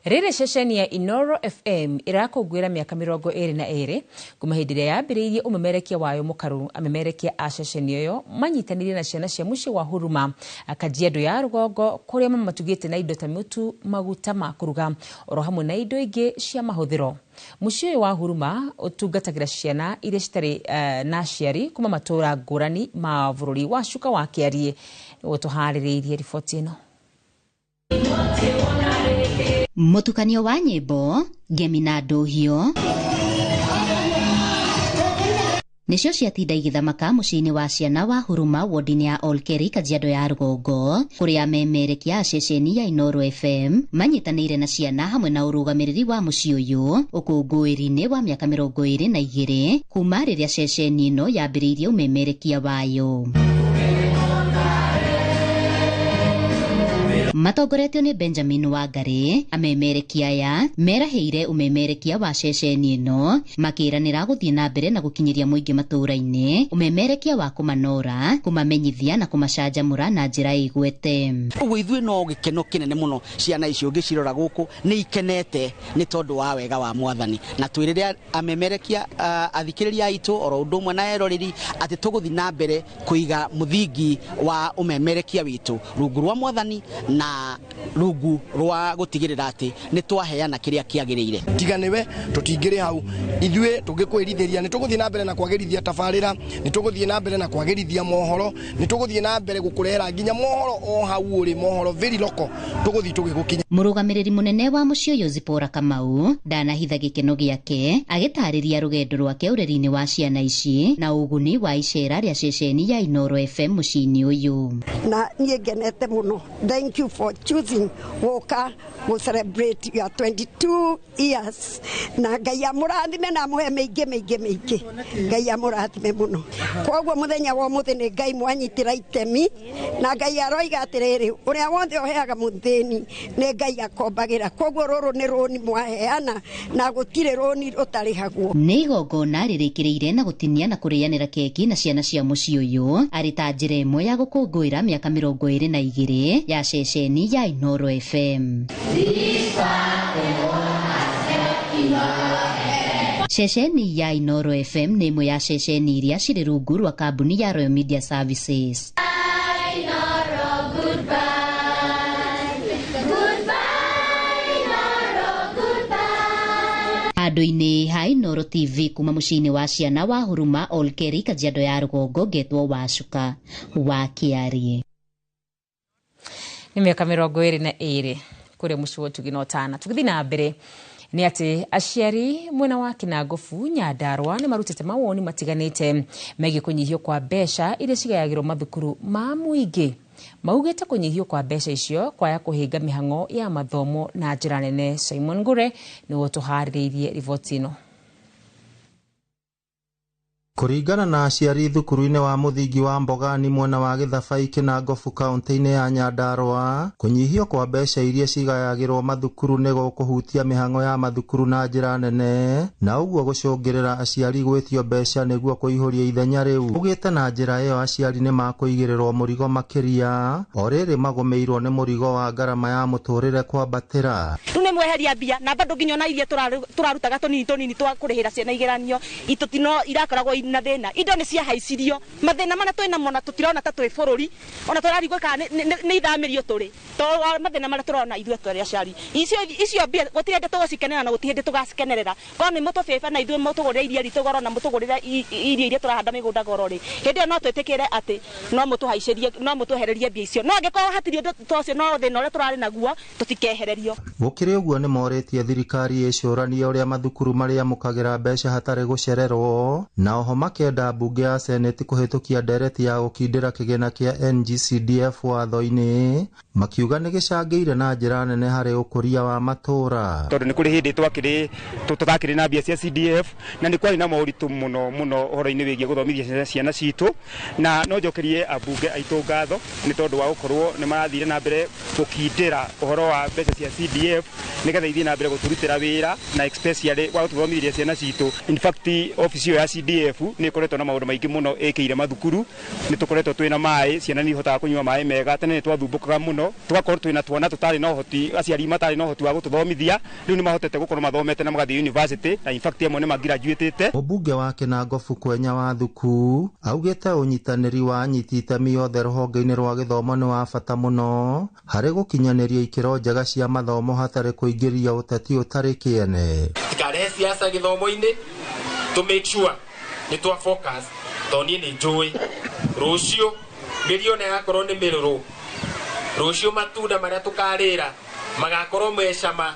Rĩrĩ ceceni ya Inooro FM ĩrakũngũĩra mĩaka 22 kuma hĩndĩ ĩrĩa yambĩrĩirie ũmemerekia wayo mũkaru. Amemerekia a ceceni ĩyo manyitanĩire na ciana cia mũciĩ wa Huruma Kajiado ya rũgongo, kũrĩa mamatugĩte na indo ta mũtu, maguta ma kũruga oro hamwe na indo ingĩ cia mahũthĩro. Mũciĩ ũyũ wa Huruma ũtungatagĩra ciana iria citarĩ na aciari kuma matũũra ngũrani ma bũrũri wa Cuka wa Kĩariĩ. Nĩguo tũharĩrĩirie riboti ĩno. Mũtukanio wa nyĩmbo, ngemi na ndũhio nĩcio ciatinda igĩthamaka mũciĩ-inĩ wa ciana wa Huruma wodi-inĩ ya Olkeri Kajiado ya rũgongo, kũrĩa memerekia a ceceni ya Inooro FM manyitanĩire na ciana hamwe na ũrũgamĩrĩri wa mũciĩ ũyũ ũkũngũĩri-inĩ wa mĩaka 22 kuma rĩrĩa ceceni ĩno yambĩrĩirie ũmemerekia wayo. Matongoretio nĩ Benjamin Wangari, amemerekia aya merahĩire ũmemerekia wa ceceni ĩno makĩranĩra gũthiĩ na mbere na gũkinyĩria mũingĩ matũũra-inĩ ũmemerekia wa kũmanora, kũmamenyithia na kũmacanjamũra na njĩra ĩgwete. Ũguo ithuĩ no gĩkeno kĩnene mũno ciana icio ũngĩcirora gũkũ nĩ ikenete nĩ tondũ wa wega wa mwathani, na twĩrĩre amemerekia athikĩrĩria aitũ oro ũndũ ũmwe na eroreri atĩ tũgũthiĩ na mbere kũiga mũthingi wa ũmemerekia witũ rungu rwa mwathani na rungu rwa gũtigĩrĩra atĩ nĩ twaheana kĩrĩa kĩagĩrĩire. Tiga nĩwe tũtingĩrĩ hau, ithuĩ tũngĩkwĩrithĩria nĩ tũgũthiĩ na mbere na kwagĩrithia tabarĩra, nĩ tũgũthiĩ na mbere na kwagĩrithia mohoro, nĩ tũgũthiĩ na mbere gũkũrehera nginya mohoro o hau ũrĩ, mohoro very local tũgũthiĩ tũgĩgũkinya. Mũrũgamĩrĩri mũnene wa mũciĩ ũyũ Zipporah Kamau ndanahitha gĩkeno gĩake agĩtarĩria rũgendo rwake ũreri-inĩ wa ciana ici na ũguni wa icera rĩa ceceni ya Inooro FM mũciĩ-inĩ ũyũ. Na niĩ ngenete mũno, thank you for choosing gũka gũ celebrate your 22 years, na Ngai amũrathime na amũhe mĩingĩ mĩingĩ mĩingĩ, Ngai amũrathime mũno. Koguo mũthenya wa ũmũthĩ nĩ Ngai mwanyitĩra itemi, na Ngai aroiga atĩrĩrĩ, ũrĩa wothe ũheaga mũthĩni nĩ Ngai akombagĩra. Koguo rũrũ nĩ rũni mwaheana na gũtirĩ rũni rũtarĩhagwo. Nĩ igongona rĩrĩkĩrĩire na gũtinia na kũrĩanĩra keki na ciana cia mũciĩ ũyũ arĩ ta njĩra ĩmwe ya gũkũngũĩra mĩaka 22 ya ceceni ya Inooro FM. Ceceni ya Inooro FM nĩ ĩmwe ya ceceni iria cirĩ rungu rwa kambuni ya Royal Media Services. Handũ-inĩ ha Inooro TV kuma mũciĩ-inĩ wa ciana wa Huruma Olkeri Kajiado ya rũgongo, ngetwo Wacuka wa Kĩariĩ. Nĩ mĩaka 22 kũrĩa mũciĩ wa Ũtugi na Ũtana. Tũgĩthiĩ na mbere nĩ atĩ aciari mwena wa Kinangofu Nyandarua nĩ marutĩte mawoni matiganĩte megiĩ kũnyihio kwa mbeca iria cigayagĩrwo mathukuru ma mũingĩ. Maugĩte kũnyihio kwa mbeca icio kwaya kũhinga mĩhang'o ya mathomo na njĩra nene. Simon Ngure nĩwe ũtũharĩrĩirie riboti ĩno. Kũringana na aciari thukuru-inĩ wa mũthingi wa Mbogani mwena wa Gĩthabai Kinangofu kaunti-inĩ ya Nyandarua, kũnyihio kwa mbeca iria cigayagĩrwo mathukuru nĩ gũkũhutia mĩhang'o ya mathukuru na njĩra nene, na ũguo gũcũngĩrĩra aciari gwĩtio mbeca nĩguo kũihũria ithenya rĩu. Ugĩte na njĩra ĩyo aciari nĩ makũigĩrĩrwo mũrigo makĩria o rĩrĩ magũmĩirwo nĩ mũrigo wa ngarama ya mũtũrĩre kwambatĩra. Rĩu nĩ mweheria mbia na bado nginya ona iria tũrarutaga tũnini tũnini twa kũrĩhĩra ciana igeranio itũtino irakoragwo na thĩna. Indo nĩ ciahaicirio, mathĩna marĩa twĩ namo na tũtirona ta twĩ bũrũri, ona tũrarigwo kana nĩ ithamĩrio tũrĩ, tondũ wa mathĩna marĩa tũrona ithuĩ tũrĩ aciari. Icio mbia gũtirĩ hĩndĩ tũgũcikenera na gũtirĩ hĩndĩ tũgacikenerera. Korwo nĩ mũtũbĩbe na ithuĩ mũtũgũrĩre iria ritũ goro na mũtũgũrĩre irio iria tũrahanda mĩgũnda goro rĩ, hĩndĩ ĩyo no twĩtĩkĩre atĩ no mũtũhaicĩrie, no mũtwehererie mbia icio. No angĩkorwo hatirĩ ũndũ ta ũcio, no thĩna ũrĩa tũrarĩ naguo tũtikehererio. Gũkĩrĩ ũguo nĩ morĩtie thirikari ĩcũranie ũrĩa mathukuru marĩamũkagĩra mbeca hatarĩ gũcererwo, na oho makenda mbunge ya seneti kũhĩtũkia ndereti ya gũkindĩra kĩgĩna kĩa NGCDF watho-inĩ, makiuga nĩ gĩcangĩire na njĩra nene harĩ ũkũria wa matũũra. Tondũ nĩ kũrĩ hĩndĩ twakĩrĩ tũtakĩrĩ na mbia cia CDF, na nĩ kwarĩ na moritũ mũno mũno ũhoro-inĩ wĩgiĩ gũthomithia ciana citũ, na no njokerie ambunge aitũ ngatho nĩ tondũ wa gũkorwo nĩ marathire na mbere gũkindĩra ũhoro wa mbeca cia CDF nĩgetha ithiĩ na mbere gũtũrutĩra wĩra, na especially wa gũtũthomithia ciana citũ. In fact, office ĩyo ya CDF nĩ ĩkoretwo na maũndũ maingĩ mũno ĩkĩire mathukuru, nĩ tũkoretwo twĩna maĩ, ciana nĩ ihotaga kũnyua maĩ mega. Tene nĩ twathumbũkaga mũno, tũgakorwo twĩna twana tũtarĩ na ũhoti, aciari matarĩ na ũhoti wa gũtũthomithia, rĩu nĩ mahotete gũkorwo mathomete na magathiĩ university, na in fact amwe nĩ magraduatĩte. Mũmbunge wa Kĩnangobu Kwenya wa Thuku augĩte ũnyitanĩri wa anyiti itemi othe rũhonge-inĩ rwa gĩthomo nĩ wa bata mũno harĩ gũkinyanĩria ikĩro njega cia mathomo hatarĩ kũingĩria ũteti ũtarĩ kĩene. Tikarehe siasa gĩthomo-inĩ, to make sure nĩ twa focus, tondũ niĩ nĩ njũĩ rũciũ mĩriona yakorwo nĩ mĩrũrũ, rũciũ matunda marĩa tũkarĩra magakorwo me cama,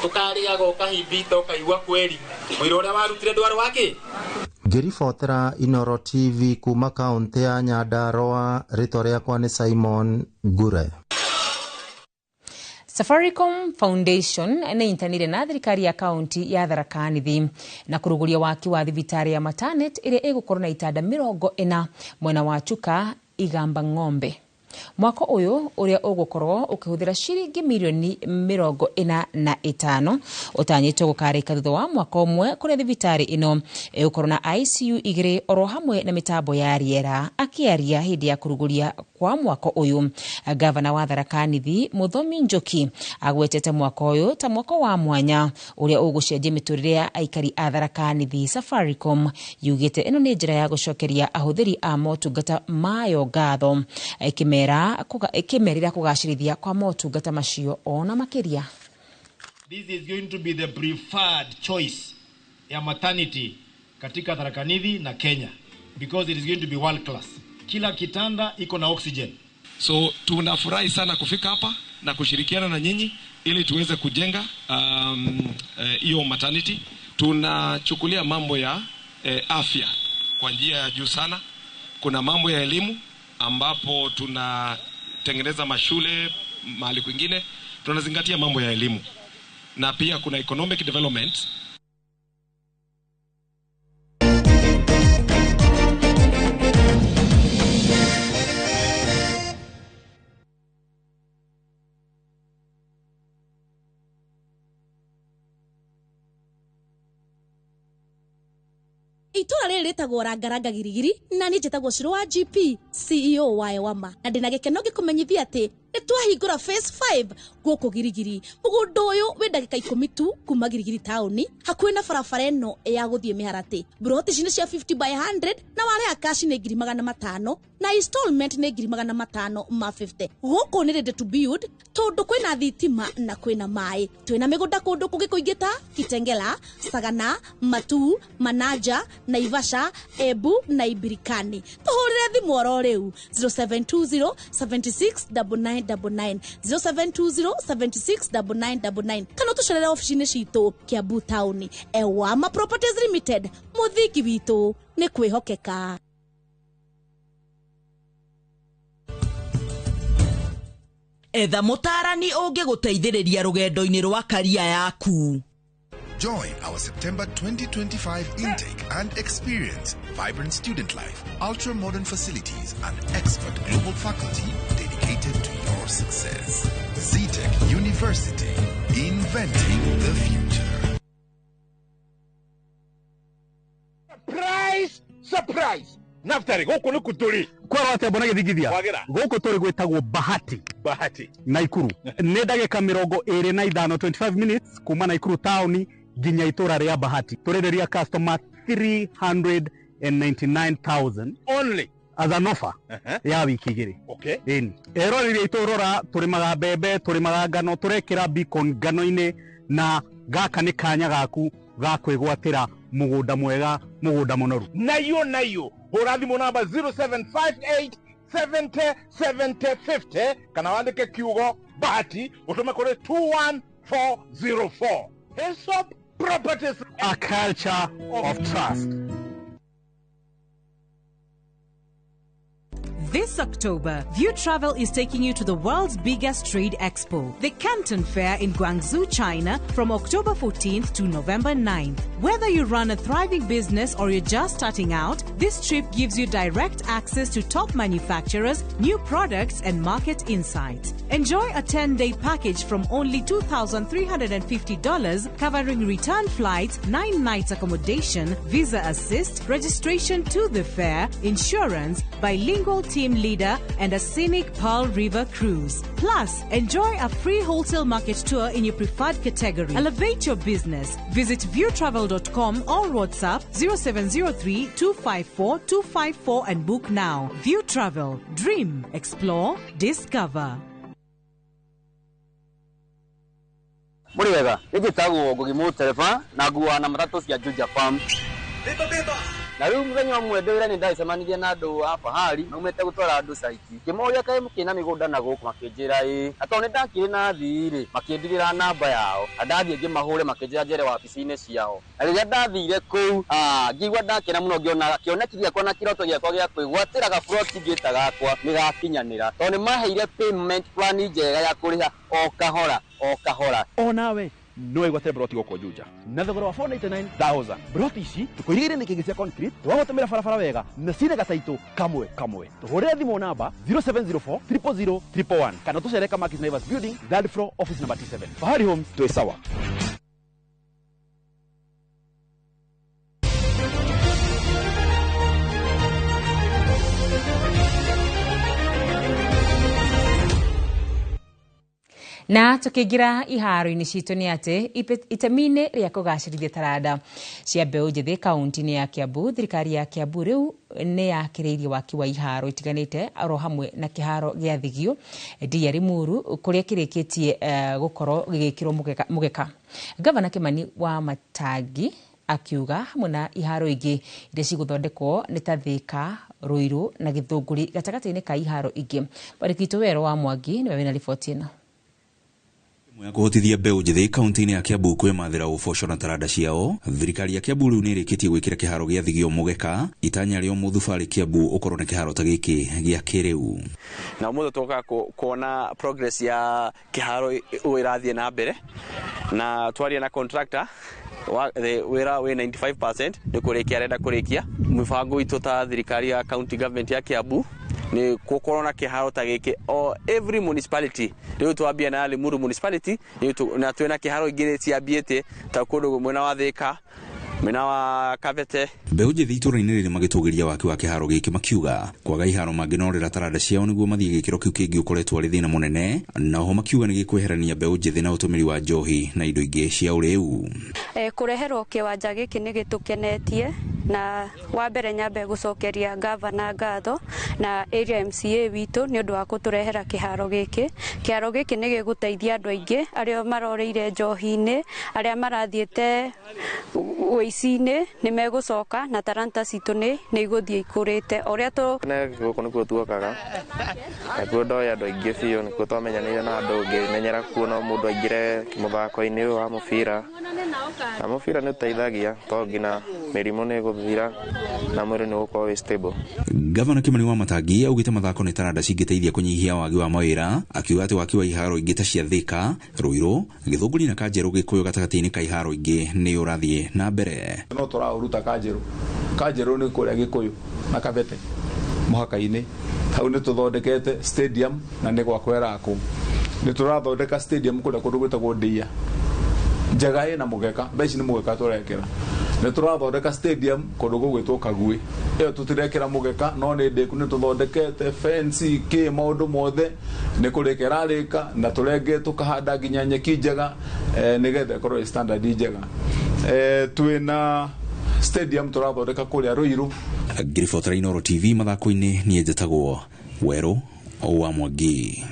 tũkarĩaga ũkahimbita ũkaigua kweri wĩra ũrĩa warutire ndwarĩ wakĩ. Ngĩribotera Inoro TV kuma kaũntĩ ya Nyandarũa, rĩtwa rĩakwa nĩ Simon Ngure. Safaricom Foundation nĩ inyitanĩire na thirikari ya kaunti ya Tharaka Nithi na kũrũgũria waki wa thibitarĩ ya Maternity ĩrĩa ĩgũkorwo na itanda 40 mwena wa Chuka Igamba Ng'ombe. Mwako ũyũ ũrĩa ũgũkorwo ũkĩhũthĩra ciringi mirioni 45 ũtanyĩtwo gũkarĩka thutha wa mwaka ũmwe, kũrĩa thibitarĩ ĩno ĩgũkorwo na ICU 2 oro hamwe na mĩtambo ya rĩera. Akĩaria hĩndĩ ya kũrugũria kwa mwako ũyũ, gavana wa Tharaka Nithi Mũthomi Njoki agwetete mwako ũyũ ta mwako wa mwanya ũrĩa ũgũcenjia mĩtũrĩre ya aikari a Tharaka Nithi. Safaricom yugĩte ĩno nĩ njĩra ya gũcokeria ahũthĩri a motungata mayo ngatho, ĩkĩmerĩra kũgacĩrithia kwa motungata macio ona makĩria. This is going to be the preferred choice ya maternity katika Tharaka Nithi na Kenya because it is going to be world class. Kila kitanda iko na oxygen. So tunafurahi sana kufika hapa na kushirikiana na nyinyi ili tuweze kujenga hiyo maternity. Tunachukulia mambo ya afya kwa njia ya juu sana. Kuna mambo ya elimu ambapo tunatengeneza mashule mahali kwingine, tunazingatia mambo ya elimu. Na pia kuna economic development. Itura rĩrĩ rĩtagwo Rangaranga Girigiri na niĩ njĩtagwo Ciro wa GP CEO wa Ewama, na ndĩna gĩkeno ngĩkũmenyithia atĩ nĩ twahingũra phase 5 gũkũ Girigiri. Mũgũnda ũyũ wĩ ndagĩka 10 tu kuma Girigiri taũni, hakuhĩ na barabara ĩno ya gũthiĩ Mĩharatĩ. Mburoti ici nĩ cia 50 by 100 na warĩha cash nĩ 500,000 na installment nĩ 550,000. Gũkũ nĩ ready to build tondũ kwĩna thitima na kwĩna maĩ. Twĩna mĩgũnda kũndũ kũngĩ kũingĩ ta Kitengela, Sagana, Matuu, Manaja, Naivasha, Embu na Ibirikani. Tũhũrĩre thimũ oro rĩu 0720 76 9999 0720 76 9999 kana ũtũcerere obici-inĩ citũ Kiambu taũni. Ewama Properties Limited, mũthingi witũ nĩ kwĩhokeka. Etha mũtaarani ũngĩgũteithĩrĩria rũgendo-inĩ rwa karia yaku. Join our September 2025 intake and experience vibrant student life, ultra-modern facilities, and expert global faculty dedicated to your success. Zetech University, inventing the future. Surprise! Surprise! Naftari, gũkũ nĩ kũtũrĩ kwerwo atĩa mbona gĩthingithia gũkũ tũrĩ gwĩtagwo Bahati Bahati Naikuru. Nĩ ndagĩka 25, 25 minutes kuma Naikuru taũni nginya itũra rĩa Bahati. Tũrĩrĩria customer 499,000 only as an offer ya wiki igĩrĩ. Ĩni eroreri aitũ, rora, tũrĩmaga mbembe, tũrĩmaga ngano, tũrekĩra beacon ngano-inĩ, na gaka nĩ kanya gaku ga kwĩgwatĩra mũgũnda mwega, mũgũnda mũnoru. Nayo nayo hũra thimũ namba 0758 70 70 50 kana wandĩke kiugo Bahati ũtũme kũrĩ 21404. Hesop Properties, a culture of trust. This October, View Travel is taking you to the world's biggest trade expo, the Canton Fair in Guangzhou, China, from October 14th to November 9th. Whether you run a thriving business or you're just starting out, this trip gives you direct access to top manufacturers, new products, and market insights. Enjoy a 10-day package from only $2,350, covering return flights, 9 nights accommodation, visa assist, registration to the fair, insurance, bilingual team leader, and a scenic Pearl River cruise. Plus, enjoy a free wholesale market tour in your preferred category. Elevate your business. Visit viewtravel.com or WhatsApp 0703 254 254 and book now. View Travel. Dream, explore, discover. Mũrĩ wega, nĩ njĩtagwo Ngugi Mũtereba na nguaga na matatũ cia Juja Farm. Na rĩu mũthenya ũmwe ndĩ wĩra nĩ ndagĩcemanirie na andũ a Fahari maumĩte gũtwara andũ site. Ngĩmoria kaĩ mũkĩrĩ na mĩgũnda na gũkũ, makĩnjĩra ĩĩ. Na tondũ nĩ ndakĩrĩ na thii rĩ, makĩndigĩra namba yao. Na ndathiĩ ngĩmahũre makĩnjĩra njere wabici-inĩ ciao. Na rĩrĩa ndathire kũu, ngĩigua ndakena mũno ngĩona kĩoneki gĩakwa na kĩroto gĩakwa gĩa kwĩgwatĩra gaburoti ngĩta gakwa nĩ gakinyanĩra. Tondũ nĩ maheire payment plan njega ya kũrĩha o kahora o kahora. Onawe no wĩgwatĩre broti gũkũ Juja na thogora wa 499,000. Broti ici tũkũirigĩire nĩ kĩngĩ cia concrete, twagũtũmĩra barabara wega na cirĩ gataitũ kamwe kamwe. Tũhũrĩre thimũ namba 0704 000 111 kana tũcere Kamakis Naivas Building, third floor, office number T7. Fahari Homes, twĩ sawa. Na tukiingira iharo-inĩ citũ nĩ atĩ itemi-inĩ rĩa kũgacĩrithia taranda cia mbeũ njĩthĩ kaunti-inĩ ya Kiambu, thirikari ya Kiambu rĩu nĩ yakĩrĩirie waki wa iharo itiganĩte oro hamwe na kĩharo gĩa Thigio Ndia Limuru kũrĩa kĩrĩkĩtie gũkorwo gĩgĩkĩrwo mũgeka. Gavana Kimani wa Matangi akiuga hamwe na iharo ingĩ iria cigũthondekwo nĩ ta Thika, Ruiru na Gĩthũngũri gatagatĩ-inĩ ka iharo ingĩ. Mwandĩki witũ Werũ wa Mwangi nĩwe wĩna riboti ĩno. Ya kũhotithia mbeũ njĩthĩ kaunti-inĩ ya Kiambu kwĩmathĩra ũboco na taranda ciao, thirikari ya Kiambu rĩu nĩ ĩrĩkĩtie gwĩkĩra kĩharo gĩa Thigio mũgeka. Itanya rĩa mũthubarĩ Kiambu ũkorwo na kĩharo ta gĩkĩ gĩa kĩrĩu. Na ũmũthĩ tũgoka kuona progress ya kĩharo ũũ ĩrathiĩ na mbere, na twaria na contractor wĩra wĩ 95% nĩ kũrĩkia arenda kũrĩkia. Mũbango witũ ta thirikari ya county government ya Kiambu nĩ gũkorwo na kĩharo ta gĩkĩ o every municipality. Rĩu twambia na Limuru municipality na twĩna kĩharo ingĩ ciambiĩte ta kũndũ mwena wa Thika, mwena wa Kabete. Mbeũ njĩthĩ itũra-inĩ rĩrĩ magĩtũgĩria waki wa kĩharo gĩkĩ makiuga kwaga iharo mangĩnorĩra taranda ciao nĩguo mathiĩ gĩkĩro kĩu kĩngĩ ũkoretwo arĩ thĩna mũnene, na oho makiuga nĩ gĩkweherania mbeũ njĩthĩ na ũtũmĩri wa njohi na indo ingĩ cia ũrĩu. Kũreherwo kĩwanja gĩkĩ nĩ gĩtũkenetie, na wa mbere nyambe gũcokeria gavana ngatho na area MCA witũ nĩ ũndũ wa kũtũrehera kĩharo gĩkĩ. Kĩharo gĩkĩ nĩ gĩgũteithia andũ aingĩ arĩa marorĩire njohi-inĩ, arĩa marathiĩte ũici-inĩ nĩ megũcoka, na taranta citũ nĩ igũthiĩ ikũrĩte. Ũrĩa tũ gũkũ nĩkuo tuokaga, nakuo ndoĩ andũ aingĩ biũ, nĩkuo twamenyanĩire na andũ, ngĩmenyera kuo no mũndũ aingĩre mũthako-inĩ ũyũ wa mũbira, na mũbira nĩ ũteithagia tondũ nginya mĩrimũ nĩ ĩgũthira na mwĩrĩ nĩ ũgũkorwo wĩ stable. Gavana Kimani wa Matangi augĩte mathako nĩ taranda cingĩteithia kũnyihia wagi wa mawĩra, akiuga atĩ waki wa iharo ingĩ ta cia Thika, Ruiru, Gĩthũngũri na Kanjerũ Gĩkũyũ gatagatĩ-inĩ ka iharo ingĩ nĩ ũrathiĩ na mbere. No tũraũruta Kanjerũ, Kanjerũ nĩ kũrĩa Gĩkũyũ na Kabete mũhaka-inĩ, hau nĩ tũthondekete stadium na nĩ gwakwo ĩrakwo. Nĩ tũrathondeka stadium kũrĩa kũndũ gwĩtagwo Ndia njega ĩna mũgeka, thaa ici nĩ mũgeka tũrekĩra. Nĩ tũrathondeka stadium kũndũ gũgwĩtwo Kaguĩ, ĩyo tũtirekĩra mũgeka no nĩ ndĩku, nĩ tũthondekete fence kĩ maũndũ mothe nĩ kũrĩka ĩrarĩka, na tũrenge tũkahanda nginya nyeki njega nĩgetha ĩkorwo ĩ standard njega. Twĩna stadium tũrathondeka kũrĩa Ruiru Ngĩribotera Inooro TV mathako-inĩ, niĩ njĩtagwo Werũ wa Mwangi.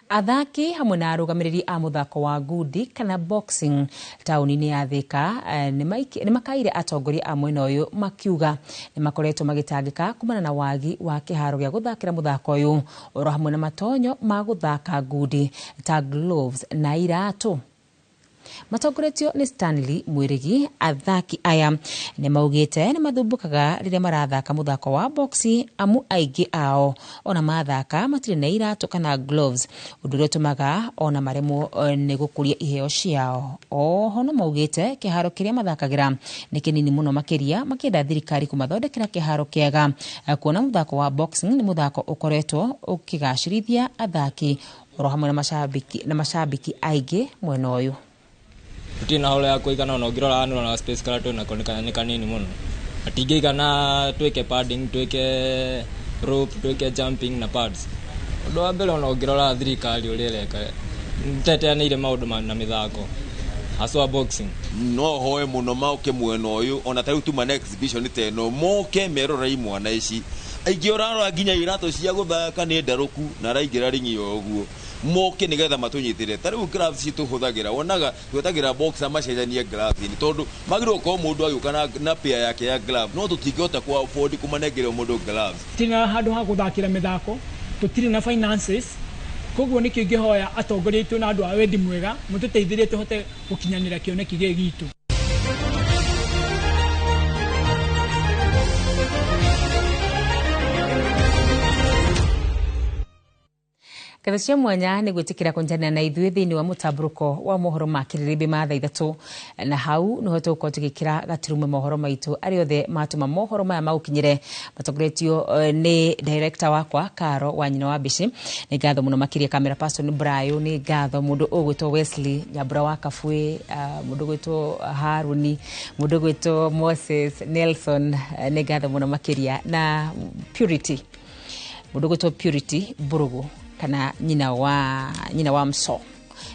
Athaki hamwe na arũgamĩrĩri a mũthako wa ngundi kana boxing taũni-inĩ ya Thika nĩ makaire atongoria a mwena ũyũ makiuga nĩ makoretwo magĩtangĩka kumana na wagi wa kĩharo gĩa gũthakĩra mũthako ũyũ oro hamwe na matonyo ma gũthaka ngundi ta gloves na iratũ. Matongoretio nĩ Stanley Mwirigi, athaki aya nĩ maugĩte nĩ mathumbũkaga rĩrĩa marathaka mũthako wa boxi amu aingĩ ao ona mathaka matirĩ na iratũ kana gloves, ũndũ ũrĩa ũtũmaga ona maremwo nĩ gũkũria iheo ciao. Oho no maugĩte kĩharo kĩrĩa mathakagĩra nĩ kĩnini mũno makĩria, makĩenda thirikari kũmathondekera kĩharo kĩega kuona mũthako wa boxing nĩ mũthako ũkoretwo ũkĩgacĩrithia athaki oro hamwe na macambĩki aingĩ mwena ũyũ. Tutirĩ na horo ya kũigana, ona ũngĩrora nĩ space karĩa twĩnako nĩ kanini mũno, hatingĩigana twĩke padding, twĩke rope, twĩke jumping na pads. Ũndũ wa mbere ona ũngĩrora thirikari ũrĩa ĩreka nĩteteanĩire maũndũ na mĩthako haswa boxing. No hoe mũno moke mwena ũyũ, ona ta rĩu tuma na exhibition ta ĩno, moke merorere imwana ici. Aingĩ ũrarora nginya iratũ cia gũthaka nĩ ndarũku na araingĩra ringi o ũguo. Moke nĩgetha matũnyitĩre. Ta rĩu gloves tũhũthagĩra, wonaga twetagĩra boxer macenjanie gloves nĩ tondũ magĩrĩirwo gũkorwo mũndũ agĩũka na pair yake ya glove, no tũtingĩhota ku afford kũmanengera mũndũ gloves. Tũtirĩ na handũ ha gũthakĩra mĩthako, tũtirĩ na finances, koguo nĩkĩo ingĩhoya atongoria aitũ na andũ a wendi mwega mũtũteithĩrĩrie tũhote gũkinyanĩra kĩoneki gĩkĩ gitũ. Ngatho cia mwanya nĩ gwĩtĩkĩra kũnyitanĩra na ithuĩ thĩinĩ wa mũtambũrũko wa mohoro ma kĩrĩrĩmbĩ ma thaa 3, na hau nĩho tũgũkorwo tũgĩkĩra gaturumo mohoro maitũ arĩa othe matũma mohoro maya magũkinyĩre matongoretio nĩ director wakwa Karo wa nyina wa Mbici. Nĩ ngatho mũno makĩria camera person Brayo, nĩ ngatho mũndũ ũgwĩtwo Wesley Nyambura wa Kabwe, mũndũ ũgwĩtwo Haruni, mũndũ ũgwĩtwo Moses Nelson, nĩ ngatho mũno makĩria na Purity, mũndũ ũgwĩtwo Purity Mburugu kana nyina wa Mso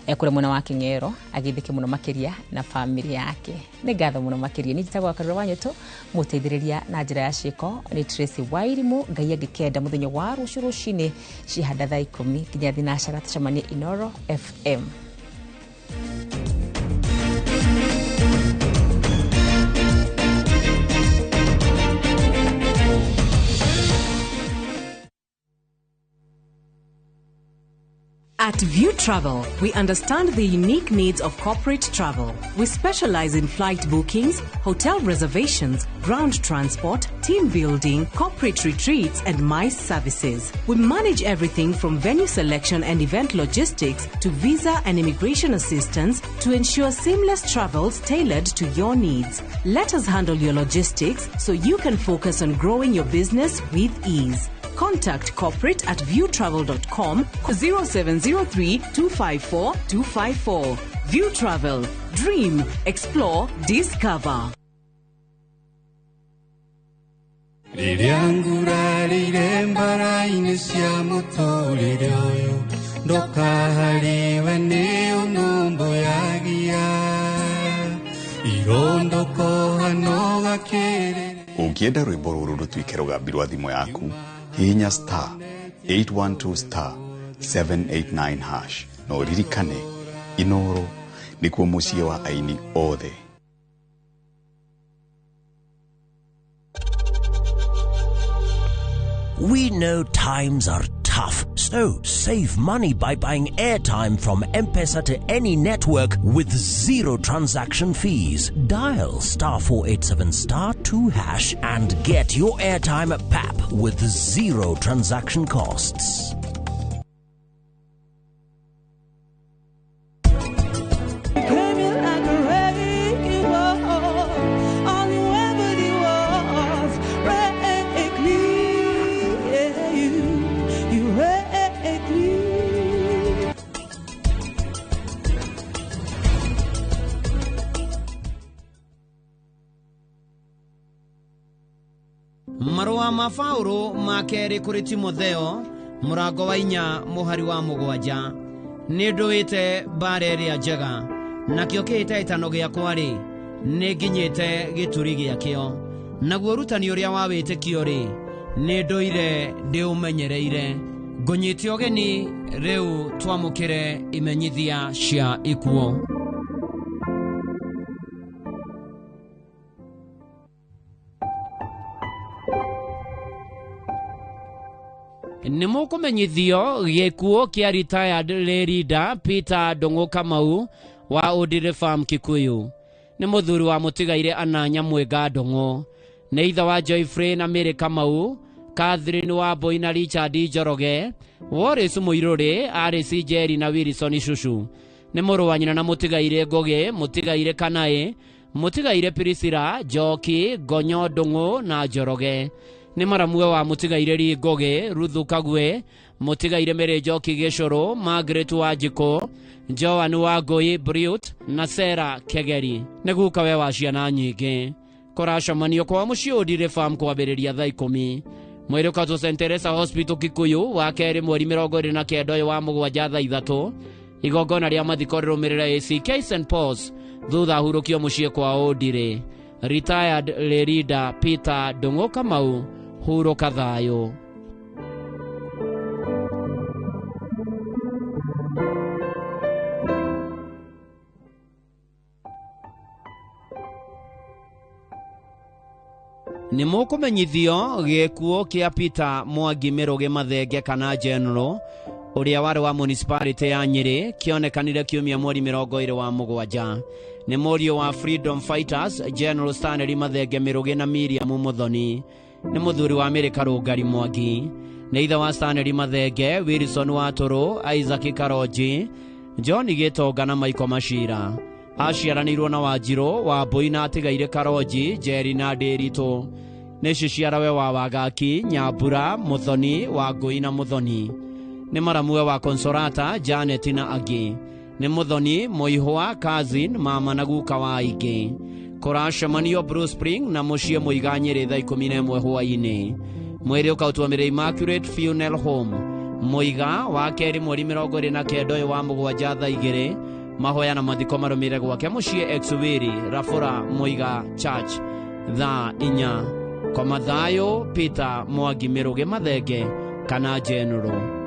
ekure mwena wa King'ero agithike muno makiria na family yake. Nĩ ngatho mũno makĩria. Nĩ njĩtagwo Karura wa Nyoto, mũteithĩrĩria na njĩra ya ciĩko nĩ Tracy Wairimu. Ngai angĩkenda mũthenya wa rũciũ rũcinĩ cihanda thaa 10 nginya thinacara, tũcemanie Inooro FM. At View Travel, we understand the unique needs of corporate travel. We specialize in flight bookings, hotel reservations, ground transport, team building, corporate retreats, and MICE services. We manage everything from venue selection and event logistics to visa and immigration assistance to ensure seamless travels tailored to your needs. Let us handle your logistics so you can focus on growing your business with ease. Contact corporate at viewtravel.com 0703 254 254. View Travel. Dream, explore, discover. Rĩrĩa ngurarĩire mbara-inĩ cia mũtũrĩre ũyũ, ndoka harĩwe nĩ ũnũmbũyagia irondũkoha gakĩrĩrĩ. Ũngĩenda rwĩmbo rũrũ rũtuĩke rũgambi rwa thimũ yaku, hihinya star 812 star 789 hash na ũririkane Inooro nĩkuo mũciĩ wa aini othe. We know times are tough, so save money by buying airtime from M-Pesa to any network with zero transaction fees. Dial star 487 star 2 hash and get your airtime at PAP with zero transaction costs. Marũa ma Paũlũ ma kerĩ kũrĩ Timotheo mũrango wa 4 mũhari wa 7. Nĩ ndũĩte mbara ĩrĩa njega, nakĩo kĩhĩtahĩtano gĩakwa-rĩ, nĩ nginyĩte gĩturi gĩakĩo, Naguo ũrutani ũrĩa wa wĩtĩkio-rĩ, nĩ ndũire ndĩũmenyereire. Ngũnyite ũgeni rĩu twamũkĩre imenyithia cia ikuũ. Nĩ mũkũmenyithio gĩkuũ kĩa retired lay leader Peter Ndung'u Kamau wa Ũndĩrĩ Farm Kikuyu. Nĩ mũthuri wa mũtigaire Ananya Mwĩnga Ndung'u. Nĩ ithe wa Joyfrey na Mary Kamau, Catherine wa Mbui na Richard Njoroge, Wallace Mũirũrĩ, Alice Njeri na Wilson Cucu. Nĩ mũrũ wa nyina na mũtigaire Ngũgĩ, mũtigaire Kanaĩ, mũtigaire Priscilla, Njoki, Ngonyo Ndung'u na Njoroge. Nĩ maramue wa mũtigaire Lee Ngũgĩ, Ruthu Kagwe, mũtigaire Mary Njoki Gĩcũrũ, Margaret Wanjikũ, Joan Wangũi Briut na Sarah Kegeri. Nĩ gukawe wa ciana nyingĩ. Kũracemanio kwa mũciĩ Ũndĩrĩ Farm kwambĩrĩria thaa 10. Mwĩrĩ ũkatwo St Teresa Hospital Kikuyu wa kerĩ mweri 29 ũyũ wa mũgwanja thaa 3. Igongona rĩa mathiko rĩrũmĩrĩra ACK St Paul's thutha hurũkio mũciĩ kwa Ũndĩrĩ. Retired lay leader Peter Ndung'u Kamau, hurũka thayũ. Nĩ mũkũmenyithio gĩkuũ kĩa Peter Mwangi Mĩrũgĩ Mathenge kana General ũrĩa warĩ wa municipality ya Nyĩrĩ kĩonekanire kiumia mweri 27. Nĩ mũriũ wa Freedom Fighters General Stanley Mathenge Mĩrũgĩ na Miriam Muthoni. Nĩ mũthuri wa Mary Karũngari Mwangi. Nĩ ithe wa Stanley Mathenge, Wilson Watũrũ, Isaac Karonji, John Gĩtonga na Michael Machira. Aciaranĩirwo na Wanjirũ wa Mbui na atigaire Karonji, Njeri na Ndĩritũ. Nĩ ciciarawe wa Wagaki, Nyambura, Muthoni, Wangũi na Muthoni. Nĩ maramue wa Consolata, Janet na angĩ. Nĩ Muthoni, Mũihwa, cousin, mama na guka wa aingĩ. Kũracemanio Blue Spring na mũciĩ Mũiga Nyĩrĩ thaa 11 hwaĩ-inĩ. Mwĩrĩ ũkautwo Immaculate Funeral Home Mũiga wa kerĩ mweri 29 ũyũ wa mũgwanja thaa 2. Mahoya na mathiko marũmĩrĩre gwake mũciĩ Exwiri Rafura Mũiga Church thaa 4. Kwa mathayũ Peter Mwangi Mĩrũgĩ Mathenge kana General.